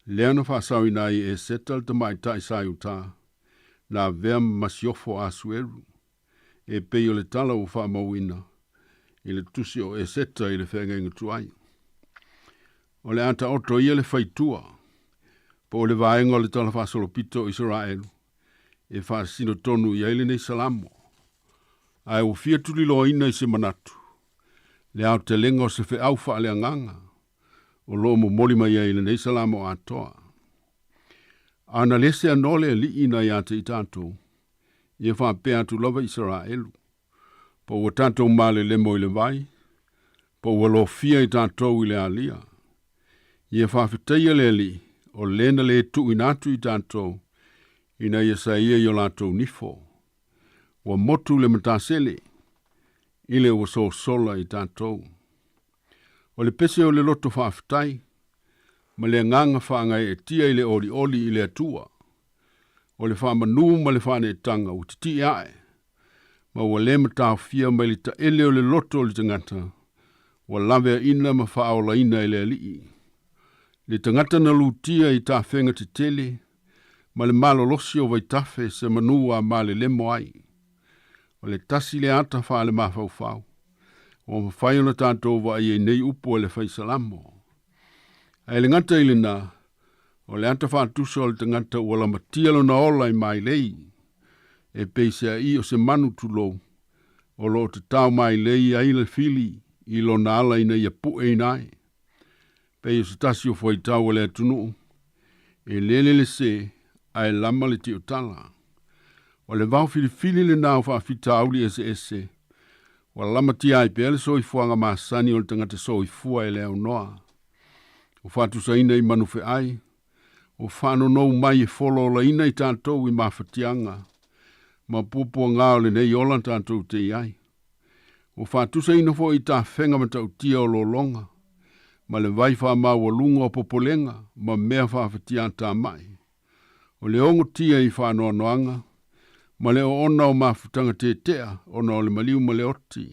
Lea na faasaoina ai e Eseta le tamaitai sa Iutā na avea ma masiofo a Asueru, e pei o le tala ua faamauina i le tusi o Eseta i le feagaiga tuai. O le a taoto ia le faitua, po o le vaega o le talafaasolopito o Isaraelu e faasino tonu i ai lenei salamo, ae ua fia tuliloaina i se manatu le aotelega o se feau faaleagaga o lo o momoli mai ai i lenei salamo atoa. A na le seanoa le Alii na ia te i tatou, ia faapea atu lava Isaraelu, po ua tatou malelemo i le vai, po ua lofia i tatou i le alia. Ia faafetaia le Alii, o le na lē tuuina atu i tatou, ina ia saia i o latou nifo. Ua motu le matasele, i le ua sosola i tatou. O le pese o le loto faafetai, ma le agaga faagaeetia i le olioli i le Atua, O le faamanū ma le faaneetaga ua titi'i a'e, ma ua lē mataofia mai le ta'ele o le loto o le tagata, ua laveaʻina ma faaolaina e le Aliʻi. Le tagata na lutia i tafega tetele, ma le malolosi o vaitafe se manū a malelemo ai. O le tasi le ata faalemafaufau, ua mafai ona tatou vaai ai nei upu a le faisalamo. Ae le gata i lenā, o le ata faatusa o le tagata ua lamatia lona ola i mailei, e peiseaʻi o se manu tulou, o loo tatao mailei ai le fili i lona ala ina ia puʻeina ai. Pei o se tasi o fuaitau a le atunuu, e lele le sē ae lama le tiotala. O le vao filifili lenā o faafitauli eseese, ua lamatia ai pea le soifuaga masani o le tagata soifua e le aunoa. Ua faatusaina i manufeʻai, ua faanonou mai e folaolaina i tatou i mafatiaga, ma puapuagā o lenei ola tatou te i ai. Ua faatusaina foi i tafega matautia o lologa, ma le vai faamaualuga o popolega ma mea faafatiatamai. O le ogotia i faanoanoaga, ma le oona o mafutaga tetea ona o le maliu ma le oti.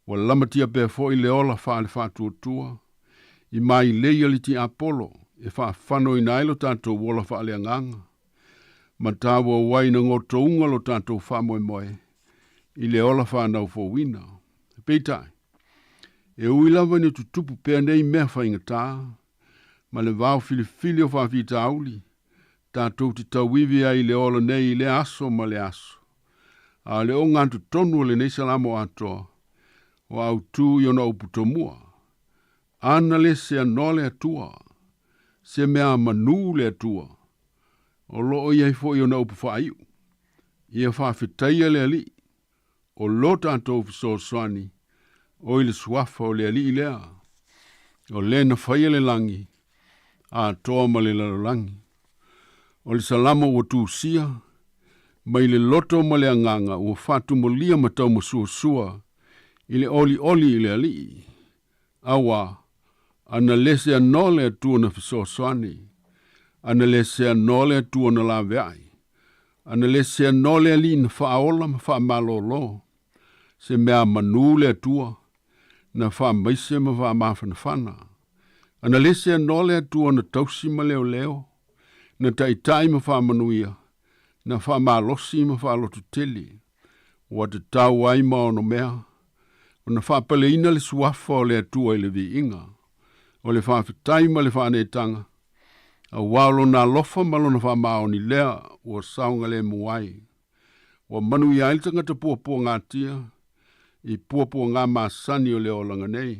Ua lamatia pea foi le ola faale faatuatua, i mailei a le tiapolo e faafanoina ai lo tatou ola faaleagaga. Ma tāuau ai na gotouga lo tatou faamoemoe i le ola faanaufouina. Peitai, e ui lava ina tutupu pea nei mea faigatā, ma le vao filifili o faafitauli, tatou te tauivi ai i le ola nei i lea aso ma le aso. A o le ogatotonu o lenei salamo atoa, ua autū i ona upu tomua. Ana le seanoa le Atua, se mea manū le Atua, o loo i ai foi ona upu faaiu. Ia faafetaia le Alii, o lo tatou fesoasoani, o i le suafa o le Alii lea. O lē na faia le lagi, atoa ma le lalolagi. O le salamo ua tusia, mai le loto ma le agaga ua faatumolia ma taumasuasua i le olioli i le Alii. Auā, ana lē seanoa le Atua na fesoasoani, ana lē seanoa le Atua na laveai, ana lē seanoa le Alii na faaola ma faamalōlō, se mea manū le Atua, na faamaise ma faamafanafana. Ana lē seanoa le Atua na tausi ma leoleo, na taʻitaʻi ma faamanuia, na faamalosi ma faalototele, ua tatau ai ma onomea, ona faapaleina le suafa o le Atua i le viiga. O le faafetai ma le faaneetaga, auā o lona alofa ma lona faamaoni lea ua saogalemu ai. Ua manuia ai le tagata puapuagatia i puapuagā masani o le olaga nei.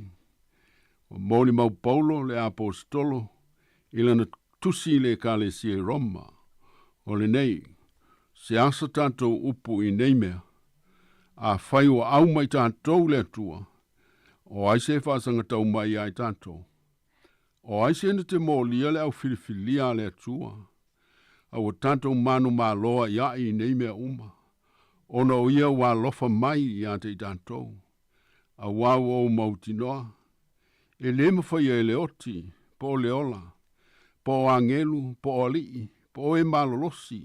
Ua molimau Paulo le aposetolo i lana tusi i le Ekalesia i Roma. O lenei, se asa tatou upu i nei mea, afai ua au mai tatou le Atua, o ai se faasagatau mai iā i tatou? O ai se na te molia le aufilifilia a le Atua? A ua tatou manumalo aʻiaʻi i nei mea uma, ona o ia ua alofa mai iā te i tatou. Auā ua ou mautinoa, e lē mafaia e le oti, po o le ola, po o agelu, po o alii, po o e malolosi,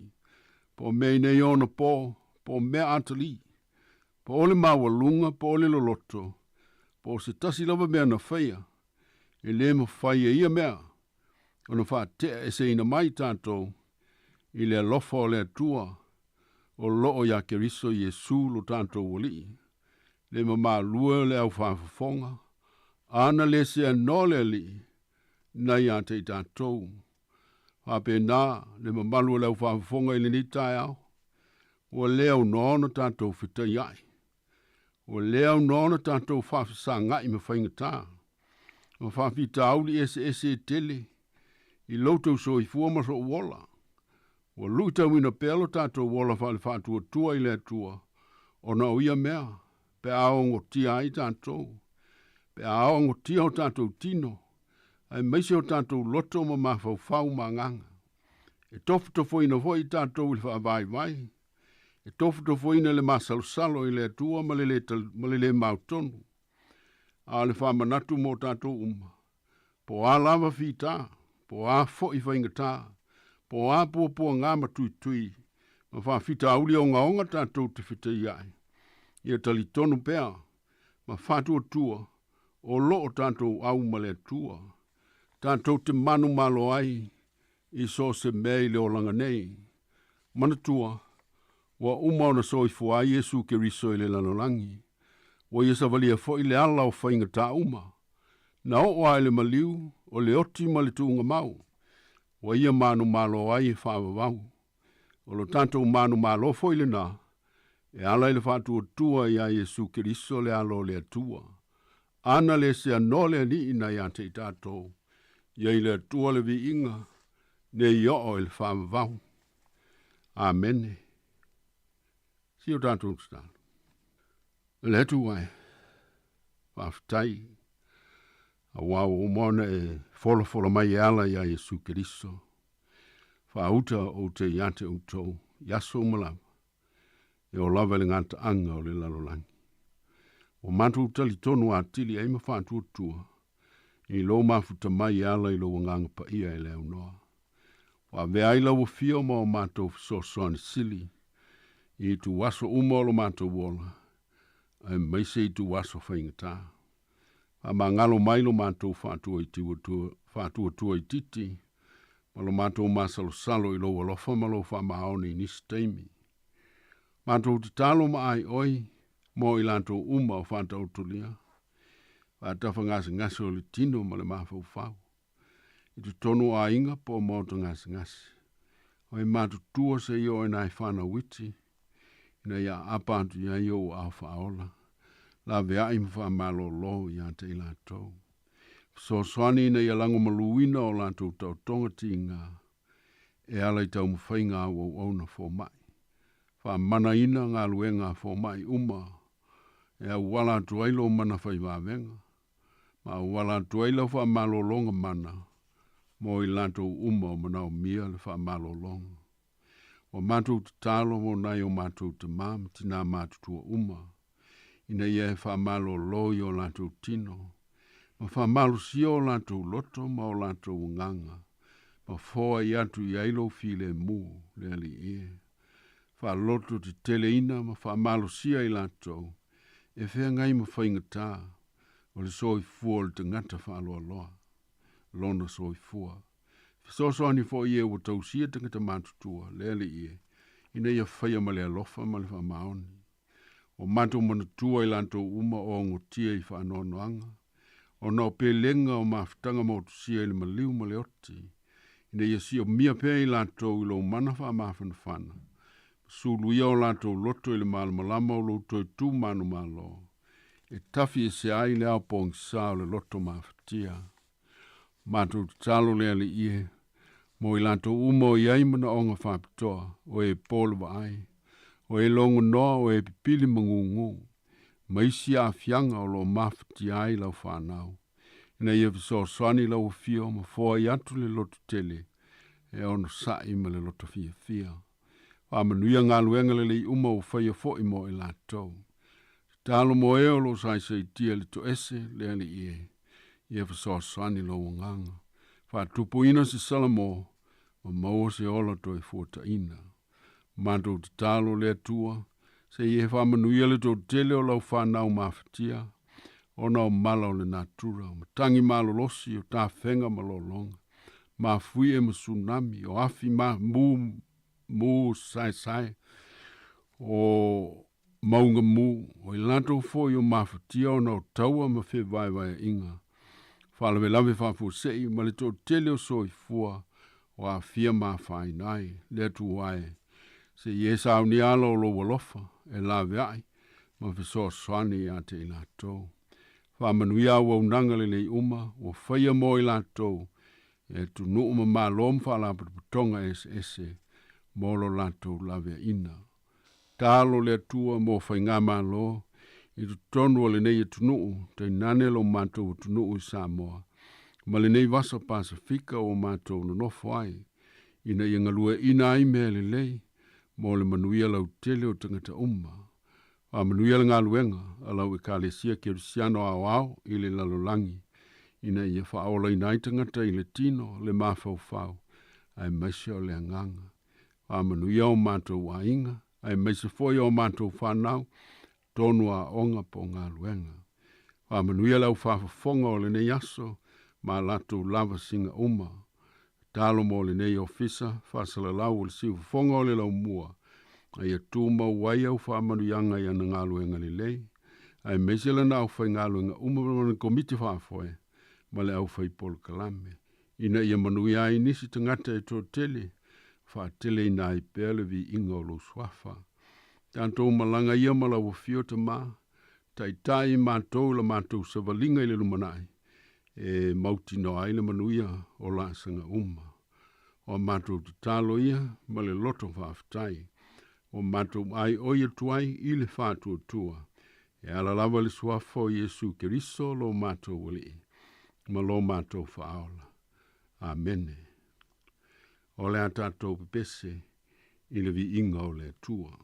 po o mea i nei ona pō, po o mea atalī, po o le maualuga, po o le loloto, po o se tasi lava mea na faia, e lē mafai e ia mea ona faateʻa eseina mai tatou i le alofa o le Atua o loo iā Keriso Iesu lo tatou Alii. Le mamalue o le aufaafofoga, ana lē seanoa le Alii na iā te i tatou. Faapenā le mamalu o le aufaafofoga i lenei taeao, ua lē aunoa ona tatou fetaiaʻi, ua lē aunoa ona tatou faafesagaʻi ma faigatā, ma faafitauli eseese e tele i loutou soifua ma soʻu ola. Ua luʻitauina pea lo tatou ola faalefaatuatua i le Atua, ona o ia mea, pe a ogotia ai tatou, pe a ogotia o tatou tino, aemaise o tatou loto ma mafaufau ma agaga. E tofotofoina foi i tatou i le faavaivai, e tofotofoina le masalosalo i le Atua ma le lē mautonu. A o le faamanatu mo tatou uma, po o a lava fitā, po o a foi faigatā, Po o a puapuagā ma tuitui ma faafitauli ogaoga tatou te fetaiaʻi, ia talitonu pea ma faatuatua o loo tatou au ma le Atua. Tatou te manumalo ai i so o se mea i le olaga nei. Manatua, ua uma ona soifua ai Iesu Keriso i le lalolagi. Ua ia savalia foi le ala o faigatā uma. Na oo lava i le maliu, o le oti ma le tuugamau. Ua ia manumalo ai e faavavau. O lo tatou manumalo foi lenā, e ala i le faatuatua iā Iesu Keriso le Alo o le Atua. Ana le seanoa le Alii na ia te i tatou, ia i le Atua le viiga, nei oo i le faavavau. Amene. Si o tatou tatalo. Le Atua e, faafetai, auā ua uma ona e folafola mai e ala iā Iesu Keriso. Faauta ou te ia te outou, i aso uma lava, e oo lava i le gataaga o le lalolagi. Ua matou talitonu atili ai ma faatuatua, i lou mafuta mai e ala i lou Agaga Paia e le aunoa. Ua avea ai lau afio ma o matou fesoasoani sili i ituaso uma o lo matou ola, aemaise ituaso faigata. Faamagalo mai lo matou faatuatua itiiti ma lo matou masalosalo i lou alofa ma lou faamaoni i nisi taimi. Matou tatalo ma aioi mo i latou uma o faataotolia, faatafagasegase o le tino ma le mafaufau, i totonu o aiga po o maota gasegase. O e matutua seia oo ina e fanau iti, ina ia aapa atu i ai ou aao faaola, laveai ma faamalōlō ia te i latou. Fesoasoani ina ia lagomaluina o latou taotoga tigā, e ala i taumafaiga a au auauna fomai. Faamanaina galuega a fomai uma, e auala atu ai lou mana fai vavega, ma auala atu ai lau faamalōlōga mana mo i latou uma o manaomia le faamalōlōga. Ua matou tatalo mo nai o matou tamā ma tinā matutua uma, ina ia e faamalōlō i o latou tino, ma faamalosia o latou loto ma o latou agaga, ma foai atu i ai lou filemu, le Alii e. Faaloto teteleina ma faamalosia i latou, e feagai ma faigatā o le soifua o le tagata faaloaloa, lona soifua. Fesoasoani foi i e ua tausia tagata matutua, le Alii e, ina ia faia ma le alofa ma le faamaoni. Ua matou manatua i latou uma o agotia i faanoanoaga, ona o pelega o mafutaga motusia i le maliu ma le oti, ina ia siomia pea i latou i lou mana faamafanafana, ma suluia o latou loto i le malamalama o lou toe tu manumalo, e tafi ese ai le ao pogisa o le loto mafatia. Matou tatalo le Alii e, mo i latou uma o i ai manaoga faapitoa, o e po le vaai, o e logonoa, o e pipili ma gugū, ma isi aafiaga o loo mafatia ai lau fanau, ina ia fesoasoani lau afio ma foai atu le loto tele e onosaʻi ma le loto fiafia. Faamanuia galuega lelei uma ua faia foi mo i latou. Tatalo mo e o loo saisaitia i le toese, le Alii e, ia fesoasoani lou agaga. Faatupuina se salamo ma maua se ola toe fuataʻina. Matou tatalo le Atua, se i e faamanuia le toatele o lau fanau mafatia, ona o mala o le natura, o matagi malolosi, o tafega ma lologa, mafuie ma tsunami, o afi ma mu, mu saesae, o mauga mu, o i latou foi o mafatia ona o taua ma fevaevaeaiga, faalavelave faafuasei ma le toatele o soifua o aafia ma afaina ai. Le Atua e, se i e saunia ala o lou alofa e laveai ma fesoasoani ia te i latou. Faamanuia auaunaga lelei uma ua faia mo i latou e atunuu ma malo ma faalapotopotoga eseese mo lo latou laveaiina. Talo le Atua mo faigamalo i totonu o lenei atunuu, tainane lo matou atunuu i Samoa, ma lenei vasa Pasefika ua matou nonofo ai, ina ia galueaiina ai mea lelei mo le manuia lautele o tagata uma. Faamanuia le galuega a lau Ekalesia Kerisiano aoao i le lalolagi, ina ia faaolaina ai tagata i le tino, le mafaufau, Aemaise o le agaga. Faamanuia o matou aiga, aemaise foi o matou fanau, tonu aoga po o galuega. Faamanuia le aufāfofoga o lenei aso, ma latou lavasiga uma. Tatalo mo lenei ofisa, faasalalau o le siufofoga o le laumua, a ia tumau ai au faamanuiaga i ana galuega lelei, aemaise lana aufaigaluega uma ma lana komiti faafoe, ma le aufaipolokalame, ina ia manuia ai nisi tagata e toatele, faateleina ai pea le viiga o lou suafa. Tatou malaga ia ma lau afio Tamā, taitai i matou i la matou savaliga i le lumanai, e mautinoa ai le manuia o laasaga uma. O a matou tatalo ia ma le loto faafetai, ua matou aioi atu ai i le faatuatua, e ala lava i le suafa o Iesu Keriso lo matou Alii ma lo matou Faaola. Amene. O le a tatou pepese i le viiga o le Atua.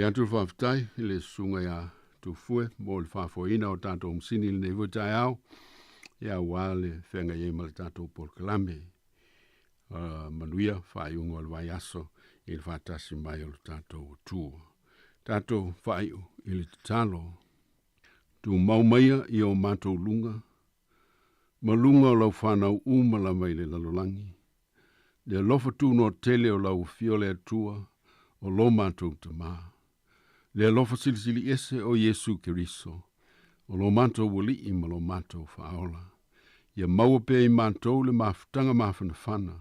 Momoli atu le faafetai i le susuga iā Tufue mo le faafoeina o tatou masini i lenei foi taeao, ia auā le feagai ai ma le tatou polokalame. Manuia faaiuga o le vaiaso i le faatasi mai o le tatou Atua. Tatou faaiu i le tatalo. Tumau maia i o matou luga, ma luga o lau fanau uma lava i le lalolagi, le alofa tunoa tele o lau Afio le Atua o lo matou Tamā, le alofa silisili ese o Iesu Keriso, o lo matou Alii ma lo matou Faaola. Ia maua pea i matou le mafutaga mafanafana,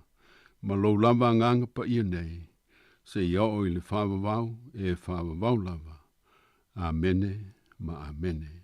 ma lou lava agaga paia nei, seia oo i le faavavau e faavavau lava. Amene ma Amene.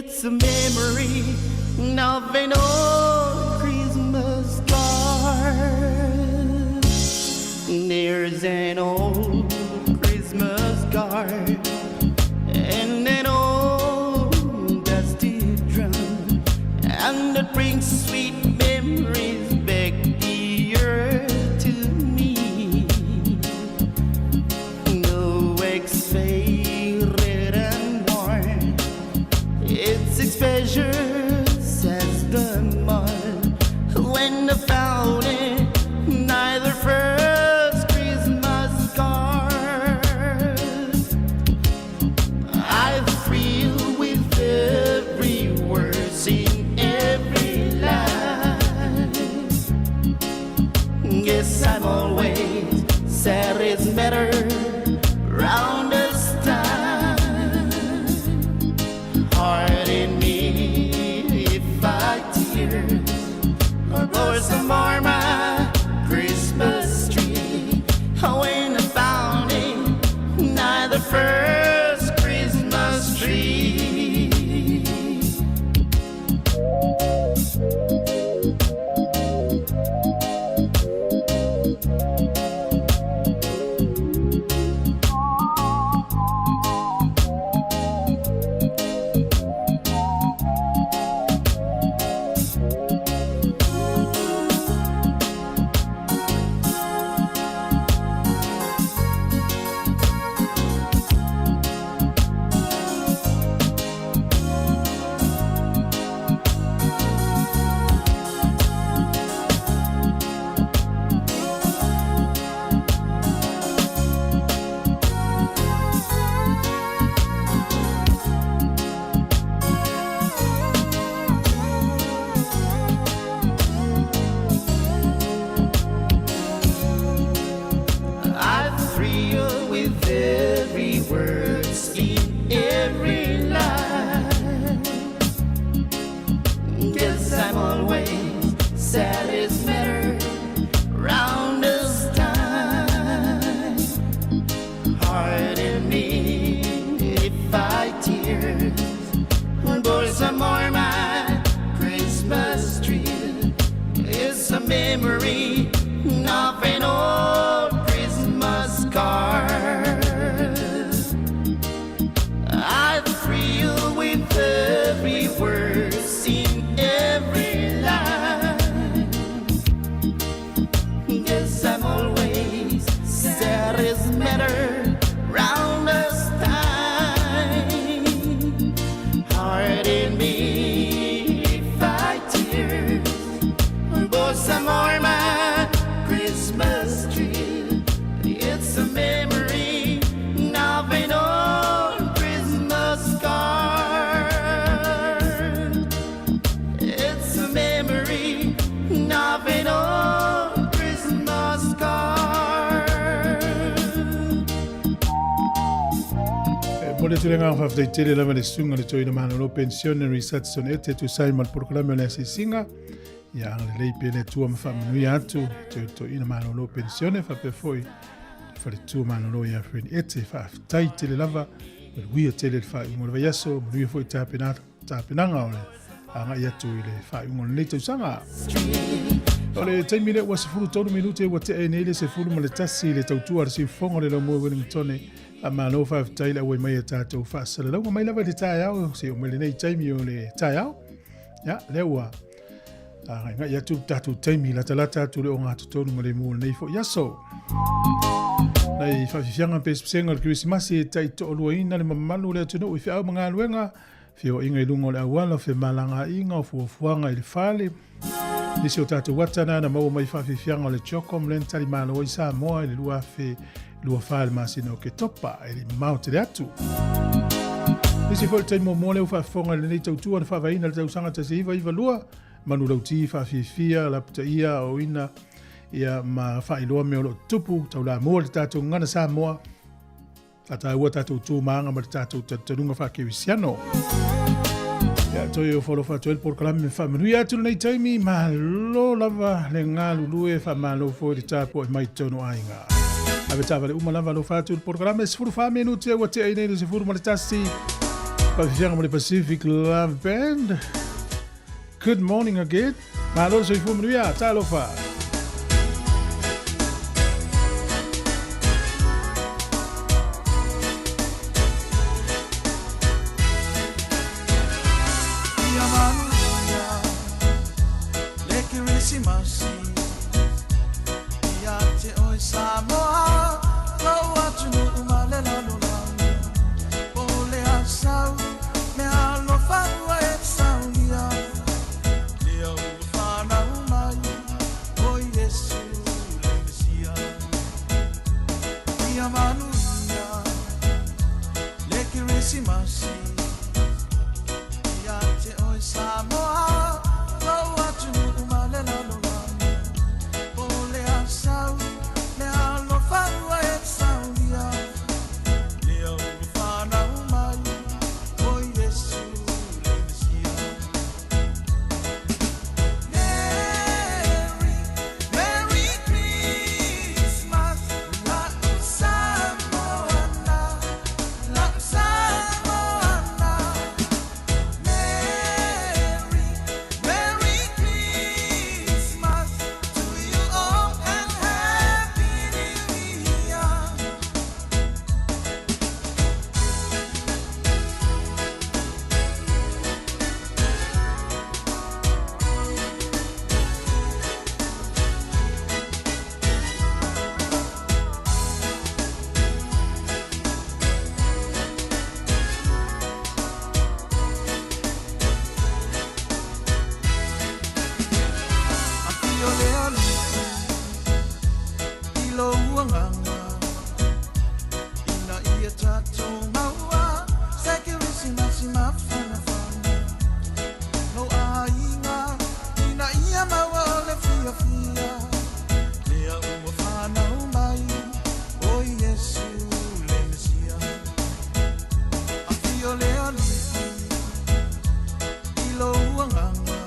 It's a memory of an old Christmas card. There's an old Christmas card and an old dusty drum, and it brings sweet memories back dear to me. No wax faded and worn, its exposure says the mud when the fountain neither first Christmas card. I thrill with every word in every line. Guess I'm always sad it's better round this time. Pardon me if I tears or pour some more my Christmas tree. Oh, when I found it, neither first Christmas tree. I thrill with every word in every line. Guess I'm always sad it's better round this time. Pardon me if I tears pour some more my Christmas tree. It's a memory of an old Christmas card. I thrill with every word in every line. Guess I'm always sad as matter round this time. Pardon me if I tears pour some more my Christmas tree. It's a memory of an old Christmas card. It's a memory of an old Christmas card. E momoli atu le agaga faafetai tele lava i le susuga i le Toeaina Malolo Penisione Richardson Ete e tusa ai ma le polokalame o le asiasiga. Ia agalelei pea le Atua ma faamanuia atu i le Toeaina Malolo Penisione faapea foi le faletua malolo ia Fred Ete. Faafetai tele lava, manuia tele le faaiuga o le vaiaso, manuia foi tapenaga o le agai atu i le faaiuga o lenei tausaga. O le taimi lea ua 13 minute ua tea ai nei le 11 i le tautua a le siufofoga o le Laumua Wellingtone. Faamalo faafetai le auai mai a tatou faasalalauga mai lava i le taeao seia oo mai lenei taimi o le taeao. Ia, lea ua agaigai atu le tatou taimi latalata atu le ogatotonu ma le mua o lenei foi aso. Nai faafiafiaga ma pesepesega o le Kerisimasi e taitoaluaina le mamalu o le atunuu i feau ma galuega, feoaiga i luga o le auala, femalagaaiga o fuafuaga i le fale. Nisi o tatou ata na na maua mai faafiafiaga o le CHOGM lea na talimalo ai Samoa i le 2024 i le masina o Oketopa e le i mamao tele atu. Nisi foi o le taimi muamua lea ua faafofoga i lenei tautua na faavaeina i le tausaga 1992, manulauti faafiafia, lapataia, aoaoina ia ma faailoa mea o lo o tutupu, taulamua le tatou gagana Samoa, faataua tatou tu ma aga ma le tatou talitaluga faakerisiano. Ia, toe ofo alofa atu ai le polokalame me faamanuia atu lenei taimi, malo lava le galulue, faamalo foi le tapuai mai totonu o aiga. Ave taavale uma lava alofa atu le polokalame, 14 minute ua tea i nei le 11. Faafiafiaga mo le Pacific Love Band. Good morning again. Malo le soifua manuia. Talofa. Ia manuia le Kerisimasi Ia te oe Samoa Lou atunuu ma le lalolagi Po o le a sau meaalofa ua e saunia Lea ua fanau mai o Iesu le Mesia Ia manuia le Kerisimasi Ia te oe Samoa Lou atunuu ma le lalolagi Po o le a sau meaalofa ua e saunia Lea ua fanau mai o Iesu le Mesia Merry, Merry Christmas La'u Samoana La'u Samoana Merry, Merry Christmas to you all and Happy New Year. Afio le Alii i lou agaga ina ia tatou maua se Kerisimasi mafanafana Lou aiga ina ia maua o le fiafia lea ua fanau mai o Iesu le Mesia Afio le Alii i lou agaga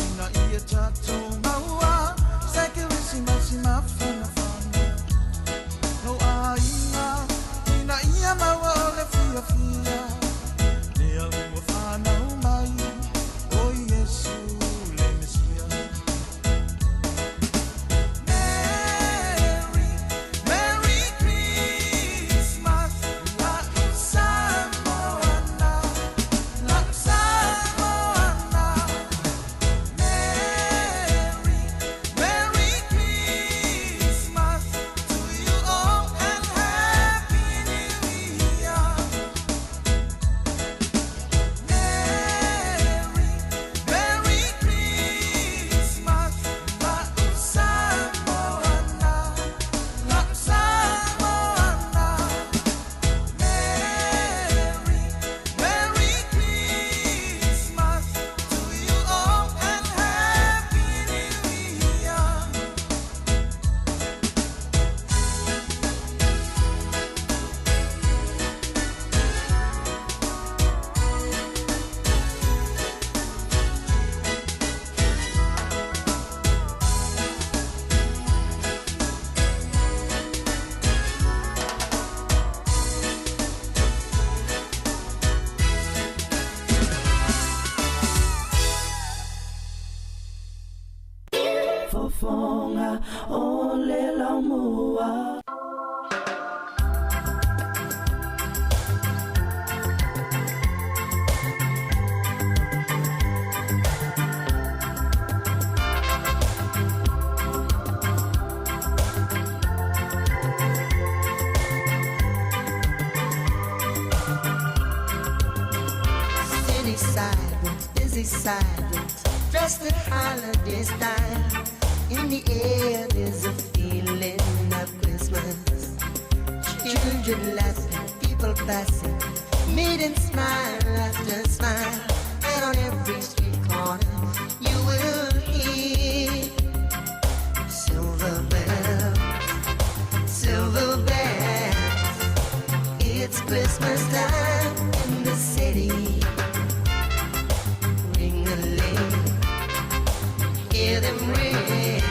ina ia tatou maua se Kerisimasi mafanafana Lou aiga ina ia maua o le fiafia lea ua fanau mai o Iesu le Mesia Merry, Merry Christmas La'u Samoana La'u Samoana Merry, Merry Christmas to you all and Happy New Year. Merry, Merry Christmas La'u Samoana La'u Samoana Merry, Merry Christmas to you all and Happy New Year. Fofoga o le laumua. City sidewalks, busy sidewalks, dressed in holiday style. In the air, there's a feeling of Christmas. Children laughing, people passing, meeting smile after smile. And on every street corner, you will hear silver bells, silver bells. It's Christmas time in the city. Ring a ling, hear them ring.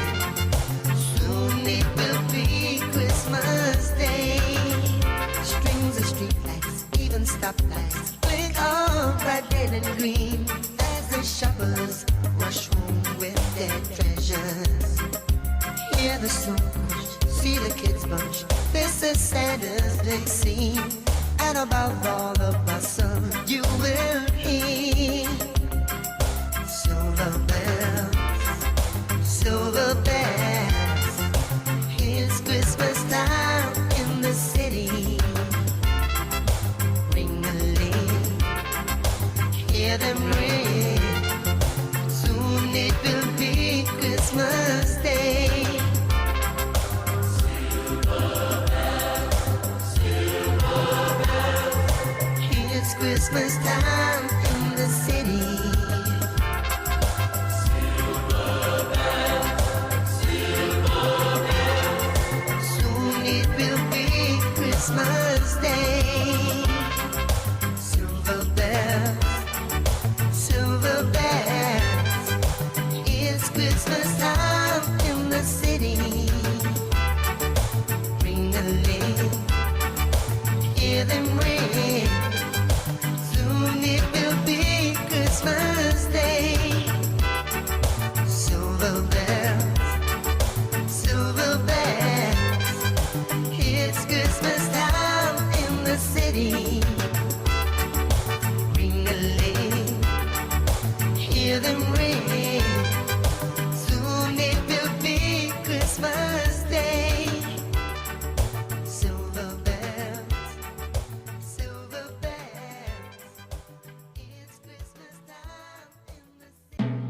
Soon it will be Christmas Day. Strings of streetlights, even stoplights. lovers rush home with their treasures. Hear the songs, see the kids bunch. This is Santa's big scene. And above all the bustle, you will hear silver bells, silver bells. It's Christmas time in the city. Ring a ling, hear them ring. Soon it will be Christmas Day. It's Christmas time in the city. Soon it will be Christmas Day. Silver bells, silver bells. It's Christmas time in the city. Ring a ling, hear them ring. Soon it will be Christmas Day. Silver bells, silver bells. It's Christmas time in the city. Ring a ling, hear them ring. Soon it will be Christmas Day. Silver bells, silver bells. It's Christmas time in the city.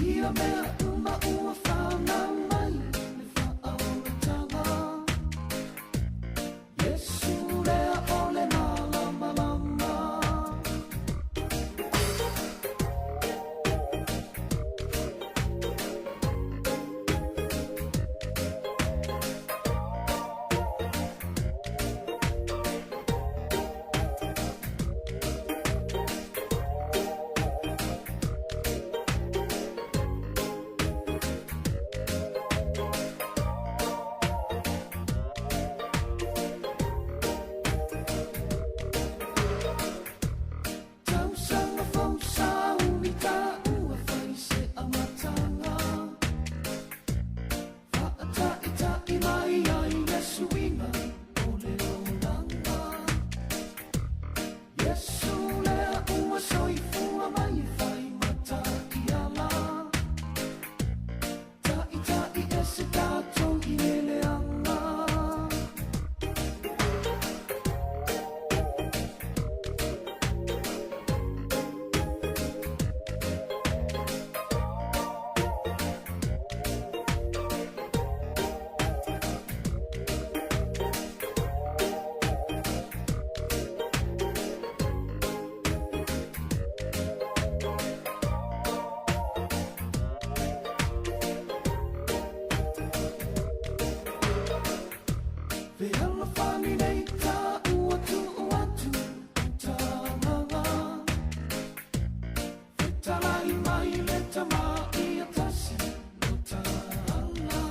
Ia mea uma ua whanau mai le whaaolataga. Yesu lea o le malamalama. Tausanga fausa umi ta ua whai se amatanga. Whaataita'i mai ai Yesu inga o le olanga. Yesu lea ua soifua mai e whai mata i ala. Ta'ita'i e se tātou i leleanga. Fealofani nei ta ua tuu atu tagaga. Fetalai mai le tama ia tasi no taala.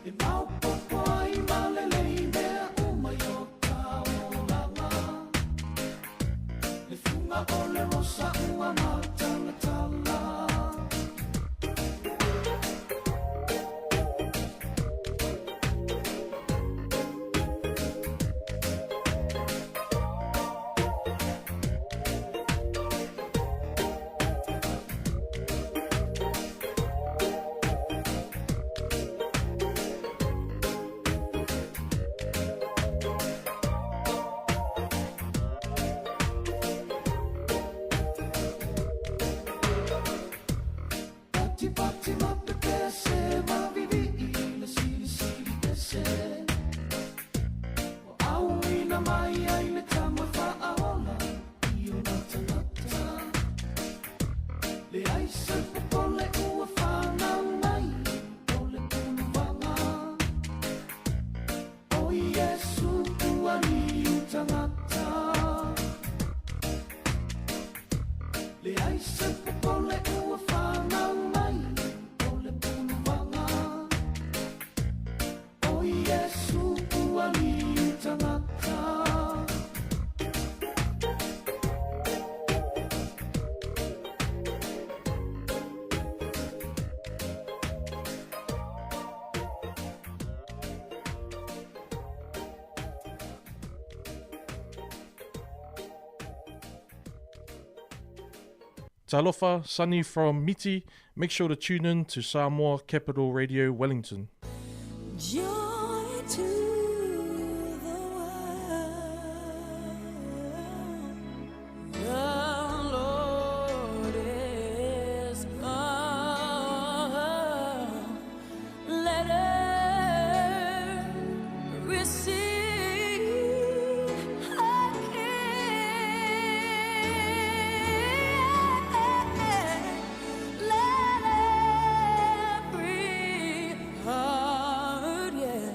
E maopopo ai ma lelei mea uma i o taolaga. Le fuga o le rosa ua matalatala. Pati pati mapepese mavivi i le sili sili ese. O au ina mai ai le tama whaaola i ona tangata. Le ai se popole ua whanau mai o le puluvaga. O Yesu ua liu tangata. Le ai se popole ua whanau mai o le puluvaga. O Yesu ua liu tangata. Talofa, Sunny from Miti. Make sure to tune in to Samoa Capital Radio Wellington. Joy to the world. The Lord is come. Let earth receive her King. Let every heart, yeah,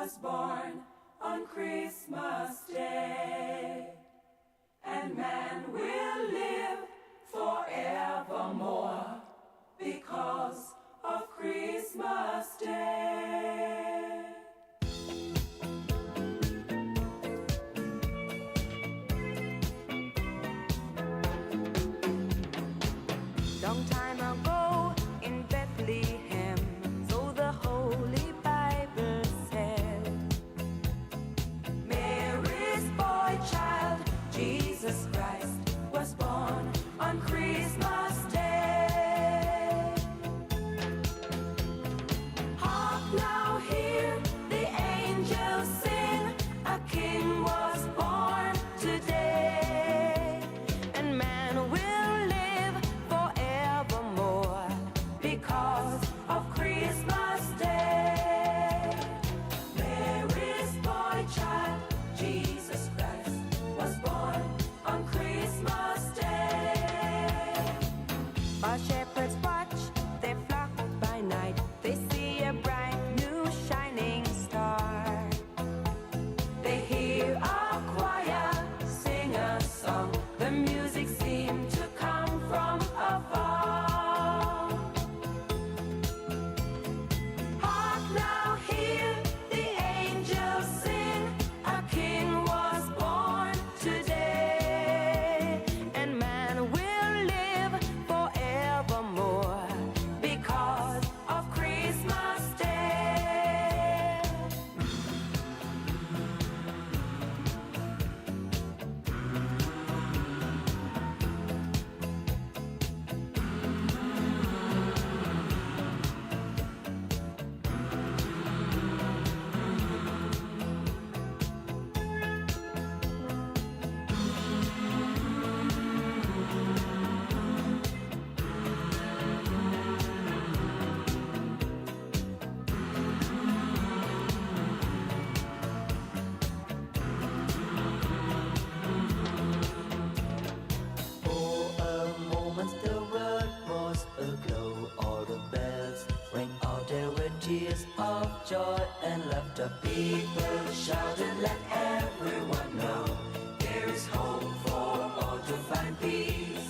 was born on Christmas Day, and man will live forevermore because of Christmas Day. Long time ago in Bethlehem, so the Holy Bible said, Mary's boy child, Jesus Christ, was born on Christmas Day. Hark now, hear the angels sing, a king was born today. and man will live forevermore because of Christmas Day. Mary's boy child, Jesus Christ, was born on Christmas Day. While shepherds watch their flock by night, they see a bright new shining star. They hear a choir sing a song. The music seemed to come from afar. Hark now, hear the angels sing. A king was born today, and man will live forevermore because of Christmas Day. For a moment the world was aglow, all the bells rang out, there were tears of joy and laughter. People shouted, let everyone know there is hope for all to find peace.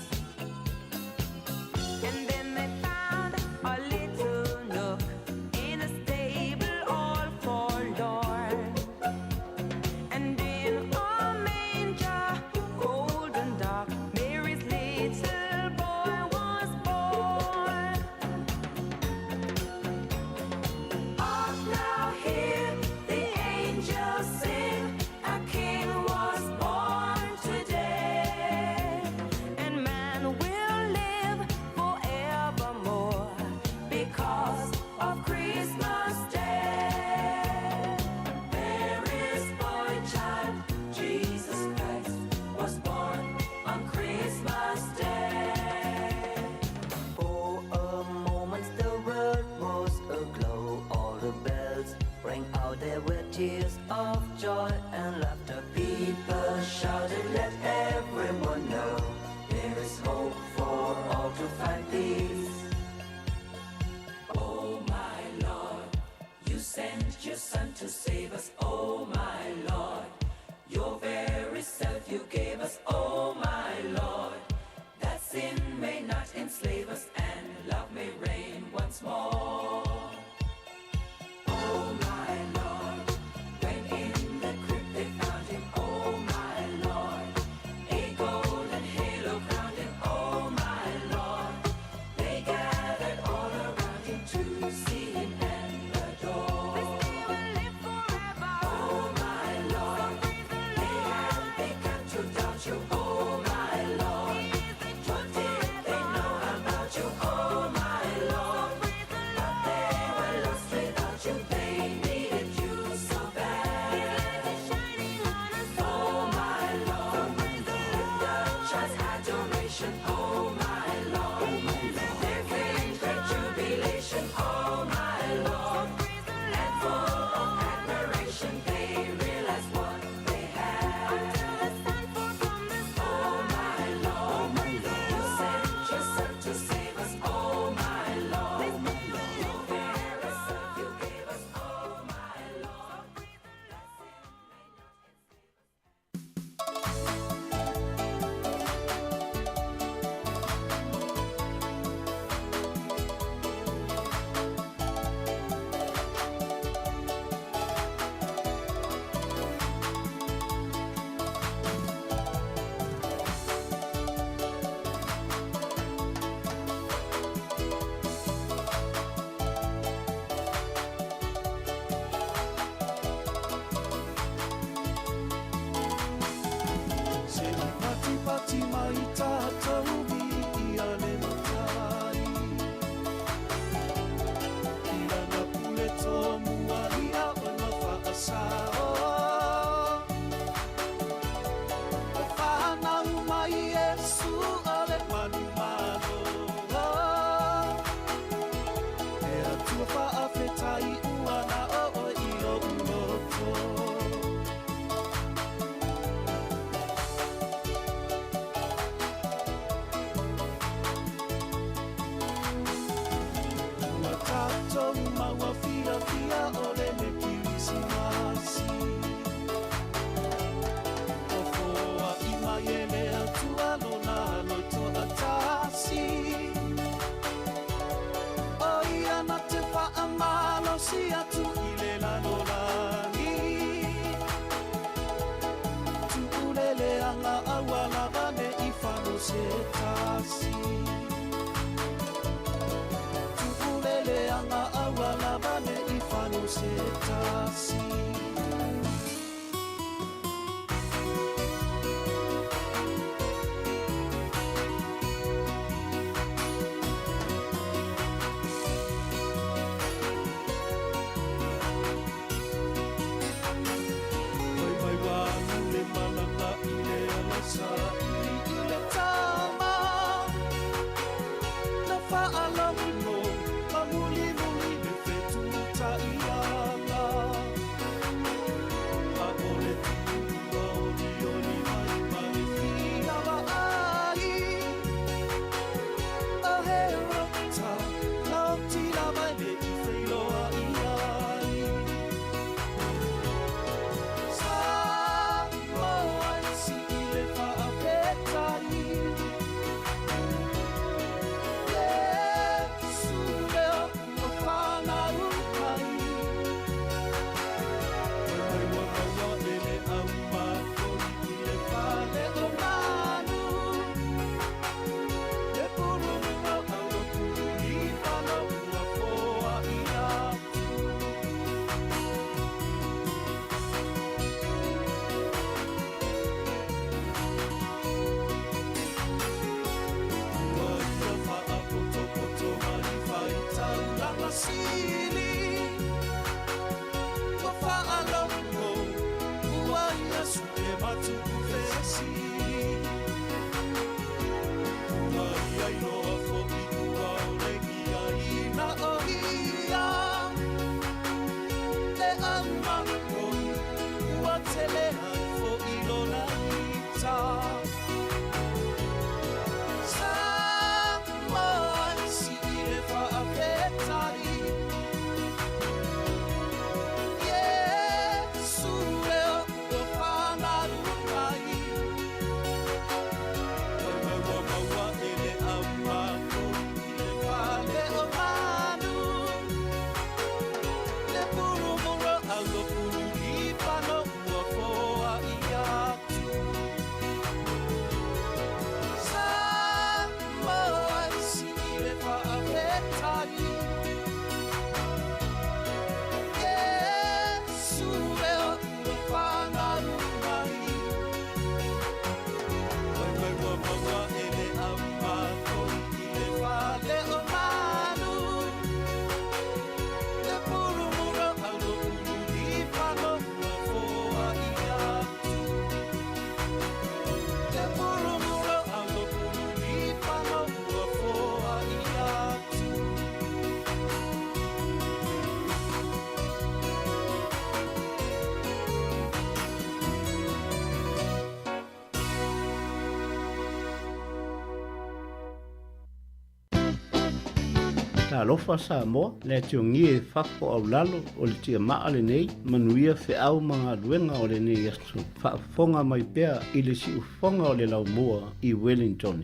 And then they found a little nook in a stable all forlorn. And in a manger, cold and dark, Mary's little boy was born. Hark now, hear the angels sing. A king was born today, and man will live forevermore because of Christmas Day. Mary's boy child, Jesus Christ, was born on Christmas Day. For a moment the world was aglow, all the bells rang out, there were tears of joy and laughter. People shouted, let everyone know there is hope for all to find peace. Oh my Lord, you sent your son to save us. Oh my Lord, your very self you gave us. Oh my Lord, that sin may not enslave us and love may reign once more. Oh my Lord, when in the crypt they found him. Oh my Lord, a golden halo crowned him. Oh my Lord, they gathered all around him to see him and adore. This day will live forever. Oh matou maua fiafia o le le Kirisimasi. O foa i mai e le atua lona loito atasi. O ia na te whaamalosi atu i le lalolagi. Tuulele anga aua lava ne i whano se tasi. Tuulele anga aua lava ne i whano se tasi. Mai mai wānu le malanga i le alasa i le tama. Na whaalongo, ma muli muli le whetu ta ianga. A o le tua oli oli mai ma le whia wa ai. A he rota, lau tila mai le i wheiloa i ai. Samoa si i le whaafetai. Yesu leo ua whanau mai. Mai mai wa maua e le au mākoi i le whale o manu. Le purumura au lo puri whanau ua foa i atu. Ua ia whaapotopoto mai whaitauranga sili. Ua whaalongo, ua ia su e matuku whesili. Ua ia iloa fo'i ua ole ia ina o ia. Le au makoi, ua tele ai fo'i lona ita. Samoa si i le whaafetai. Yesu leo ua whanau mai. Mai maua maua e le au mākoi i le whale o manu. Le purumura au lo puru i whano ua foa i atu. Samoa si i le whaafetai. Yesu leo ua whanau mai. Mai mai ua maua e le au mākoi i le whale o manu. Le purumura au lo ulu i whano ua foa i atu. Le purumura au lo ulu i whano ua foa i atu. Talofa Samoa, le tiongi e fafo au lalo o le tia maa lenei, manuia feau ma galuega o lenei aso. Faafofoga mai pea i le siufoga o le laumua i Wellington.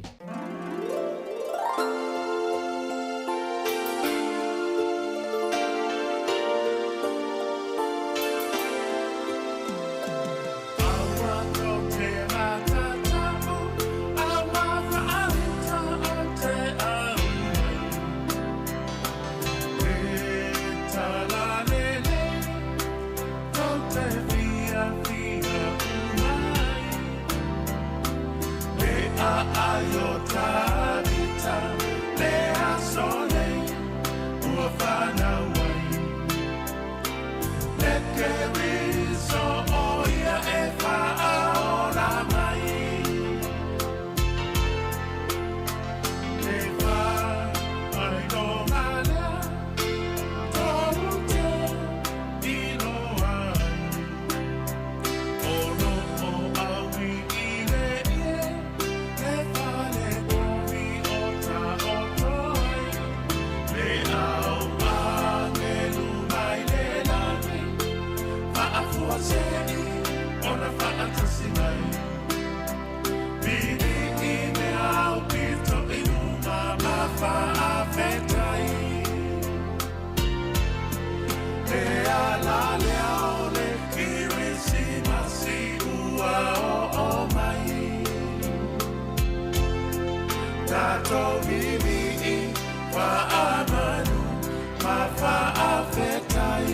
O lo o awi i le ie, le fale ona faatasi mai. Pili i mea au pito i luma ma faafetai. Le ala lea o le Kirisimasi ua oo mai. Tatou vivii faamanu ma faafetai.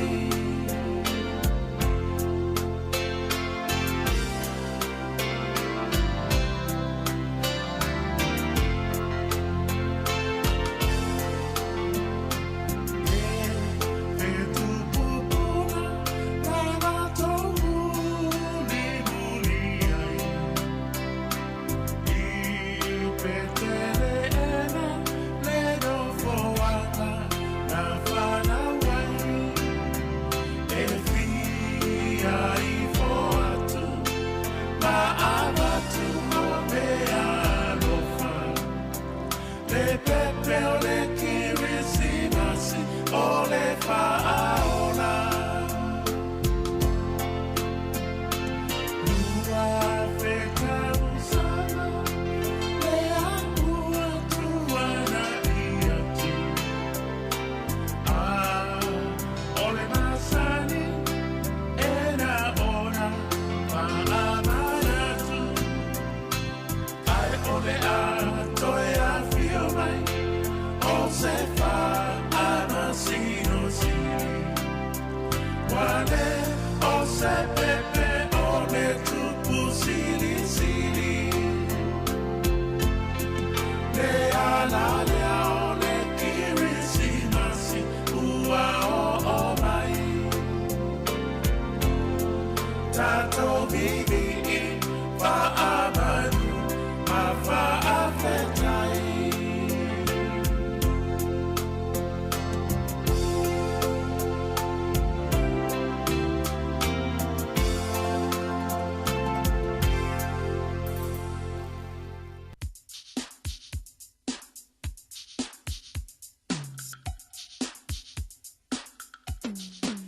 O le faaola. 2000 tausaga le Atua tuana i atu. A o le masani e na ona faamanatu. Ai o le a toe afio mai o se faamasinosili. Ua le o se pepe o le tupu silisili. Le ala lea o le Kirisimasi ua oo mai. Tatou vivii faamanu ma faafetai.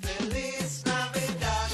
Feliz Navidad.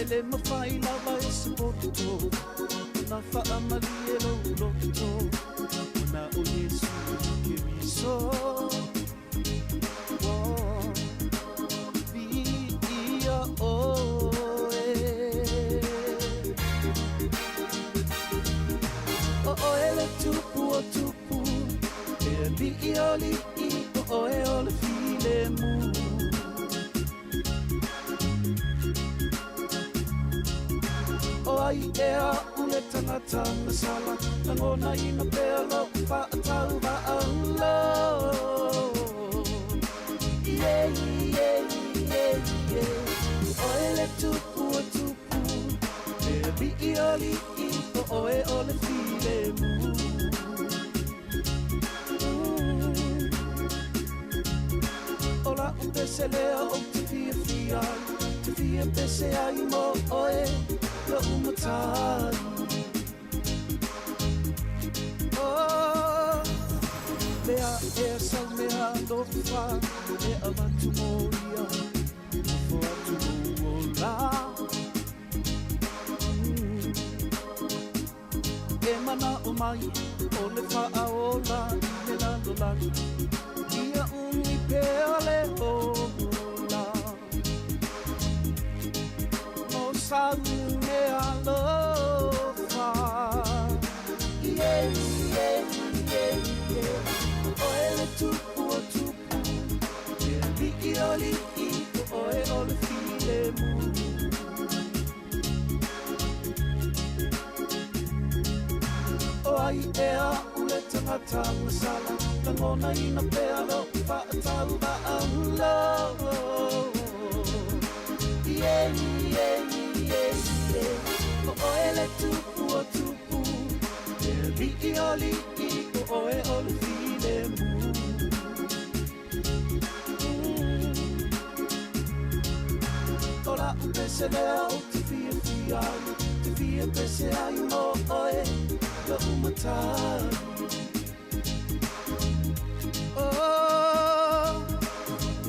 le mafai lava e se poto na faamalie lou loto ona o Iesu Keriso. Oh, viia oe. O oe le tupu o tupu, e ali'i o ali'i, o oe o le filemu. O ai ea ule tagata na sala, lagonaina pea lou faatauvaaula. Yeah, yeah, yeah, yeah. O oe le tupu o tupu, e ali'i o ali'i, o oe o le filemu. O la'u pese lea ou te fiafia ai, te fia pese ai mo oe, lo'u matai. Oh, lea ea sau mea alofa, e avatu mo ia, ofo atu lou ola. E mana'o mai o le fa'aola i le lalolagi, ia umi pea le ola. Mo sau mea alofa. Yeah, yeah, yeah, yeah. O oe le tupu o tupu, e ali'i o ali'i, o oe o le filemu. O ai ea ule tagata na sala, lagonaina pea lou faatauvaaula. Yeah, yeah, yeah, yeah. O oe le tupu o tupu, e ali'i o ali'i, o oe o le filemu. O la'u pese lea ou te fiafia ai, te fia pese ai mo oe, lo'u matai. Oh,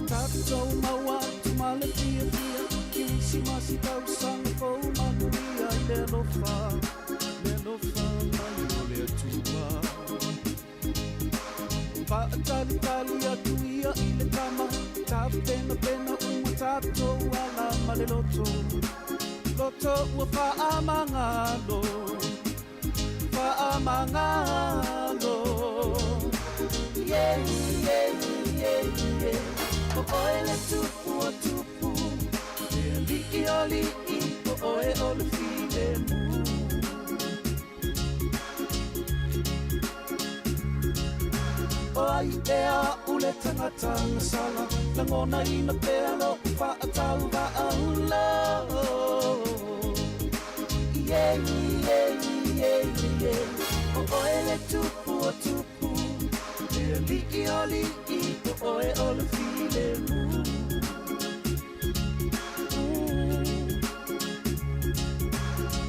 tatou maua atu ma le fiafia, Kerisimasi tausaga fou manuia i le alofa, le alofa mai o le Atua. Fa'atalitali atu ia i le tama, tapenapena uma tatou ala ma le loto, loto ua fa'amagalo, fa'amagalo. Yeah, yeah, yeah, yeah. O oe le tupu o tupu, e ali'i o ali'i, o oe o le filemu. O ai ea ule tagata na sala, lagonaina pea lou faatauvaaula. Yeah, yeah, yeah, yeah. O oe le tupu o tupu, e ali'i o ali'i, o oe o le filemu.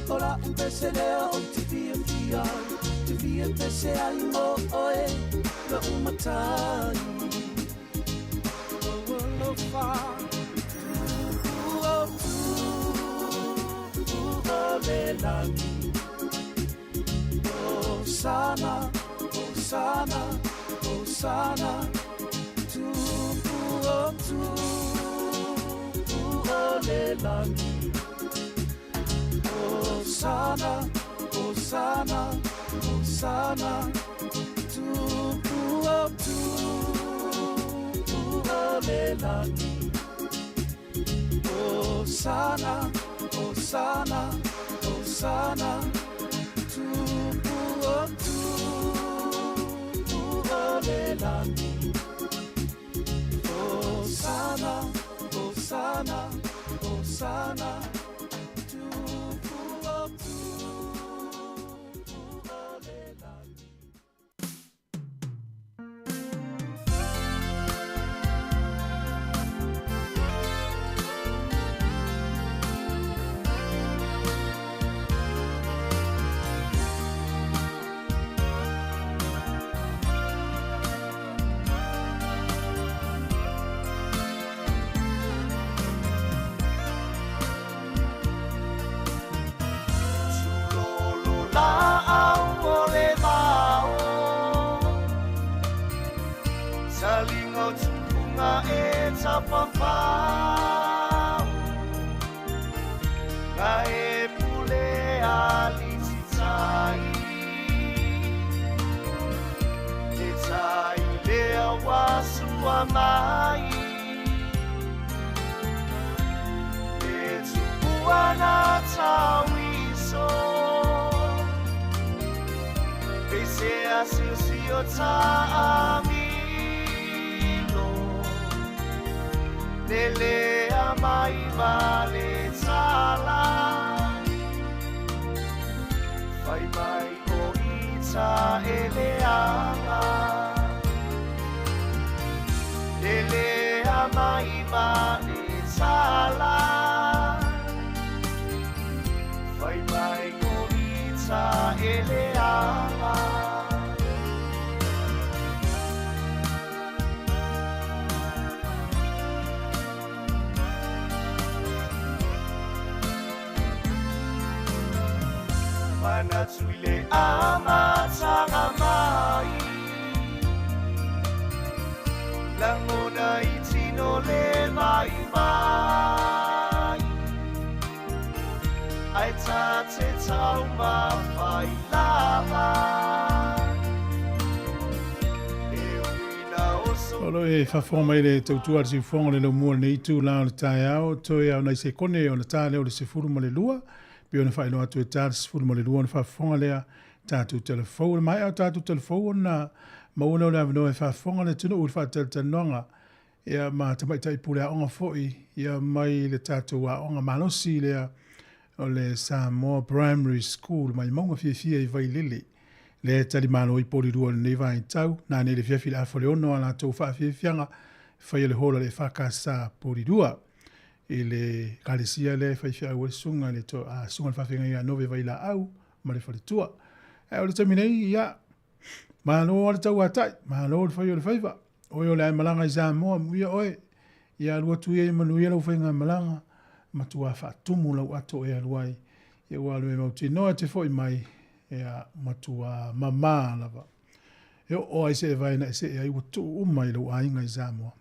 O la'u pese lea ou te fiafia ai, te fia pese ai mo oe, lo'u matai. O alofa, tupu o tupu o le lagi. Hosana, Hosana, Hosana, tupu o tupu o le lagi. Hosana, Hosana, Hosana, tupu o tupu o le lagi. Hosana, Hosana, Hosana, tupu o tupu o le lagi. Hosana, Hosana, Hosana, tupu o tupu o le lagi. O Taliga o tupuga e tafafao Na e pule alititai Te tai lea wasua mai E tupua na tauiso Pesea siosio taamilo Lele a mai vale tala Fai mai o ita eleanga Lele a mai vale tala Fai mai o ita eleanga Manatu i le amataga mai Lagona i tino le vaivai Ae tate taumafai lava E uina o so O lo e faafofoga mai le tautua a le siufofoga o le laumua o lenei itulā o le taeao, toe ao nai sekone ona ta lea o le 12, pei ona faailoa atu e ta le 12 ona faafofoga lea tatou talafou. O le maea o tatou talafou ona maua lea o le avanoa e faafofoga le atunuu i le faatalatalanoaga ia ma tamaitai pule aoga foi ia mai le tatou aoga malosi lea o le Samoa Primary School mai mauga fiafia i Vailele lea e talimalo i Polilua i lenei vaitau. Nanei le afiafi i le afa o le 6 a latou faafiafiaga e faia le hola le EFKS Polilua i le ekalesia lea e faifeau ai le susuga i le to, a, susuga i le faafeagaiga a Nove Vailaau ma le faletua. Ae o le taimi nei, ia, malo lava le tauatai, malo le fai o le faiva. Oe o le ae malaga i Samoa, muia oe, ia alu atu ia i manuia lau faigamalaga, matua faatumu lau ato e alu ai. Ia ua alu e mautinoa e te foi mai, ia matua mama lava. E oo ai se e vae na e see ai ua tuu uma i lou aiga i Samoa.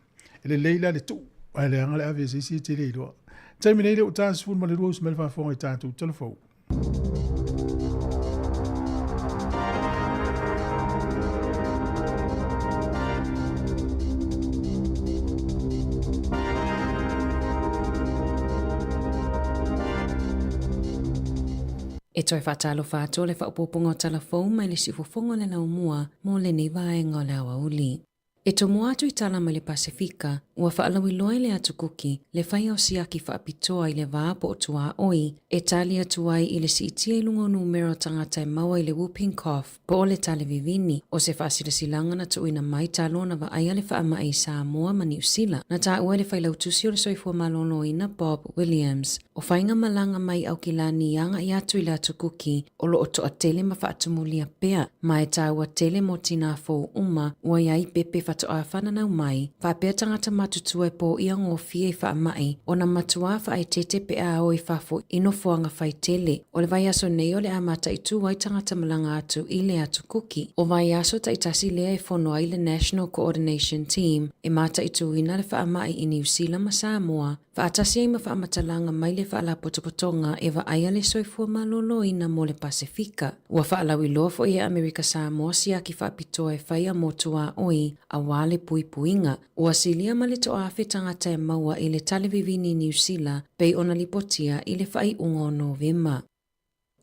E lelei la le tuu, ae leaga le ave i se isi e te le iloa. Taimi nei lea ua ta 12 uso mai le faafofoga i tatou talafou. E toe faatalofa atu le faaopoopoga o tala fou mai le siufofoga o le laumua mo lenei vaega o le aoauli. E tomo atu i tala mai le Pasefika, ua faalauiloa i le Atu Kuki le faia o siaki faapitoa i le va po o tuaoi e tali atu ai i le siitia i luga o numera o tagata e maua i le whooping cough po o le tale vivini o se faasilasilaga na tuuina mai talu ona vaaia le faamai i Samoa ma Niu Sila na taua e le Failautusi o le Soifua Maloloina Bob Williams. O faiga malaga mai Aukilani agai atu i le Atu Kuki o lo o toatele ma faatumulia pea, ma e taua tele mo tinā fou uma ua i ai pepe faatoa fananau mai, faapea tagata matutua e pōia gofie i faamai, ona matuā faaeteete pe a o i fafo i nofoaga fai tele. O le vaiaso nei o le a mataitū ai tagata malaga atu i le Atu Kuki. O vaiaso taitasi lea e fono ai le National Coordination Team e mataituina le faamai i Niu Sila ma Samoa, Faatasi ai ma faamatalaga mai le Faalapotopotoga e vaaia le soifua maloloina mo le Pasefika. Ua faalauiloa foi e Amerika Samoa siaki faapitoa e faia mo tuaoi auā le puipuiga. Ua silia ma le toaafe tagata e maua i le talevivini i Niu Sila pei ona lipotia i le faaiuga o Novema.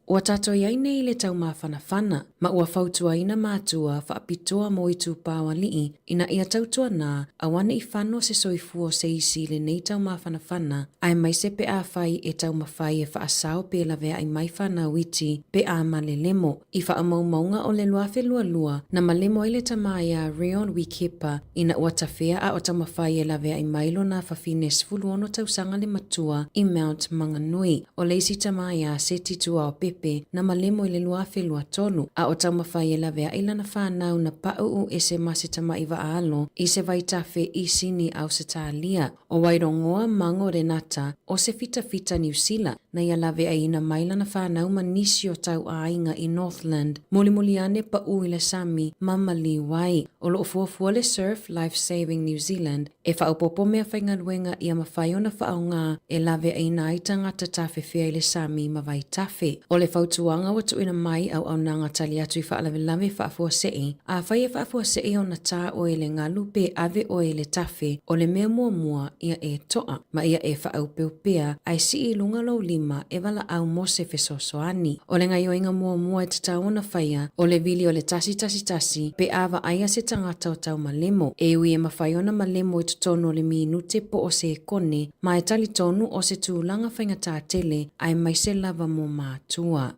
Ua tatou i ai nei i le taumafanafana, ma ua fautuaina mātua faapitoa mo itupao aliʻi ina ia tautuanā auaneʻi fano se soifua o se isi i lenei taumafanafana, aemaise pe afai e taumafai e faasao pe laveai mai fanau iti pe a malelemo. I faamaumauga o le 2022, na malemo ai le tama iā Reon Wikepa ina ua tafea a o taumafai e laveai mai lona fafine 16 tausaga le matua i Mount Maunganui. O le isi tama iā Seti Tuaopepe na malemo i le 2023, a o taumafai e laveai lana fanau na paʻuʻu ese ma se tamaʻi vaʻaalo i se vaitafe i Sini Ausetalia. O Wairogoa Mango Renata o se fitafita Niu Sila. na ia laveaiina mai lana fanau ma nisi o tauaiga i Northland, mulimuli ane paʻu i le sami ma maliu ai. O loo fuafua le Surf Life Saving New Zealand e faaopoopo meafaigaluega ia mafai ona faaaogā e laveaiina ai tagata tafefea i le sami ma vaitafe. O le fautuaga ua tuuina mai auaunaga tali atu i faalavelave faafuasei, afai e faafuasei ona tā oe i le galu pe ave oe i le tafe, o le mea muamua ia e toa ma ia e faaaupeupea ae sii i luga lou lima e valaau mo se fesoasoani. O le gaoioiga muamua e tatau ona faia, o le vili o le 111 pe a vaaia se tagata o tau malemo. E ui e mafai ona malemo i totonu o le minute po o sekone, ma e talitonu o se tulaga faigata tele aemaise lava mo matua.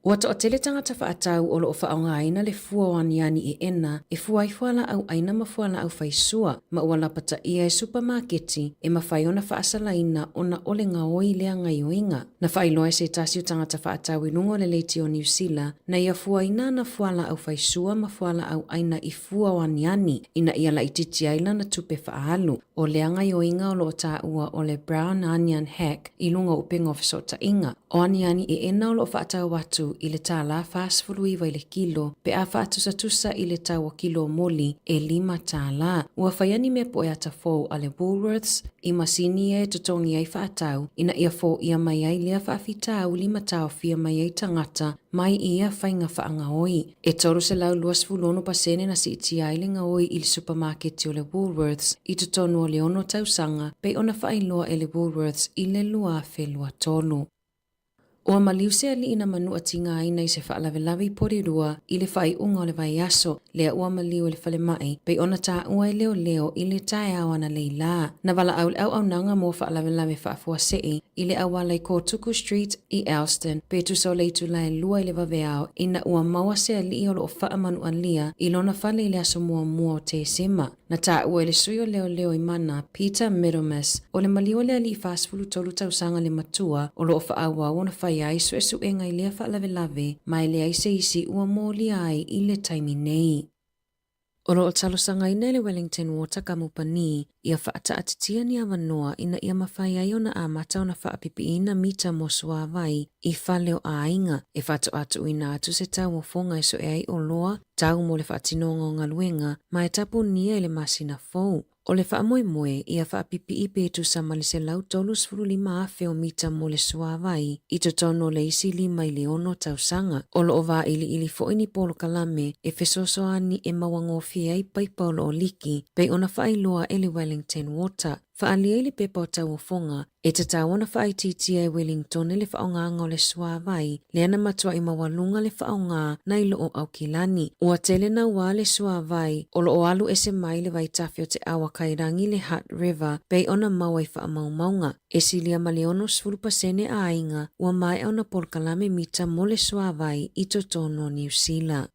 Ua toatele tagata faatau o loo faaaogaina le fua o aniani eena e fua ai fualaau aina ma fualaau faisua, ma ua lapataia e supamaketi e mafai ona faasalaina ona o le gaoi lea gaoioiga. Na faailoa e se tasi o tagata faatau i luga o le leitio o Niu Sila, na ia fuaina ana fualaau faisua ma fualaau aina i fua o aniani ina ia laitiiti ai lana tupe faaalu. O lea gaoioiga o loo taua o le brown onion hack i luga o upega o fesootaiga. O aniani eena o loo faatau atu i le $1 49 i le kilo pe a faatusatusa i le tau o kilo moli e $5. Ua faia ni mea poe ata fou a le Woolworths i masini ia e totogi ai faatau ina ia foia mai ai lea faafitauli ma taofia mai ai tagata mai i ia faiga faagaoi. E 326% na siitia ai le gaoi i le supamaketi o le Woolworths i totonu o le 6 tausaga pei ona faailoa e le Woolworths i le 2023. Ua maliu se alii na manuatigaina i se faalavelave i Porirua i le faaiuga o le vaiaso, lea ua maliu i le falemai, pei ona taua e leoleo i le taeao analeila. Na valaau le auaunaga mo faalavelave faafuasei i le auala i Kotuku Street i Elston, pe tusa o le itula e 2 i le vaveao ina ua maua se alii o loo faamanualia i lona fale i le aso muamua o Tesema. Na taua e le sui o leoleo i Mana, Peter Middlemiss, o le maliu o le alii 43 tausaga le matua o loo faaauau ona fai ai suesuega i lea faalavelave ma e leai se isi ua molia ai i le taimi nei. O loo talosagaina e le Wellington Water Kamupani ia faataatitia ni avanoa ina ia mafai ai ona amata ona faapipiina mita mo suāwai i fale o aiga e faatoa tuuina atu se tauofoga e sue ai oloa tau mo le faatinoga o galuega ma e tapunia i le masina fou. O le faamoemoe ia faapipii pe tusa ma le 135,000 o mita mo le suāwai i totonu o le isi 5 i le 6 tausaga. O loo vailiili foi ni polokalame e fesoasoani e mauagofie ai paipa o loo liki pei ona faailoa e le Wellington Water. Faaalia i le pepa o tauofoga e tatau ona faaitiitia e Wellington le faaaogaga o le suāwai lea na matuai maualuga le faaaogā nai loo Aukilani. Ua tele nauā le suāwai o loo alu ese mai le vaitafe o te awa kairangi le Hutt River pei ona maua i faamaumauga. E silia ma le 60% aiga ua maea ona polokalame mita mo le suāwai i totonu o Niu Sila.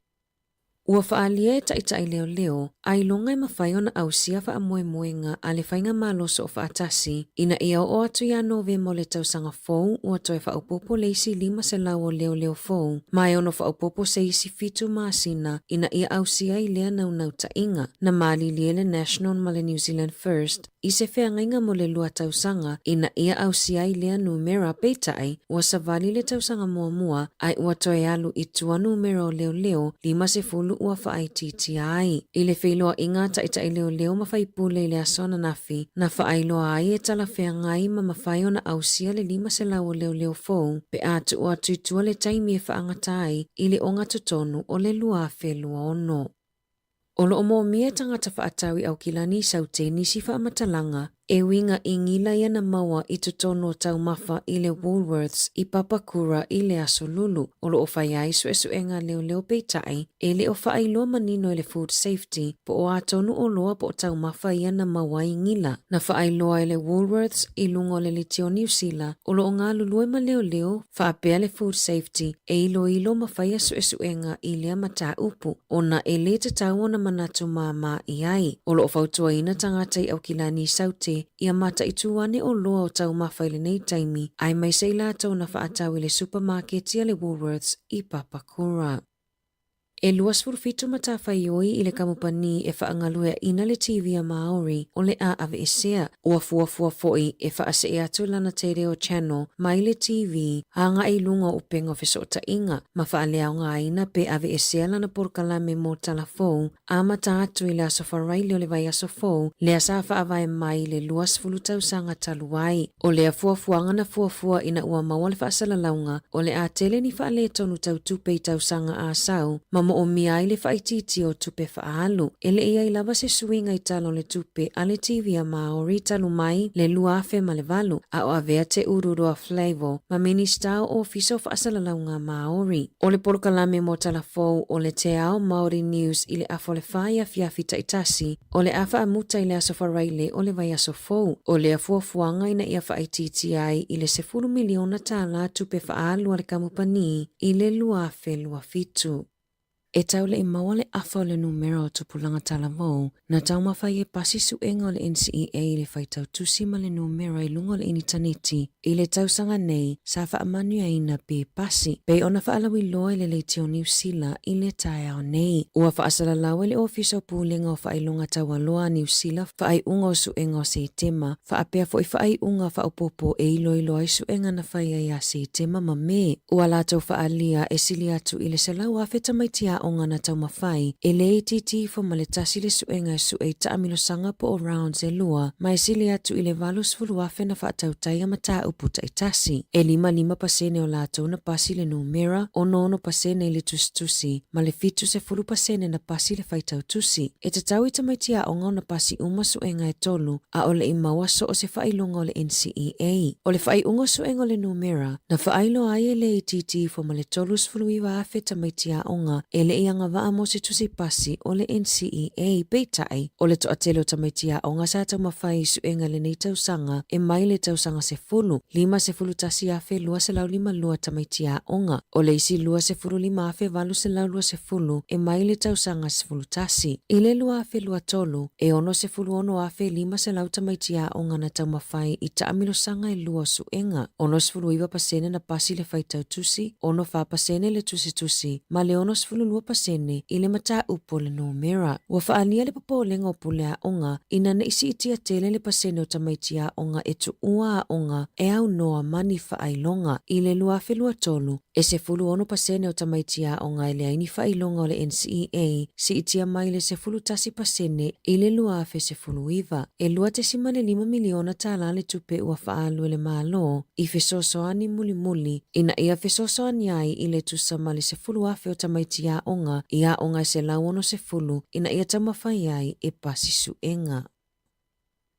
Ua faaalia e taitai leoleo ailoga e mafai ona ausia faamoemoega a le faigamalo soofaatasi ina ia oo atu ia Novema o le tausaga fou ua toe faaopoopo le isi 500 o leoleo fou ma e ono faaopoopo se isi 7 masina ina ia ausia ai lea naunautaiga. Na malilie le National ma le New Zealand First i se feagaiga mo le 2 tausaga ina ia ausia ai lea numera, peitai ua savali le tausaga muamua ae ua toe alu i tua numera o leoleo 50 ua faaitiitia ai. I le feiloaiga a taitai leoleo ma faipule i le aso ananafi, na faailoa ai e talafeagai ma mafai ona ausia le 500 o leoleo fou pe a tuu atu i tua le taimi e faagata ai i le ogatotonu o le 2026. O loo moomia e tagata faatau i Aukilani i Saute nisi faamatalaga e uiga i gila ia na maua i totonu o taumafa i le Woolworths i Papakura i le aso Lulu. O loo fai ai suesuega leoleo peitai e le o faailoa manino e le Food Safety po o a tonu oloa po o taumafa ia na maua ai gila. Na faailoa e le Woolworths i luga o le leitio Niu Sila o loo galulue ma leoleo faapea le Food Safety e iloilo ma faia suesuega i lea mataupu ona e lē tatau ona manatu māmā i ai. O loo fautuaina tagata i Aukilani i Saute ia mataitū ane oloa o taumafa i lenei taimi aemaise i latou na faatau i le supamaketi a le Woolworths i Papakura. E 27 matafaioi i le kamupani e faagalueaʻina le TV a Māori o le a aveesea. Ua fuafua foi e faasee atu lana Te Reo Channel mai le TV agai i luga o upega o fesootaiga ma faaleaogaina pe aveesea lana polokalame mo tala fou amata atu i le aso Faraile o le vaiaso fou lea sa faavae mai i le 20 tausaga talu ai. O lea fuafuaga na fuafua ina ua maua le faasalalauga o le a tele ni faaletonu tau tupe i tausaga a sau ma moomia ai le faaitiitia o tupe faaalu. E le i ai lava se suiga i tala o le tupe a le TV a Māori talu mai le 2008, a o avea Te Ururoa Flavell ma Minista o Ofisa o Faasalalauga Māori. O le polokalame mo tala fou o le Te Ao Māori News i le afa o le 4 afiafi taitasi, o le a faamuta i le aso Faraile o le vaiaso fou. O lea fuafuaga ina ia faaitiitia ai i le $10 miliona tupe faaalu a le kamupani i le 2027. E tau leʻi maua le afa o le numera o tupulaga talavou na taumafai e pasi suega o le NCEA i le faitau tusi ma le numera i luga o le initaneti i le tausaga nei sa faamanuiaina pe pasi pei ona faalauiloa i le leitio Niu Sila i le taeao nei. Ua faasalalau e le Ofisa o Pulega o Faailoga Taualoa a Niu Sila faaiuga o suega o Setema faapea foi faaiuga faaopoopo e iloilo ai suega na fai ai ia Setema ma Me. Ua latou faaalia e sili atu i le 100,000 tamaiti aoga na taumafai e le itiiti ifo ma le tasi le suega e sue i taamilosaga po o rounds e lua, ma e sili atu i le 80,000 na faatautaia mataupu taitasi. E 55% o latou na pasi le numera, 66% i le tusitusi, ma le 70% na pasi le faitau tusi. E tatau i tamaiti aoga ona pasi uma suega e tolu, a o le i maua so o se faailoga o le NCEA. O le faaiuga o suega o le numera, na faailoa ai e le itiiti ifo ma le 39,000 tamaiti aoga e le i agavaa mo se tusi pasi o le NCEA. Peitai, o le toatele o tamaiti aoga sa taumafai i suega i lenei tausaga e mai le tausaga 10, 51,252 tamaiti aoga. O le isi 25,820 e mai le tausaga 11. I le 2023, e 66,500 tamaiti aoga na taumafai i taamilosaga e lua o suega, 69% na pasi le faitau tusi, 64% le tusitusi, ma le 62% i le mataupu o le numera. Ua faaalia le popolega o pule aoga ina ne i siitia tele le pasene o tamaiti aoga e tuua aoga e aunoa ma ni faailoga. I le 2023, e 16% o tamaiti aoga e leai ni faailoga o le NCEA, siitia mai le 11% i le 2019. E $2.5 miliona le tupe ua faaalu e le Malo i fesoasoani mulimuli ina ia fesoasoani ai i le tusa ma le 10,000 o tamaiti aoga i aoga e 160 ina ia taumafai ai e pasi suega.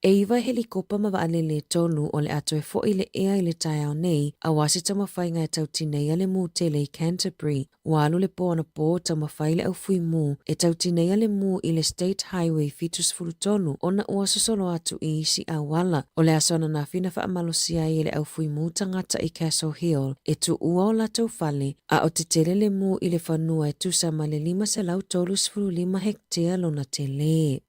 E iva helikopa ma vaalele e tolu o le a toe foi i le ea i le taeao nei, auā se taumafaiga e tau tineia le mū tele i Canterbury. Ua alu le pō anapō o taumafai le au fui mū e tau tineia le mū i le State Highway 73 ona ua sosolo atu i isi auala. O le aso ananafi na faamalosia ai e le au fui mū tagata i Castle Hill e tuua o latou fale, a o tetele le mū i le fanua e tusa ma le 535 hektea lona telē.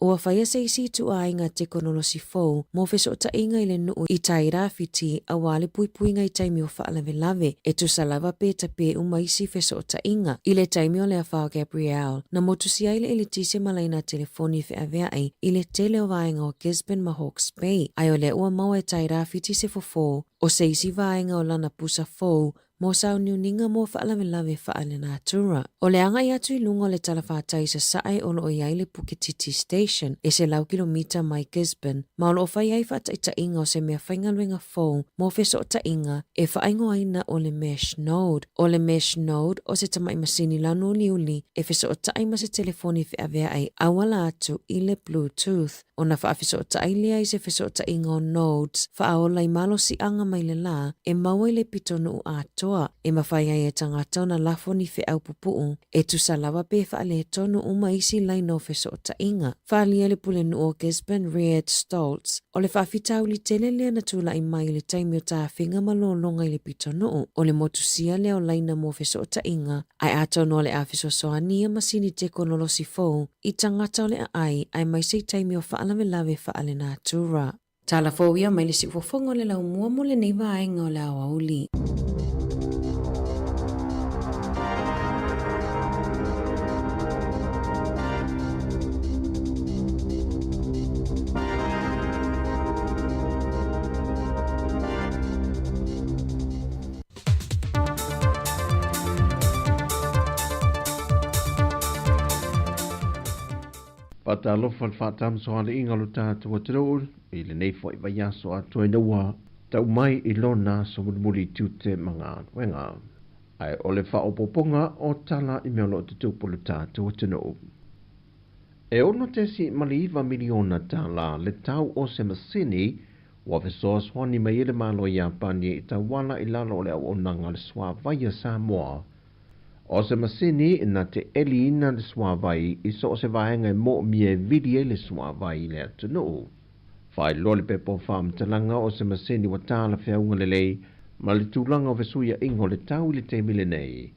Ua faia se isi ituaiga tekonolosi fou mo fesootaiga i le nuu i tai rāwhiti auā le puipuiga i taimi o faalavelave, e tusa lava pe tapē uma isi fesootaiga. I le taimi o le afa o Gabrielle, na motusia ai le eletise ma laina telefoni feaveai i le tele o vaega o Gisborne ma Hawke's Bay, ae o lea ua maua e tai rāwhiti se fofo o se isi vaega o lana pusa fou mo sauniuniga mo faalavelave faalenatura. O le agai atu i luga o le talafatai sasae o loo i ai le Puketiti Station e 100 kilomita mai Gisborne, ma o loo fai ai faataitaiga o se mea faigaluega fou mo fesootaiga e faaigoaina o le Mesh Node. O le Mesh Node o se tamai masini lanu uliuli e fesootai ma se telefoni feaveai auala atu i le Bluetooth. Ona faafesootai lea i se fesootaiga o nodes faaola i malosiaga mai le lā e maua i le pitonuu atoa, e mafai ai e tagata ona lafo ni feau pupuu e tusa lava pe faaletonu uma isi laina o fesootaiga. Faaalia le pulenuu o Gisborne Reid Stoltz, o le faafitauli tele lea na tula'i mai i le taimi o tafiga ma lologa i le pitonuu, o le motusia lea o laina mo fesootaiga, ae atonu o le a fesoasoani ia masini tekonolosi fou i tagata o le aai aemaise i taimi o faalavelave faalenatura. Tala fou ia mai le siufofoga o le laumua mo lenei vaega o le aoauli. Faatalofa le faatamasoaliiga o lo tatou atunuu i lenei fo'i vaiaso atoa ina ua tau mai i lona aso mulimuli i tiute ma galuega. Ae o le faaopoopoga o tala i mea o lo o tutupu i lo tatou atunuu. E $6.9 miliona tālā le tau o se masini ua fesoasoani mai ai le Malo o Iapani i tauala i lalo o le auaunaga a le Suavai a Samoa. O se masini na te eliina le suavai i so o se vaega e moomia e vili ai le suavai i le atunuu. Faailoa le pepa o faamatalaga o se masini ua talafeauga lelei ma le tulaga o fesuiaiga o le tau i le taimi lenei.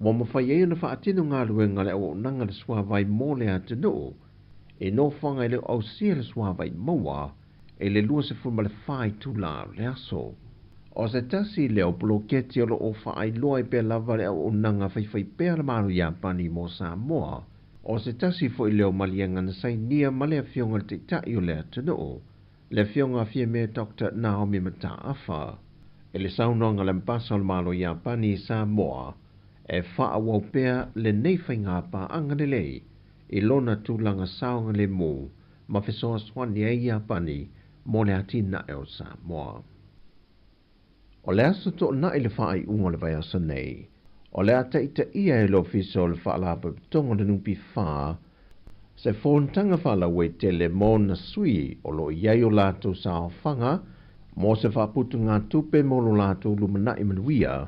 Ua mafai ai ona faatino galuega a le auaunaga a le suavai mo le atunuu i nofoaga e le o ausia le suavai maua i le 24 itula o le aso. O se tasi lea o poloketi o lo o faailoa ai pea lava le auaunaga faifaipea a le Malo Iapani mo Samoa. O se tasi foi lea o maliega na sainia ma le Afioga i le Taitai o le atunuu, le Afioga a Fiame Doctor Naomi Mataafa. I le saunoaga a le Ambasa o le Malo Iapani i Samoa, e faaauau pea lenei faiga paaga lelei i lona tulaga saogalemu ma fesoasoani ai Iapani mo le atinae o Samoa. O le aso toonai le faaiuga o le vaiaso nei, o le a taitaia e le Ofisa o le Faalapotopotoga o le NPF se fonotaga faalauaitele mo ona sui o lo o i ai o latou saofaga mo se faaputugatupe mo lo latou lumanai manuia,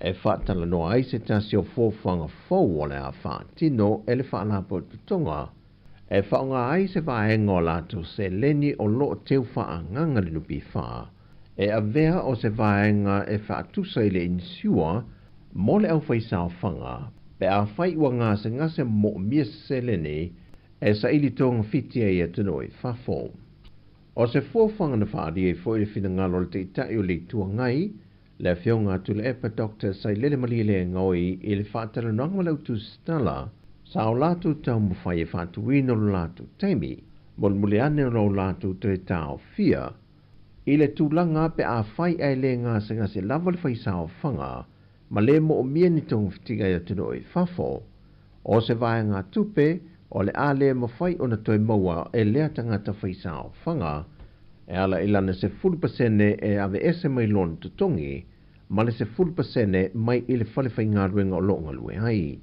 e faatalanoa ai se tasi o fuafuaga fou o le a faatino e le Faalapotopotoga e faaaoga ai se vaega o latou seleni o lo o teu faaagaga le NPF e avea o se vaega e faatusa i le inisiua mo le aufaisaofaga pe afai ua gasegase moomia se seleni e saili togafiti ai i atunuu i fafo. O se fuafuaga na faaalia ai foi le finagalo o le Taitai o le Itu Agai, le Afioga a Tuilaepa Doctor Sailele Malielegaoi i le faatalanoaga ma le autusitala, sa o latou taumafai e faatuina lo latou taimi, mulimuli ane o lo latou toe taofia i le tulaga pe afai ae le gasegase lava le faisaofaga ma le moomia ni togafitiga i atunuu i fafo. O se vaegatupe o le a le mafai ona toe maua e lea tagata faisaofaga e ala i lana 10% e aveese mai lona totogi ma le 10% mai i le fale faigaluega o lo o galue ai.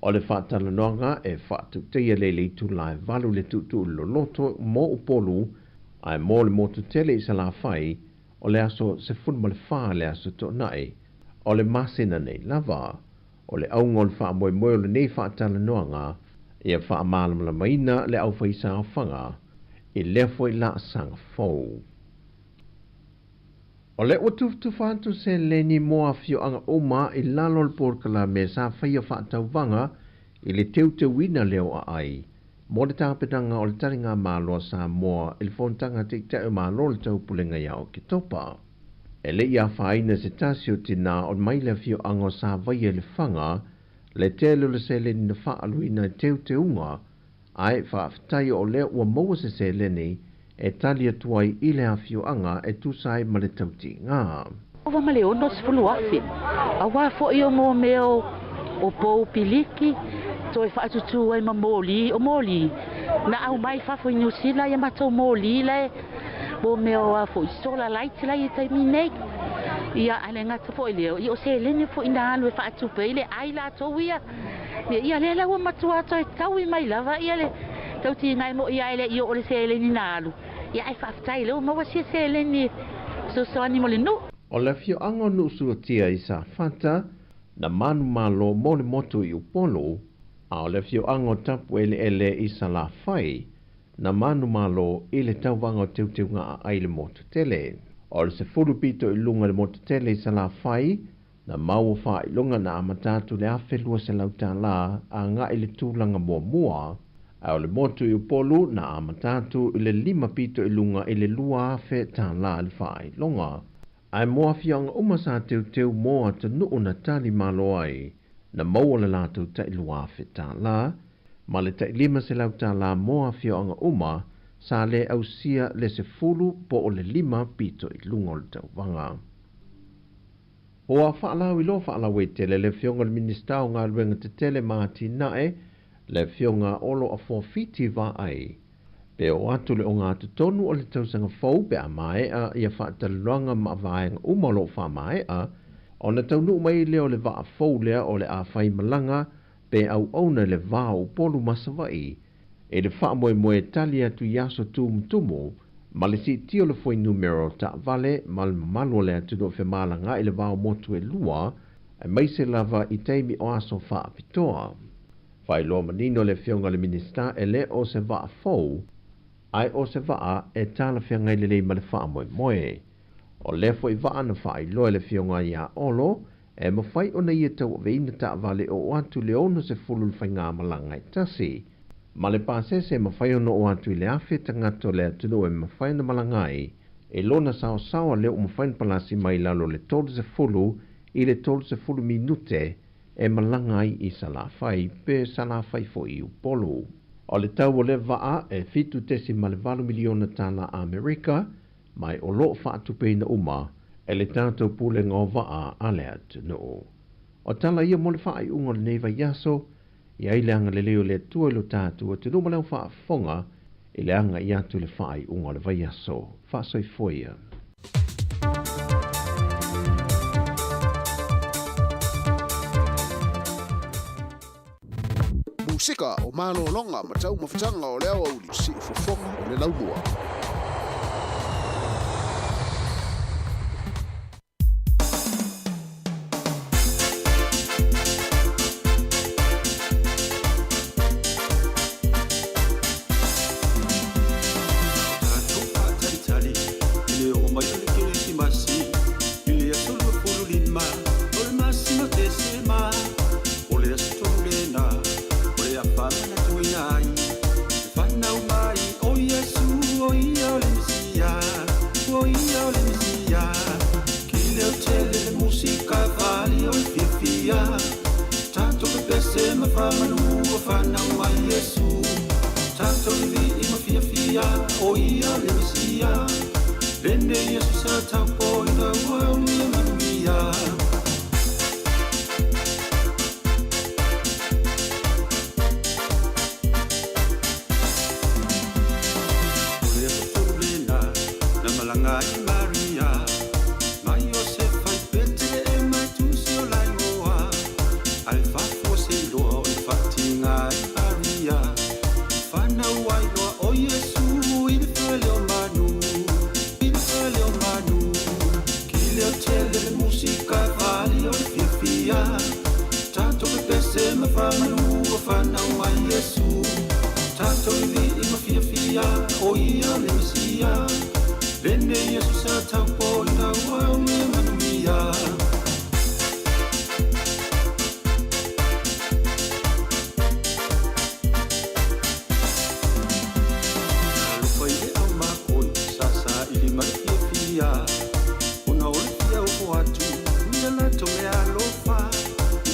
O le faatalanoaga e faatauteia lea i le itula e 8 le tuutuu loloto mo Upolu ae mo le motu tele i Salafai o le aso 14 le aso toonai o le masina nei lava. O le auga o le faamoemoe o lenei faatalanoaga ia faamalamalamaina le aufaisaofaga i lea foi laasaga fou. O lea ua tufatufa atu seleni mo afioaga uma i lalo o le polokalame sa faia faatauvaga i le teuteuina lea o aai mo le tapenaga o le taligamalo a Samoa i le fonotaga a Taitai o Malo o le Taupulega ia Oketopa. E le i afaina se tasi o tinā o mai le afioaga o Savaia i Lefaga le tele o le seleni na faaaluina i teuteuga, ae faafetai o lea ua maua se seleni e tali atu ai i le afioaga e tusa ai ma le tautiga. Ova ma le 60,000, auā fo'i o mō mea o pou piliki, toe faatutū ai ma mōlī, o mōlī na aumai fafo i Niu Sila ia matou mōlī lae mō mea o a fo'i solar light la i taimi nei. Ia ae le gata fo'i lea, ia o seleni fo'i na alu e faatupe ai le ai latou ia. Ia lea la ua matua toe taui mai lava ia le tautiga e mo'i ae le i oo le seleni na alu. Ia ae faafetai lea ua maua sia seleni e fesoasoani mo le nuu. O le afioaga o Nuusuatia i Safata na manumalo mo le motu i Upolu, a o le afioaga o Tapueleele i Salafai na manumalo i le tauvaga o teuteuga aai i le motu tele. O le 10 pito i luga i le motu tele i Salafai na maua faailoga na amata atu le $1,200 agai i le tulaga muamua, a o le motu i Upolu na amata atu i le 5 pito i luga i le $2,000 le faailoga. Ae mo afioaga uma sa teuteu mo atunuu na tali malo ai, na maua le latou tai $2,000 ma le tai $500 mo afioaga uma sa le ausia le 10 po o le 5 pito i luga o le tauvaga. Ua faalauiloa faalauaitele le Afioga i le Minisita o Galuega Tetele ma Atinae, Le Afioga Olo Afoa Fiti Vaai. Pe oo atu le ogatotonu o le tausaga fou pe a maea ia faatalanoaga ma vaega uma o lo o faamaea, ona taunuu mai lea o le vaa fou lea o le a faimalaga pe auauna i le va o Upolu ma Savaii i le faamoemoe e tali atu i aso tumutumu ma le siitia o le fuainumera o taavale ma le mamalu o le atunuu e femalagaai i le va o motu e lua, aemaise lava i taimi o aso faapitoa. Faailoa manino le Afioga i le Minisita e le o se vaa fou, ae o se vaa e talafeagai lelei ma le faamoemoe. O lea foi vaa na faailoa e le Afioga ia Olo, e mafai ona ia tauaveina taavale e oo atu i le 60 le faigamalaga e tasi. Ma le pasese e mafai ona oo atu i le 1,000 tagata o le atunuu e mafai ona malaga ai, i lona saosaoa lea ua mafai ona palasi mai i lalo o le 30 i le 30 minute e malaga ai i Salafai pe Salafai foi i Upolu. O le tau o lea vaa e $7.8 miliona tala Amerika, ma o lo o faatupeina uma e le tatou Pulega o Vaa a le atunuu. O tala ia mo le faaiuga o lenei vaiaso, i ai le agalelei o le Atua i lo tatou atunuu ma le au faafofoga i le agai atu i le faaiuga o le vaiaso. Faasoifua ia. Musika o malologa ma taumafataga o le aoauli, siufofoga o le laumua. Tatou faatalitali i le oo mai o le Kerisimasi i le aso 25 o le masina o Tesema. O le aso tonu lena o le a faamanatuina ai le fanau mai o Iesu, o ia o le Mesia, o ia o le Mesia. Kileo tele le musika fali o le fiafia, tatou pepese ma faamanu ua fanau mai Iesu. Tatou vivii ma fiafia, o ia o le Mesia. Lenei aso sa taupoina ua aulia manuia. O le aso tonu lena na malaga ai Maria ma Iosefa i Petelehema e tusi o la igoa, ae fafo se iloa ona faatiga ai Maria. Fanau ai loa o Iesu i le fale o manu, i le fale o manu. Kileo tele le musika fali o le fiafia, tatou pepese ma faamanu ua fanau mai Iesu. Tatou vivii ma fiafia, o ia o le Mesia. Lenei aso sa taupoina ua aulia manuia. Talofa i le au makoi sa saili ma le fiafia, ona o le fia ofo atu ia latou meaalofa.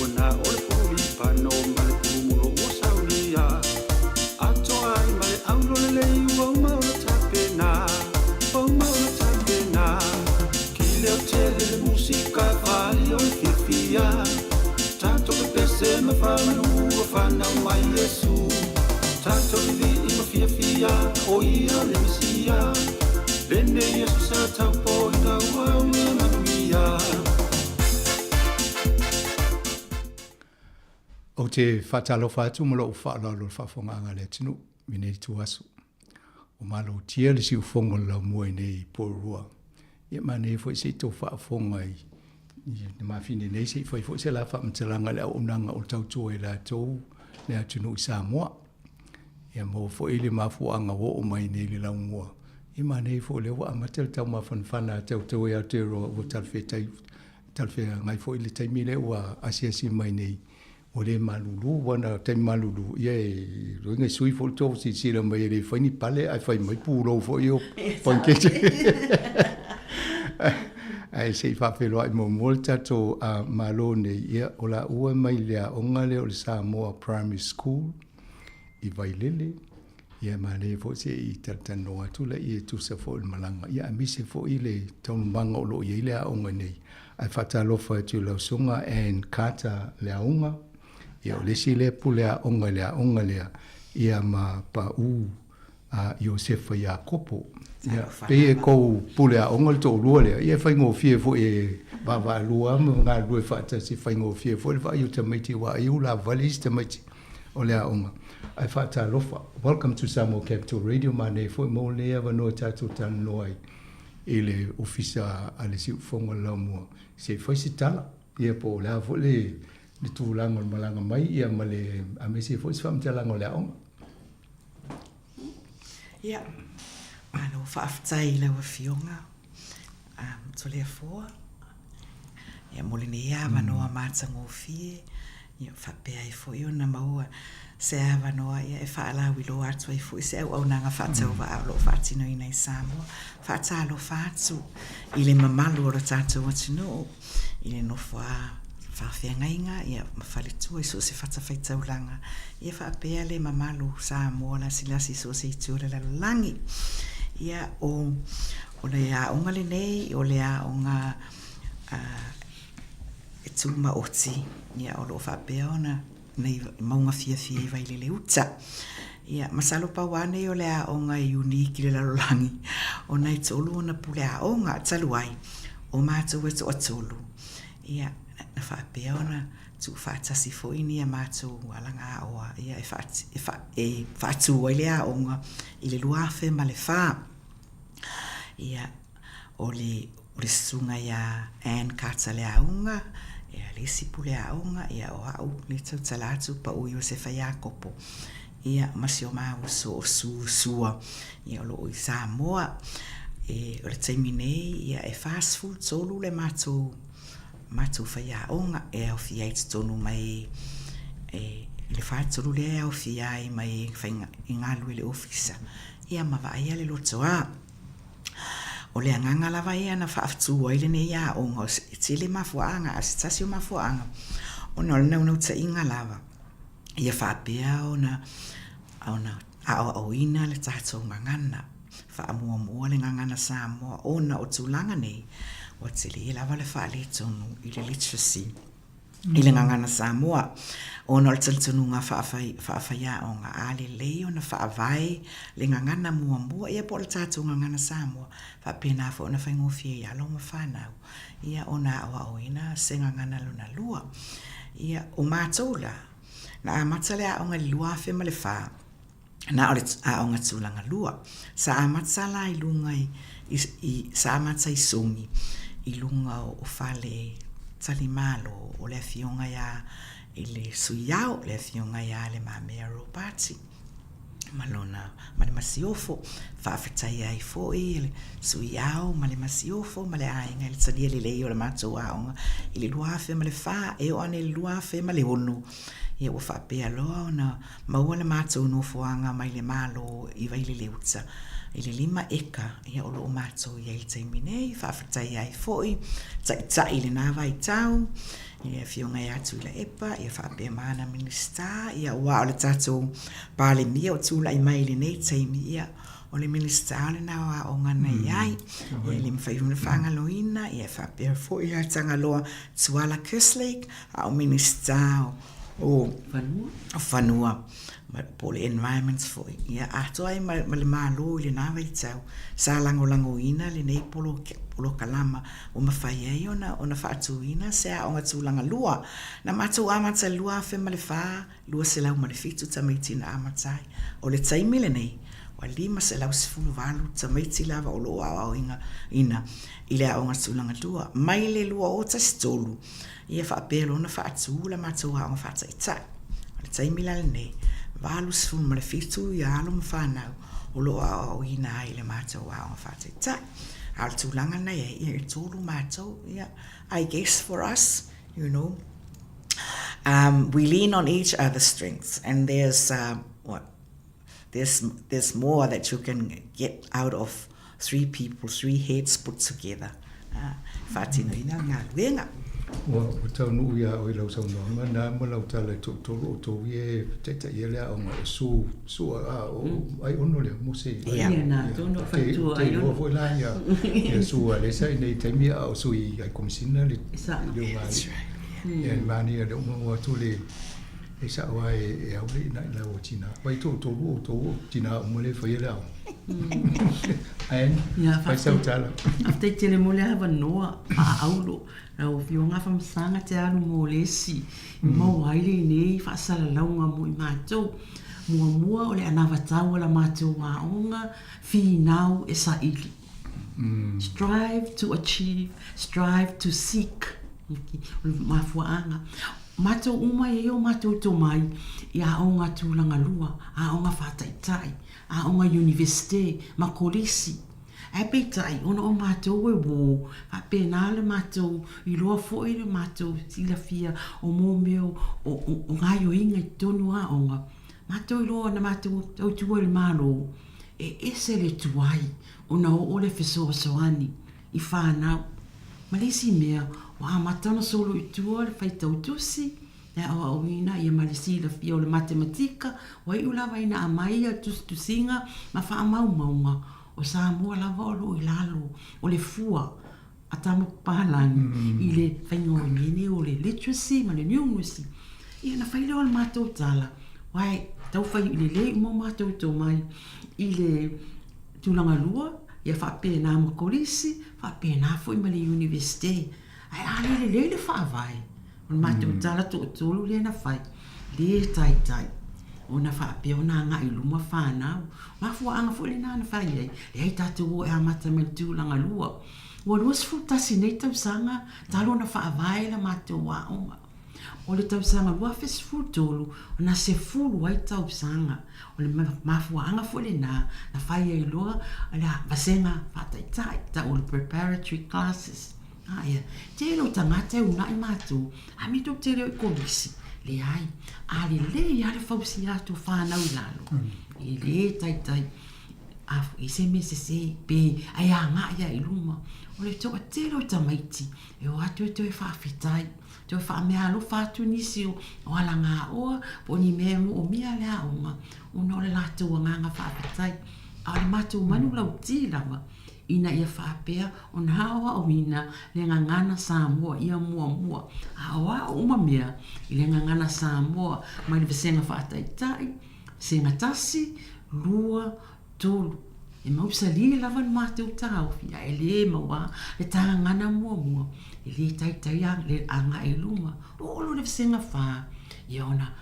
Ua na o le pulu lipano ma le pulu mulo ua saunia, atoa ai ma le aulolelei ua uma ona tapena, ua uma ona tapena. Kileo tele le musika fali o le fiafia, tatou pepese ma faamanu ua fanau mai Iesu. Tatou vivii ma fiafia, o ia o le Mesia. Lenei aso sa taupoina ua aulia manuia. Ou te faatalofa atu ma lou faaaloalo i le faafofogaaga a le atunuu i lenei ituaso. Ua malotia le siufofoga o le laumua i nei Porirua. Ia manaia foi se i tou faafofoga i le mafine nei se i fai foi se la faamatalaga i le auaunaga o le tautua i latou le atunuu i Samoa. Ia maua foi le mafuaaga ua oo mai nei i le laumua. Ia manaia foi lea ua amata le taumafanafana a tautua i Aotearoa ua talafetai talafeagai foi le taimi lea ua asiasi mai nei ua le malulu ua na taimi malulu ia e loiga sui foi le tou silasila mai e le fai ni pale ae fai mai pulou foi o pankete. Ae se i faafeiloai muamua le tatou Malo nei, ia o laua mai le aoga lea o le Samoa Primary School i Vailele. Ia manaia foi se i talatalanoa atu laia e tusa foi o le malaga, ia aemaise foi le taualumaga o lo o i ai le aoga nei. Ae faatalofa atu i lau Susuga Ann Carter Leaoga, Ia, o le isi lea pule aoga i le aoga lea, ia ma Paʻu a Iosefa Iakopo. Ia, pei e kou pule aoga le toalua lea, ia e faigofie foi e vaavaalua ma galulue faatasi, e faigofie foi le vaai o tamaiti aua ai ua lavale isi tamaiti o le aoga. Ae faatalofa. Welcome to Samoa Capital Radio, manaia foi maua lenei avanoa e tatou talanoa ai i le Ofisa a le Siufofoga o le Laumua se i fai se tala, ia po o le a foi le le tulaga o le malaga mai ia ma le aemaise foi se faamatalaga o le aoga. Ia, malo faafetai i lau Afioga Toleafoa ia mo lenei avanoa matagofie ia faapea ai foi ona maua se avanoa ia e faalauiloa atu ai foi se auaunaga faatauvaa o lo o faatinoina i Samoa. Faatalofa atu i le mamalu o le tatou atunuu i le nofo a faafeagaiga ia ma faletua i so o se fatafaitaulaga ia faapea le mamalu o Samoa lasilasi i so o se itu o le lalolagi. Ia o o le aoga lenei o le aoga e tumaoti ia o lo o faapea ona nei mauga fiafia i Vailele Uta. Ia masalo pau lava nei o le aoga e unique i le lalolagi ona e tolu ona pule aoga talu ai o matou e toatolu ia na faapea ona tuufaatasi foi ni a matou alagaoa ia e e faatu ai le aoga i le 2004. Ia o le o le susuga ia Ann Carter Leaauga, ia le isi pule aoga, ia o au le tautala atu pau Iosefa Iakopo, ia ma si o ma uso o Sue Sua, ia o lo o i Samoa. E, o le taimi nei, ia e 43 le matou matou faiaoga e aofia ai totonu mai e, i le 43 lea e aofia ai mai faiga, i galulue i le ofisa, ia ma vaaia le lotoa. O le agaga lava ia na faatu ai lenei aoga, e tele mafuaaga, a o se tasi o mafuaaga, ona o le naunautaiga lava ia faapea ona aoaoina le tatou gagana, faamuamua le gagana Samoa ona o tulaga nei, ua tele lava le faaletonu i le literacy. i le gagana Samoa, ona o le talitonuga faafaiaoga, a lelei ona faavae le gagana muamua, ia po o le tatou gagana Samoa, faapena foi ona faigofie i alo ma fanau, ia ona aoaoina se gagana lona lua. Ia, o matou la, na amata le aoga i le 2004, na o le aoga tulaga lua. Sa amata la i luga i, i, sa amata i Sogi, i luga o, o fale talimalo o le afioga iā i le Suiao, le afioga iā Le Mamea Ropati ma lona, ma le Masiofo. Faafetai ai foi i le Suiao ma le Masiofo ma le aiga i le talia lelei o le matou aoga i le 2004 e oo ane i le 2006, ia ua faapea loa ona Maua le matou nofoaga mai le Malo i Vaileleuta i le 5 eka ia o lo o matou i ai i le taimi nei. Faafetai ai foi taitai i lena vaitau i le Afioga ia Tuilaepa ia faapea ma ana Minisita ia aua o le tatou Palemia o tulai mai i lenei taimi ia o le Minisita lena o Aoga na i ai. Ia e le mafai foi ona faagaloina ia e faapea foi ia Tagaloa Tuala Kerslake a o Minisita o Fanua po o le Environment foi, ia atoa ai ma le Malo i lena vaitau sa lagolagoina lenei polokalama ua mafai ai ona faatuina se aoga tulaga lua. Na matou amata i le 2004, 207 tamaiti na amata ai. O le taimi lenei, ua 518 tamaiti lava o lo o aoaoina i le aoga tulaga lua. Mai le 2013, Ia faapea loa ona faatu la matou aoga faataitai. O le taimi la lenei, 87 ia alo ma fanau o lo o aoaoina ai i le matou aoga faataitai. A o le tulaga lena e i ai, ia e tolu matou, ia, I guess for us, you know, we lean on each other's strengths and there's, what, there's, there's more that you can get out of three people, three heads put together. Faatinoina le galuega. Ua taunuu iā oe i lau saunoaga na ma lau tala i toatolu o tou ia e taitaia le aoga o Su, Sua, a o Aiono lea, Mose. Ia. Ia na tonu o faletua Aiono. Te iloa foi la ia, ia Su Alesa i nei taimi a o Sui ai Komisina le, le ugali. Ia le manaia lea ua maua atu le, E sa'o lava e au le i'ina i lau o tinā. Vai toatolu outou o tinā uma lea e faia le aoga. Anne, Ia, fai sau tala. Faafetai tele mo le avanoa faaaulo. Lau Afioga Afamasaga te alu mo le isi i maua ai lenei faasalalauga mo i matou. Muamua o le anavatau a la matou aoga, finau e saili. Strive to achieve, strive to seek. O le mafuaaga. Matou uma e i ai o matou tomai i aoga tulaga lua, aoga faataitai, aoga iunivesite ma kolisi. Ae peitai, ona o matou e uō, faapena le matou iloa foi le matou silafia o mō mea o gaoioiga i totonu o aoga, matou iloa na matou tautua i le Malo, e ese le tuai ona oo le fesoasoani i fanau. Ma le isi mea, ua amata ona solo i tua le faitau tusi, le aoaoina ia ma le silafia o le matematika, ua iu lava ina aumai ia tusitusiga ma faamaumauga o Samoa lava o lo o i lalo o le fua a tama papalagi i le faiga o mea nei o le literacy ma le numeracy. Ia ona fai lea o le matou tala, aua e tau fai lelei uma o matou tomai i le tulaga lua, ia faapena ma kolisi, faapena foi ma le Iunivesite. Ae a le lelei le faavae, o le matou tala toatolu lea na fai, le taitai ona faapea ona agai i luma fanau. O mafuaaga foi lena na fai ai, leai tatou o e amata mai le tulaga lua. Ua 21 nei tausaga talu ona faavae le matou aoga. O le tausaga 2013 na sefulu ai tausaga. O le mafuaaga foi lena na fai ai loa le vasega faataitai, tau o le preparatory classes. A ia, tele o tagata e unai matou, a mea tou te le o i kolisi. Leai, a lelei lava le fausia atu o fanau i lalo, e le taitai a i se mea sese pe ai agai lava i luma. O le toatele o tamaiti e o atu e toe faafetai, toe faameaalofa atu nisi o alagaoa po o ni mea e moomia le aoga ona o le latou agaga faafetai. A o le matou manulauti lava, ina ia faapea ona aoaoina le gagana Samoa ia muamua. Aoao uma mea i le gagana Samoa mai le vasega faataitai, vasega tasi, lua, tolu. E mausali lava le matou taofi ae le maua le tagagana muamua e le taitai le agai i luma. Oo loa i le vasega fa, ia ona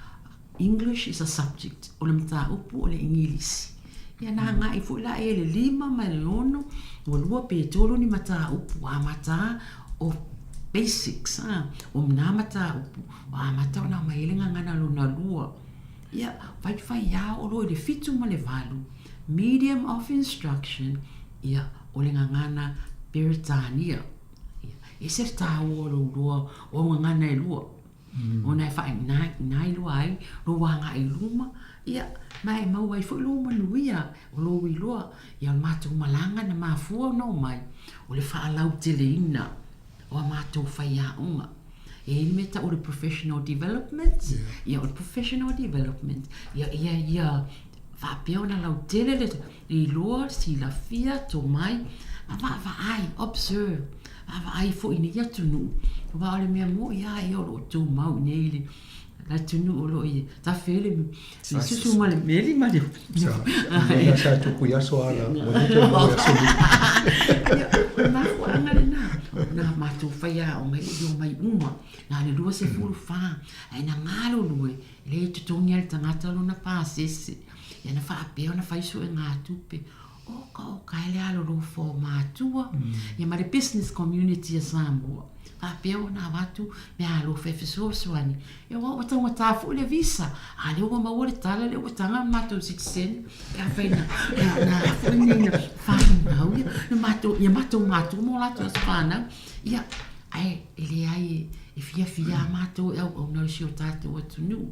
English is a subject, o le mataupu o le Igilisi. Ia na agai foi la i le lima ma le ono, ua lua pe tolu ni mataupu ua amata o basics, a, o na mataupu ua amata ona aumai ai le gagana lona lua. Ia, faifai lava oo loa i le fitu ma le valu, medium of instruction, ia, o le gagana Peretania. Ia, e ese le taua o lou loa o au gagana e lua. Ona e faainaina iloa ai lou agai i luma, ia, ma e maua ai foi lou manuia o lou iloa. Ia, o le matou malaga na mafua ona omai, o le faalauteleina o a matou faiaoga. E i ai le mea e tau o le professional development, ia, o le professional development, ia, ia, ia faapea ona lautele le iloa, silafia, tomai, ma vaavaai, observe, vaavaai foi i nei atunuu, aua o le mea moni lava ia o lo o tumau i nei le atunuu o lo o i tafe ai le susu ma le meli ma le Sa sa tupu i aso ala, ua le toe maua i aso nei. Ia, o le mafuaaga lena, na matou faiaoga ai i omai uma, na o le 24, ae na galulue E le totogi lava e le tagata lona pasese. Ia na faapea ona fai suegatupe. Oka oka ai le alolofa o matua ia ma le business community a Samoa. Faapea ona avatu meaalofa e fesoasoani. Ia aua ua taugata foi le visa. A lea ua maua le tala lea ua taga le matou sitiseni pe afai na na a foi nei na fanau ia na matou ia matou matua ma o latou aso fanau. Ia ae e leai e fiafia lava matou e auauna i si o tatou atunuu.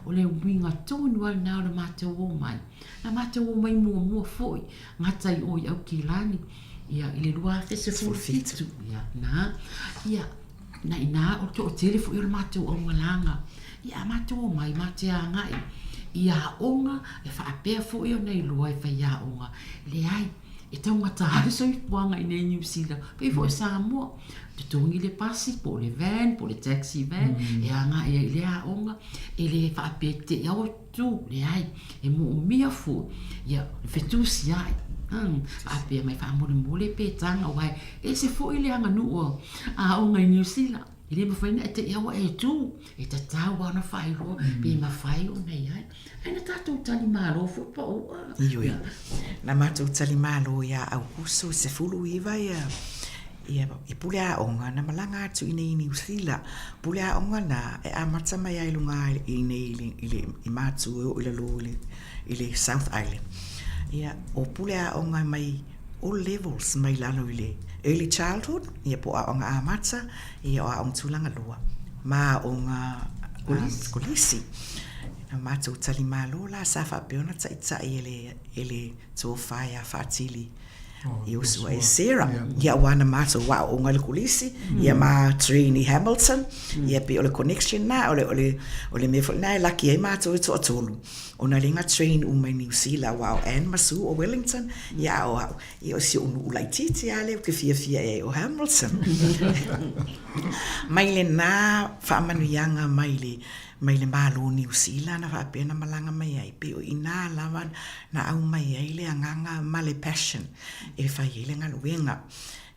O le uiga tonu lava lena o le matou omai. Na matou omai muamua foi gata i o i Aukilani ia i le 2017. Ia na, ia na ina o le toatele foi o le matou aumalaga. Ia a matou omai matou te agai i aoga e faapea foi ona iloa e faiaoga. Leai. E taugata le soifuaga i nei Niu Sila, pei foi Samoa, totogi le pasi po o le van po o le taxi van e agai ai i le aoga, e le faapea e te i aua tu, leai, e moomia foi ia le fetusiai. Faapea mai faamolemole pe taga aua e ese foi le aganuu o aoga i Niu Sila. E le mafai ona e te i aua e tu, e tatau lava ona faailoa pe mafai ona i ai. Ae na tatou tali malo foi paoa. Ioe. Na matou tali malo ia Aukuso 19 ia ia i pule aoga na malaga atu i nei i Niu Sila. Pule aoga na e amata mai ai luga i nei i le i Matu e oo i lalo i le i le South Island. Ia o pule aoga mai all levels mai lalo i le early childhood ia po o aoga amata ia o aoga tulaga lua ma aoga kolisi. Na matou tali malo la sa faapea ona taitai e le, e le tofa ia Faatili Iosua e Sarah. Ia aua na matou aooga i le kolisi, ia ma train i Hamilton, ia pei o le connection na, o le, o le, o le mea foi lena e laki ai matou e toatolu, ona lea na train uma i Niu Sila, aua o Ann ma Sue o Wellington, ia a o au, ia o si ou nuu laitiiti lava lea ou te fiafia i ai o Hamilton. Mai lena faamanuiaga mai le mai le Malo o Niu Sila na faapea na malaga mai ai, pei o i ina lava na aumai ai le agaga ma le passion e fai ai le galuega.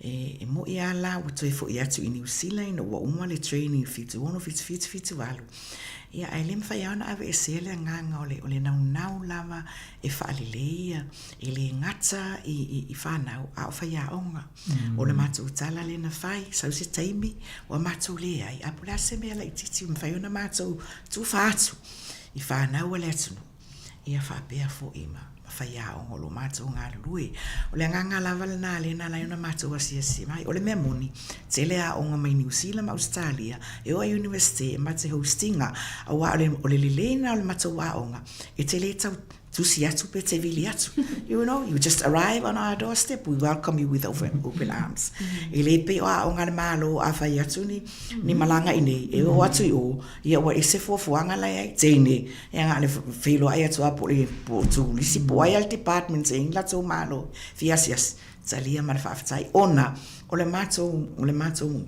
E, e moʻi lava la ua toe foi atu i Niu Sila ina ua uma le training 76, 77, 78. Ia, ae le mafai lava ona aveesea le agaga o le, o le naunau lava e faalelei e le gata i, i, i fanau, a o faiaoga. O le matou tala lea na fai, sau se taimi ua matou leai, a po o le a se mea laitiiti ua mafai ona matou tufa atu i fanau a le atunuu, ia faapea foi ma faiaoga o lo o matou galulue. O le agaga lava lena lea na ala ai ona matou asiasi mai. O le mea moni, tele aoga mai Niu Sila ma Ausetalia e oo i Iunivesite e ma te host ina, aua o le lelei lena o le matou aoga, e te le tau tusi atu pe te vili atu. You know, you just arrive on our doorstep, we welcome you with open, open arms. Mm -hmm. E le pei o aoga a le Malo a fai atu ni, mm -hmm. ni malaga i nei, e o atu i o, ia ua ese fuafuaga la e ai, teine, e aga le feiloai atu a po le po tūlisi, po ai al department e la tō malo, fia asiasi, talia ma le faafetai, ona, o le matou, o le matou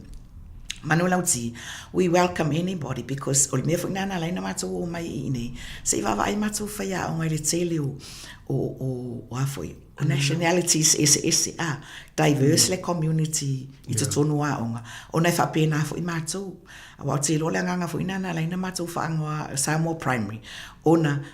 Manulauti, we welcome anybody because o le mea foi lena na ala ai ona matou o mai i inei, se i vaavaai matou faiaoga i le tele o, o, o, o a foi, o nationalities eseese, a, diverse le community i totonu o aoga, ona e faapena foi matou. Aua ou te iloa o le agaga foi lena na ala ai ona matou faaigoa Samoa Primary, ona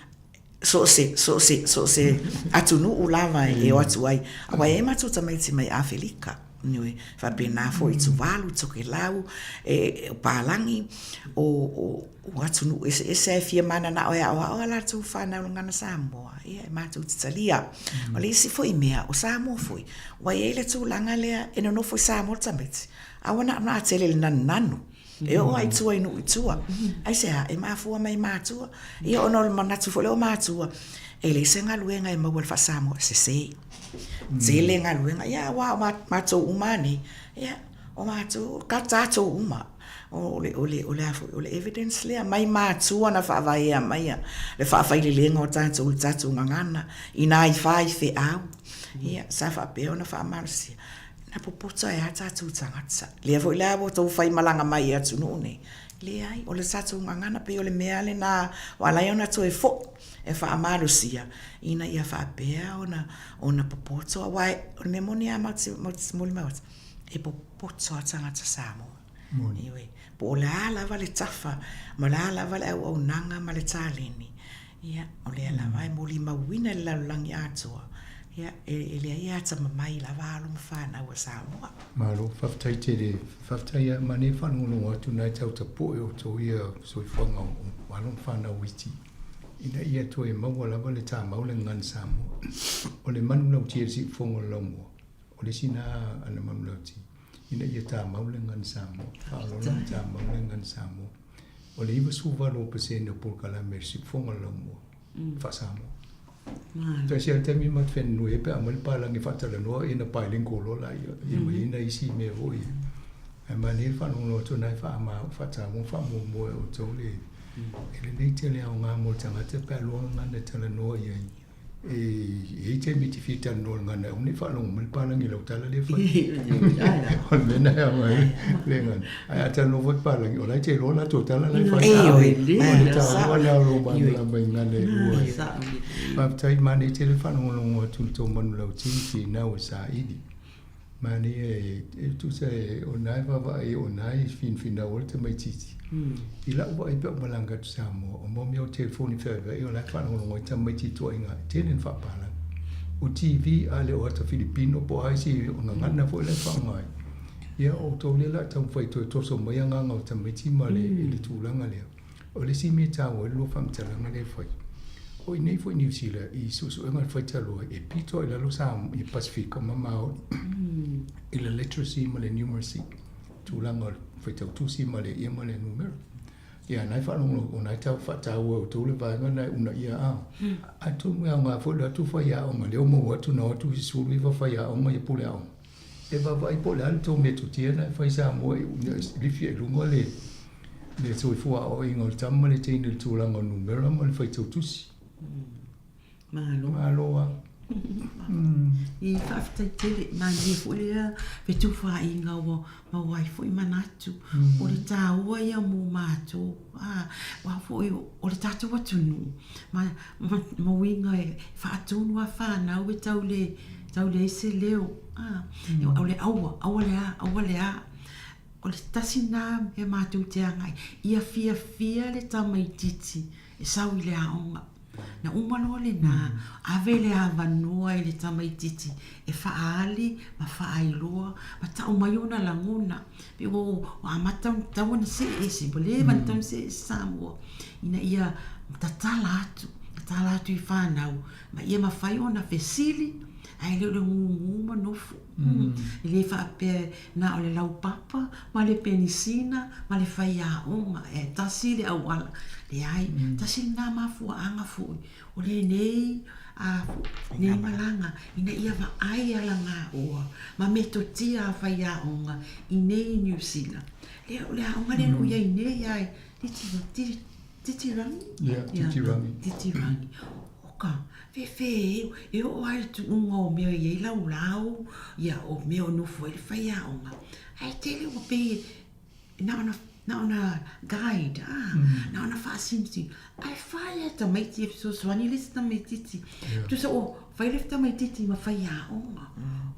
so o se, so o se, so o se atunuu lava e o atu ai. Aua e i ai matou tamaiti mai Afelika, ioe, faapena foi i Tuvalu, Tokelau, e, o Palagi, o, o, o atunuu eseese e fia mananao e aoao a latou fanau i le gagana Samoa, ia e matou te talia. O le isi foi mea, o Samoa foi, ua i ai le tulaga lea e nonofo i Samoa le tamaiti, a ua naunau tele i le nanunanu. E oo lava i tua i nuu i tua. Aisea? E mafua mai i matua. Ia ona o le manatu foi lea o matua, e leai se galuega e maua i le faa-Samoa, sese. Tele galuega, ia aua o matou uma lava nei, ia, o matou, o tatou uma, o le, o le, o le a foi, o le evidence lea, mai matua na faavaea maia le faafaileleina o tatou i le tatou gagana, i nai faifeau, ia, sa faapea ona faamalosia. Na popoto ai lava tatou tagata. Lea foi la ua outou fai malaga mai i atunuu nei, leai, o le tatou gagana pei o le mea lena ua ala ai ona toe foi e faamalosia ina ia faapea ona ona popoto aua o le mea moni lava matou te molimau atu, e popoto lava tagata Samoa. Ioe. Po o le a lava le tafa ma le a lava le auaunaga ma le taleni, Ia, o lea lava e molimauina i le lalolagi atoa, ia, e leai e atamamai lava alo ma fanau a Samoa. Malo, faafetai tele. Faafetai lava ma nei faalogologo atu na e tau tapu'e outou ia soifuaga o alo ma fanau iti ina ia toe maua lava le tamau le gagana Samoa. O le manulauti e le siufofoga o le laumua, o le isi na a le manulauti ina ia tamau le gagana Samoa, faaoloolo ma tamau le gagana Samoa. O le 98 o pasene o polokalame a le siufofoga o le laumua, faa-Samoa. Tasi lava le taimi ma te whenunui ai pe a aumai le palagi e faatalanoa ia na bilingual loa laia, ia ma i ai nai isi mea foi. Ae manaia le faalogologo atu na e faataua ma faamuamua e outou le, e lelei tele aoga mo le tagata pe a iloa gagana e talanoa i ai. E i ai taimi e te fia talanoa i le gagana e aua ne i faalogo mai le palagi i lau tala lea e fai. O le mea lena e ao ai le gagana. Ae a talanoa foi le palagi, o la e te iloa latou tala la e fai. O le taua lena o lou malamalama i gagana e lua. Faafetai, manaia tele le faalogologo atu i le tou manulauti i finau e saili. Manaia e tusa o lena e vaavaai o lena e finafinau ai le tamaitiiti. I lau vaai pe a ou malaga atu i Samoa, o mea o telefoni feaveai o la e faalogologo ai tamaiti i ituaiga e tele ina faapalagi. O TV a le o ata Filipino po o a isi o gagana foi la e faaaoga ai. Ia o outou lea o le a taumafai e toe toso mai agaga o tamaiti ma le i le tulaga lea. O le isi mea e taua ai le lua faamatalaga lea e fai, o i inei foi i Niu Sila i suesuega a le faitaloa e pito lava i lalo Samoa i Pasefika ma Maori i le literacy ma le numeracy, tulaga o le faitau tusi ma le ia ma le numera. Ia na e faalogologo o na e tau faataua e outou le vaega lena e uunaia a. Atonu e aoga foi le atu faiaoga lea ua maua atu na o atu isi 19 faiaoga ia pule aoga. E vaavaai po o le a le tou metotia lena e fai i Samoa e lifi ai i luga le le soifua aoaoina o le tama ma le teine i le tulaga o numera ma le faitau tusi. Malo. Malo lava. I faafetai tele, malie foi lea fetufaaiga ua maua ai foi manatu. O le taua ia mo matou, aua foi o le tatou atunuu, ma ma uiga e faatonu lava fanau e tau le tau leai se leo. O le aua, aua le a, aua le a. O le tasi lena mea matou te agai, ia fiafia le tamaitiiti e sau i le aoga. Na uma loa lena, ave le avanoa i le tamaitiiti e faaali ma faailoa ma tau mai ona lagona. Pei ua amata ona tatau ona see ese, ua leva ona tatau ona see ese Samoa ina ia tatala atu, tatala atu i fanau ma ia mafai ona fesili ae le o le gugu ma nofo. E le faapea na o le laupapa ma le penisina ma le faiaoga e tasi le auala. Leai, tasi lena mafuaaga foi o lenei nei malaga ina ia vaai alagaoa ma metotia a faiaoga i nei i Niu Sila. Lea o le aoga lea o lo o i ai nei lava i Titirangi? Ia, Titirangi. Titirangi. Oka, fefe e oo lava i le tuuga o mea e i ai laulau, ia o mea o nofo ai le faiaoga, ae tele ua pei na ona, na ona guide, a, na ona faasinosino, ae fai lava e tamaiti e fesoasoani le isi tamaitiiti. Tusa ua fai le tamaitiiti ma faiaoga,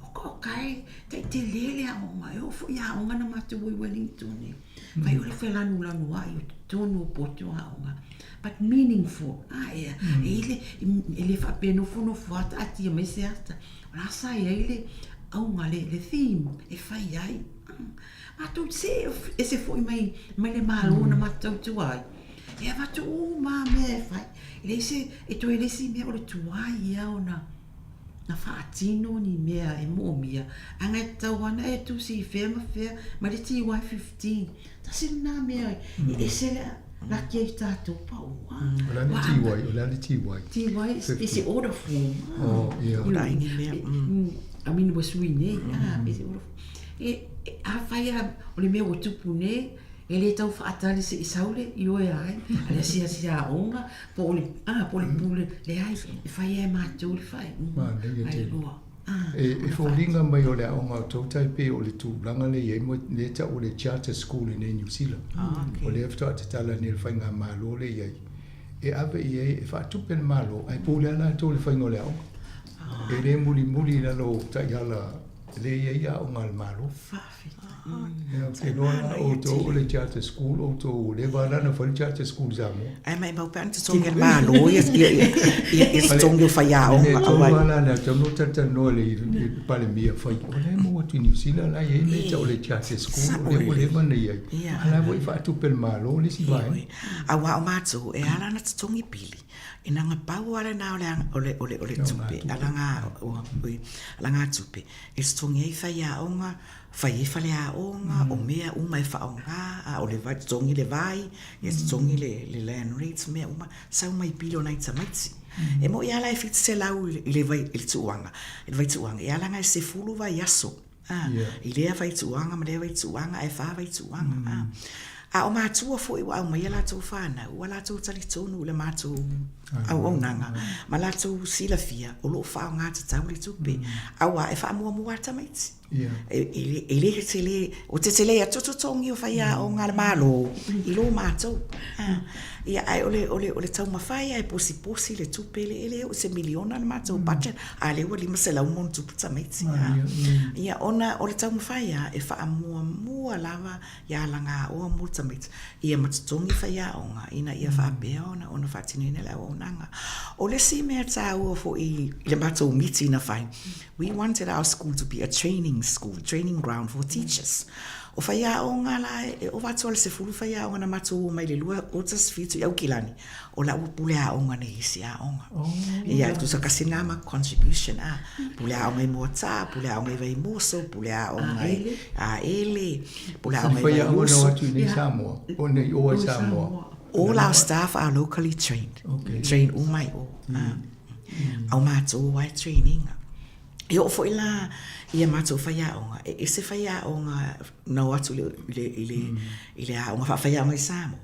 oka oka e taitele le aoga, e oo foi i aoga na matou o i Wellington e fai o le felanulanuai o totonu o potu aoga, but meaningful, a, e, e i le, e le faapea nofonofo lava taatia mai se ata, o la sa i ai le auga, le theme e fai ai. Matou see ese foi mai mai le Malo na matou tautua ai, e avatu uma lava mea e fai. E leai se, e toe le isi mea o le tuai ia ona na faatino ni mea e moomia, aga e tatau lava ona e tusi i fea ma fea mai le TY15. Tasi lena mea e ese le laki ai tatou pau. O le a le TY? O le a le TY? TY is the order form. Oh, yeah. O la ini mea. I mean, ua sui nei. Ah, is the order form. E, afai lava o le mea ua tupu nei, e le tau faatali se i sau le ioe ai, a le asiasi aoga, po o le, a, po o le pule, leai, e fai lava e matou le faaiuga. Manaia Ae tele. lua, a, E, e ona foliga mai o le aoga o tou tai pei o le tulaga lea e i ai mo lea e tau o le charter school i inei i Niu Sila. O lea faatoa tatala nei e le faigamalo lea e i ai, e ave i ai e faatupe le Malo ae pule lava latou i le faiga o le aoga. E le mulimuli i lalo o taiala lea e i ai aoga a le Malo. Ia, ou te iloa la outou o le charter school, outou ua leva la ona fai le charter school i Samoa. Ae maimau pe ana totogi e le Malo ia, ia, ia, ia, ia totogi o faiaoga. Le mea tonu lava la lea, tatau ona talatalanoa i le Palemia fai, o la e maua atu i Niu Sila la e i ai mea e tau o le charter school, o lea ua leva ona i ai. A o la foi e faatupe e le Malo le isi vaega. Aua o matou, e ala ona totogi pili, Ina nga pau lava lena o le o le o le o le tupe, ala nga tupe e totogi ai faiaoga, fai ai faleaoga, o mea uma e faaaoga, a o le vai, totogi le vai, ia totogi le le land rates, mea uma, sau mai pili o nai tamaiti. E moi lava la e 700 i le vai i le tuuaga, i le vaituuaga, e ala nga e 10 vaiaso, a, i lea vaituuaga ma lea vaituuaga ae 4 vaituuaga, a. A o matua foi ua aumaia latou fanau, ua latou talitonu i le matou. Auaunaga ma latou silafia o lo o faaaoga tatau le tupe, auā e faamuamua lava tamaiti. E le tele, o te tele atu totogi o faiaoga a le Malo i lo matou. Ia, ae o le, o le, o le taumafai lava e posiposi le tupe, e le oo i se miliona le matou budget, a o lea ua 500 ma ono tupu tamaiti. Ia, ona o le taumafai lava e faamuamua lava ia alagaoa mo tamaiti, ia ma totogi faiaoga ina ia faapea ona ona faatinoina le auaunaga. O le isi mea taua foi i le matou miti na fai, we wanted our school to be a training school, training ground for teachers. O faiaoga la e ova atu i le 10 faiaoga na matou o mai le 2017 i Aukilani, o la ua pule aoga nei i isi aoga. Ia, e tusa kasi lena ma contribution, a. Pule aoga i Moataa, pule aoga i Vaimoso, pule aoga i Aele, pule aoga i Vaiusu. Faiaoga na o atu i nei Samoa, o nei o ai Samoa. All our staff are locally trained. Train uma i o. Au matou ai training. E oo foi la ia matou faiaoga, e ese faiaoga na o atu i le aoga faafaiaoga i Samoa,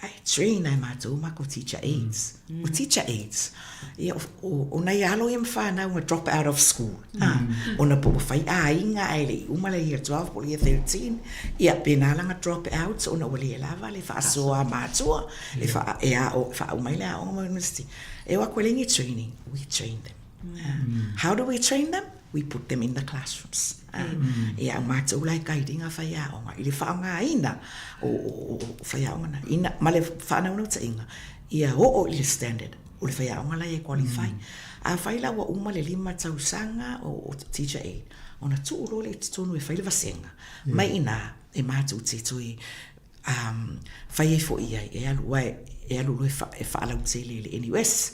Ae train ai matou makou teacher aides. O teacher aides, ia o nai alo ia ma whanau na drop out of school. Ah, ona po ua fai aiga ae le i uma le year 12 po o le year 13, ia pena la na drop out ona ua le lava le faasoa a matua e wha, e ao, whaauma ai le aoga ma university. E o atu e leai ni training, we train them. How do we train them? We put them in the classrooms. Ia, o matou la e guide ina faiaoga i le faaaogaina o faiaoga na, ina, ma le faanaunautaiga, ia oo i le standard o le faiaoga la e qualify. Afai la ua uma le 5 tausaga o teacher aide, ona tuu loa lea i totonu e fai le vasega, mai i ina e matou te toe fai ai foi i ai, e alu, aua e alu loa e faalautele i le NUS.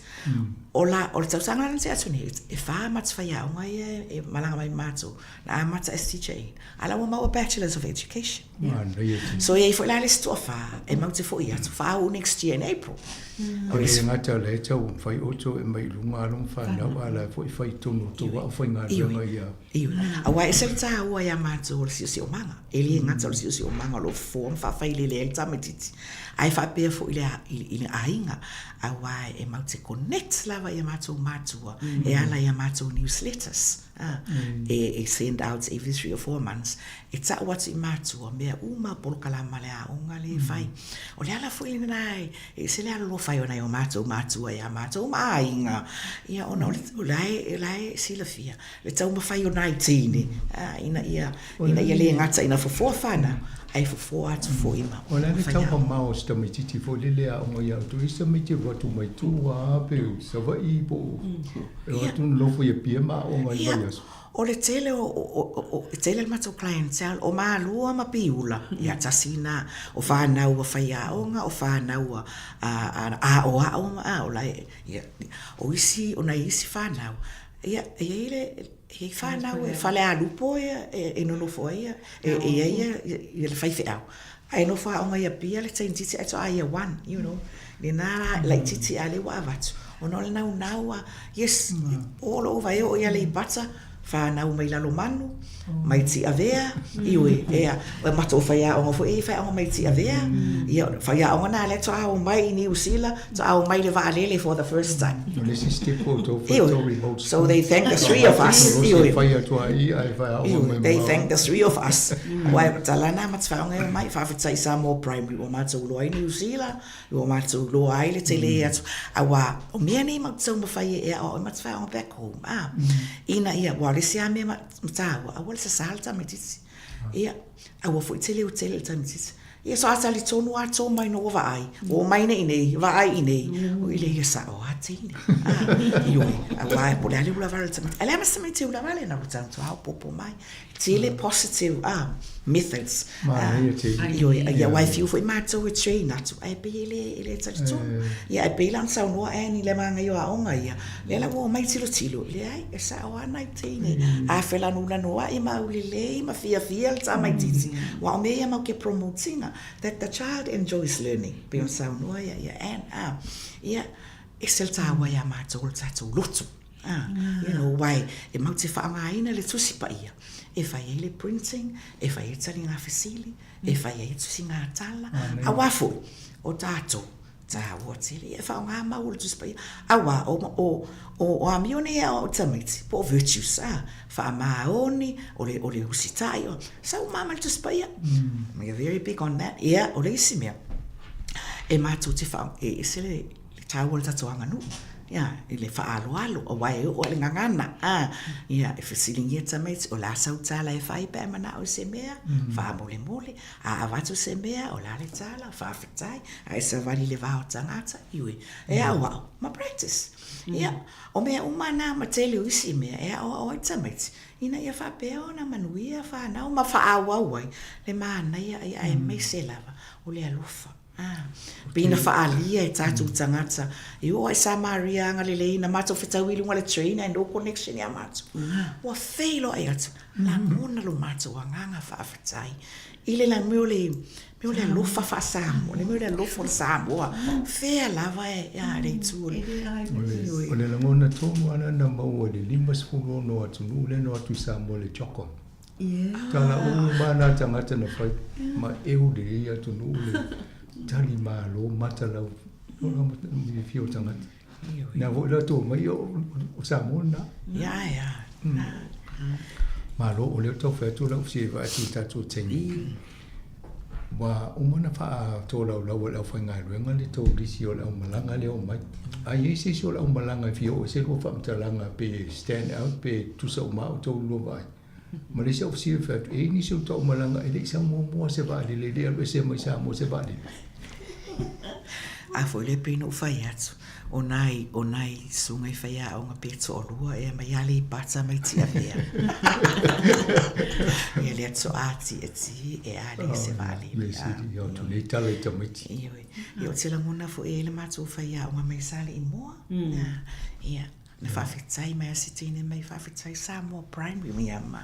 O la, o le tausaga la na tea atu nei, e whā mata whaiaonga ia e malaga mai mātou, na amata as teacher aide. A la ua maua Bachelors of Education. So e ai foi la le isi toawhā, e mau te foi atu, whāu next year in April. O le gata o la e tau whai oto e mai lunga alo whanau a la e foi whai tonu tō wao whai ngā ruanga ia. Ioe. Aua e ese le tāua iā matou o le siosiomaga. E le gata o le siosiomaga o lo o fofoa ma faafailele ai le tamaitiiti, ae faapea foi i le, i le aiga, aua e mau te connect lava i a matou matua e ala i a matou newsletters, a, e, e send out every 3 or 4 months, e tau atu i matua mea uma polokalama a le aoga lea e fai. O le ala foi lena e ese le alolofa ai o nai o matou matua iā matou ma aiga, ia ona o le, o la e, o la e silafia le taumafai o nai teine, ina ia, ina ia le gata ina fofoa whanau, ae fofoa atu foi ma O le a le taumamao o se tamaitiiti foi lele aoga ia outou, i se tamaiti e alu atu mai tua pe o Savaii po o e o atu nonofo i Apia ma aoga i vaiaso. O le tele o, o, o, e tele le matou clientele, o Malua ma Piula, ia tasi na, o whanau a whaiaoga, o whanau a, a, a, aoao ma, a, o la e, ia, o isi, o nai isi whanau, Ia, e i ai le, e i ai whanau e Falealupo ia, e nonofo ai ia, e i ai ia, ia le faifeau. Ae nofo aoga i Apia le tamaitiiti ae toa year one, you know. Lena la, laitiiti a lea ua avatu. Ona o le naunau a, yes, all over, e oo i Aleipata, whanau mai Lalomanu, mai Tiavea, ioe, ea, o matou faiaoga foi e i ai faiaoga mai Tiavea, ia, faiaoga na lea toa o mai i Niu Sila, toa o mai le vaalele for the first time. O le isi step o tou whai tou remote school. So they thank the three of us. Ioe. Whai atu a i ai whaiaoga mai They thank the three of us. Aua e tala na ma te whaonga e o mai, whaawhitai i Samoa Primary, ua matou loa i Niu Sila, ua matou loa ai le tele atu. Aua, o mea nei matou te taumafai e aoao ai ma te whaonga back home. A, ina ia, ua o le isi a mea ma tāua, aua le sasā le tamaitiiti. Ia, aua foi te leo tele le tamaitiiti. Ia, so a talitonu a tō mai no ua vaai, ua omai nei nei, vaai i nei, o ile ia sao a teine. Ah, ioe, aua e po le a le ulavale le tamaiti. Ae le a ma se tamaiti e ulavale na ua tau haopopo mai. Tele positive ah, methods. Manaia te. Ioe, ia aua e fiu foi matou e train atu, ae pei e le, e le talitonu. Ia, ae pei la ona saunoa Annie i le magaia o aoga ia, lea la ua omai tilotilo, leai, e sao a nai teine. A felanulanuai ma aulelei ma fiafia le tamaitiiti, aua o mea ia mau ke promote ina, that the child enjoys learning, pei ona saunoa ia, ia Anne, ah, ia, ese le tāua iā matou o le tatou lotu. Ah, you know, wai, e mau te whaangaina le tusi paia. E whai ai le printing, e whai ai tali ngā fesili, e whai ai tusi ngā tala. A wā foi, o tātou, Tāua tele, ia e whaonga mau o le Tusi Paia. Auā, o, o, o, o amio nei e o tamaiti, po o virtues, a, whaamāoni, o le, o le usitai, o, sa uma ma le Tusi Paia. We are very big on that. Ia, o le isi mea, e mātou te wha, e ese le, le tāua o le tatou aganuu, ia, i le whaaloalo, aua e oo a le gagana, a, ia, e fesilingia tamaiti, o la sau tala e whai pe a manao i se mea, whaamolemole, A avatu se mea, o la le tala, faafetai, a e savali le va o tagata, iwi, e aoao, ma practice. Ia, o mea uma na ma tele o isi mea e aoao ai tamaiti, ina ia faapea ona manuia whanau ma faaauau ai le manaia ia aemaise lava o le alofa. A, pei na whaalia e tātou tagata, e oo ai Samaria agalelei na matou fetau i lunga le train ae no connection ia matou. Ua feiloai atu, lagona lo matou agaga faafetai i le la mea o le mea o le alofa faa-Samoa, le mea o le alofa o le Samoa. Fea lava e a le itu o le O le lagona tonu lava na maua i le 56 atunuu lea na o atu i Samoa i le CHOGM. Tala uma nā tagata na fai ma eu lelei atunuu le tali malo matalau i fia o tagata. Na foi latou mai o Samoa lena. Ia ia. Malo o lea tau fai atu lau fia vaai atu i tatou taimi. Ua uma ona faatolaulau e le aufaigaluega le tou lisi o le aumalaga lea o mai. A i ai se isi o le aumalaga e fia oo i se lua faamatalaga pe stand out pe tusa uma lava outou lua vaai. Ma le isi au fesili fai atu, e i ai nisi o tou aumalaga e le i sau muamua se vaalele e le i alu ese mai Samoa se vaalele? A foi lea pei ona ou fai atu, o nai, o nai susuga i faiaoga pe toalua ea mai Aleipata mai Tiavea. Ia lea toa tietie e a le se vaalele. Me sili, ia tu nei tala i tamaiti. Ioe. Ia o te lagona foi e le matou faiaoga mai Saleimoa. Ia. Na faafetai mai a se teine mai faafetai Samoa Primary mai ia ma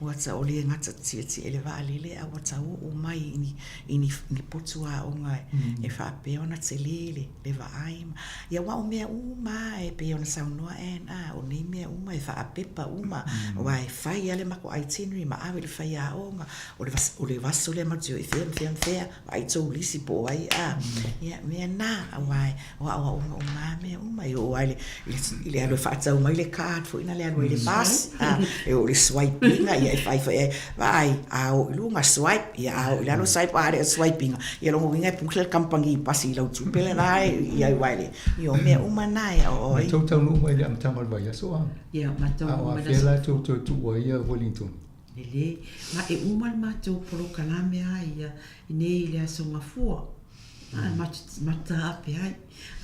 ua ta o le gata tietie i le vaalele a ua tau oo mai i ni, i ni, ni potu aoga e faapea ona tele le, le vaai. Ia aua o mea uma e pei ona saunoa Ann, a, o nei mea uma e faapepa uma, aua e fai lava le matou itinerary ma ave i le faiaoga, o le, o le aso lea matou te o i fea ma fea ma fea, vaai tou lisi po o ai, a, ia, mea na, aua e, o aoaoga uma a mea uma, e oo lava i le, i le alu e faatau mai le card foi na le alu ai i le bus, a, e oo i le swipe ina, ia e fai foi e, vaai, a oo i luga swipe, ia a oo i lalo swipe, a le o swipe ina, ia lona uiga e pule le kamupani pasi i lau tupe lena e, ia aua e le, ia o mea uma na e aoao ai. Na tou taunuu mai i le amataga o le vaiaso a? Ia, matou A o afea la tou toe tuu ai ia Wellington? Lelei, ma e uma le matou polokalame a ia i nei i le Aso Gafua, a matou taape ai,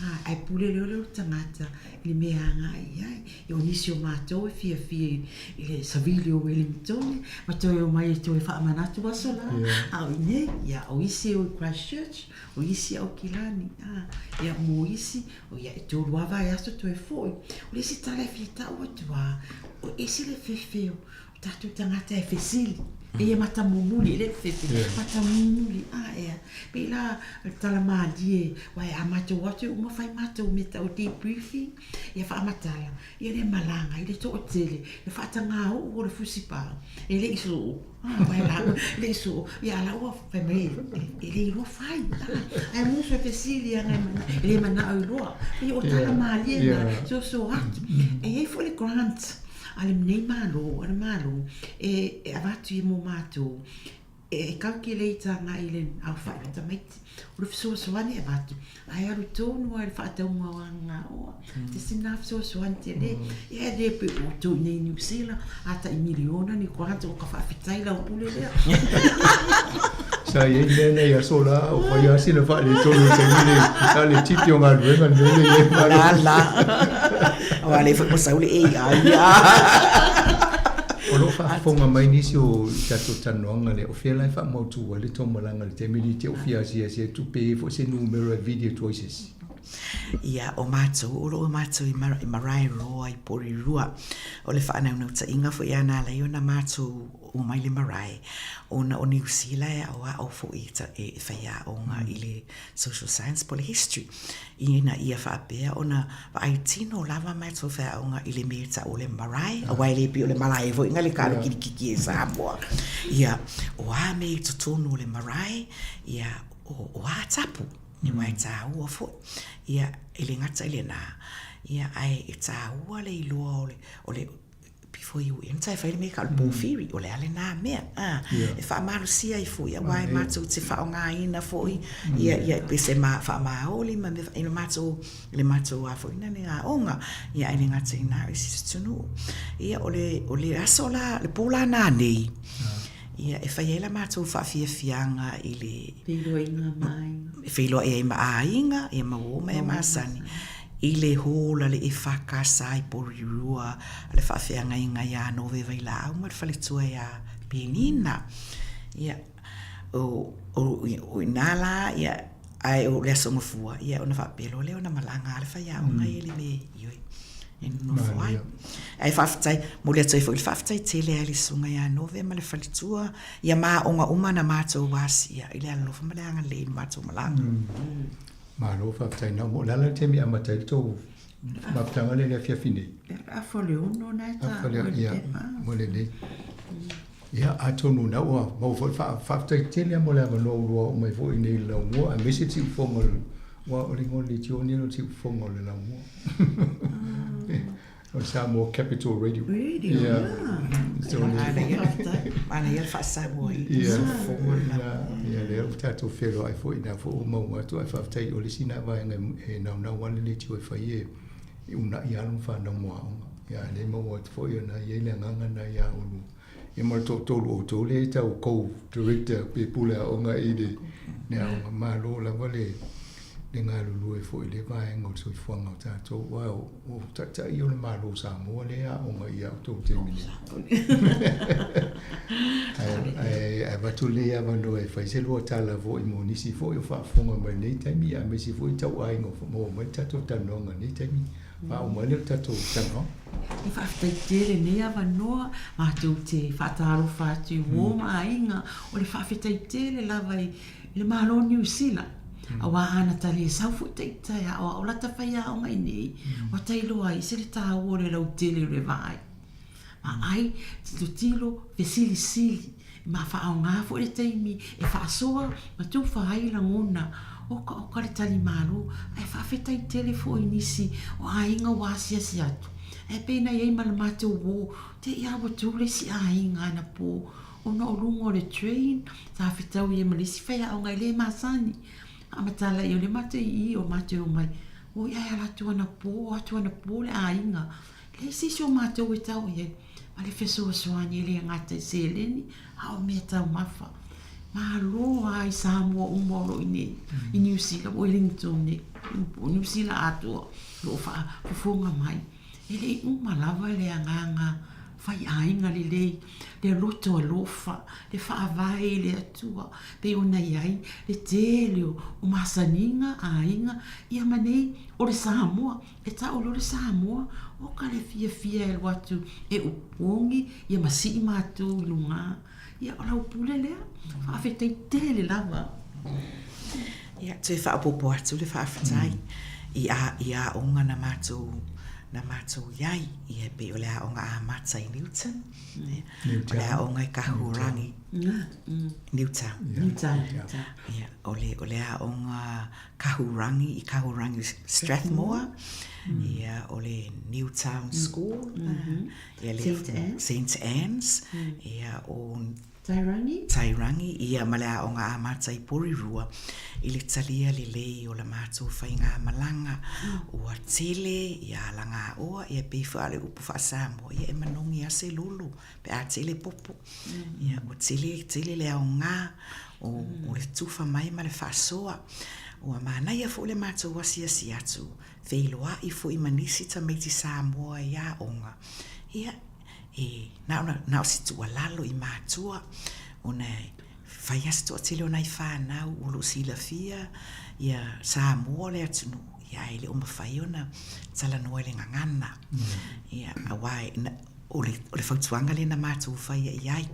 a ae pule loa lea o le tagata i le mea e agai i ai. Ia o nisi o matou e fiafia i le savili o Wellington, ma toe omai e toe faamanatu aso la, a o i nei, ia o isi e o i Christchurch, o isi e Aukilani, a ia mo isi, o ia e tolu lava vaiaso toe foi. O le isi tala e fia tau atu a, o ese le fefe o O tatou tagata e fesili, e ia matamumuli, e le fefe, matamumuli, a ea. Pei la o le tala malie, aua a matou atu e uma fai matou mea tau debriefing, ia faamatala, ia le malaga i le toatele, le faataga uu o le fusipau, e le i soo, a la, e le i soo, ia a la ua fai mai e le iloa fai, a, ae musu e fesili ana e le manao iloa. Pei o tala malie na, soso atu. E i ai foi le grant, A lenei Malo, a le Malo, e avatu ia mo matou, e calculate agai i le aofai o tamaiti. O le fesoasoani e avatu, ae alu tonu lava i le faatauga o agagaoa. Se sina fesoasoani tele. Ia e le pei o outou i inei i Niu Sila, a tai miliona ni grant ua ka faafetai lau pule lea. Sa i ai mea nei aso la, o fai lava sina faaletonu i le taimi lenei, na o le tipi o galuega le mea lea e i ai malo. La la. Aua lea foi ua sau le AI. O lo o faafofoga mai nisi o tatou talanoaga lea, o fea la e faamautu ai le tou malaga i le taimi lenei te o fia asiasi atu pe i ai foi se numera e vili atu ai se isi? Ia, o matou, o lo o matou i Maraeroa i Porirua. O le faanaunautaiga foi ia na ala ai ona matou oo mai le marae, ona o Niu Sila e aoao foi e faiaoga i le Social Science po o le History, ina ia faapea ona vaai tino lava matou faiaoga i le mea e tau o le marae, aua e le pei o le malae foi na le kalo kilikiki e Samoa. Ia, o a mea i totonu o le marae, ia, o a tapu. Aua e tāua foi. Ia, e le gata i lenā, ia, ae e tāua le iloa o le, o le, before you enter, e fai le mea e tau o le pōwhiri, o le a lenā mea, ā, e faamalosia ai foi, aua e matou te faaaogaina foi, ia, ia, pe se ma, faamaoli ma mea, i le matou, le matou a foi lea aoga, ia ae le gata i lena, o isi atunuu. Ia, o le, o le aso la, le po la nanei, ia, e fai ai la matou faafiafiaga i le. Feiloaiga ma aiga. E feiloai ai ma aiga, ia ma uo ma e masani, i le hall a le EFKS i Porirua, a le faafeagaiga ia Nove Vailaau ma le faletua ia Penina. Ia, o, o, o ina la, ia, ae o le Aso Gafua, ia ona faapea loa lea ona malaga lava le faiaoga ia i le mea ioe e nonofo ai. Ae faafetai, momoli atu ai foi le faafetai tele lava i le Susuga ia Nove ma le faletua, ia ma aoga uma na matou asia i le alolofa ma le agalelei i le matou malaga. Malo faafetai nau mo. O le a la le taimi e amata ai le tou mafutaga lea i le afiafi nei? Afa o le 6 na e taua i le pepa. Ua lelei. Ia, atonu na ua maua foi le faafetai tele lava mo le avanoa ua oo mai foi i inei i le laumua, aemaise le siufofoga o le, aua o le igoa o le leitio lenei o le siufofoga o le laumua. O le Samoa Capital Radio. Radio, ia. Manaia le faa-Samoa i le siufofoga o le laumua. Ia, lea ua tatou feiloai foi, lena foi ua maua atu, ae faafetai o le isi lena vaega e naunau lava le leitio e fai e uunai alo ma fanau mo aoga. Ia, a lea e maua atu foi ona e i ai le agaga lena ia oulua. Ia ma le toatolu o outou lea e tau co-director pe pule aoga i le aoga. Malo lava le galulue foi i lea vaega o le soifuaga o tatou, aua o taitai o le Malo o Samoa lea e aoga ia outou i le taimi nei. Ae avatu lenei avanoa e fai se lua tala foi mo nisi foi o faafofoga mai i lenei taimi, aemaise foi tauaiga o maua mai le tatou talanoaga i lenei taimi. Faauma ai lea o le tatou talanoaga. E faafetai tele i lenei avanoa, matou te faatalofa atu i uo ma aiga, o le faafetai tele lava i le Malo o Niu Sila, aua ana talesau foi ita e aoao lata faiaoga i nei, ua tailoa ai se le taua o le lautele o le vaai. Vaai, tilotilo, fesilisili, ma faaaoga foi le taimi e faasoa ma tufa ai lagona, okaoka le talimalo, ae faafetai tele foi i nisi o aiga ua asiasi atu. Ae pei na i ai ma le matou uo, te i a ua tu le isi aiga anapo ona o luga o le train, sa fetaui ai ma le isi faiaoga e le masani. Faamatala i o le matou i i o matou e omai, oi ae ala atu anapo, o atu anapo le aiga. Leai se isi o matou e tau i ai, ma le fesoasoani e le gata i seleni, a o mea taumafa. Malo lava i Samoa uma o lo o i inei, i Niu Sila, Wellington nei, po o Niu Sila atoa o lo o faafofoga mai. E le i uma lava le agaga faiaiga lelei, le loto alofa, le faavae i le Atua, pei ona i ai le tele o masaniga, aiga, ia ma nei o le Samoa. E tau loa le Samoa, oka le fiafia e alu atu e opogi ia ma sii matou i luga. Ia o lau pule lea, faafetai tele lava. Ia, toe faaopoopo atu le faafetai i a, i aoga na matou, na matou i ai. Ia, e pei o le aoga amata i Newton, o le aoga i Kahurangi, Newtown. Newtown. Ia, o le, o le aoga Kahurangi i Kahurangi Strathmore, ia o le Newtown School, ia le St Anne's, ia o Tairangi, Tairangi, ia ma le aoga amata i Porirua, i le talia lelei o la matou faigamalaga, ua tele ia alagaoa, ia pei foi a o le upu faa-Samoa, ia e manogi lava se lolo pe a tele popo. Ia, ua tele tele le aoga o, o le tufa mai ma le faasoa. Ua manaia foi le matou asiasi atu, feiloai foi ma nisi tamaiti Samoa i aoga. Ia, e na ona, na o se tuualalo i matua, ona e fai lava se toatele o nai fanau o lo o silafia ia Samoa le atunuu, ia ae le o mafai ona talanoa i le gagana. Ia, aua e, O le, o le fautuaga lea na matou faia i ai,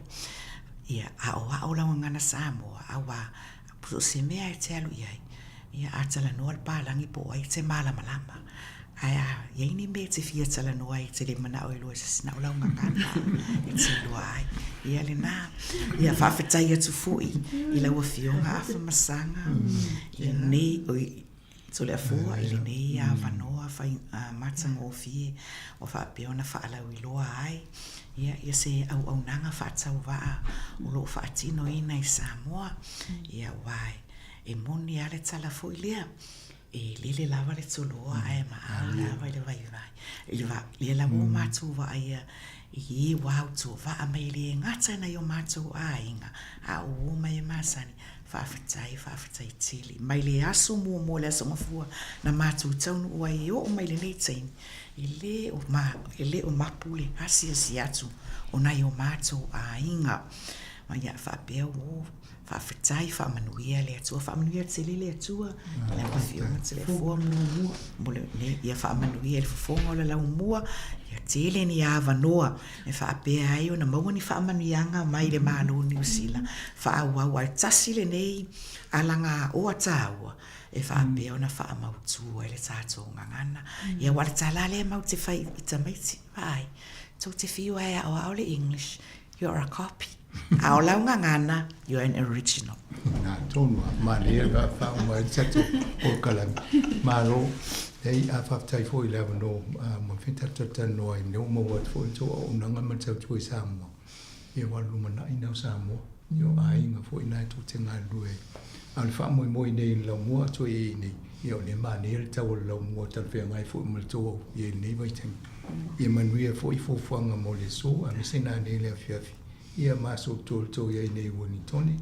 ia aoao lau gagana Samoa, aua so o se mea e te alu i ai, ia a talanoa le palagi po o ai e te malamalama. Ae a i ai ni mea e te fia talanoa ai e te le manao e iloa e se isi, na o lau gagana e te iloa ai. Ia lena. Ia faafetai atu foi i lau Afioga Afamasaga i lenei, oi, Toleafoa i lenei avanoa fai matagofie ua faapea ona faalauiloa ai ia ia se auaunaga faatauvaa o lo o faatinoina i Samoa. Ia aua e moni lava le tala foi lea, e lele lava le toloa ae maau lava i le vaivai. I le va, lea lava ua matou vaaia i e ua autovaa mai e le gata i nai o matou aiga, a o uo mai e masani, Faafetai, faafetai tele. Mai le aso muamua, le aso Gafua na matou taunuu ai e oo mai lenei taimi, e le o ma, e le o mapu le asiasi atu o nai o matou aiga. Ma ia faapea ua faafetai, faamanuia le Atua, faamanuia tele le Atua i lau Afioga Toleafoa mo lenei, ia faamanuia i le fofoga o le laumua, ia tele ni avanoa e faapea ai ona maua ni faamanuiaga mai le Malo o Niu Sila, faaauau ai tasi lenei alagaoa taua e faapea ona faamautu ai le tatou gagana. Ia aua o le tala lava lea matou te fai i tamaiti, vaai, tou te fiu lava e aoao le English, you are a copy. A o lau gagana, you are an original. Nā tonu a, malie le faauma ai le tatou polokalame. Malo, leai, a faafetai foi i le avanoa mo le tatou talanoa ai, lea ua maua atu foi le tou auaunaga ma le tautua i Samoa. Ia aua o le lumanai lena o Samoa, ia o aiga foi na e tou te galulue ai. A o le faamoemoe nei i le laumua atu ai i nei, ia o lea e manaia le tau o le laumua talafeagai foi ma le tou au i ai i lenei vaitaimi. Ia manuia foi fuafuaga mo le aso, aemaise nanei le afiafi. Ia ma aso tou i ai nei i Ueligitone.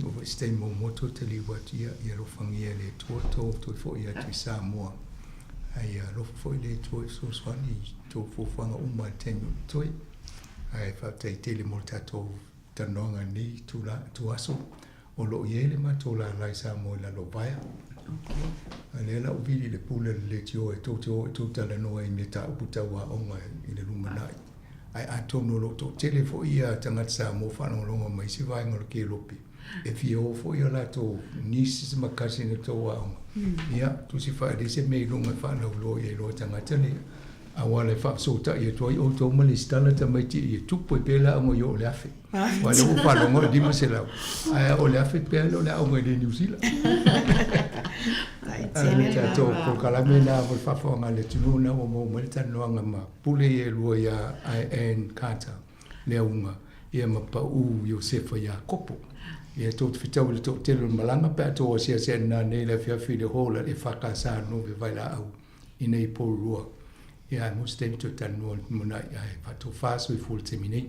O foi se taimi muamua tou taliu atu, ia, ia alofagia e le Atua tou toe foi atu i Samoa. Ae ia alofa foi le Atua e fesoasoani i tou fuafuaga uma i le taimi o totoe. Ae faafetai tele mo le tatou talanoaga i lenei ituaso. O lo o i ai le matou lala i Samoa i Lalovaea. A lea la ua vili le pule a le leitio e tou te o e tou talanoa i mataupu tau aoga i le lumanai. Ae atonu o lo o toatele foi ia tagata Samoa faalogologo mai isi vaega o le kelope e fia o foi o latou nieces ma cousin i tou aoga. Ia, tusi faaali se mea i luga e faalauiloa i ai loa tagata lea. Auala e faafesootai atu ai outou ma lesitala tamaiti ia tupu ai pea le aoga i o le 1000. Aua lea ua ou faalogo e 500, ae o le 1000 pea lea o le aoga i le Niu Sila. A o le tatou polokalame lena mo le faafofoga a le atunuu lena ua maua mai le talanoaga ma pule ia e lua ia Ann Carter Leauga ia ma Pau Iosefa Iakopo. Ia tou te fetau i le toatele o le malaga pe a tou asiasi ane nanei i le afiafi i le hall a le EFKS Nove Vailaau i nei Porirua. Ia ae mo se taimi toe talanoa i le lumanai ae faatofa soifua i le taimi nei.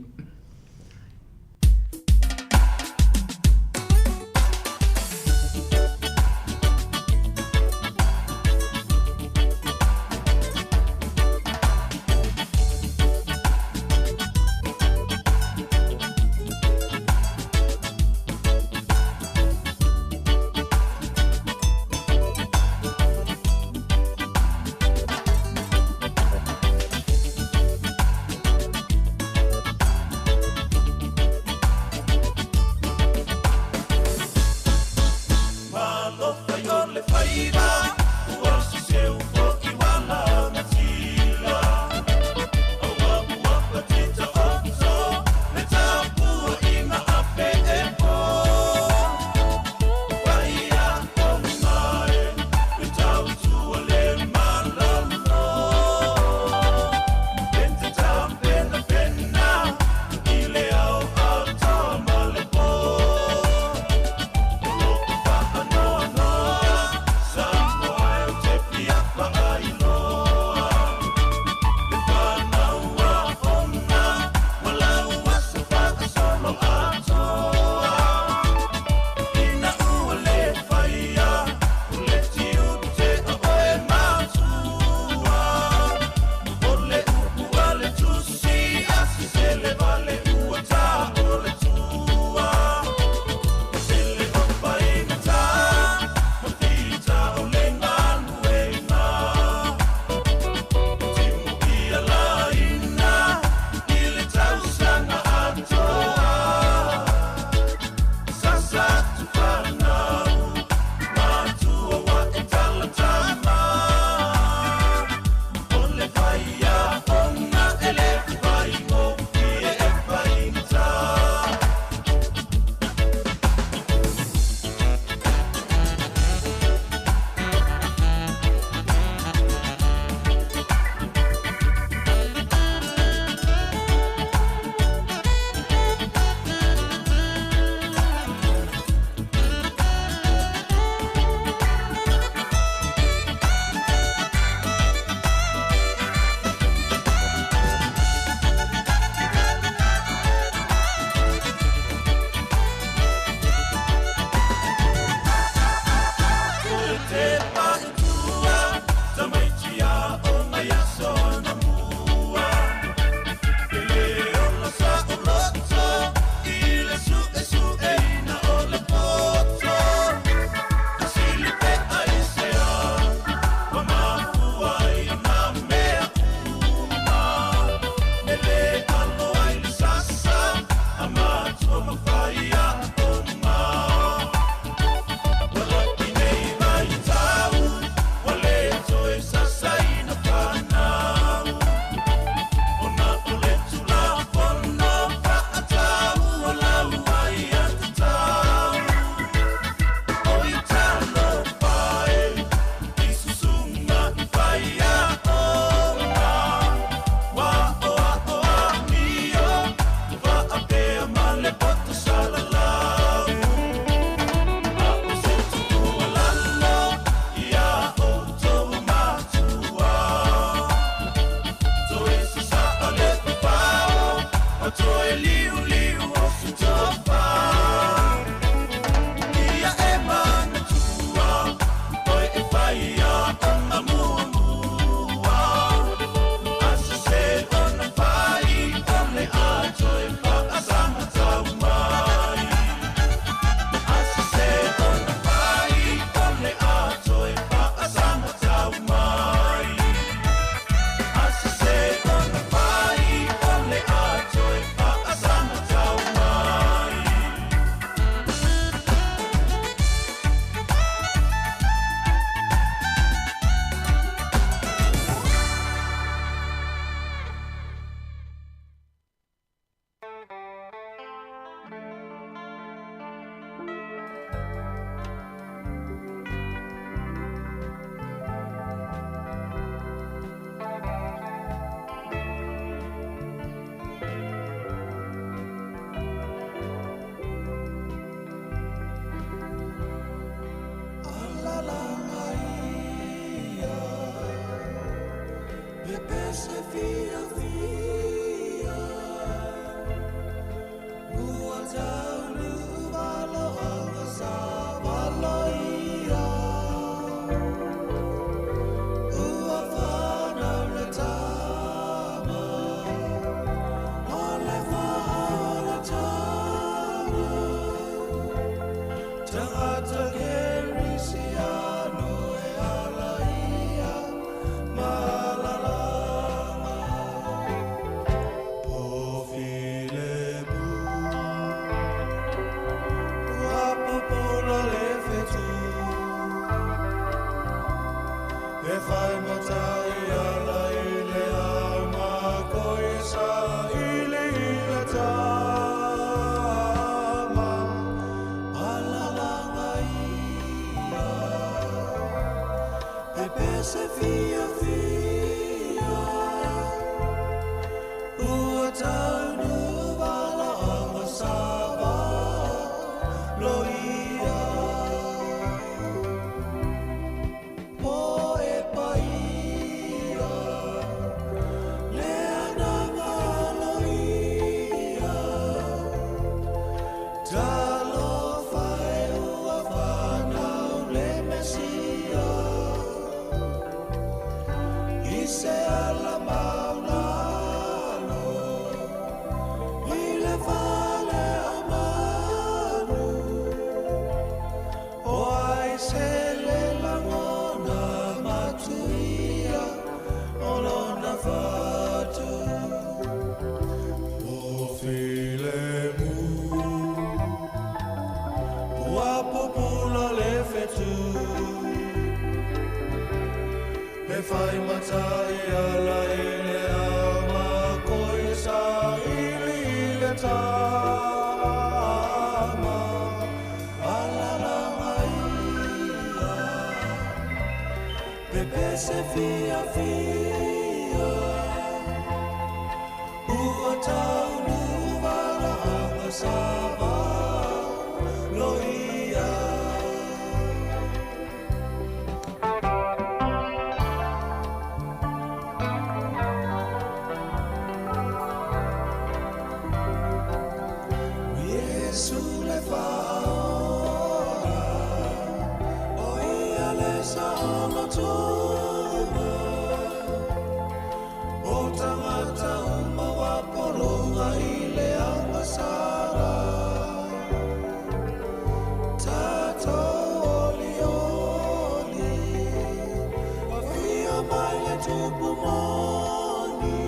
Tupu moni,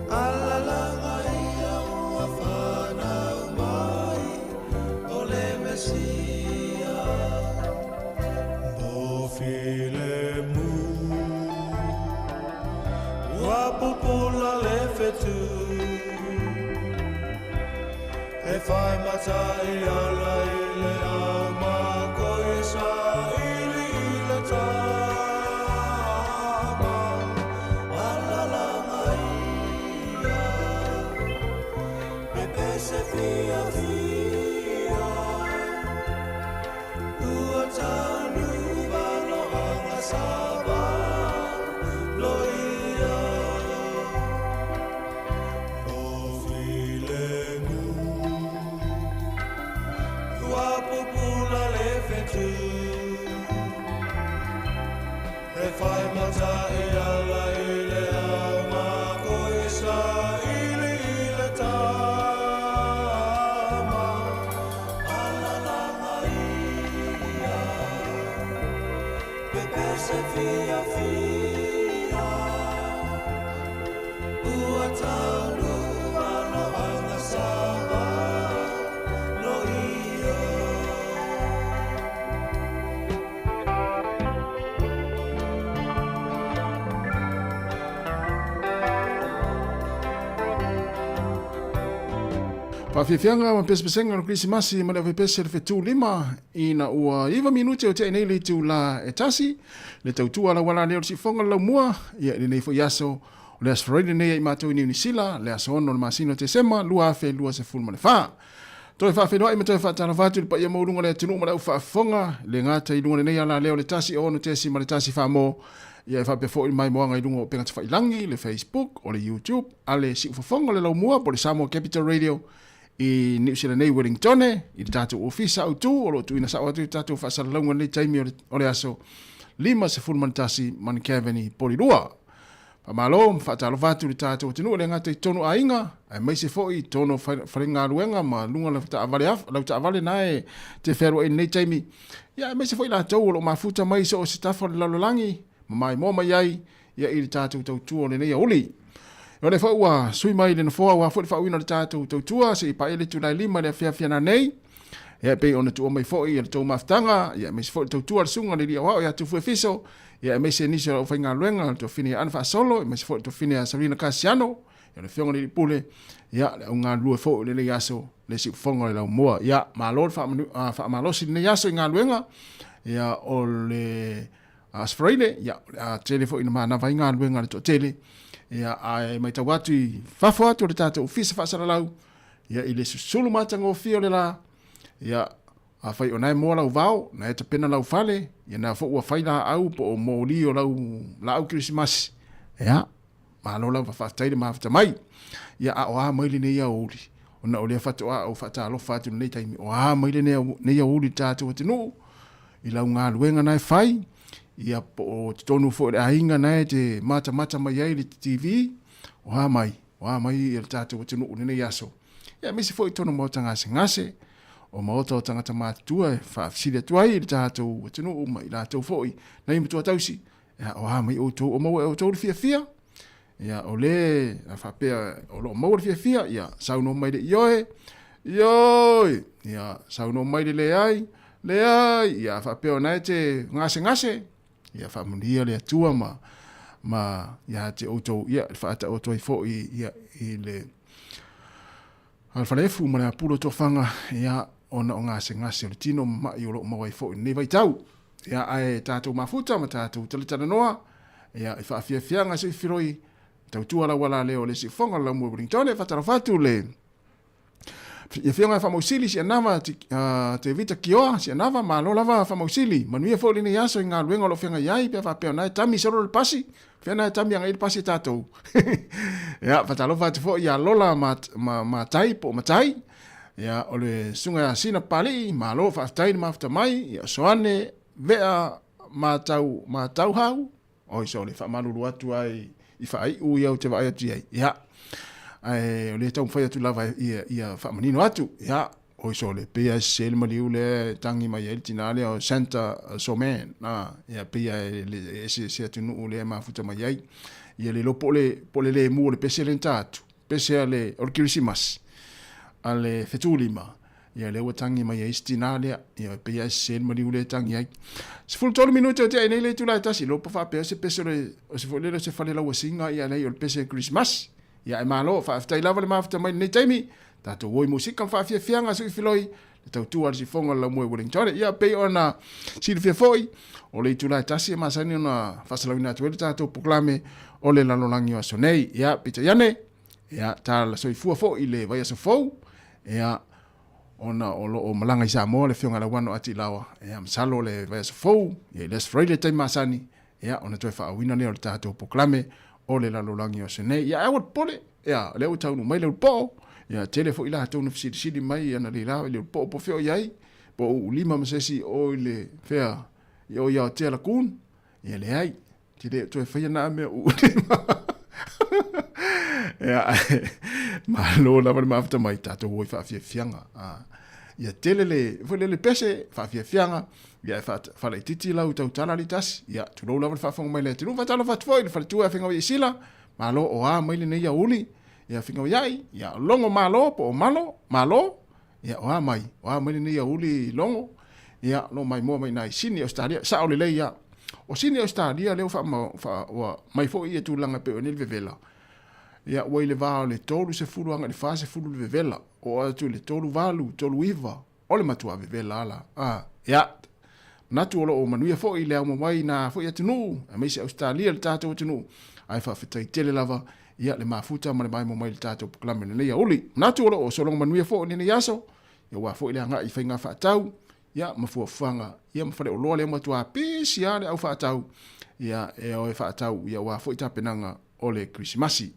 alalanga ia ua whanau. E whai mata i ala i le au mākoi sa ili i le tama. Alalanga ia, pepese fia fia. Ua taunu valoanga sa valo ia. O filemu, ua pupula le fetu. E whai mata i ala i le au mākoi sa ili i le tama. Alalanga ia, pepese fia fia. Ua taunu valoanga sa valo ia. Faafiafiaga ma pesepesega o le Kerisimasi ma le aufaipese'e le fetūlima ina ua 9 minute o te'i nei le itulā e tasi le tautua lauala lea o le siufofoga o le laumua ia i lenei foi aso o le Aso Faraile nei ai matou i Niu Nisila le aso 6 o le masina o Tesema 2024. Toe faafeiloai ma toe faatalofa atu i le paia maualuga o le atunuu ma le aufaafofoga le gata i luga o lenei alalea o le 106.1 Samoa ia e faapea foi le maimoaga i luga o upega tafailagi, le Facebook, o le YouTube, a le siufofoga o le laumua po o le Samoa Capital Radio i Niu Sila nei Wellingtone i le tatou ofisa autu o lo o tuuina sao atu i le tatou faasalalauga i lenei taimi o le aso 51 Manukaveni Polilua. Faamalo ma faatalofa atu i le tatou atunuu e le gata i totonu aiga, aemaise foi i totonu o falegaluega ma luga lau taavale, lau taavale na e te fealuai i lenei taimi, ia aemaise foi latou o lo o mafuta mai i so o se tafa o le lalolagi ma maimoa mai ai ia i le tatou tautua o lenei aouli. O lea foi ua sui mai le nofoa aua foi le faauiina o le tatou tautua se i paia le itula e 5 i le afiafi nanei. Ia e pei ona tuua mai foi ia le tou mafutaga, ia aemaise foi le tautua a le susuga i le Alii Aoao ia Tufu Efiso, ia aemaise nisi o le aufaigaluega, le tuafafine ia Ana Faasolo, aemaise foi le tuafafine ia Sarina Kasiano, ia le Afioga i le Alii Pule, ia le augalulue foi o lenei aso, le siufofoga o le laumua. Ia, malo le faamalosi i lenei aso i galuega, ia o le Aso Faraile, ia, o le a tele foi ina manava ai galuega a le toatele, ia, ae matau atu i fafo atu o le tatou ofisa faasalalau, ia, i le susulu matagofie o le la, ia, afai o na e moa lau vao, na e tapena lau fale, ia na foi ua fai laau po o moli o lau laau kerisimasi, ia, malo lava, faafetai le mafuta mai. Ia, a o a mai lenei aoauli, ona o lea faatoa ou faatalofa atu i lenei taimi, o a mai lenei aoauli i le tatou atunuu, i lau galuega na e fai, ia po o totonu foi o le aiga na e te matamata mai ai i le TV, o a mai, o a mai i le tatou atunuu i lenei aso. Ia aemaise foi i totonu o maota gasegase, o maota o tagata matutua e faafesili atu ai i le tatou atunuu ma i latou foi nai matua tausi, ia o a mai outou, o maua e outou le fiafia, ia o le a faapea o lo o maua le fiafia, ia saunoa mai le ioe, ioe, ia saunoa mai le leai, leai, ia a faapea o na e te gasegase, ia faamanuia le Atua ma ma ia te outou, ia le faataoto ai foi ia i le faleefu ma le apulu o tofaga, ia ona o gasegase o le tino ma ma'i o lo o maua ai foi i lenei vaitau. Ia ae tatou mafuta ma tatou talatalanoa, ia i faafiafiaga se i filoi tautua lauala lea o le siufofoga o le Laumua Wellington. E faatalofa atu le Afioga ia Faamausili Sianava Tevita Kioa Sianava, malo lava Faamausili, manuia foi lenei aso i galuega o lo o feagai ai, pe a faapea o na e tami solo le pasi, fea na e tami agai le pasi e tatou. Ia, faatalofa atu foi ia Lola Matai po o Matai, ia, o le susuga ia Sina Papalii, malo faafetai le mafuta mai, ia, Soane Vea Matau, Matauhau, Oi sole, faamalulu atu ai i faaiu ia ou te vaai atu i ai. Ia, ae o lea e taumafai atu lava ia, ia faamanino atu. Ia, oi sole, pei lava e sese le maliu lea e tagi mai ai le tinā lea o Santa Soman. A, ia, pei lava e ese se atunuu lea e mafuta mai ai. Ia le iloa po o le, po o le lemu o le pese lea na ta atu, pese a le, o le Kerisimasi a le fetulima, Ia lea ua tagi mai ai si tinā lea. Ia e pei lava e sese le maliu lea e tagi ai. 13 minute o tea nei le itula e tasi, lopa faapea se pese o le, o se foi lele o se fale lauasiga, ia leai o le pese Kerisimasi. Ia e malo, faafetai lava le mafuta mai i lenei taimi. Tatou o i musika ma faafiafiaga suifiloi le tautua a le sifoga o le laumua i Wellington. Ia, pei ona silafia foi, o le itula e tasi e masani ona faasalauina atu ai le tatou polokalame o le lalolagi o aso nei. Ia, peitai ane, ia, tala soifua foi i le vaiaso fou, ia, ona o lo o malaga i Samoa le Afioga ia Lauano Ati Laoa, ia, masalo o le vaiaso fou, ia, i le Aso Faraile le taimi masani, ia, ona toe faaauina lea o le tatou polokalame o le lalolagi o aso nei. Ia, ae aua le popole, ia, o lea ua taunuu mai le ulupo'o, ia, tele foi latou na fesilisili mai analeila i le ulupo'o po o fea o i ai, po o Uulima ma se isi o i le fea i o i Aotea Lagoon, ia, leai, te le o toe faia na mea Uulima. Ia, ae, malo lava le mafuta mai, tatou o i faafiafiaga. Ia tele le, foi lele pese, faafiafiaga, Ia e faalaitiiti lau tautala alii tasi. Ia, tulou lava le faafofoga mai le atunuu. Faatalofa atu foi i le faletua ia Fegauiaisila. Malo o a mai lenei aouli. Ia Fegauiai, ia Logo Malo po o Malo, Malo. Ia o a mai, o a mai lenei aouli Logo. Ia lo mai moa mai nai Sini Australia. Sao lelei ia. O Sini Australia lea ua ua mai foi ia tulaga pei o nei le vevela. Ia ua i le va o le 30 agai i le 40 le vevela. Oo atu i le 38, 39. O le matua vevela ala. A, ia, manatu o lo o manuia foi le aumamai i na foi atunuu, aemaise Ausetalia le tatou atunuu, ae faafetai tele lava, ia, le mafuta ma le maemo mai i le tatou polokalame i lenei aouli. Manatu o lo o sologa manuia foi i lenei aso, ia aua foi le agai i faiga faatau, ia, ma fuafuaga, ia, ma faleoloa lea matua pisi lava le au faatau, ia, e o e faatau, ia, aua foi tapenaga o le Kerisimasi.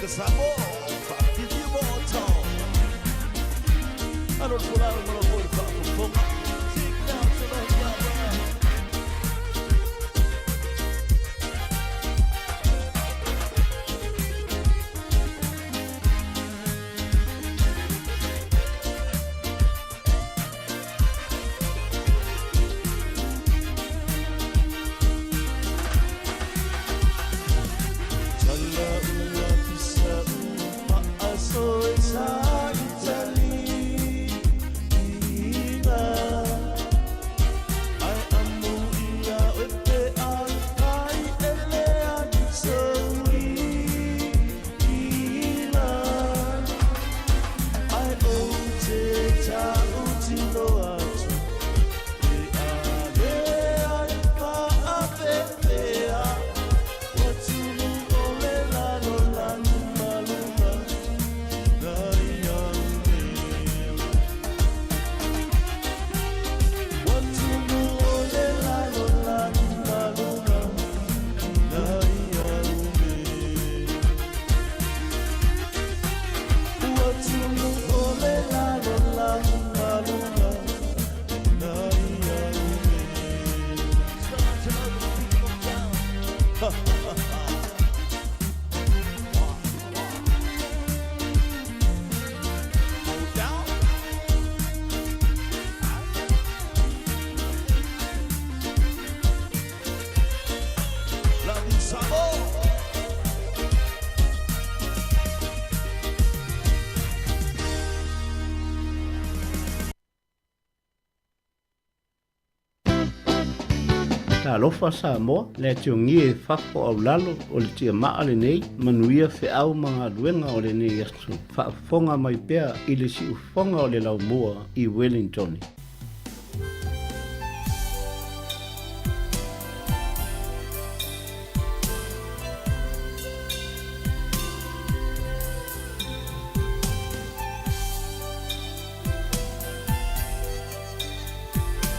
Samoa, whaafifia mo o tau. Ano le folau ma lau foi le faafofoga. Take down to the brother. Tala ua pisa u maaso e sa itali ina. Ai amu ia oe pe a kai ele a saui ina. Ai o te tau tino atu e a le ai pa a pe pe a. Watunu o le lalo lanu maluna na ia une. Watunu o le lalo lanu maluna na ia une. Watunu o le lalo lanu maluna na ia une. Start to know the people of town. Ha ha ha. Down. Love in Samoa. Talofa Samoa, le atiogia e fafo aulalo o le tiamaa lenei, manuia feau ma galuega o lenei aso. Faafofoga mai pea i le siufoga o le laumua i Wellington. Samoa.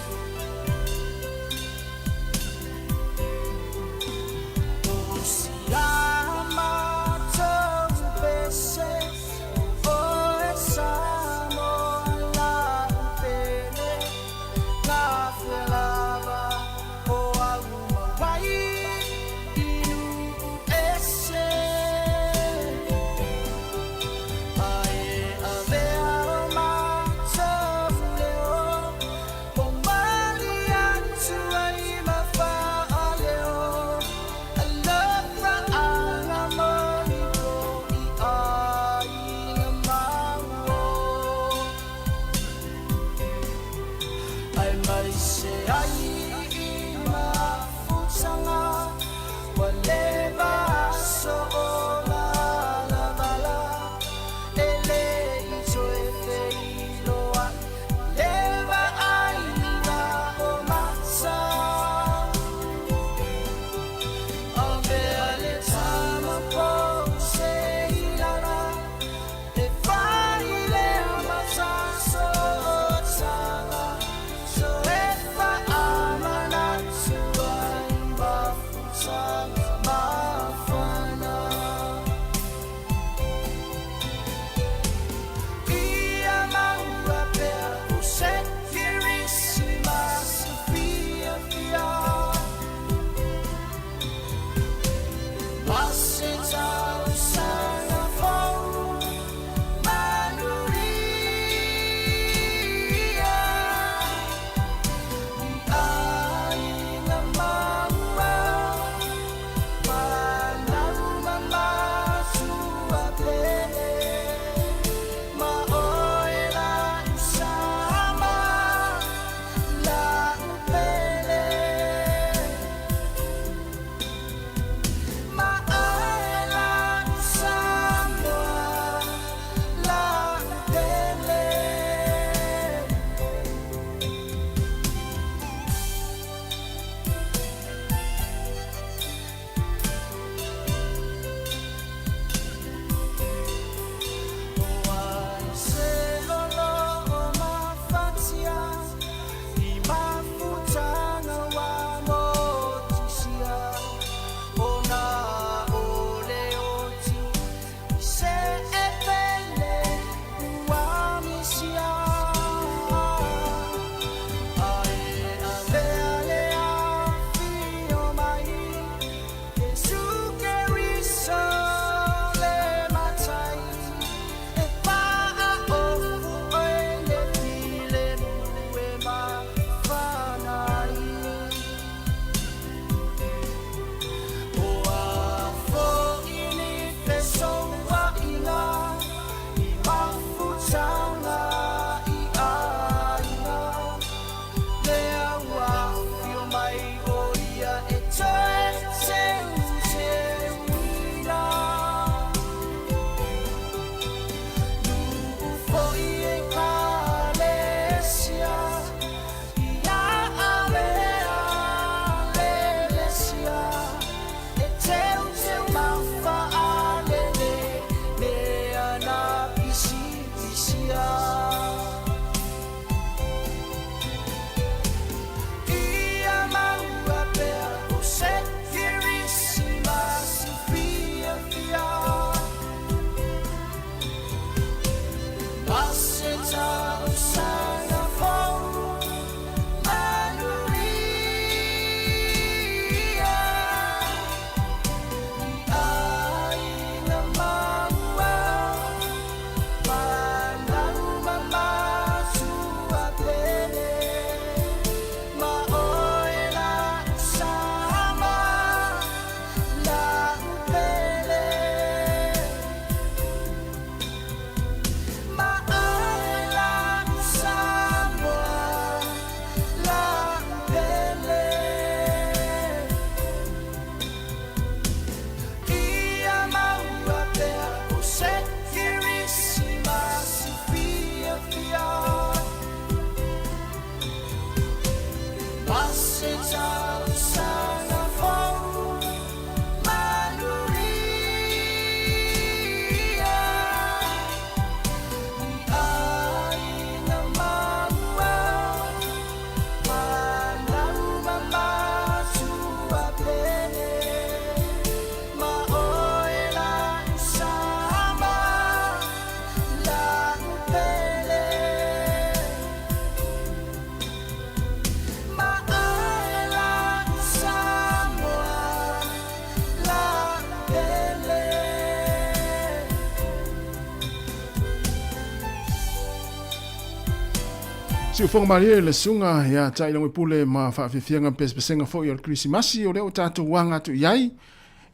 Siufoga malie le susuga ia Tailogipule ma faafiafiaga ma pesepesega foi o le Kerisimasi o lea ua tatou aga atu i ai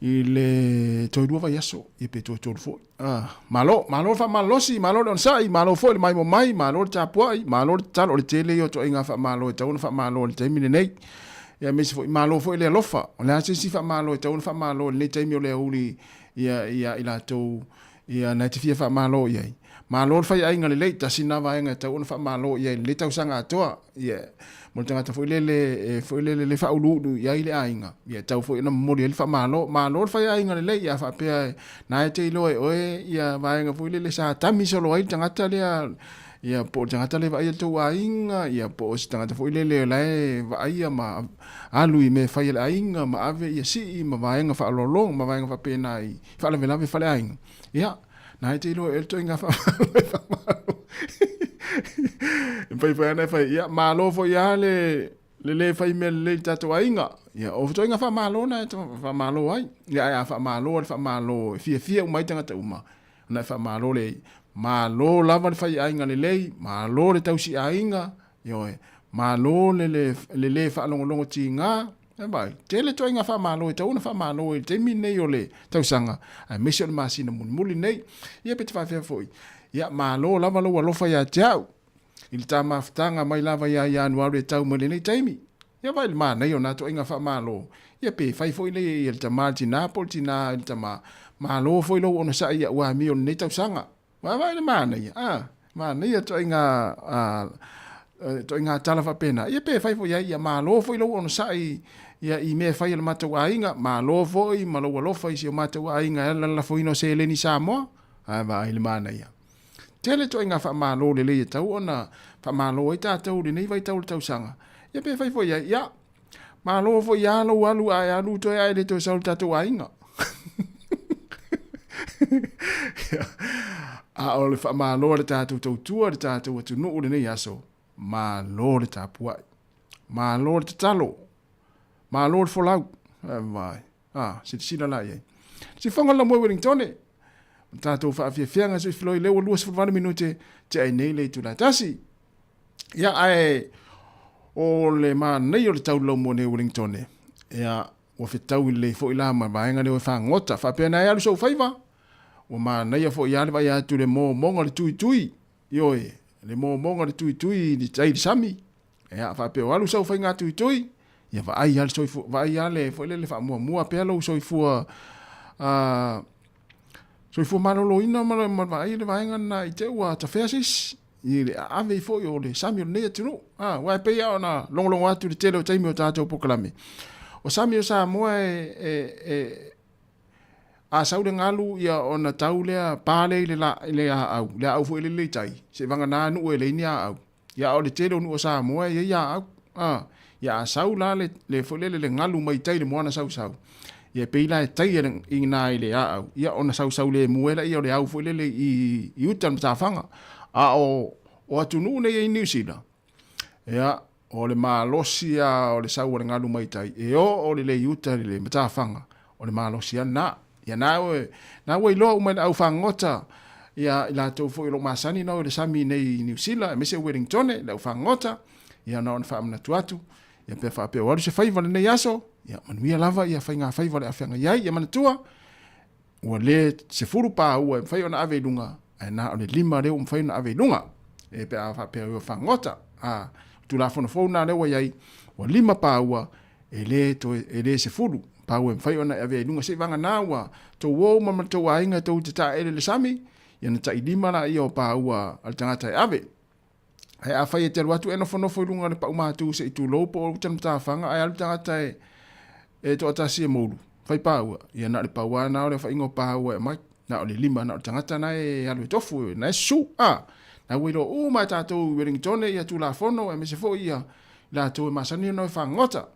i le toe lua vaiaso ia pe toe tolu foi. Ah, malo, malo le faamalolosi, malo le onosai, malo foi le maimoa mai, malo le tapuai, malo le tatalo. O le tele ia o ituaiga faamalo e tatau ona faamalo i le taimi lenei. Ia aemaise foi, malo foi le alofa. O le a se isi faamalo e tatau ona faamalo i lenei taimi o le aoauli ia, ia i latou ia na e te fia faamalo i ai. Malo le faiaiga lelei, tasi lena vaega e tatau ona faamalo i ai i lenei tausaga atoa. Ia, mo le tagata foi lele e foi lele le faauluulu i ai le aiga, ia e tatau foi ona momoli ai le faamalo. Malo le faiaiga lelei, ia faapea na e te iloa e oe ia vaega foi lele sa tami solo ai le tagata lea, ia po o le tagata lea e vaaia le tou aiga, ia po o se tagata foi lele o la e vaaia ma alu i mea e fai a le aiga ma ave ia sii ma vaega faaaloalo ma vaega faapena i faalavelave faleaiga. Ia, na e te iloa e le toiga faamalo e faamalo. E fai foi ana e fai, ia, malo foi lava le, le lē fai mea lelei i le tatou aiga. Ia, o toiga faamalo na e faamalo ai. Ia, ae a faamalo le faamalo e fiafia uma ai tagata uma, ona e faamalo lea i, malo lava le fai aiga lelei, malo le tausi aiga, ioe, malo le, le, le lē faalogologo tiga, E vaai, tele ituaiga faamalo e tatau ona faamalo i le taimi lenei o le tausaga, aemaise o le masina mulimuli lenei. Ia pe te faafefea foi, ia malo lava lou alofa ia te au, i le ta mafutaga mai lava ia Ianuari e tau mai lenei taimi. Ia vaai le manaia o na ituaiga faamalo, ia pe fai foi le ia le tama i le tina po o le tina i le tama, malo foi lou onosai i au amio i lenei tausaga. Vaavaai le manaia, a, manaia ituaiga, a, ituaiga tala faapena. Ia pe fai foi ai, ia malo foi lou onosai ia i mea e fai a le matou aiga, malo foi ma lou alofa i si o matou aiga e ala i le lafoina o seleni i Samoa. Ae vaai le manaia. Tele ituaiga faamalo lelei e tatau ona faamalo ai tatou i lenei vaitau o le tausaga. Ia pe fai foi ai, ia, Malo foi lava lou alu ae alu toe ae le toe sau i le tatou aiga. A o le faamalo a le tatou tautua i le tatou atunuu i lenei aso, malo le tapuai, malo le tatalo, malo le folau. Vai, a, silasila la i ai. Sifoga la moe Wellingtone, o tatou faafiafiaga se filoi lea ua 28 minute te ai nei le itula e tasi. Ia, ae o le manaia o le taulau mo nei Wellingtone, ia, ua fetaui lelei foi la ma vaega lea o e fagota. Faapea na e alu sou faiva, ua manaia foi lava le vaai atu i le momoga o le tuitui, ioe, le momoga o le tuitui i le tai i le sami. Ia, faapea o alu sau faiga tuitui, ia vaai lava le soifua, vaai lava le, foi lele faamuamua pea lou soifua, soifua maloloina ma vaai le vaega lena i te i ua tafea se isi. I le aave foi o le sami o lenei atunuu. A, aua e pei lava ona logologo atu i le tele o taimi o tatou polokalame, o sami o Samoa e, e, e, a sau le galu ia ona tau lea, pa lea i le, la, i le aau, le aau foi lele i tai, seivagana nuu e leai ni aau. Ia a o le tele o nuu o Samoa e i ai aau. A, ia a sau la le, le foi lele le galu mai tai i le moana sausau, ia e pei la e taia i ina i le aau, ia ona sausau lemu ai laia o le au foi lele i, i uta i le matafaga. A o, o atunuu nei e i Niu Sila, ia, o le malosi lava o le sau o le galu mai tai, e oo lelei i uta i le matafaga, o le malosi lava lena. Ia na ua, na ua iloa uma e le au fagota, ia i latou foi o lo o masani ona o i le sami nei i Niu Sila, aemaise o Wellingtone, le au fagota, ia na ona faamanatu atu, ia pe faapea ua alu se faiva lenei aso, ia manuia lava ia faiga faiva o le a feagai ai, ia manatua, ua le 10 paua e mafai ona ave i luga, ae na o le 5 lea ua mafai ona ave i luga, e pe a faapea ua fagota, a, Tulafono fou lena lea ua i ai, ua 5 paua, e le toe, e le 10 paua e mafai ona e avea i luga, seivagana ua tou o uma ma le tou aiga tou te taele i le sami, ia ona tai 5 laia o paua a le tagata e ave. Ae afai e te alu atu e nofonofo i luga o le paumatu se i tulou po o uta le matafaga ae alu le tagata e, e toatasi e moulu, fai paua, ia na o le pau lava na o le aofaiga o paua e aumai. Na o le 5, na o le tagata na e alu e tofu, na e susu. A, na ua iloa uma e tatou i Wellingtone ia Tulafono aemaise foi ia latou e masani ona o e fagota.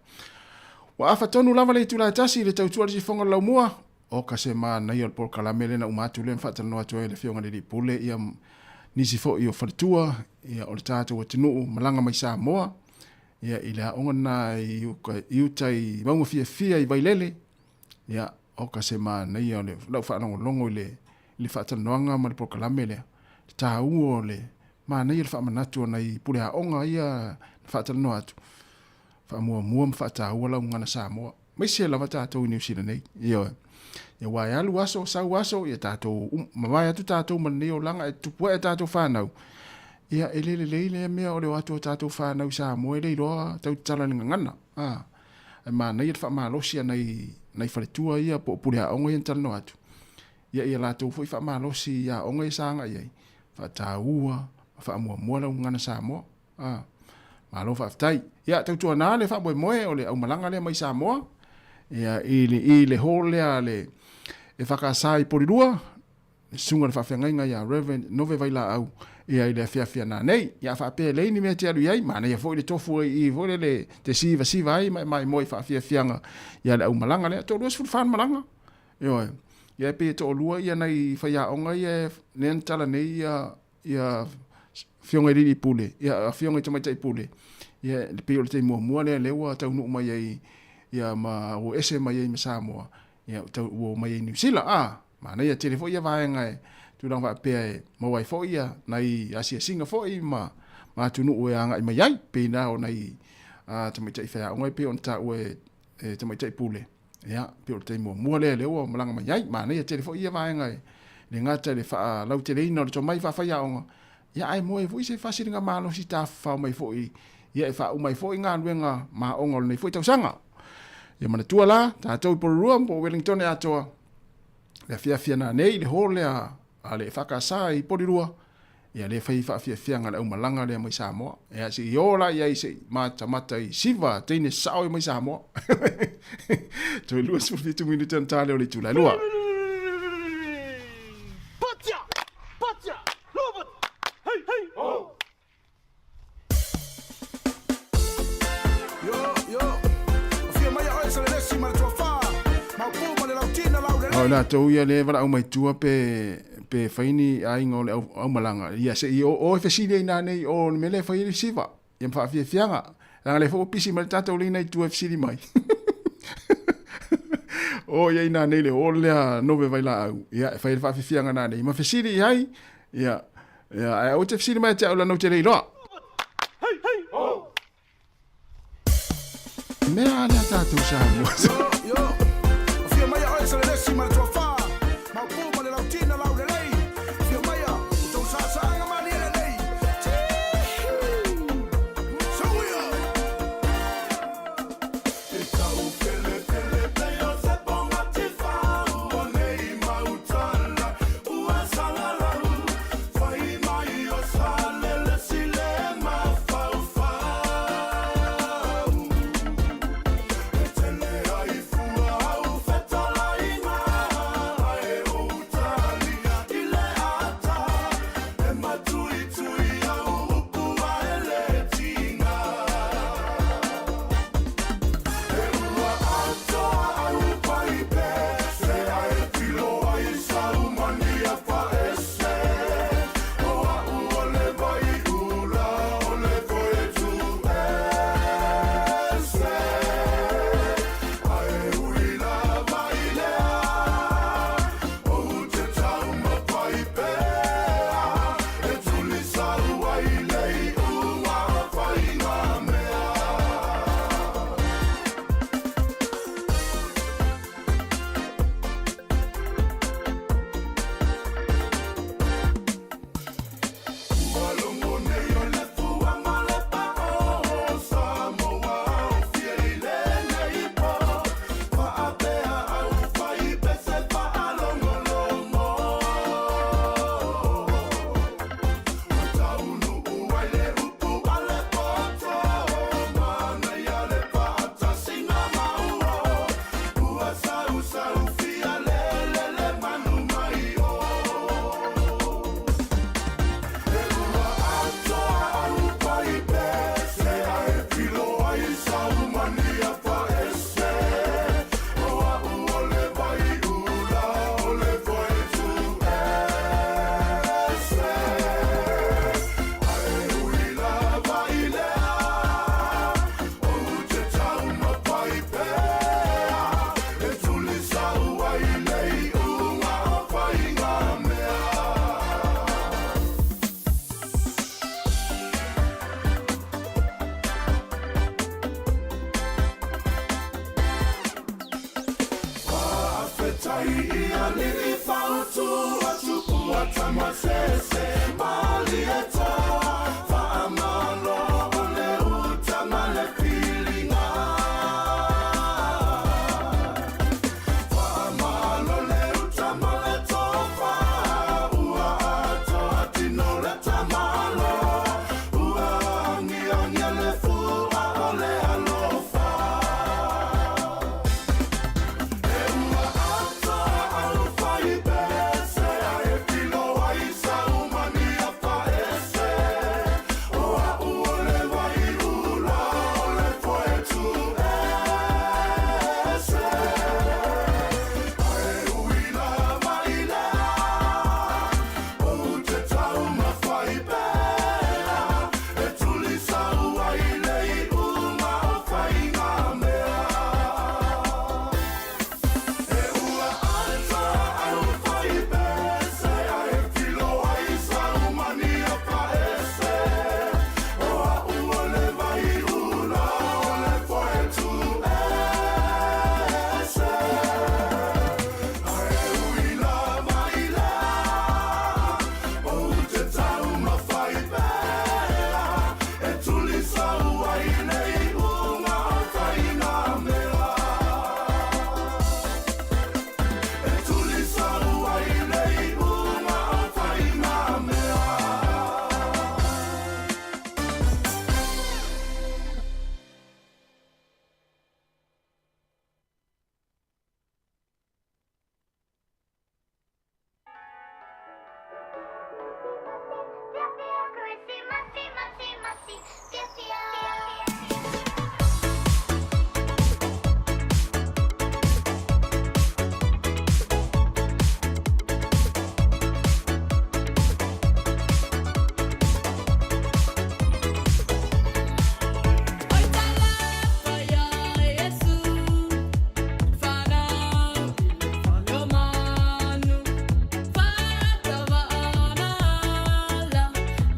Ua afa tonu lava le itula e tasi i le tautua le sifoga o le laumua, Oka se manaia o le polokalame lea na uma atu lea na faatalanoa atu ai e le Afioga i le Alii Pule ia nisi foi o faletua ia o le tatou atunuu malaga mai Samoa ia i le aoga lena i uka i uta i Mauga Fiafia i Vailele ia oka se manaia o le lau faalogologo i le i le faatalanoaga ma le polokalame lea le taua o le. Manaia le faamanatu o nai pule aoga ia na faatalanoa atu, faamuamua ma faataua lau gagana Samoa, aemaise lava tatou i Niu Sila nei. Ioe. Ia aua e alu aso, sau aso, ia tatou mavae atu tatou ma lenei olaga e tupu ae tatou fanau, ia e le lelei lea mea o le o atu o tatou fanau i Samoa e le iloa tau tatala i le gagana. A, ae manaia le faamalosi a nai, nai faletua ia po o pule aoga ia na talanoa atu, ia ia latou foi faamalosi i aoga ia sa agai ai, faataua ma faamuamua lau gagana Samoa. A, malo faafetai. Ia, tautuana le faamoemoe o le aumalaga lea mai Samoa, ia, i le, i le hall lea a le EFKS i Polilua, le susuga i le faafeagaiga ia Rev. Nove Vailaau, ia, i le afiafi ana nei. Ia, a faapea e leai ni mea e te alu i ai, manaia foi le tofu ai i i foi lele te sivasiva ai ma e maimoa i faafiafiaga ia le aumalaga lea. 24 malaga. Ioe. Ia, e pei e toalua ia nai faiaoga ia lea na tala nei ia ia afioga i alii pule, ia afioga i tamaitai pule, ia e pei o le taimi muamua lea lea ua taunuu mai ai ia ma ua ese mai ai ma Samoa, ia tau, ua omai ai i Niu Sila. A, manaia tele foi ia vaega e tulaga faapea e maua ai foi ia nai asiasiga foi ma ma atunuu e agai mai ai, pei na o nai tamaitai faiaoga e pei ona taua e, e tamaitai pule. Ia, pei o le taimi muamua lea lea ua malaga mai ai. Manaia tele foi ia vaega e le gata i le faalauteleina o le tomai faafaiaoga, ia ae moe foi se faasiliga malosi tafafao mai foi ia e faauma ai foi galuega ma aoga o lenei foi tausaga. Ia manatua la, tatou i Porirua po o Wellington atoa, le afiafi ana nei i le hall lea a le EFKS i Polirua, ia lea fai faafiafiaga le aumalaga lea mai Samoa. Ia se i o la i ai se i matamata i siva teine sao i mai Samoa. Toe 27 minute ona ta lea o le itula e lua. Patia! Patia! Robert! Hei, hei! Ho! O latou ia lea e valaau mai tua pe pe fai ni aiga o le au, aumalaga ia se i o, o e fesili ai nanei o le mea lea e fai ai le siva ia ma faafiafiaga leaga lea foi ua pisi mai le tatou leina i tua e fesili mai o ia i nanei le o lea nove vailaau ia e fai le faafiafiaga nanei ma fesili i ai ia Ia, ae aua te fesili mai ia te au leaga ou te le iloa. Mea a lea tatou Samoa.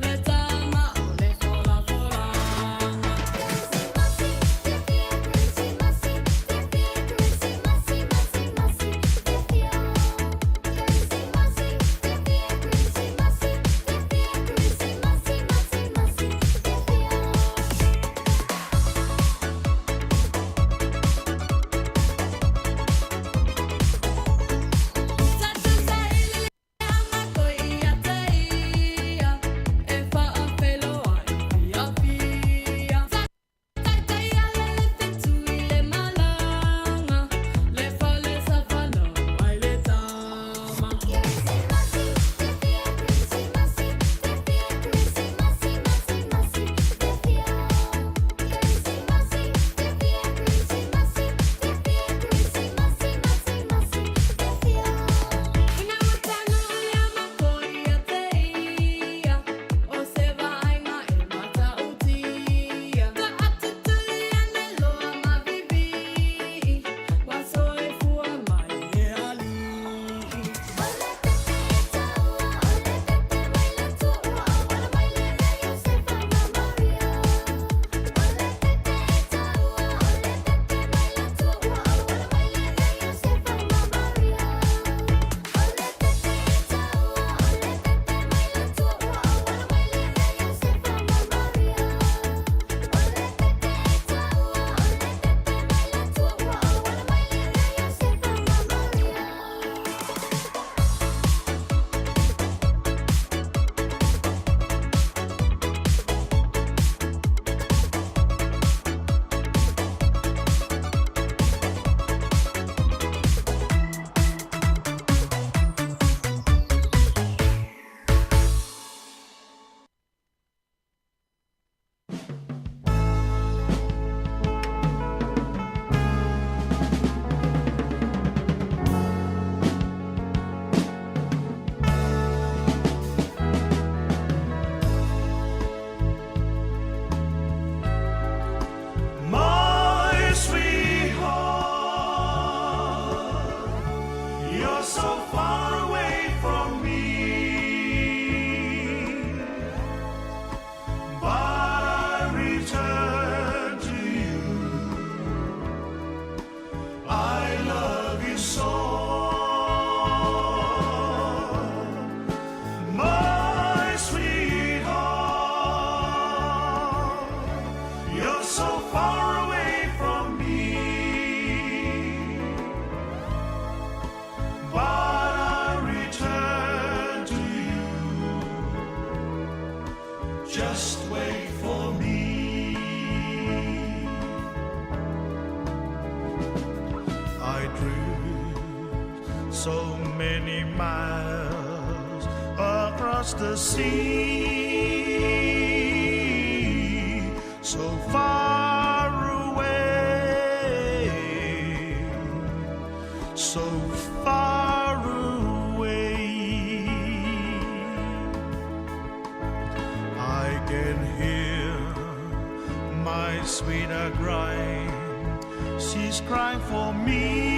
Le tama o le fola fola. Just wait for me. I drift so many miles across the sea, so far away, so far away. I can hear my sweetheart crying. She's crying for me.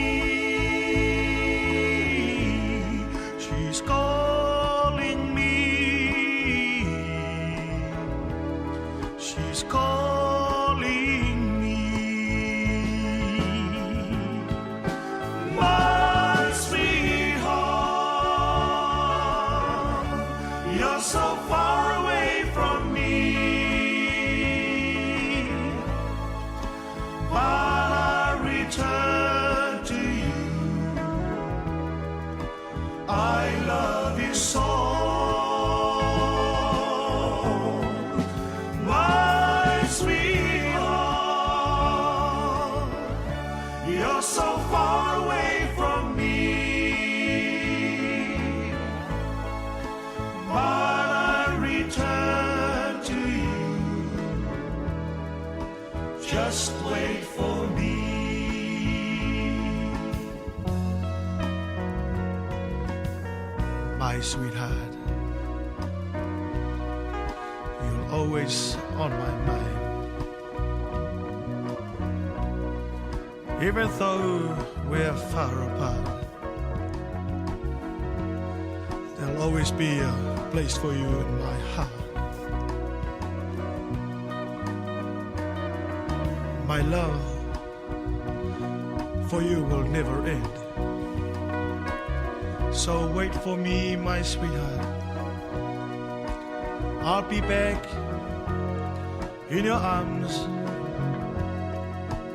She's calling me. She's calling me. My sweetheart, you're so far away from me. But I return to you. I love you so. My sweetheart, you're so far away from me. But I return to you. Just wait for me. My sweetheart, you're always on my mind. Even though we're far apart, there'll always be a place for you in my heart. My love for you will never end. So wait for me, my sweetheart. I'll be back in your arms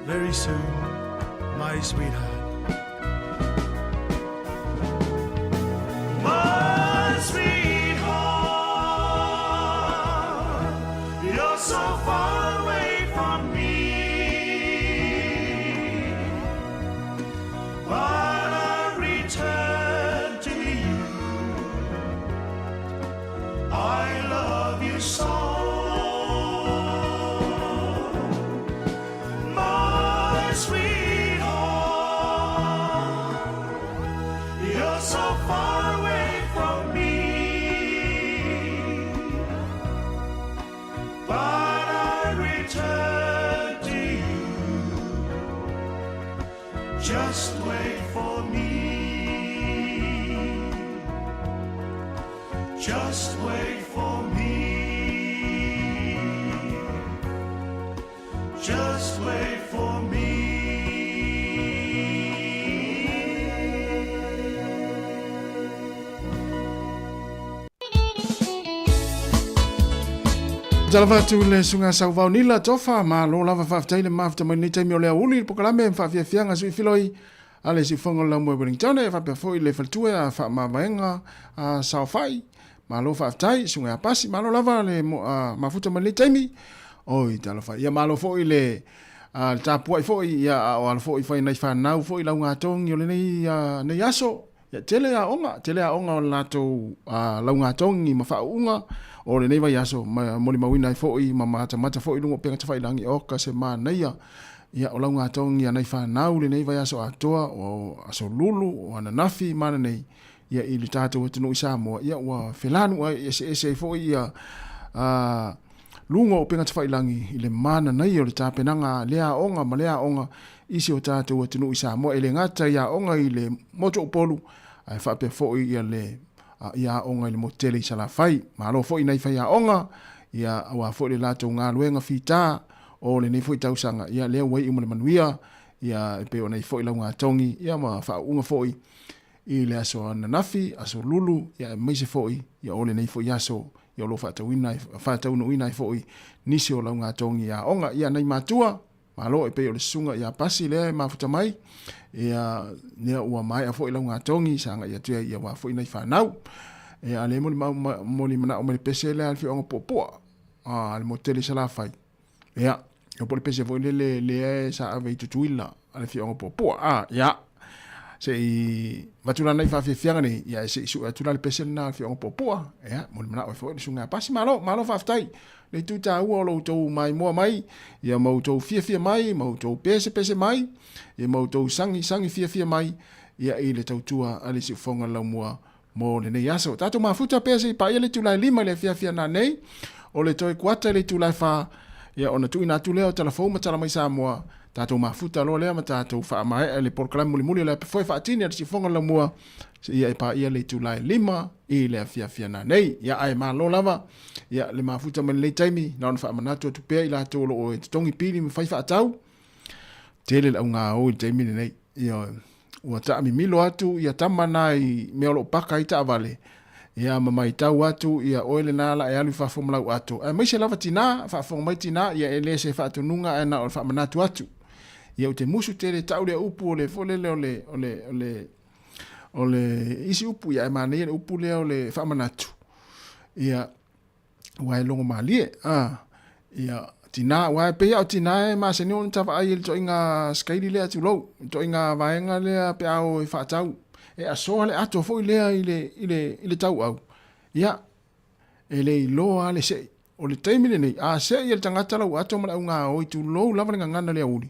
very soon, my sweetheart. My sweetheart, you're so far away from me. But I return to you. I love you so. My sweetheart, you're so far away from me. But I return to you. Just wait for me. Just wait for me. Just wait for me. Talofa atu le suga sauvao nila tofa malo lava faafetai le mafuta mai nei taimi o le auli le pokalame faafiafiaga sui filoi a le siufoga o le laumua i Wellington e faapea foi le faletua a faamavaega a saofai malo faafetai suga apasi malo lava le mafuta mai nei taimi oi talofa ia malo foi le a le tapuai foi ia a o alo foi fai nai whanau foi lau ngā o lenei nei aso Ia, tele aoga, tele aoga o le latou laugatogi ma faauuga o lenei vaiaso, ma molimauina ai foi ma matamata foi i luga o upega tafailangi, oka se manaia, ia, o laugatogi a nai fanau lenei vaiaso atoa, o aso lulu, o ananafi ma ananei, ia, i le tatou atunuu i Samoa, ia, ua felanuai eseese ai foi ia, luga o upega tafailangi i le mananaia o le tapenaga a lea aoga ma lea aoga i si o tatou atunuu i Samoa, e le gata i aoga i le motu o Upolu, ae faapea foi ia le ia aoga i le motu tele i Salafai. Malo foi nai faiaoga, ia aua foi le latou galuega fita o lenei foi tausaga, ia lea ua iu ma le manuia, ia e pei ona i foi laugatogi, ia ma faauuga foi i le aso ananafi, aso lulu, ia aemaise foi ia o lenei foi aso, ia o lo o faatauina faataunuuina ai foi nisi o laugatogi i aoga. Ia nai matua, malo e pei o le susuga ia Pasi lea e mafuta mai, ia lea ua maea foi laugatogi sa agai atu ai ia wā foi nai whanau. Ia a le moli manao mai le pese lea le fioanga puapua. a le motu tele i Salafai. Ia, ia po o le pese foi lele lea e sa ave i Tutuila a le afioaga o Puapua. A, ia, se i avatu la nai faafiafiaga nei, ia se i sue atu la le pese lena a le afioaga o Puapua. Ia, mo le manao ai foi le susuga ia Pasi. Malo, malo faafetai. Le itu taua o lo outou maimoa mai, ia ma outou fiafia mai, ma outou pesepese mai, ia ma outou sagisagi fiafia mai, ia i le tautua a le Siufofoga o le Laumua mo lenei aso. Tatou mafuta pea se i paia le itula e 5 i le afiafi a nanei, o le toe kuata i le itula e 4, ia ona tuuina atu lea o tala fou ma tala mai Samoa, tatou mafuta loa lea ma tatou faamaea le polokalame mulimuli o le foe faatini a le Siufofoga o le Laumua, seia e paia le itula e 5 i le afiafi a nanei. Ia ae malo lava, ia le mafuta mai lenei taimi, na ona faamanatu atu pea i latou o lo o e totogi pili ma fai faatau, tele le augā o i le taimi lenei. Ia, ua taamimilo atu ia tama na i mea o lo o paka ai taavale, ia ma maitau atu ia oe lena la e alu i fafo ma lau ato. Aemaise lava tinā, faafofoga mai tinā, ia e le se faatonuga ae na o le faamanatu atu. Ia ou te musu tele tau lea upu o le foi lele o le, o le, o le, o le isi upu, ia ae manaia le upu lea o le faamanatu. Ia, aua e logo malie, a, ia, tinā, aua e pei lava o tinā e masani ona tavaai i le ituaiga skeili lea tulou, le ituaiga vaega lea pe a o e faatau, e asoa le ato foi lea i le, i le, i le tauau, ia, e le iloa lava le sei. O le taimi lenei, a sei e le tagata lau ato ma le augaoi, tulou lava le gagana le aoauli,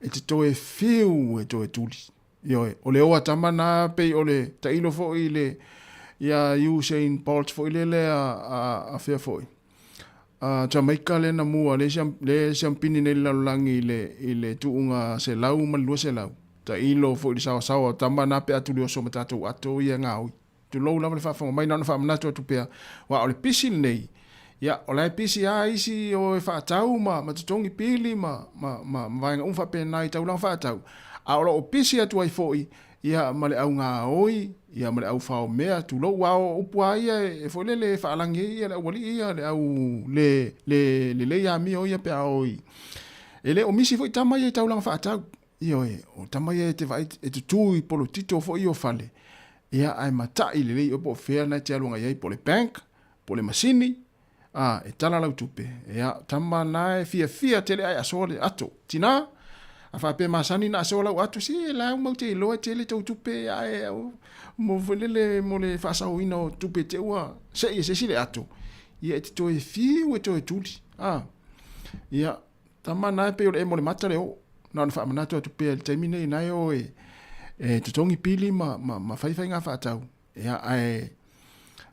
e te toe fiu e toe tuli. Ioe, o le oa tama na pei o le tailo foi i le ia Usain Bolt foi lele a, a, a fea foi. A Jamaica lea na mua, le le siampini nei le lalolagi i le, i le tuuga 100 ma le 200. Tailo foi i le saoasaoa o tama na pe a tulioso ma tatou ato ia gaoi. Tulou lava le faafofoga mai, na ona faamanatu atu pea, aua o le pisi lenei, ia, o la e pisi lava isi o e faatau ma, ma totogi pili ma, ma, ma, ma vaega uma faapena i taulaga faatau, a o lo o pisi atu ai foi, ia, ma le au gaoi, ia, ma le au fao mea, tulou, aua o upu lava ia e, e foi lele e faalagi ai ia le aualii ia, le au le, le lelei amio ia pe a o i. E le o misi foi tama ia i taulaga faatau. Ioe, o tama ia e te vaai e tutū i polotito foi ia o fale, ia ae mata'i lelei oe po o fea na e te alu agai ai, po o le bank, po o le masini, a, e tala lau tupe. Ia, tama na e fiafia tele ae asoa le ato. Tinā, a faapea masani na asoa lau ato, se la e mau te iloa e tele tou tupe ae mo foi lele mo le faasaoina o tupe te ua se'i e se isi le ato, ia e te toe fiu e toe tuli. A, ia, Tama na e pei o le emo le mata le oo. Na ona faamanatu atu pea i le taimi nei na e o e, e totogi pili ma, ma, ma fai faiga faatau. Ia, ae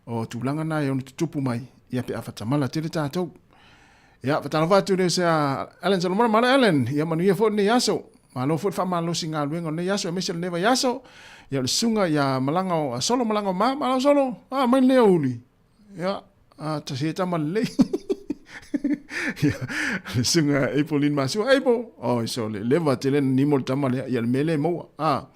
o tulaga na e ono tutupu mai, ia pe a fatamala tele tatou. Ia, faatalofa atu i le sea Alan Solomona, malo Alan, ia manuia foi lenei aso. Malo foi le faamalosi galuega o lenei aso, aemaise o lenei vaiaso. Ia, o le susuga ia Malaga o, Solo Malaga o Ma, malo Solo, ah, mai lenei aoauli. Ia, a ta se tama lelei. Ia, le susuga April Lin Masua, April, oi so le leva tele na nimo le tama lea, ia le mea lea e maua. A,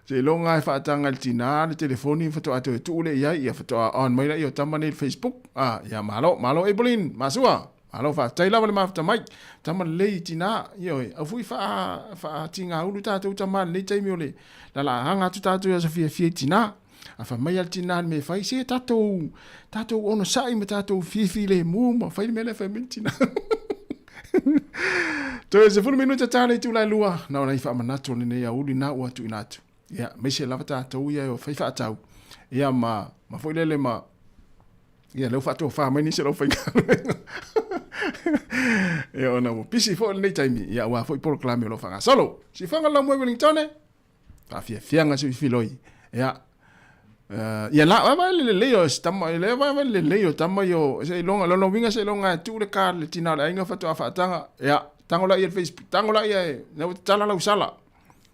seiloga e faataga i le tinā le telefoni faatoa toe tuu lea i ai, ia faatoa on mai lea o tama nei i le Facebook. A, ia malo, malo April Masua. Malo faafetai lava le mafuta mai. Tama lelei i tinā, ioe, au foi faa, faatigāulu tatou tama i lenei taimi o le lalaaga atu tatou i aso fiafia i tinā. A fai mai a le tinā le mea e fai, se tatou, tatou onosai ma tatou fifilemu ma fai le mea lea e fai mai le tinā. Toe 10 minuta ta le itula e 2, na o nai faamanatu o lenei aoauli na ua tuuina atu. Ia, aemaise lava tatou ia e o fai faatau. Ia ma, ma foi lele ma, ia lea ua faatofa mai nisi o le aufaigaluega. Ia ona ua pisi foi lenei taimi, ia aua foi polokalame o lo o faagasolo. Sifaga le laumua i Wellingtone, faafiafiaga se filoi. Ia, ia la vai le lelei o se tama, le vai vai le lelei o tama i o seiloga, lona uiga seiloga e tuu le card i le tina o le aiga faatoa faataga. Ia, tago laia i le Facebook, tago laia e, na ua tatala lau sala.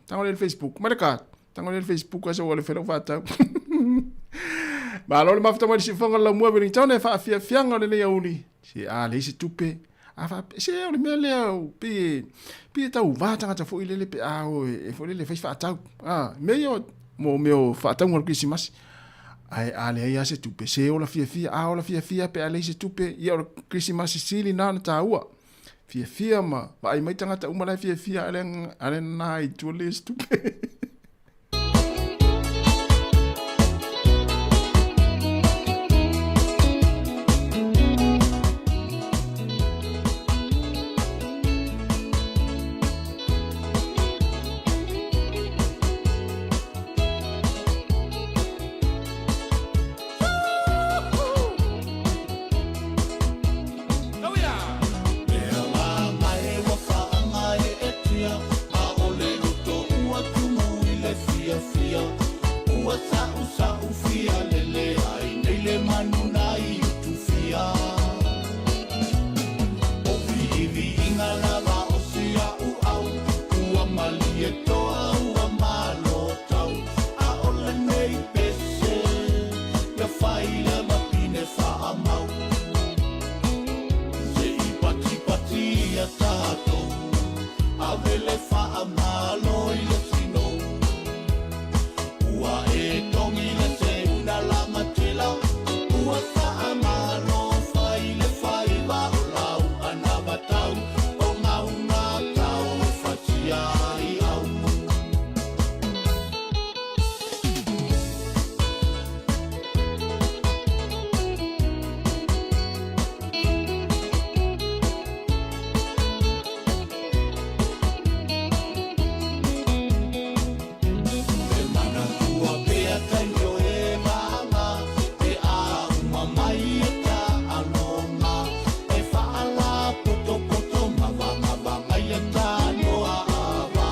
Tago laia i le Facebook, mai le card. Tago laia i le Facebook ae sau le fai lau faatau. Malo le mafuta mai le siufofoga o le laumua i Wellington e faafiafiaga o lenei aoauli. Se a leai se tupe, a faapea, se o le mea lea pei e, pei e tauva tagata foi lele pe a o e foi lele e fai faatau. A, mea ia mo mea o faatauga o le Kerisimasi. Ae a leai lava se tupe, se ola fiafia, a ola fiafia pe a leai se tupe, ia o le Kerisimasi sili na ona taua. Fiafia ma vaai mai tagata uma la e fiafia, a le, a le na i tua leai se tupe. ia tātou Ave le whaamalo i le sino Ua e tongi le se una langatila Ua whaamalo whai le whaiva o lau anavatau O ngaunga tau e whatia i au. E manatua pea taimi o e vaanga, e auma mai e ta alonga. E whaala poto poto ma vanga vanga ia ta noa ava.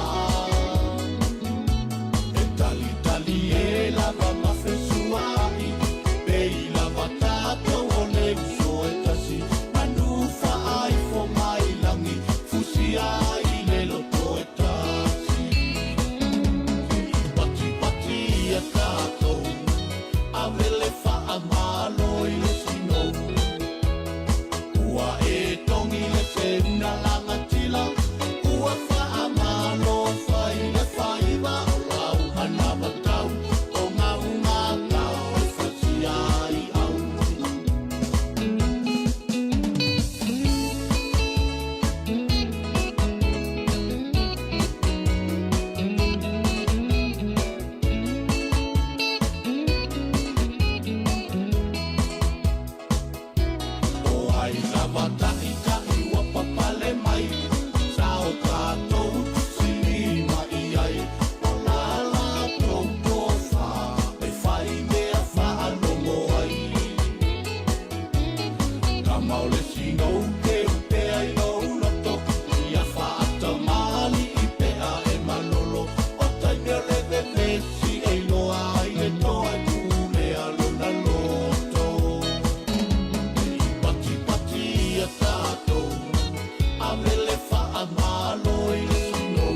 E tali tali e lava ma fesuai, pe i lava tātou o le uso e tasi. Manu whaaifo mai langi, fusi ai le loto e tasi. Pati pati ia tātou, ave le whaamalo i le sino. Ua e tongi le se una langatila, ua whaamalo whai le whaiva o lau anavatau, o ngaunga tau e whatia i au. O ai lava ta'i ta'i ua papale mai, sa o tātou tusili mai ai. O la latou tofa, e fai mea faalogo ai. Tama o le sinou te upea i lou loto, ia faatamali i pea e malolo. O taimi o le vevesi e iloa ai le toa e pulea lona loto. Pati pati ia tātou, ave le whaamalo i le sino.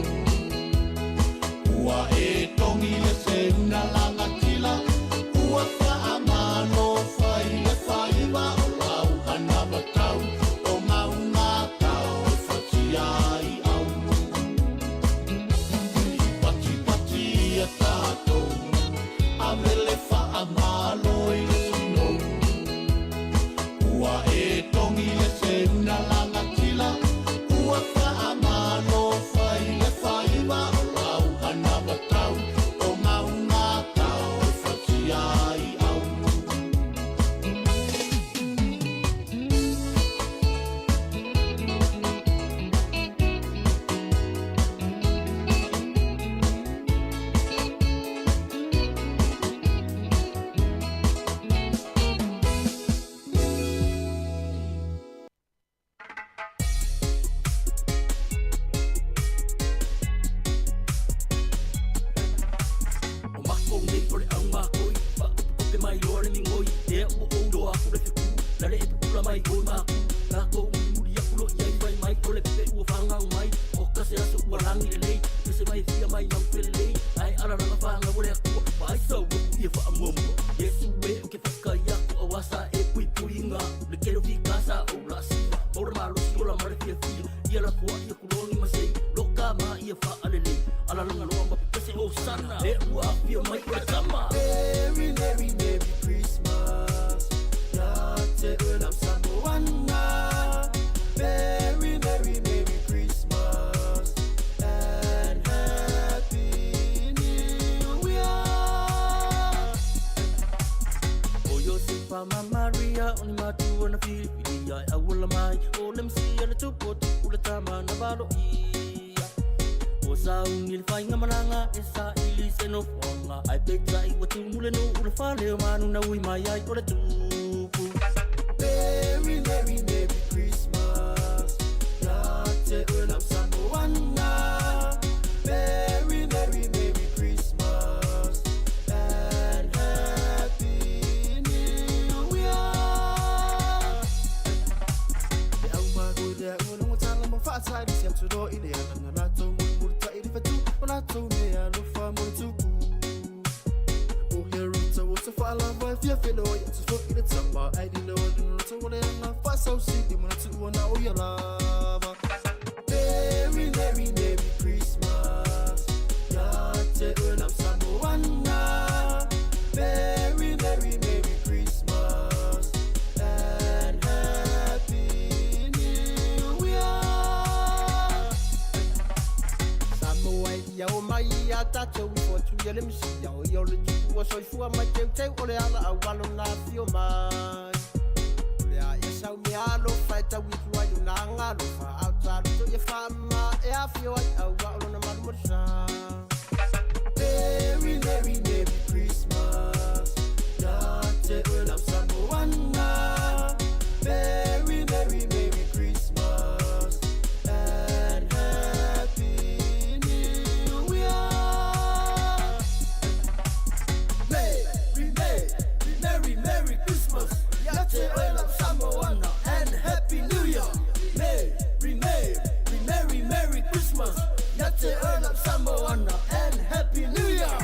Ua e tongi le se una langatila, ua whaamalo whai le whaiva o lau anavatau, o ngaunga tau e whatia i au. Pati pati ia tātou, ave le whaamalo i le sino. Ua e tongi le se una langatila, ua whaamalo whai le whaiva o lau anavatau, o ngaunga tau e whatia i au. O mako nei o le au makoi, whakupukupe mai loa le mingoi, ea ua ou loa aku le feku, na le e pupula mai oi maku, lākou mulimuli aku lo iai vai mai, o le pepe ua whangau mai, o kase aso ua rangi le lei, pese mai fia mai mau felelei, ai ala ranga whanga o le akua, pa ai sau aku ia whaamuamua. Yesu e o ke whakai aku a wasa e pui pui ngā, le kero fi kasa o la siva, maura malosi o la mare fia fia, ia la fua ia kulongi masei, loka ma ia whaalelei, ala langa loa ma pepese o sana, le ua afia mai o le tama. Merry, merry, merry Christmas. Ya te ulam Samoana. Merry, merry, merry Christmas. And Happy New Year. O Yosefa ma Maria, o ni matua na filifilia, e awala mai, o le Mesia le tupoti, o le tama na valo ia. O sauni le whainga malanga, e sa ili se no whanga, ai peta i wa tumu le no, o le whale o manu na ui mai ai o le tupu. Merry, merry, merry Christmas. Ya te ulam Samoana. Merry, merry, merry Christmas. And Happy New Year. Le au mago i le au longo tala ma whaatai si atu ro i le ana na latou mulimuli ta'i le whatu o latou mea alofa mo le tupu. O he ruta o te whaalava e fia whenua i atu fo i le a tatou ifo atu ia le Mesia o ia o le tupu ua soifua mai teuteu o le ala aualo na afio mai. O le a ia sau mea alofa e tau itu ai lona agalofa a o taloto ia faama e afio ai aua o lona malu ma le sa. Merry, Merry, Merry Christmas. Ia te oe lau Samoana. Merry, Merry, Merry Christmas and Happy New Year. Merry, Merry, Merry, Merry Christmas. Ia te oe lau Samoana and Happy New Year. Merry, Merry, Merry, Merry Christmas. Ia te oe lau Samoana and Happy New Year.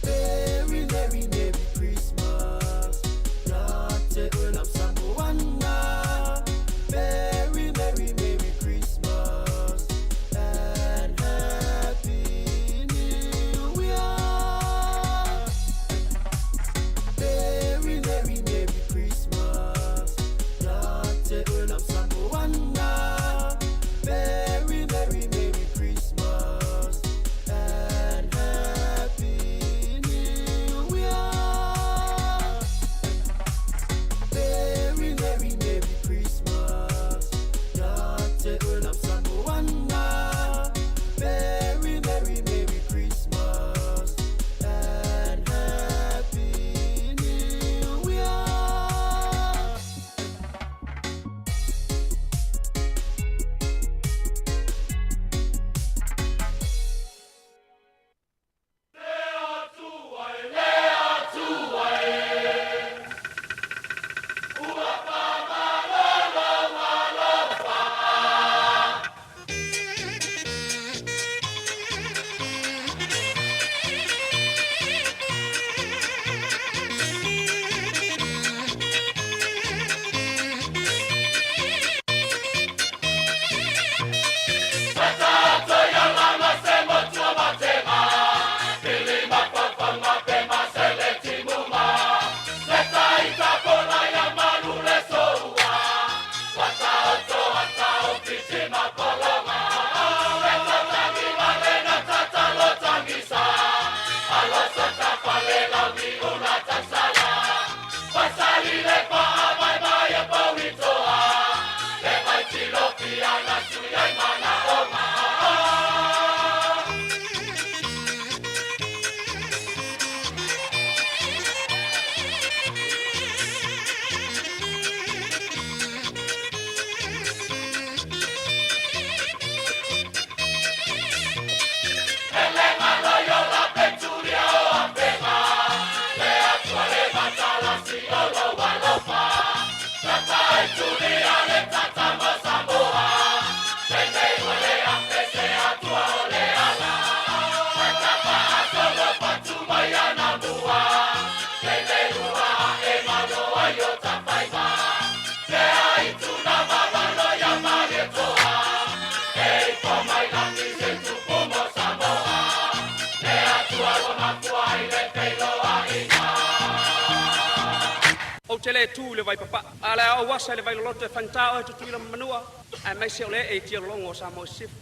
Merry, Merry, Merry Christmas. Ia te oe lau Samoana. Merry, Merry, Merry Christmas and Happy New Year. Merry, Merry, Merry Christmas. Ia te oe lau Samoana. Merry, Merry, Merry Christmas and Happy New Year. Merry, Merry, Merry Christmas. Ia te oe lau Samoana. Merry, Merry, Merry Christmas and Happy New Year. Ou te le tu i le vaipapaa, a o le a ou asa i le vailoloto e faigata oe Tutuila ma Manua, aemaise o le ee i tialologo o Samoa i Sisifo.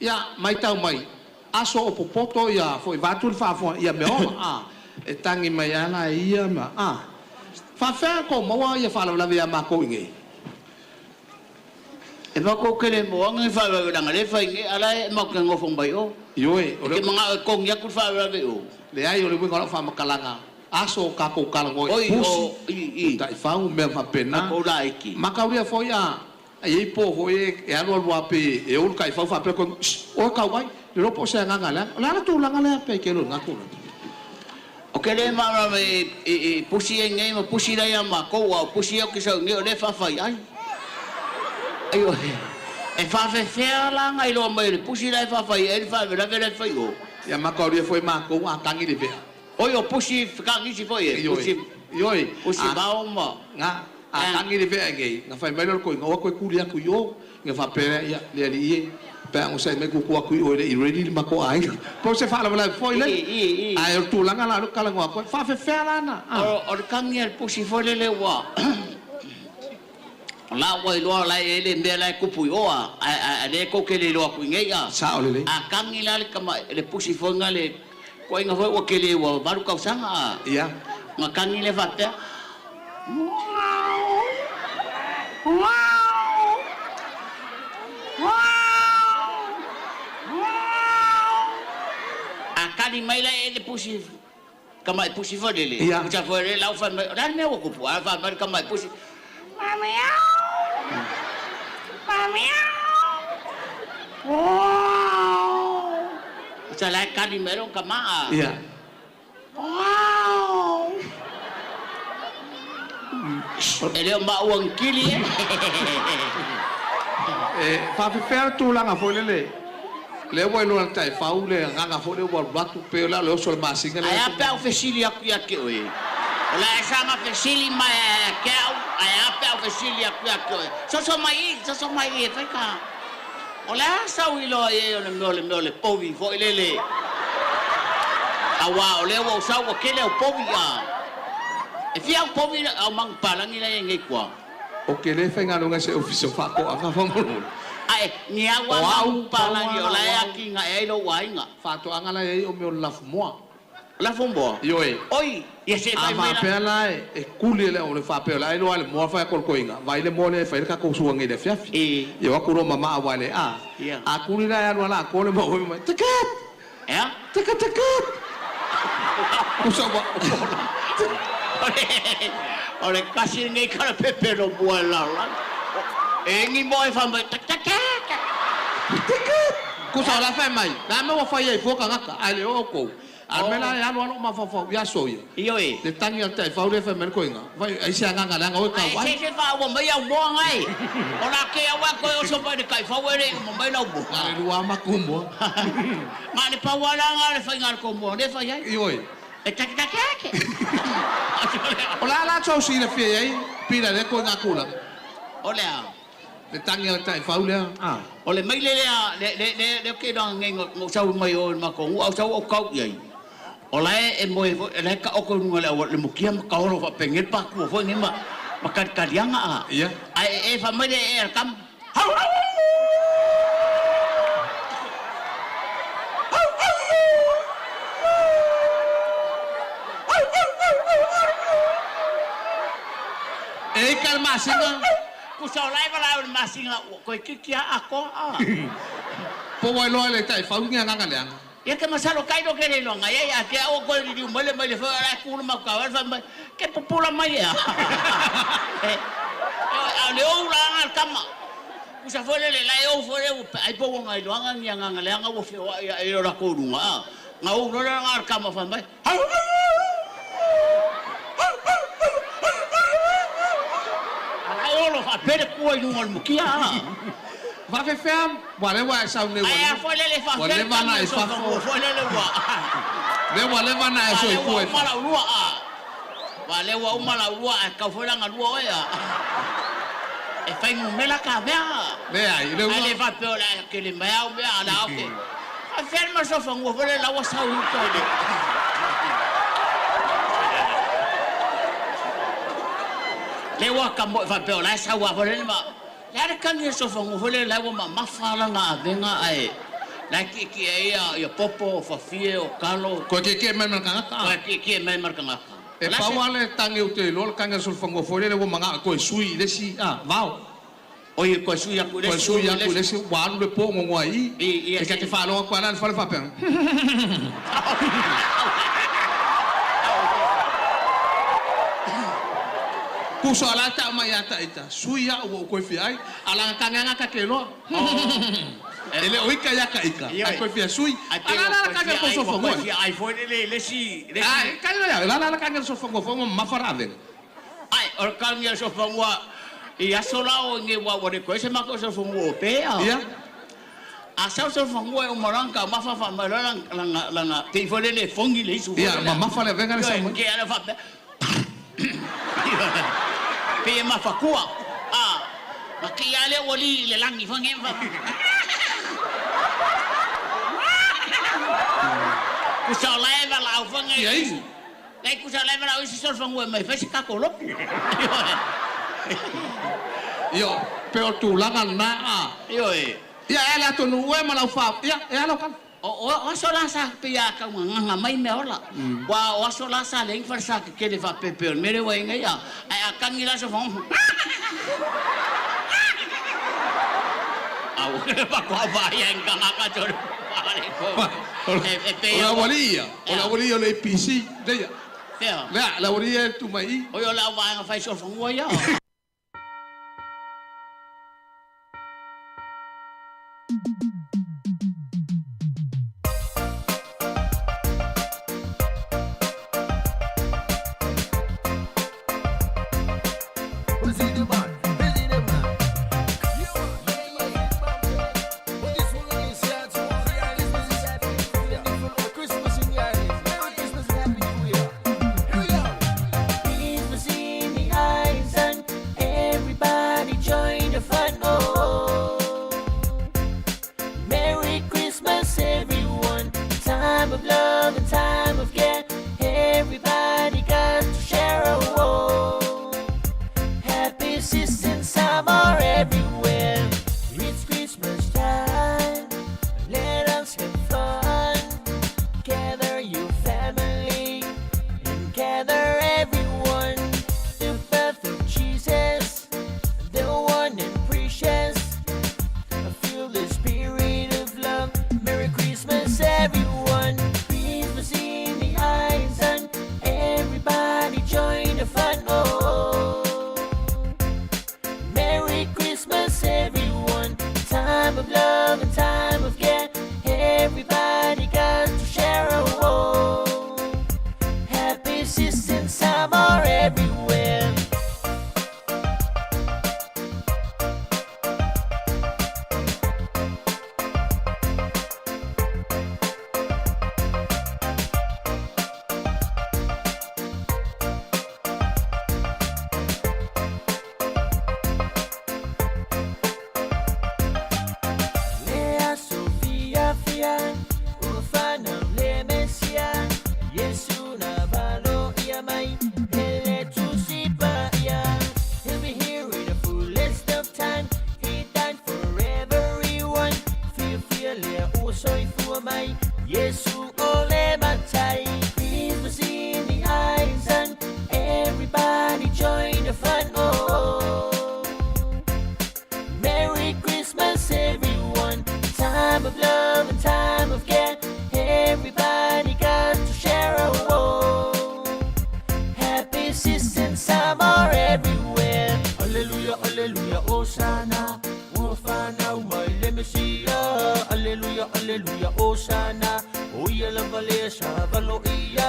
Ia, maitau mai, Aso o popoto ia foi vaeatu le faafofoga ia mea ola a e tagi mai lava la e ia ma a faafefea tou maua ia faalavelave ia matou i inei. E matou te le moaga ni faalavelave leaga lea e fai nei a la e matou te nofo mai o. Ioe, o E te manao e togi atu le faalavelave i o. Leai, o le uiga o lau faamatalaga, aso o tatou talanoa i Oi, pusi, o, i, i. taifau, mea faapena. Tatou laiti. Mataulia foi a e i ai po foi e alu alu lava pe e ou le taifau faapea koe, Shh, oe tau mai, le iloa po o se agaga leaga. O le a le tulaga lea pe ke lona tulaga? O ke le malamalama i pusi ai nei ma pusi la ia matou, a o pusi ia ou te sau nei o lea e faafai ai. Ioe, e faafefea la na iloa mai o le pusi la e faafai ai le faalavelave la e fai o. Ia mataulia foi matou a tagi le vea. Oi o pusi fekagisi foi e, pusi, Ioe, pusi vao ma. Nga, a tagi le vea nei, na fai mai lea o le toeaina, o atu e tuli atu i o, ona faapea lea, ia, le alii e, pe a onosai mai tutu atu i o e le i ready le matou aiga. Po o se faalavelave foi lea, ae o le tulaga la o lea ou te talanoa atu ai, faafefea la na, a. O le tagi a le pusi foi lele ua, o la ua iloa o la e i ai le mea la e tupu i o a, a o lea tou te le iloa atu i nei a. Sao lelei. A tagi la le tama, le pusi foi na le toeaina foi ua tele ua 8 tausaga a. Ia. Na tagi lea faapea. A kali mai la e le pusi tamai pusi foi lele. Ia. Uta foi lele lau fai mai, o le a le mea ua kupu? A fai mai le tamai pusi. Uta la e kali mai lona tama a. Ia. E le o maua ni kili e. E faafefea le tulaga foi lele, lea ua iloa e le taifau le agaga foi lea ua alu atu pei o le a le oso o le masina lea. Ae a pe a ou fesili atu ia te oe? O le a e saga fesili mai ai ia te au, ae a pe a ou fesili atu ia te oe? Soso mai i, soso mai i e fai ka. O le a sau iloa i ai o le mea o le mea o le povi foi lele? Auā o lea ua ou sau ua tele au povi a. E fia au povi au manupapalagi la e i ai nei tua? O ke le faigaluega i se ofisa o faatoaga faamolemole. Ae, ni au a O au, manupapalagi o la e au. atinae ai lou aiga. Faatoaga la e i ai o mea o le lafumoa. Lafumoa? Ioe. Oi, ia se A fai mai la. faapea la e kuli e le o le faapea o le a iloa le moa fai a kolokoiga, vai le moa lea e fai le tatou suaga i le afiafi. Ia o atu loa mamaa aua le a. A kuli la e alu ala atoa le moa mai, Takat! Ea? Takat takat! Usa ua O le kasi lenei kalapepe lo mua e lalolagi. E egi moa e fai mai, Tak tak tak! Takat! Kusa o la fai mai, le a mea ua fai ai fua tagata, ae le o outou. A o le mea la e alu lava lou mafaufau i aso ia. Ioe. Le tagi a le taifau lea fai mai le koiga, vai ai se agaga leaga oe tau ai. Ae se se faaua mai au moa ngai. O la ke au a koe oso mai le taifau e le i uma mai lau moa. Na le lua maku moa. Na le pau a la nga le faiga a le kou moa le fai ai. Ioe. E take take ake. O le a la tou silafia i ai pila lea koiga tulaga? O le a? Le tagi a le taifau lea, a. O le maile lea, le, le, le, le ke loa ngei ngo, ngo sau mai o le matou nuu, au sau au kau i ai. O la e, e moe foi, e la e taoto i luga o le auala, le mukia ma kaolo faapengei le pakua foi nei ma, ma kalikaliaga a. Ia. Ae e, e fai mai le ee a le tama, Hau, hau! E ika le masina. Kusa o la e valaau i le masina ua koe kiki a atoa a. Po ua iloa e le taifau ni agaga leaga. Ia ke masalo kai lo ke le iloa ngai ai a ke au koe liliu mai le mai le fai ala ku le mau ka wale fai mai ke pupula mai ea. A le ou la anga le tama. Kusa foi le le la e ou foi le ua ai po ua ngai iloa ni agaga leaga ua feoai a e lo la ko lunga a. Nga ou lo le anga le tama fai mai. A la e olo faapea le kua i luga o le mukia a. Faafefea ua lea ua e sau nei ua Ae a foi lele ua faapea le leva tagi na o e sofa fafo. ua foi lele ua. Lea ua leva na e Ua lea ua soifua e uma fafo. lau lua a. Ua lea ua uma lau lua ae kau foi la galua oe a. E fai numera ka mea a. Leai, le Ae ua. le faapea o le a kele mai au mea a la au ke. Faafefea le masofa foi le la ua sau i uta i le. Le ua ka moe faapea o la e sau a foi le ma. Le a le kagi e sofa foi le la ua mamafa lana avega ae. La tietie ia ia popo o fafie o kalo. Koe tietie mai ma le tagata a. Koe tietie mai ma le tagata. E pau lava le tagi ou te iloa le tagi a le solofanua foi lele ua manao e toe sui i le isi a vao. Oi toe sui atu i le isi. Toe sui atu i le isi ua alu le po gogoa i i. E ta te faalogo atu lava la i le fale faapea. Puso a la tau mai ia ta ita, sui au ua ou toe fia ai, a laga tagi lava ta te iloa. E le o ika ia ka ika, ae toe fia sui. A la la la tagi a le tou soifua. Toe fia ai foi lele i le isi. Ae, tagi la ia, la la tagi a le soifua foi ua mamafa le avega. Ae, o le tagi a le soifua i aso la o nei ua le toe se matou soifua o pea. Ia. A sau solofanua e uma loa ona taumafa faa mai loa lana lana pei foi lele e fogi le isu foi Ia, mamafa le avega le sau mai. Ioe, ala faapea pei e mafatua a na kei lava lea ua li i le lagi foi nei ma Tusa o la e valaau foi nei Ia isi. Lai tusa o la e valaau isi solofanua e mai fai se tatou lotu. Ioe. Ia, pei o tulaga lena a. Ioe. Ia, e ala atonu oe ma lau fa, ia, e ala o kala. O aso la sa pei a taugagaga mai mea ola. Ua o aso la sa leai ni falesa tetele faapepe o le mea lea ua i ai nei, a, ae a tagi la sofaga, au, faatoa vaai ai ni tagata tolu e pei O le aualii ia, o le aualii ia o le APC, lea. Fea? Lea, le aualii ia e tu mai i. Oi, o le au vaega fai solofanua ia. Christmas in the eyes and everybody join the fun. Oh, Merry Christmas, everyone. Time of love and time of care. Everybody got to share. Oh, happy season, summer everywhere. It's Christmas time. Let us have fun. Gather your family and gather everyone. The birth of Jesus, the one and precious. I feel the spirit of love. Merry Christmas, everyone. Christmas in the eyes and everybody join the fun. Oh, Merry Christmas, everyone. Time of love and time of care. Everybody got to share. Oh, happy season, summer everywhere. Lea Sofia Fia, ua fanau le Mesia, Iesu na valo ia mai, hele tusi paia. He'll be here in the fullest of time, he died for everyone. Fia fia lea ua soifua mai, Iesu o le matai. Christmas in the eyes and everybody join the fun. Oh, Merry Christmas, everyone. Time of love and time of care. Everybody got to share. Oh, happy season, summer everywhere. Hallelujah, hallelujah, Hosanna. Ua fanau mai le Mesia. Hallelujah, hallelujah, Hosanna. O ia lava lea sa valo ia.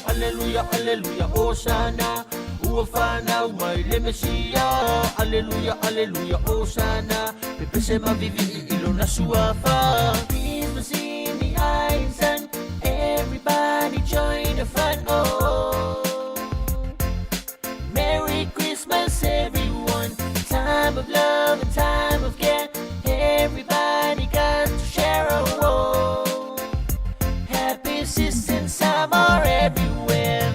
Hallelujah, hallelujah, Hosanna. Ua fanau mai le Mesia. Hallelujah, hallelujah, Hosanna. Pepese mavivi i lona suafa. Christmas in the eyes and everybody join the fun. Oh, Merry Christmas, everyone. Time of love and time of care. Everybody got to share. Oh, happy season, summer everywhere.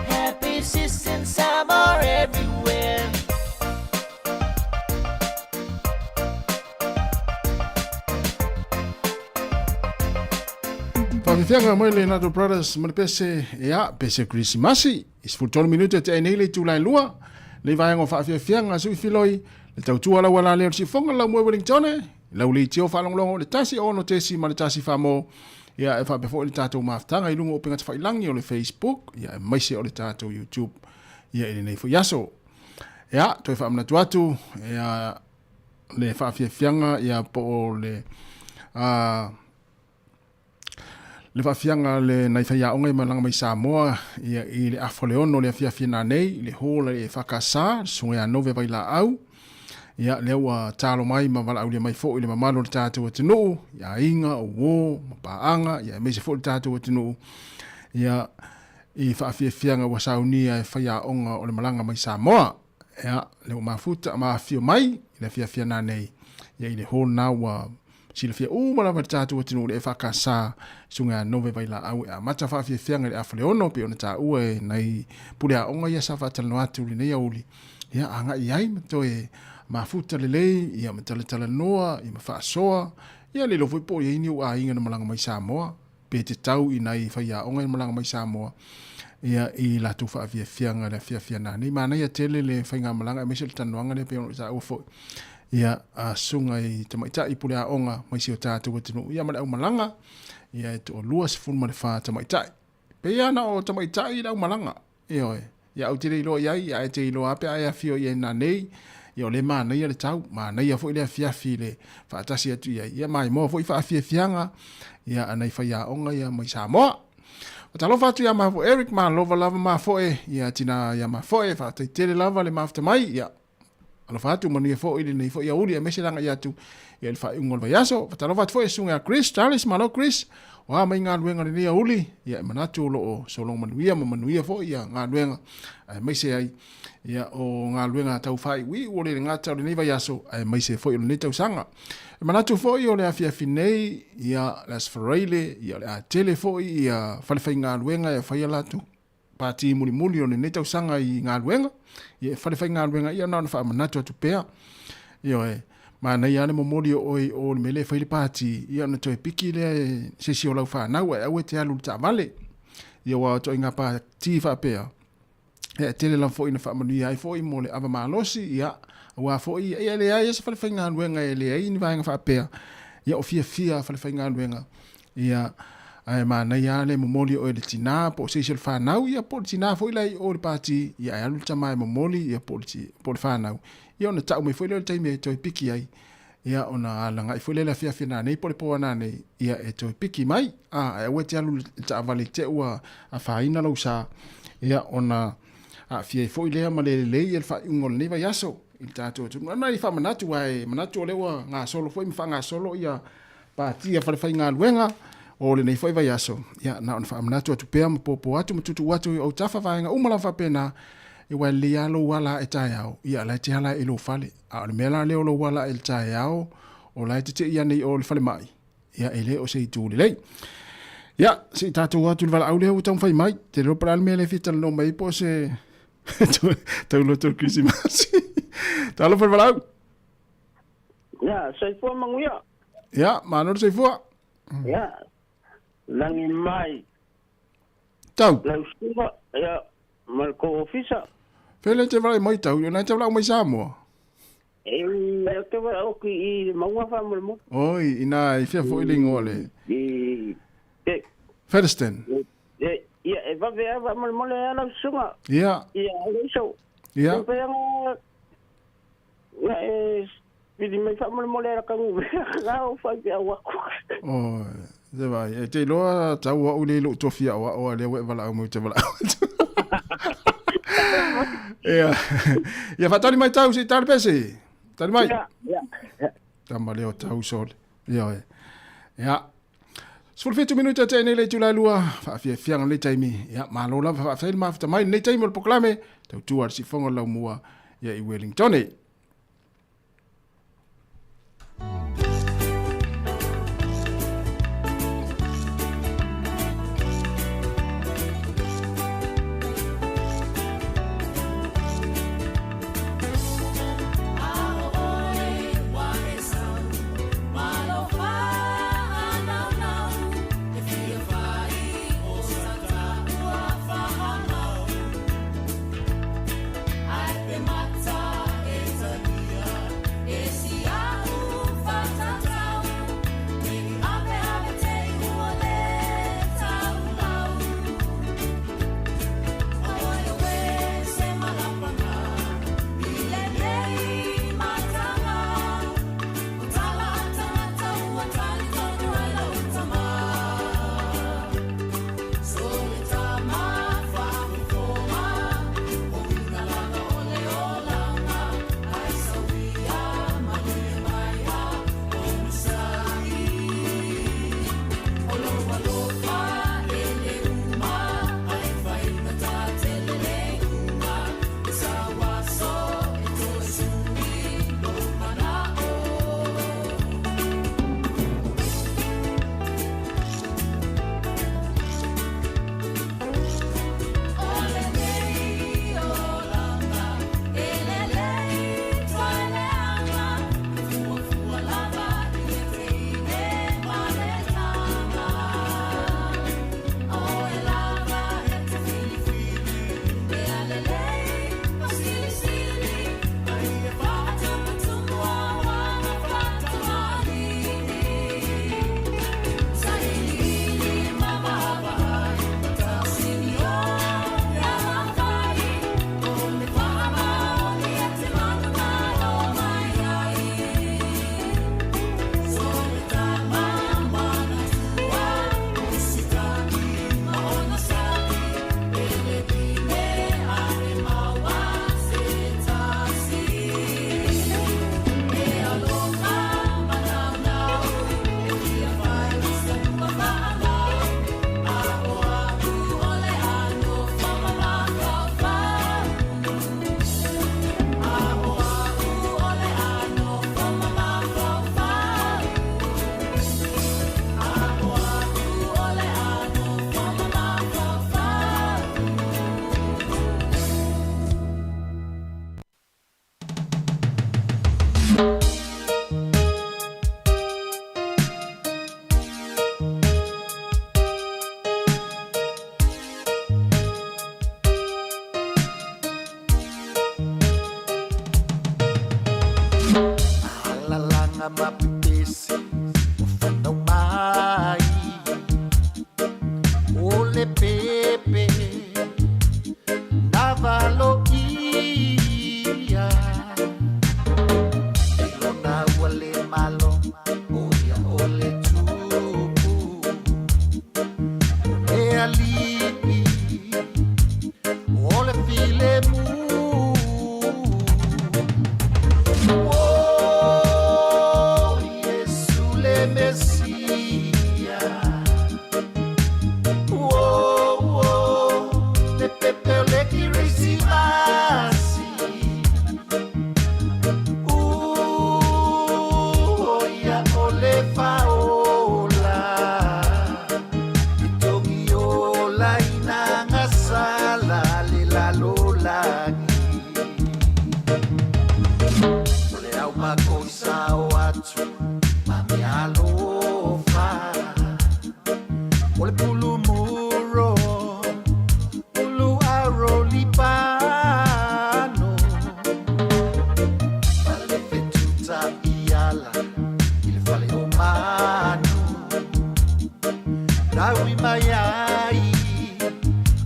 Happy season, summer everywhere. Faafiafiaga mai le Nato Brothers ma le pese, ia, pese Kerisimasi. I 13 minute te nei le itula e lua, le vaega o faafiafiaga sui filoi, le tautua lau ala lea o le sifoga lau moe Wellingtone, lau leitio faalogologo o le 1 6 tesi ma le 1 famo, ia e faapea foi le tatou mafutaga i luga o upega tafailagi o le Facebook, ia aemaise o le tatou YouTube, ia i lenei foi aso. Ia, toe faamanatu atu, ia, le faafiafiaga, ia, po o le, le faafiaga le nai faiaoga i malaga mai Samoa ia i le afa o le 6 le afiafi nanei i le hall e EFKS le susuga ia Nove Vailaau. Ia lea ua talo mai ma valaaulia mai foi le mamalu o le tatou atunuu, i aiga, o uo ma paaga, ia aemaise foi le tatou atunuu ia i faafiafiaga ua saunia e faiaoga o le malaga mai Samoa. Ia lea ua mafuta ma afio mai i le afiafi nanei ia i le hall na ua Silafia uma lava e le tatou atunuu le EFKS, Susuga ia Nove Vailaau e amata faafiafiaga i le afa le 6 pei ona taua e nai pule aoga ia sa faatalanoa atu i lenei aoauli, ia agai ai ma toe mafuta lelei, ia ma talatalanoa, ia ma faasoa, ia le iloa foi po o i ai ni ou aiga na malaga mai Samoa, pe te tau i nai faiaoga ia na malaga mai Samoa, ia i latou faafiafiaga i le afiafi nanei. Manaia tele le faigamalaga aemaise o le talanoaga lea pei ona taua foi, ia a susuga i tamaitai pule aoga mai si o tatou atunuu, ia ma le aumalaga, ia e 24 tamaitai. Pei lava na o tamaitai le aumalaga, ioe. Ia ou te le iloa i ai, ae te iloa lava pe a e afio i ai nanei, ia o lea e manaia le tau, manaia foi le afiafi i le faatasi atu i ai, ia maimoa foi faafiafiaga, ia a nai faiaoga ia mai Samoa. Faatalofa atu ia mafoe Eric, malova lava mafoe, ia tina ia mafoe, faafetai tele lava le mafuta mai, ia alofa atu manuia foi lenei foi aoauli aemaise le agai atu ia i le faaiuga o le vaiaso. Faatalofa atu foi i susuga ia Chris Charles, malo Chris, o a mai galuega lenei aoauli, ia e manatu o lo o sologa manuia ma manuia foi ia galuega aemaise ai ia o galuega tau faaiuiu o le gata o lenei vaiaso aemaise foi o lenei tausaga. E manatu foi o le afiafi nei ia le Aso Faraile ia o le a tele foi ia falefaigaluega e faia latou pati mulimuli o lenei tausaga i galuega, ia e falefaigaluega ia na ona faamanatu atu pea. Ioe, manaia lava le momoli o oe i o i le mea lea e fai le pati, ia ona toe piki lea e se isi o lau fanau ae aua e te alu i le taavale. Ia aua o ituaiga pati faapea, ia e tele lava foi ina faamanuia ai foi mo le ava malosi, ia aua foi ia e leai lava se falefaigaluega e leai ni vaega faapea, ia o fiafia falefaigaluega Ia, ae manaia lava le momoli o oe i le tina po o se isi o le fanau, ia po o le tina foi la i o i le pati, ia ae alu le tama e momoli, ia po o le, po o le fanau, ia ona tau mai foi lea o le taimi e toe piki ai, ia ona alagai foi lea i le afiafi nanei po o le po a nanei, ia e toe piki mai, a, ae aua e te alu i le taavale i te i ua afaina lou sa, ia ona aafia ai foi lea ma le lelei ia le faaiuga o lenei vaiaso i le tatou atunuu. Na ona faamanatu, aua e manatu o lea ua gasolo foi ma faagasolo ia Pati a falefaigaluega o lenei foi vaiaso, ia na ona faamanatu atu pea ma popo atu ma tuutuu atu i ou autafa vaega uma lava faapena, aua e lelei lava lou ala ae taeao, ia la e te ala ae i lou fale. A o le mea la lea o lou ala ae i le taeao, o la e tetei ane i o i le falemai, ia e le o se itu lelei. Ia, se i tatou o atu i le valaau lea ua taumafai mai. Te iloa po o le a le mea lea e fia talanoa mai ai po o se tauloto o le Kerisimasi. Talofa i le valaau. Ia, soifua manuia. Ia, malo le soifua. Ia, lagi mai. Tau. Lau susuga, ia, ma le tou ofisa. Fele te valaau mai tau, na te valaau mai Samoa. E, ou te valaau atu i le mauga faamolemole. Oi, ina i fea foi le ingoa le. I, e. Featherston. E, ia, e vave lava faamolemole a lau susuga. Ia. Ia, Alaiso. Ia. Pe Na e pili mai faamolemole ala kanu la o fai pe au aku. Oi, se vai, e te iloa tau au le lou tofi au ao a lea ua e valaau mai ou te valaau atu. Ia, ia faatali mai tau se i tali pese. Tali mai. Ia, ia. Tama lea o tau sole. Ia oe. Ia. 17 minute te nei le itula e lua, faafiafiaga lenei taimi. Ia, malo lava faafetai le mafuta mai lenei taimi o le polokalame, tautua le sifoga o le laumua ia i Wellington. Alalaga mapepesi o fanau mai o le pepe na valoia e lona ua le malo o ia o le tupu o le alii o le filemu. Oh, Yesu le Messia. Oh, oh, le pepe o le Kirisimasi. Oh, ia o le faola. I togi ola ina ngasala le lalolagi. O le au mako i sao atu ma mea alofa. O le pulu muro, pulu aro lipano. Ma le fetuta i ala, i le fale o manu. Taui mai ai,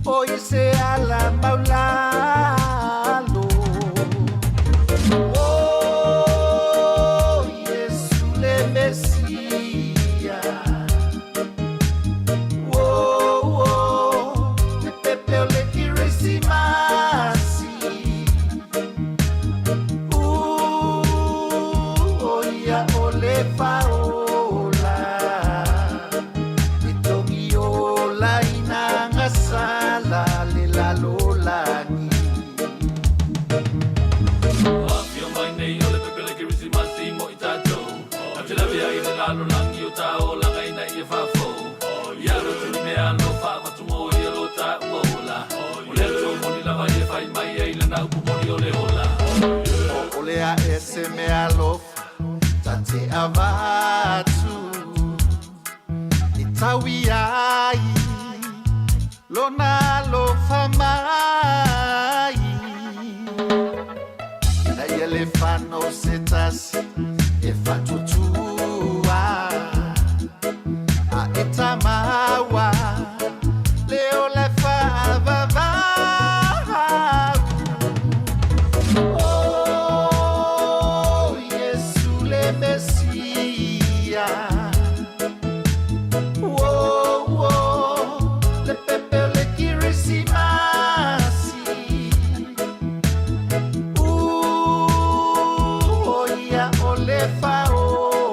o i se ala maulalo. Oh, Yesu le Messia. Oh, oh, le pepe o le Kirisimasi. Oh, ia o le faola. I togi ola ina ngasala le lalolagi. Afio mai nei o le pepe le Kirisimasi mo i tātou. A te lawe ai le lalolagi o tā o langa ina ia fafo. Ia lo tuni mea alofa avatu mo ia lo tā ua ola. O le ato moni lava ia fai mai ai lana upu moni o le ola. O le a ese mea alofa, ta te avatu. I taui ai, lona alofa mai. Ina ia le fano se tasi, e fatutua. A e tamaua, le o le whaavavau. Oh, Yesu le Messia. Oh, oh, le pepe o le Kirisimasi. Oh, ia o le faola.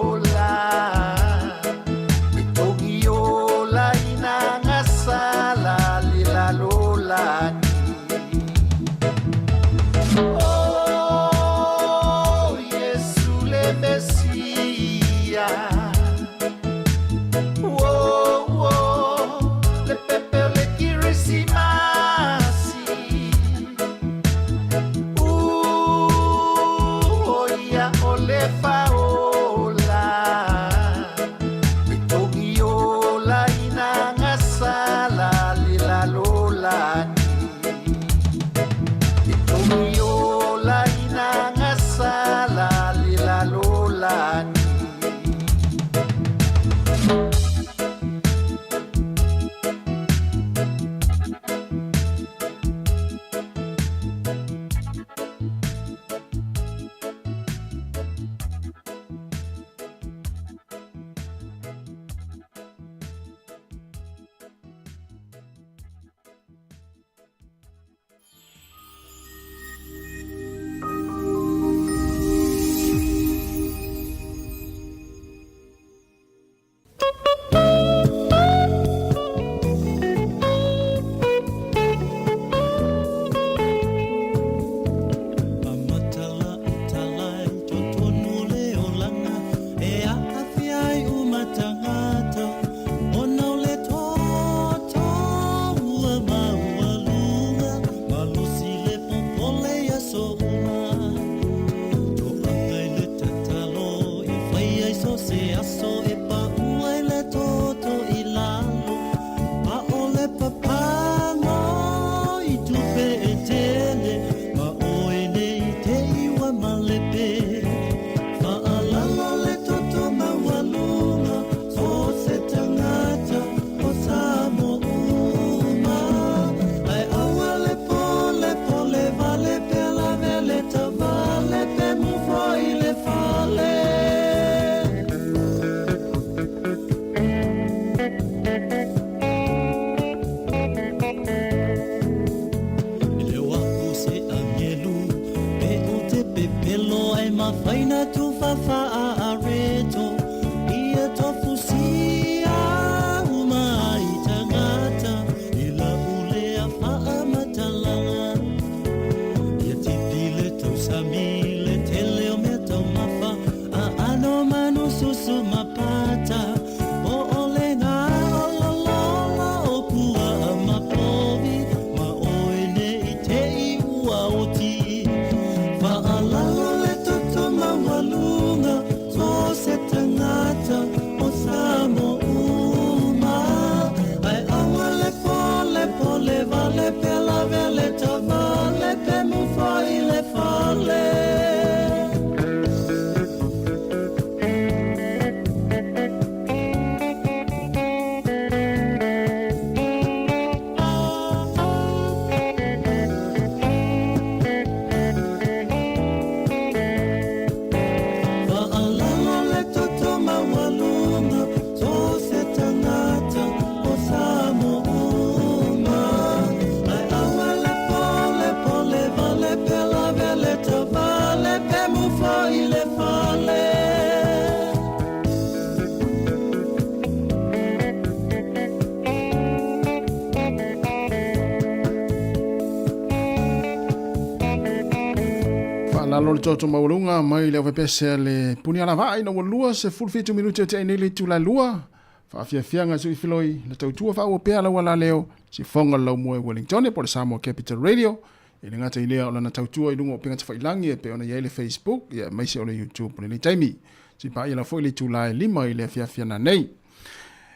Lalo le toto maualuga mai le aufaipiase a le Puni Alavaa ina ua 27 minute o tea ai nei le itula e lua. Faafiafiaga sui filoi le tautua faaua pea lau alaleo sifoga le laumua i Wellington po o le Samoa Capital Radio. E le gata i lea o lana tautua i luga o upega tafailagi e pei ona i ai le Facebook ia aemaise o le YouTube i lenei taimi. Se i paia lau foi le itula e 5 i le afiafi ana nei.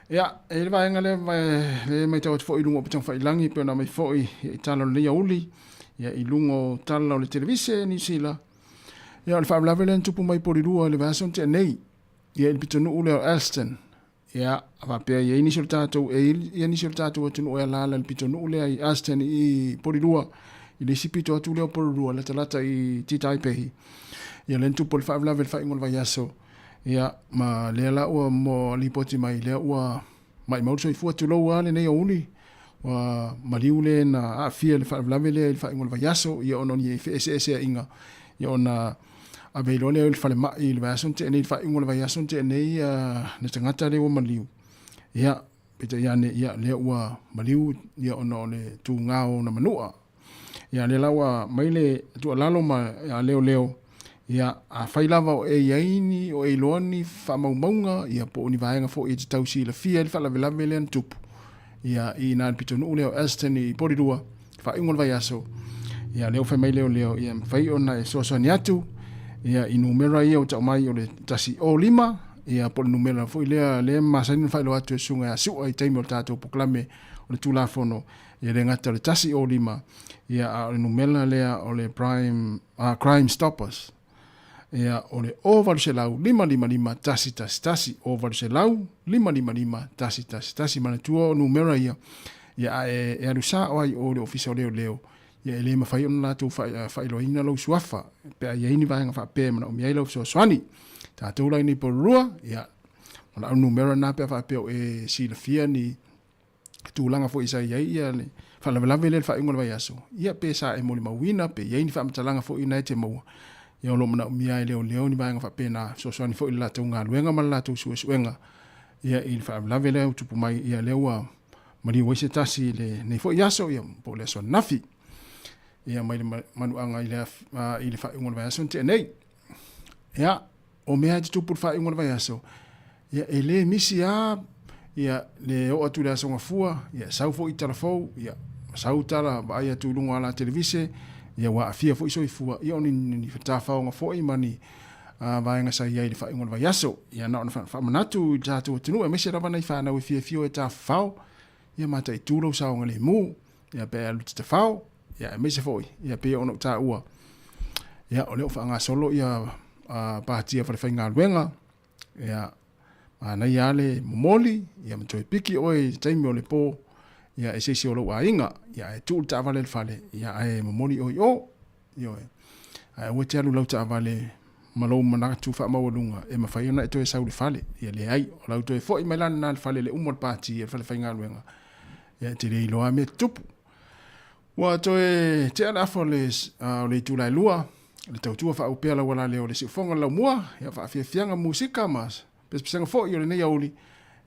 Ia, e i le vaega lea le matau atu foi i luga o upega tafailagi e pei ona aumai foi i tala o lenei aoauli ia i luga o tala o le televise Niu Sila. Ia o le faalavelave lea na tupu mai Polilua i le vaiaso na tea nei. Ia i le pitonuu lea o Elston. Ia, a faapea e i ai nisi o le tatou, e i ai nisi o le tatou atunuu e alaala i le pitonuu lea i Elston i Polilua, i le isi pito atu lea o Polilua, latalata i Titaipehi. Ia lea na tupu ai le faalavelave i le faaiuga o le vaiaso. Ia, ma lea la ua mo lipoti mai, lea ua maimau le soifua, tulou lava lenei aoauli, ua maliu le na aafia i le faalavelave lea i le faaiuga o le vaiaso, ia ona o ni feeseeseaiga, ia ona ave ai loa lea i le falemai i le vaiaso na tea nei, i le faaiuga o le vaiaso na tea nei le tagata lea ua maliu. Ia, peitai ane, ia, lea ua maliu ia ona o le tuga o ona manua. Ia, lea la ua mai le tuualalo ma leoleo, ia, afai lava o e i ai ni, o e iloa ni faamaumauga, ia, po o ni vaega foi e te tau silafia ai le faalavelave lea na tupu, ia, i ina i le pitonuu lea o Elston i Porirua, faaiuga o le vaiaso, ia, lea ua fai mai leoleo, ia, e mafai ona e fesoasoani atu, ia, i numera ia ua tau mai o le 105, ia, po o le numera foi lea, lea e masani ona faailoa atu e Susuga ia Su'a i taimi o le tatou polokalame o le Tulafono, E le gata o le 105, ia, a o le numera lea o le Prime, Crime Stoppers, ia, o le 0800 555 111, 0800 555 111. Manatua o numera ia, ia, a e, e alu sao ai i o i le Ofisa o Leoleo, ia, e le mafai ona latou faailoaina lou suafa, pe a i ai ni vaega faapea e manaomia ai lau fesoasoani. Tatou la i nei Porirua, ia, o lau numera lena pe a faapea o e silafia ni tulaga foi sa i ai ia le faalavelave lea i le faaiuga o le vaiaso, ia pe sa e molimauina, pe i ai ni faamatalaga foi na e te maua, ia o lo o manaomia ai e leoleo ni vaega faapena, fesoasoani foi i le latou galuega ma le latou suesuega ia i le faalavelave lea ua tupu mai, ia lea ua maliu ai se tasi i lenei foi aso, ia po o le aso ananafi, ia mai le manuaga i le, i le faaiuga o le vaiaso na tea nei. Ia, o mea e tutupu i le faaiuga o le vaiaso, ia e le misi lava ia le oo atu i le Aso Gafua, ia sau foi tala fou, ia sau tala vaai atu i luga o ala televise, ia ua aafia foi soifua, ia o ni, ni tafaoga foi ma ni vaega sa i ai i le faaiuga o le vaiaso. Ia na ona faamanatu i le tatou atunuu, aemaise lava nai fanau e fiafia o e tafafao, ia mataitu lou saogalemu, ia pe alu te tafao, ia aemaise foi, ia pei ona ou taua, ia o lea ua faagasolo ia patia falefaigaluega, ia manaia lava le momoli, ia ma toe piki oe i le taimi o le po, ia e se isi o lou aiga, ia ae tuu le taavale i le fale, ia ae momoli oe i o. Ioe. Ae aua e te alu i lau taavale ma lou manatu faamaualuga e mafai ona e toe sau i le fale. Ia leai, o lau toe foi mai la lena i le fale i le uma o le pati a le falefaigaluega, ia e te le iloa lava mea e tutupu. Ua toe tea le afa o le, o le itula e lua, le tautua faaupea laualaleo o le siufoga o le laumua, ia faafiafiaga musika ma pesepesega foi o lenei aoauli,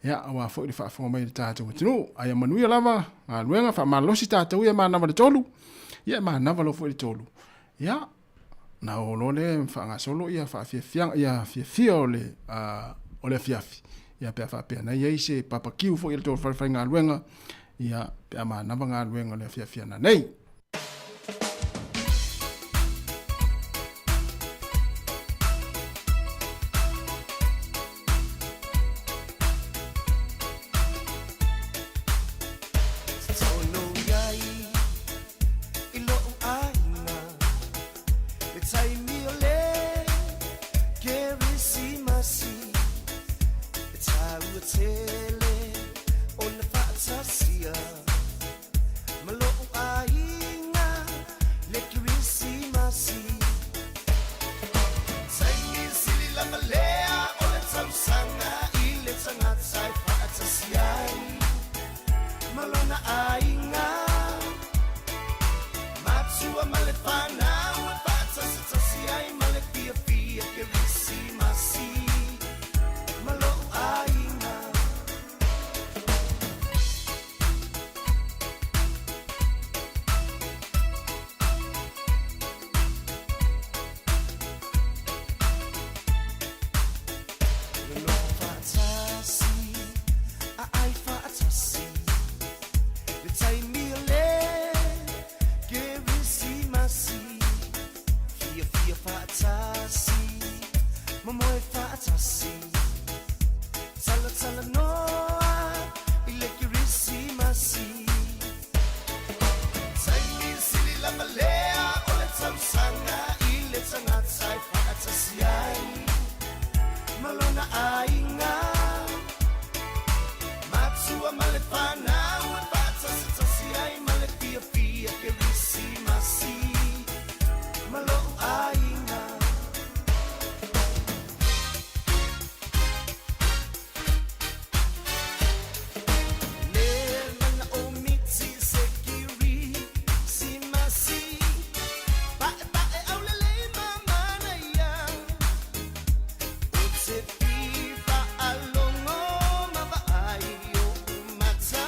ia aua foi le faafofoga mai a le tatou atunuu. A ia manuia lava galuega, faamalolosi tatou ia manava le tolu, ia e manava loa foi le tolu. Ia, na oo loa lea faagasolo ia faafiafiaga, ia fiafia o le, o le afiafi. Ia pe a faapea na i ai se papakiu foi a le tou falefaigaluega, ia pe a manava galuega o le afiafi ana nei. Momoe faatasi Talatalanoa I le Kirisimasi Taimi sili lava lea O le tausaga i le tagata e faatasi ai Ma lona aiga Matua ma le fanau e faatasitasi ai ma le fiafia Kerisimasi ma lo'u aiga. Le mana o miti se Kerisimasi Pa'epa'e aulelei ma manaia O te fifa alogo ma vaai o'u mata.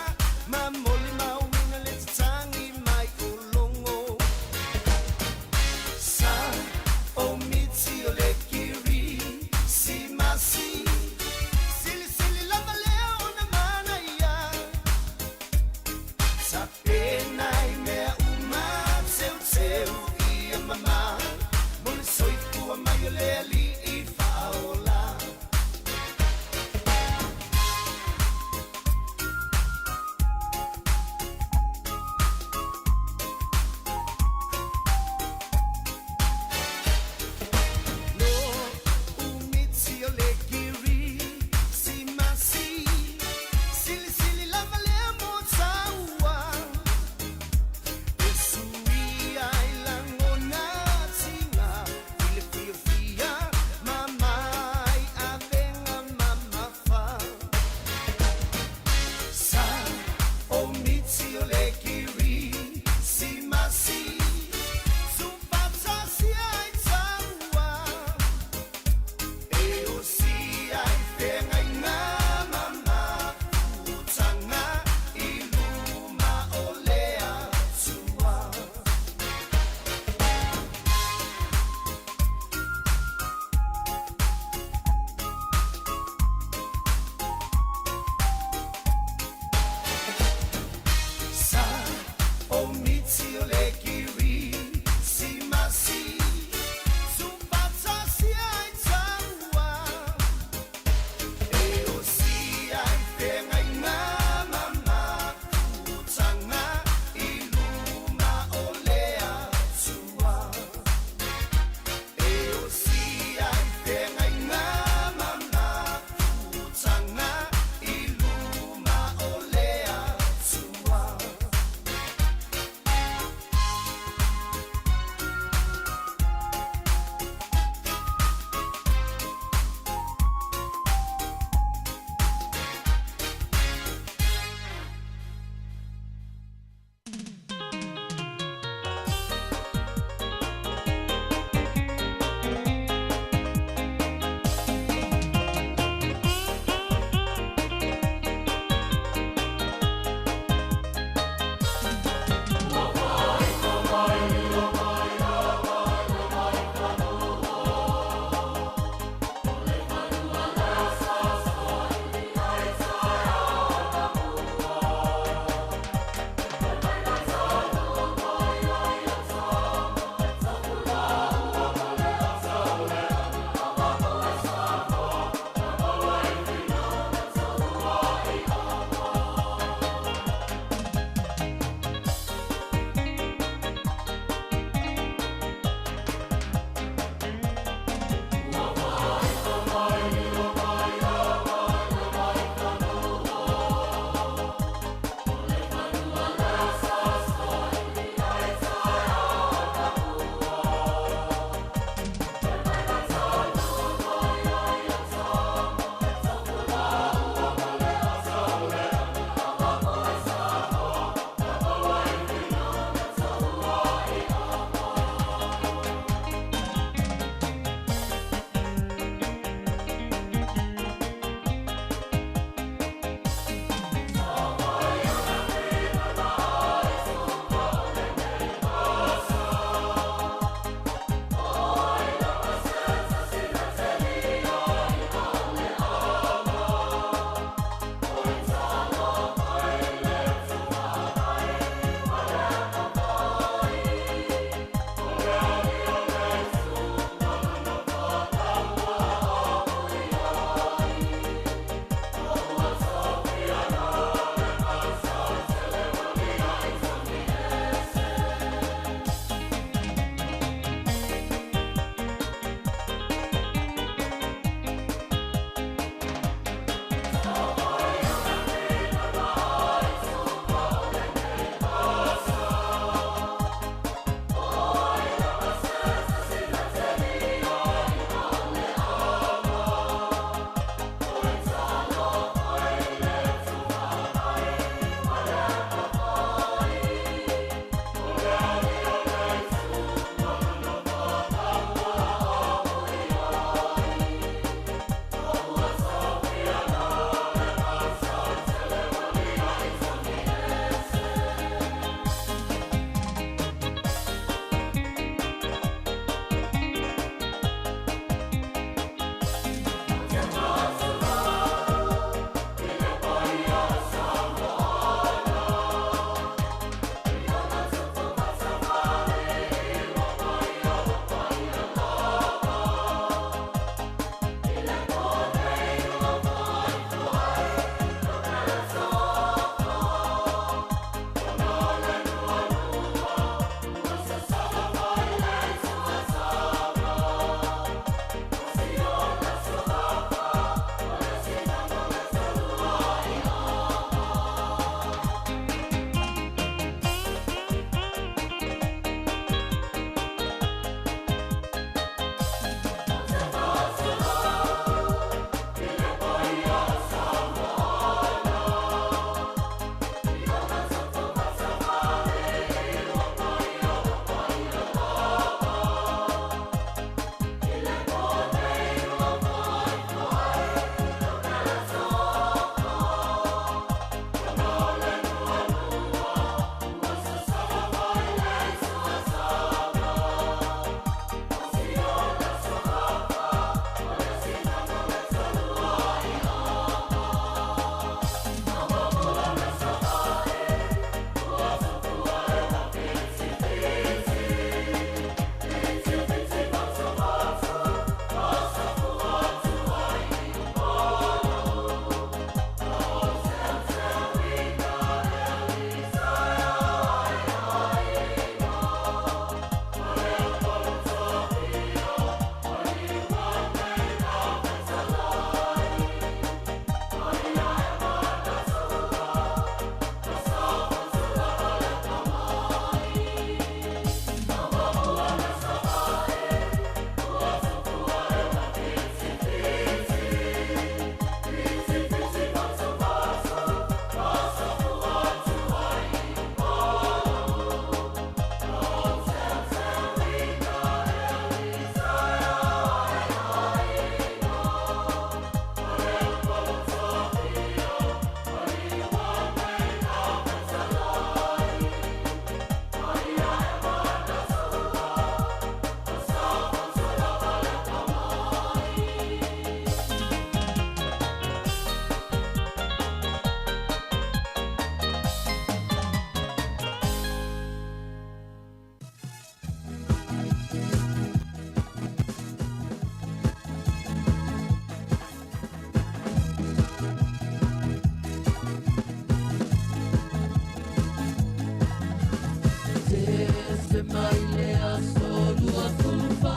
Tesema i le aso 24.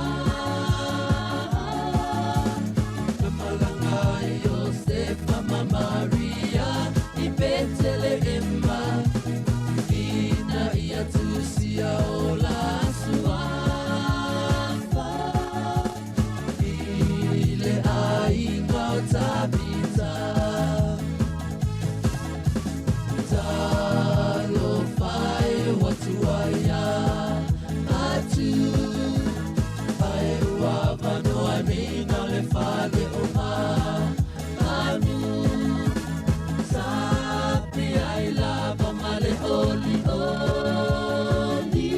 Na malaga ai Iosefa ma Maria i Peteleema, ina ia tusia o la suafa i le aiga o Tavita. Talofa e ua tuaia atu, ae ua avanoa nei na o le fale o manu. Sapi ai lava ma le olioli,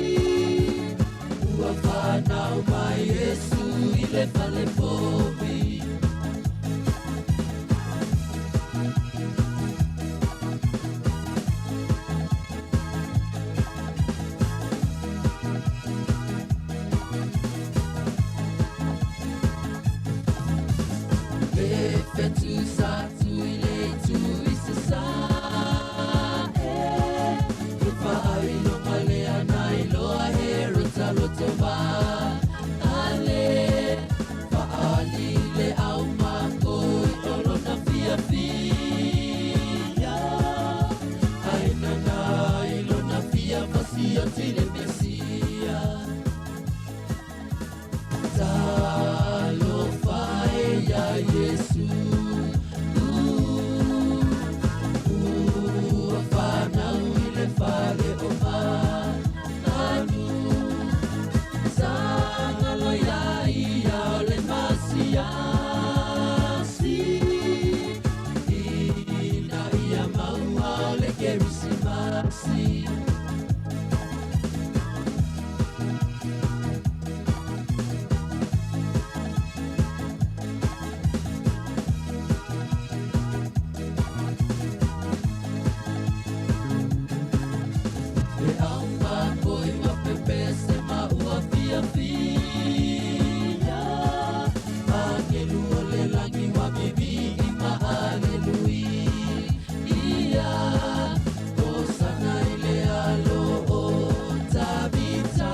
ua fanau mai Iesu i le fale povi. Le fetu sa tu i le itu i se sa e. Le faailoga le ana i loa he rota loto va ale. Faali le au makoi o lona fiafia. Ai nana i lona fia fasia ti le Mesia. Talofa e ia Iesu, ua fanau i le fale o manu. Sagalo ia ia o le Masiasi, ina ia maua o le Kerisimasi. Le au makoi ma pepese ma ua fiafia. Angelu o le lagi wa vivii ma aleluia. Hosana i le alo o Tavita.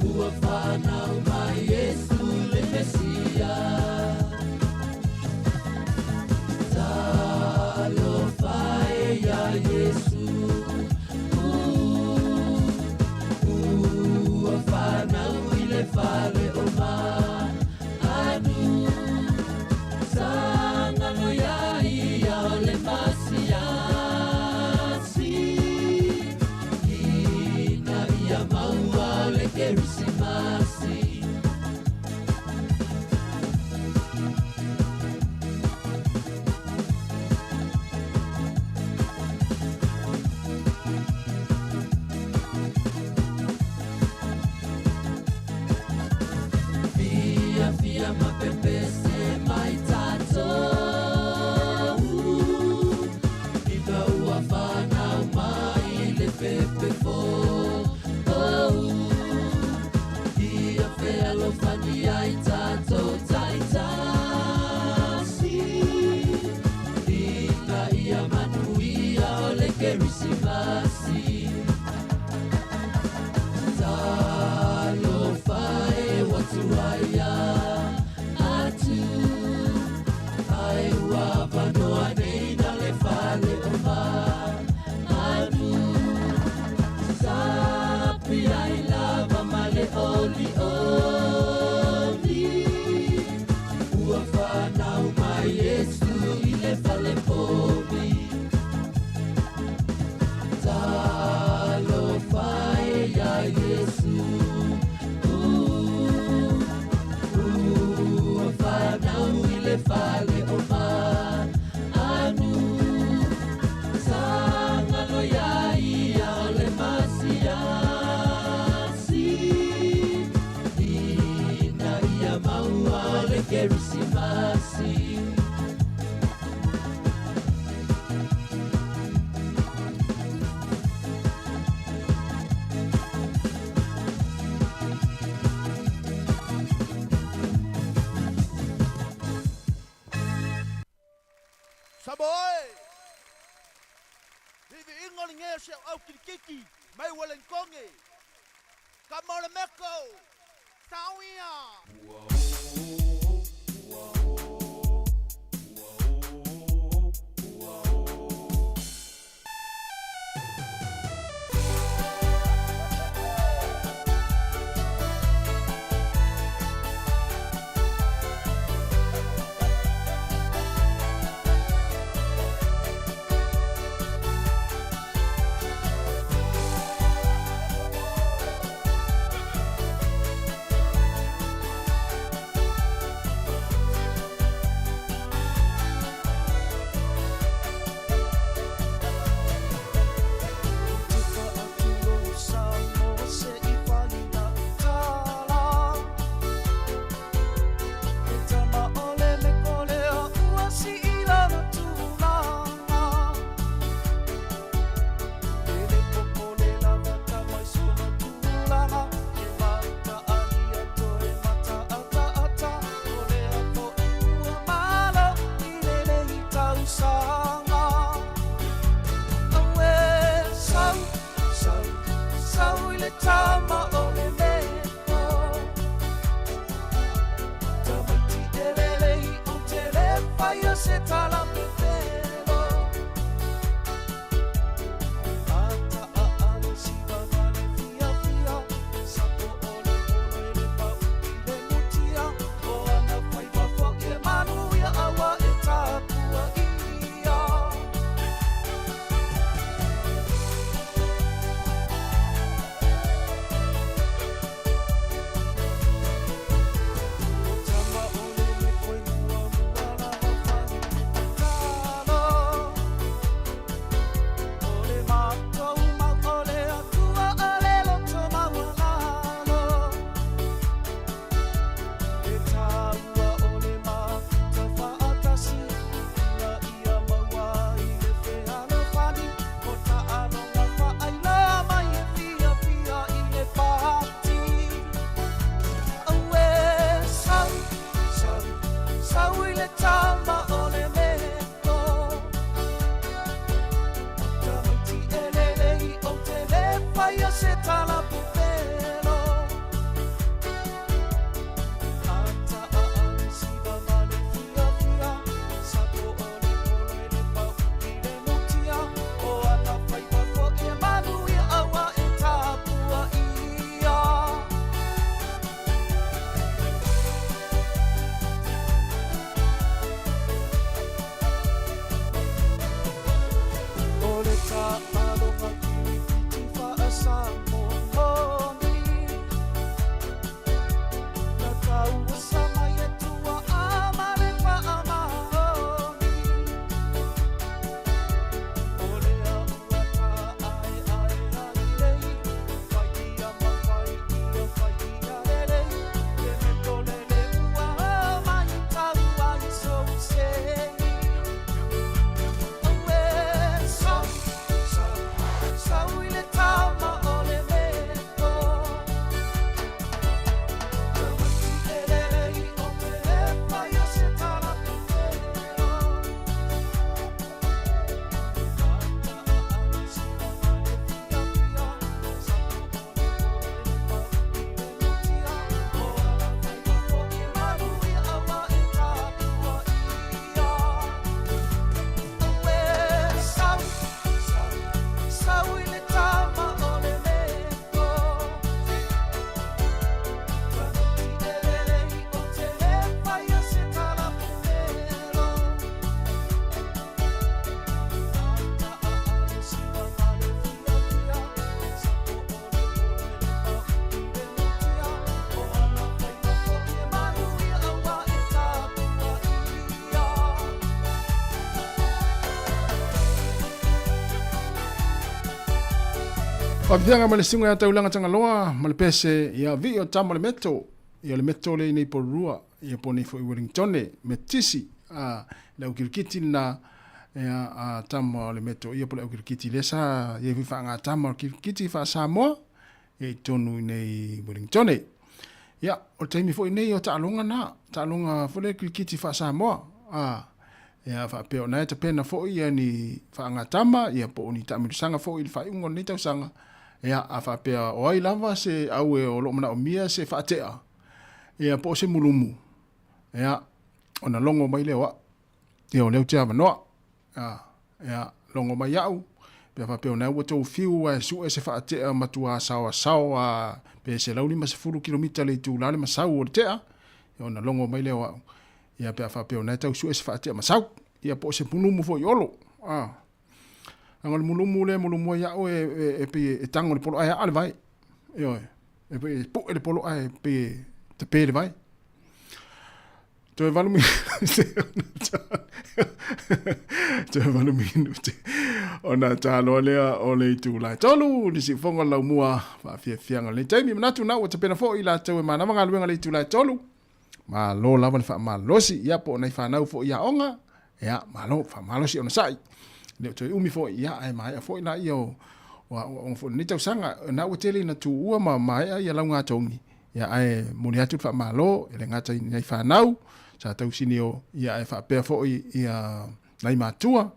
Ua fanau mai Iesu le Mesia. Talofa e ia Iesu, ua fanau i le fale o manu. Sagalo ia ia o le Masiasi, ina ia maua o le Kerisimasi. Fia, fia ma pepese mai tatou. Ina ua fanau mai le pepe fou. Ia fealofani ai tatou taitasi. Ina ia manuia o le Kerisimasi. Talofa e ua tuaia atu, ae ua avanoa nei na le fale o manu. Sapi ai lava ma le olioli, ua fanau mai Iesu i le fale povi. Talofa se au kilikiti mai Wellingtonge. Tama o le Meko, sauia! Faafeaga ma le suga ia taulaga Tagaloa ma le pese ia vii o tama o le meto ia le meto le nei Porirua ia po nei foi Wellingtone me tisi a le au kirikiti lena ia a tama o le meto ia po le au kirikiti lea sa iai foi faaga tama o le kirikiti faa-Samoa ia i tonu i nei Wellingtone. Ia, o le taimi foi nei o taaloga na, taaloga foi le kirikiti faa-Samoa a Ia faapea o na e tapena foi ia ni faagatama ia po o ni taamilosaga foi i le faaiuga o lenei tausaga. Ia a faapea o ai lava se au e o loo manaomia se faatea ia po o se mulumu, ia ona logo mai lea o au. Ia o lea ou te avanoa. A, ia logo mai au pe faapea o na ua tou fiu ae sue se faatea matua saoasaoa pe 150 kilomita le itula le masau o le tea, ia ona logo mai lea o au. Ia pe a faapea o na e tau sue se faatea masau. Ia po o se mulumu foi olo. A, leaga o le mulumu lea e mulumu ai au e pei e tago i le poloa e aa le vae. Ioe, e pei e pue le poloa e pei e tape le vae. Toe 8 minute toe 8 minute ona taloa lea o le itula e 3 le siufoga o le laumua faafiafiaga o lenei taimi. Manatu na ua tapena foi i latou e manava galuega le itula e 3. Malo lava le faamalosi, ia po o nai fanau foi i aoga, ia malo faamalosi ona sa'i. Le o toe umi foi, ia ae maea foi la ia o aoaoga foi lenei tausaga. Na ua tele ina tuua ma maea ia lauga togi, ia ae momoli atu le faamalo e le gata i nai fanau sa tausini o, ia ae faapea foi ia nai matua,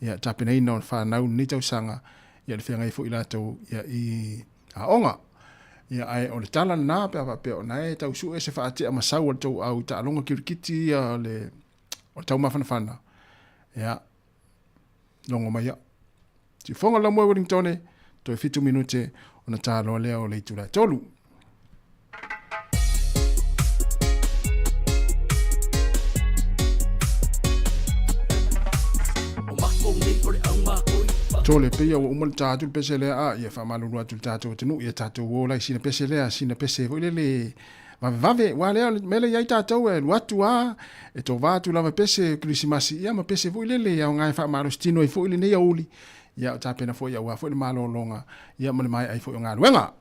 ia tapenaina o fanau lenei tausaga, ia le feagai foi latou ia i aoga. Ia ae o le tala lena pe a faapea o na e tau sue se faatea masau a le tou au i taaloga kirikiti ia le o le taumafanafana, ia logo mai au. Siufoga la moe Wellingtone, toe 7 minute ona taloa lea o le itula e 3. Tole pei ua uma le ta atu le pese lea a ia faamalulu atu le tatou atunuu ia tatou o la i sina pese lea sina pese foi lele vavevave aua lea mea lea i ai tatou e alu atu a e tova atu lava pese kerisimasi ia ma pese foi lele e aoga e faamalositino ai foi lenei aoauli ia o tapena foi aua foi le malologa ia ma le maea ai foi o galuega.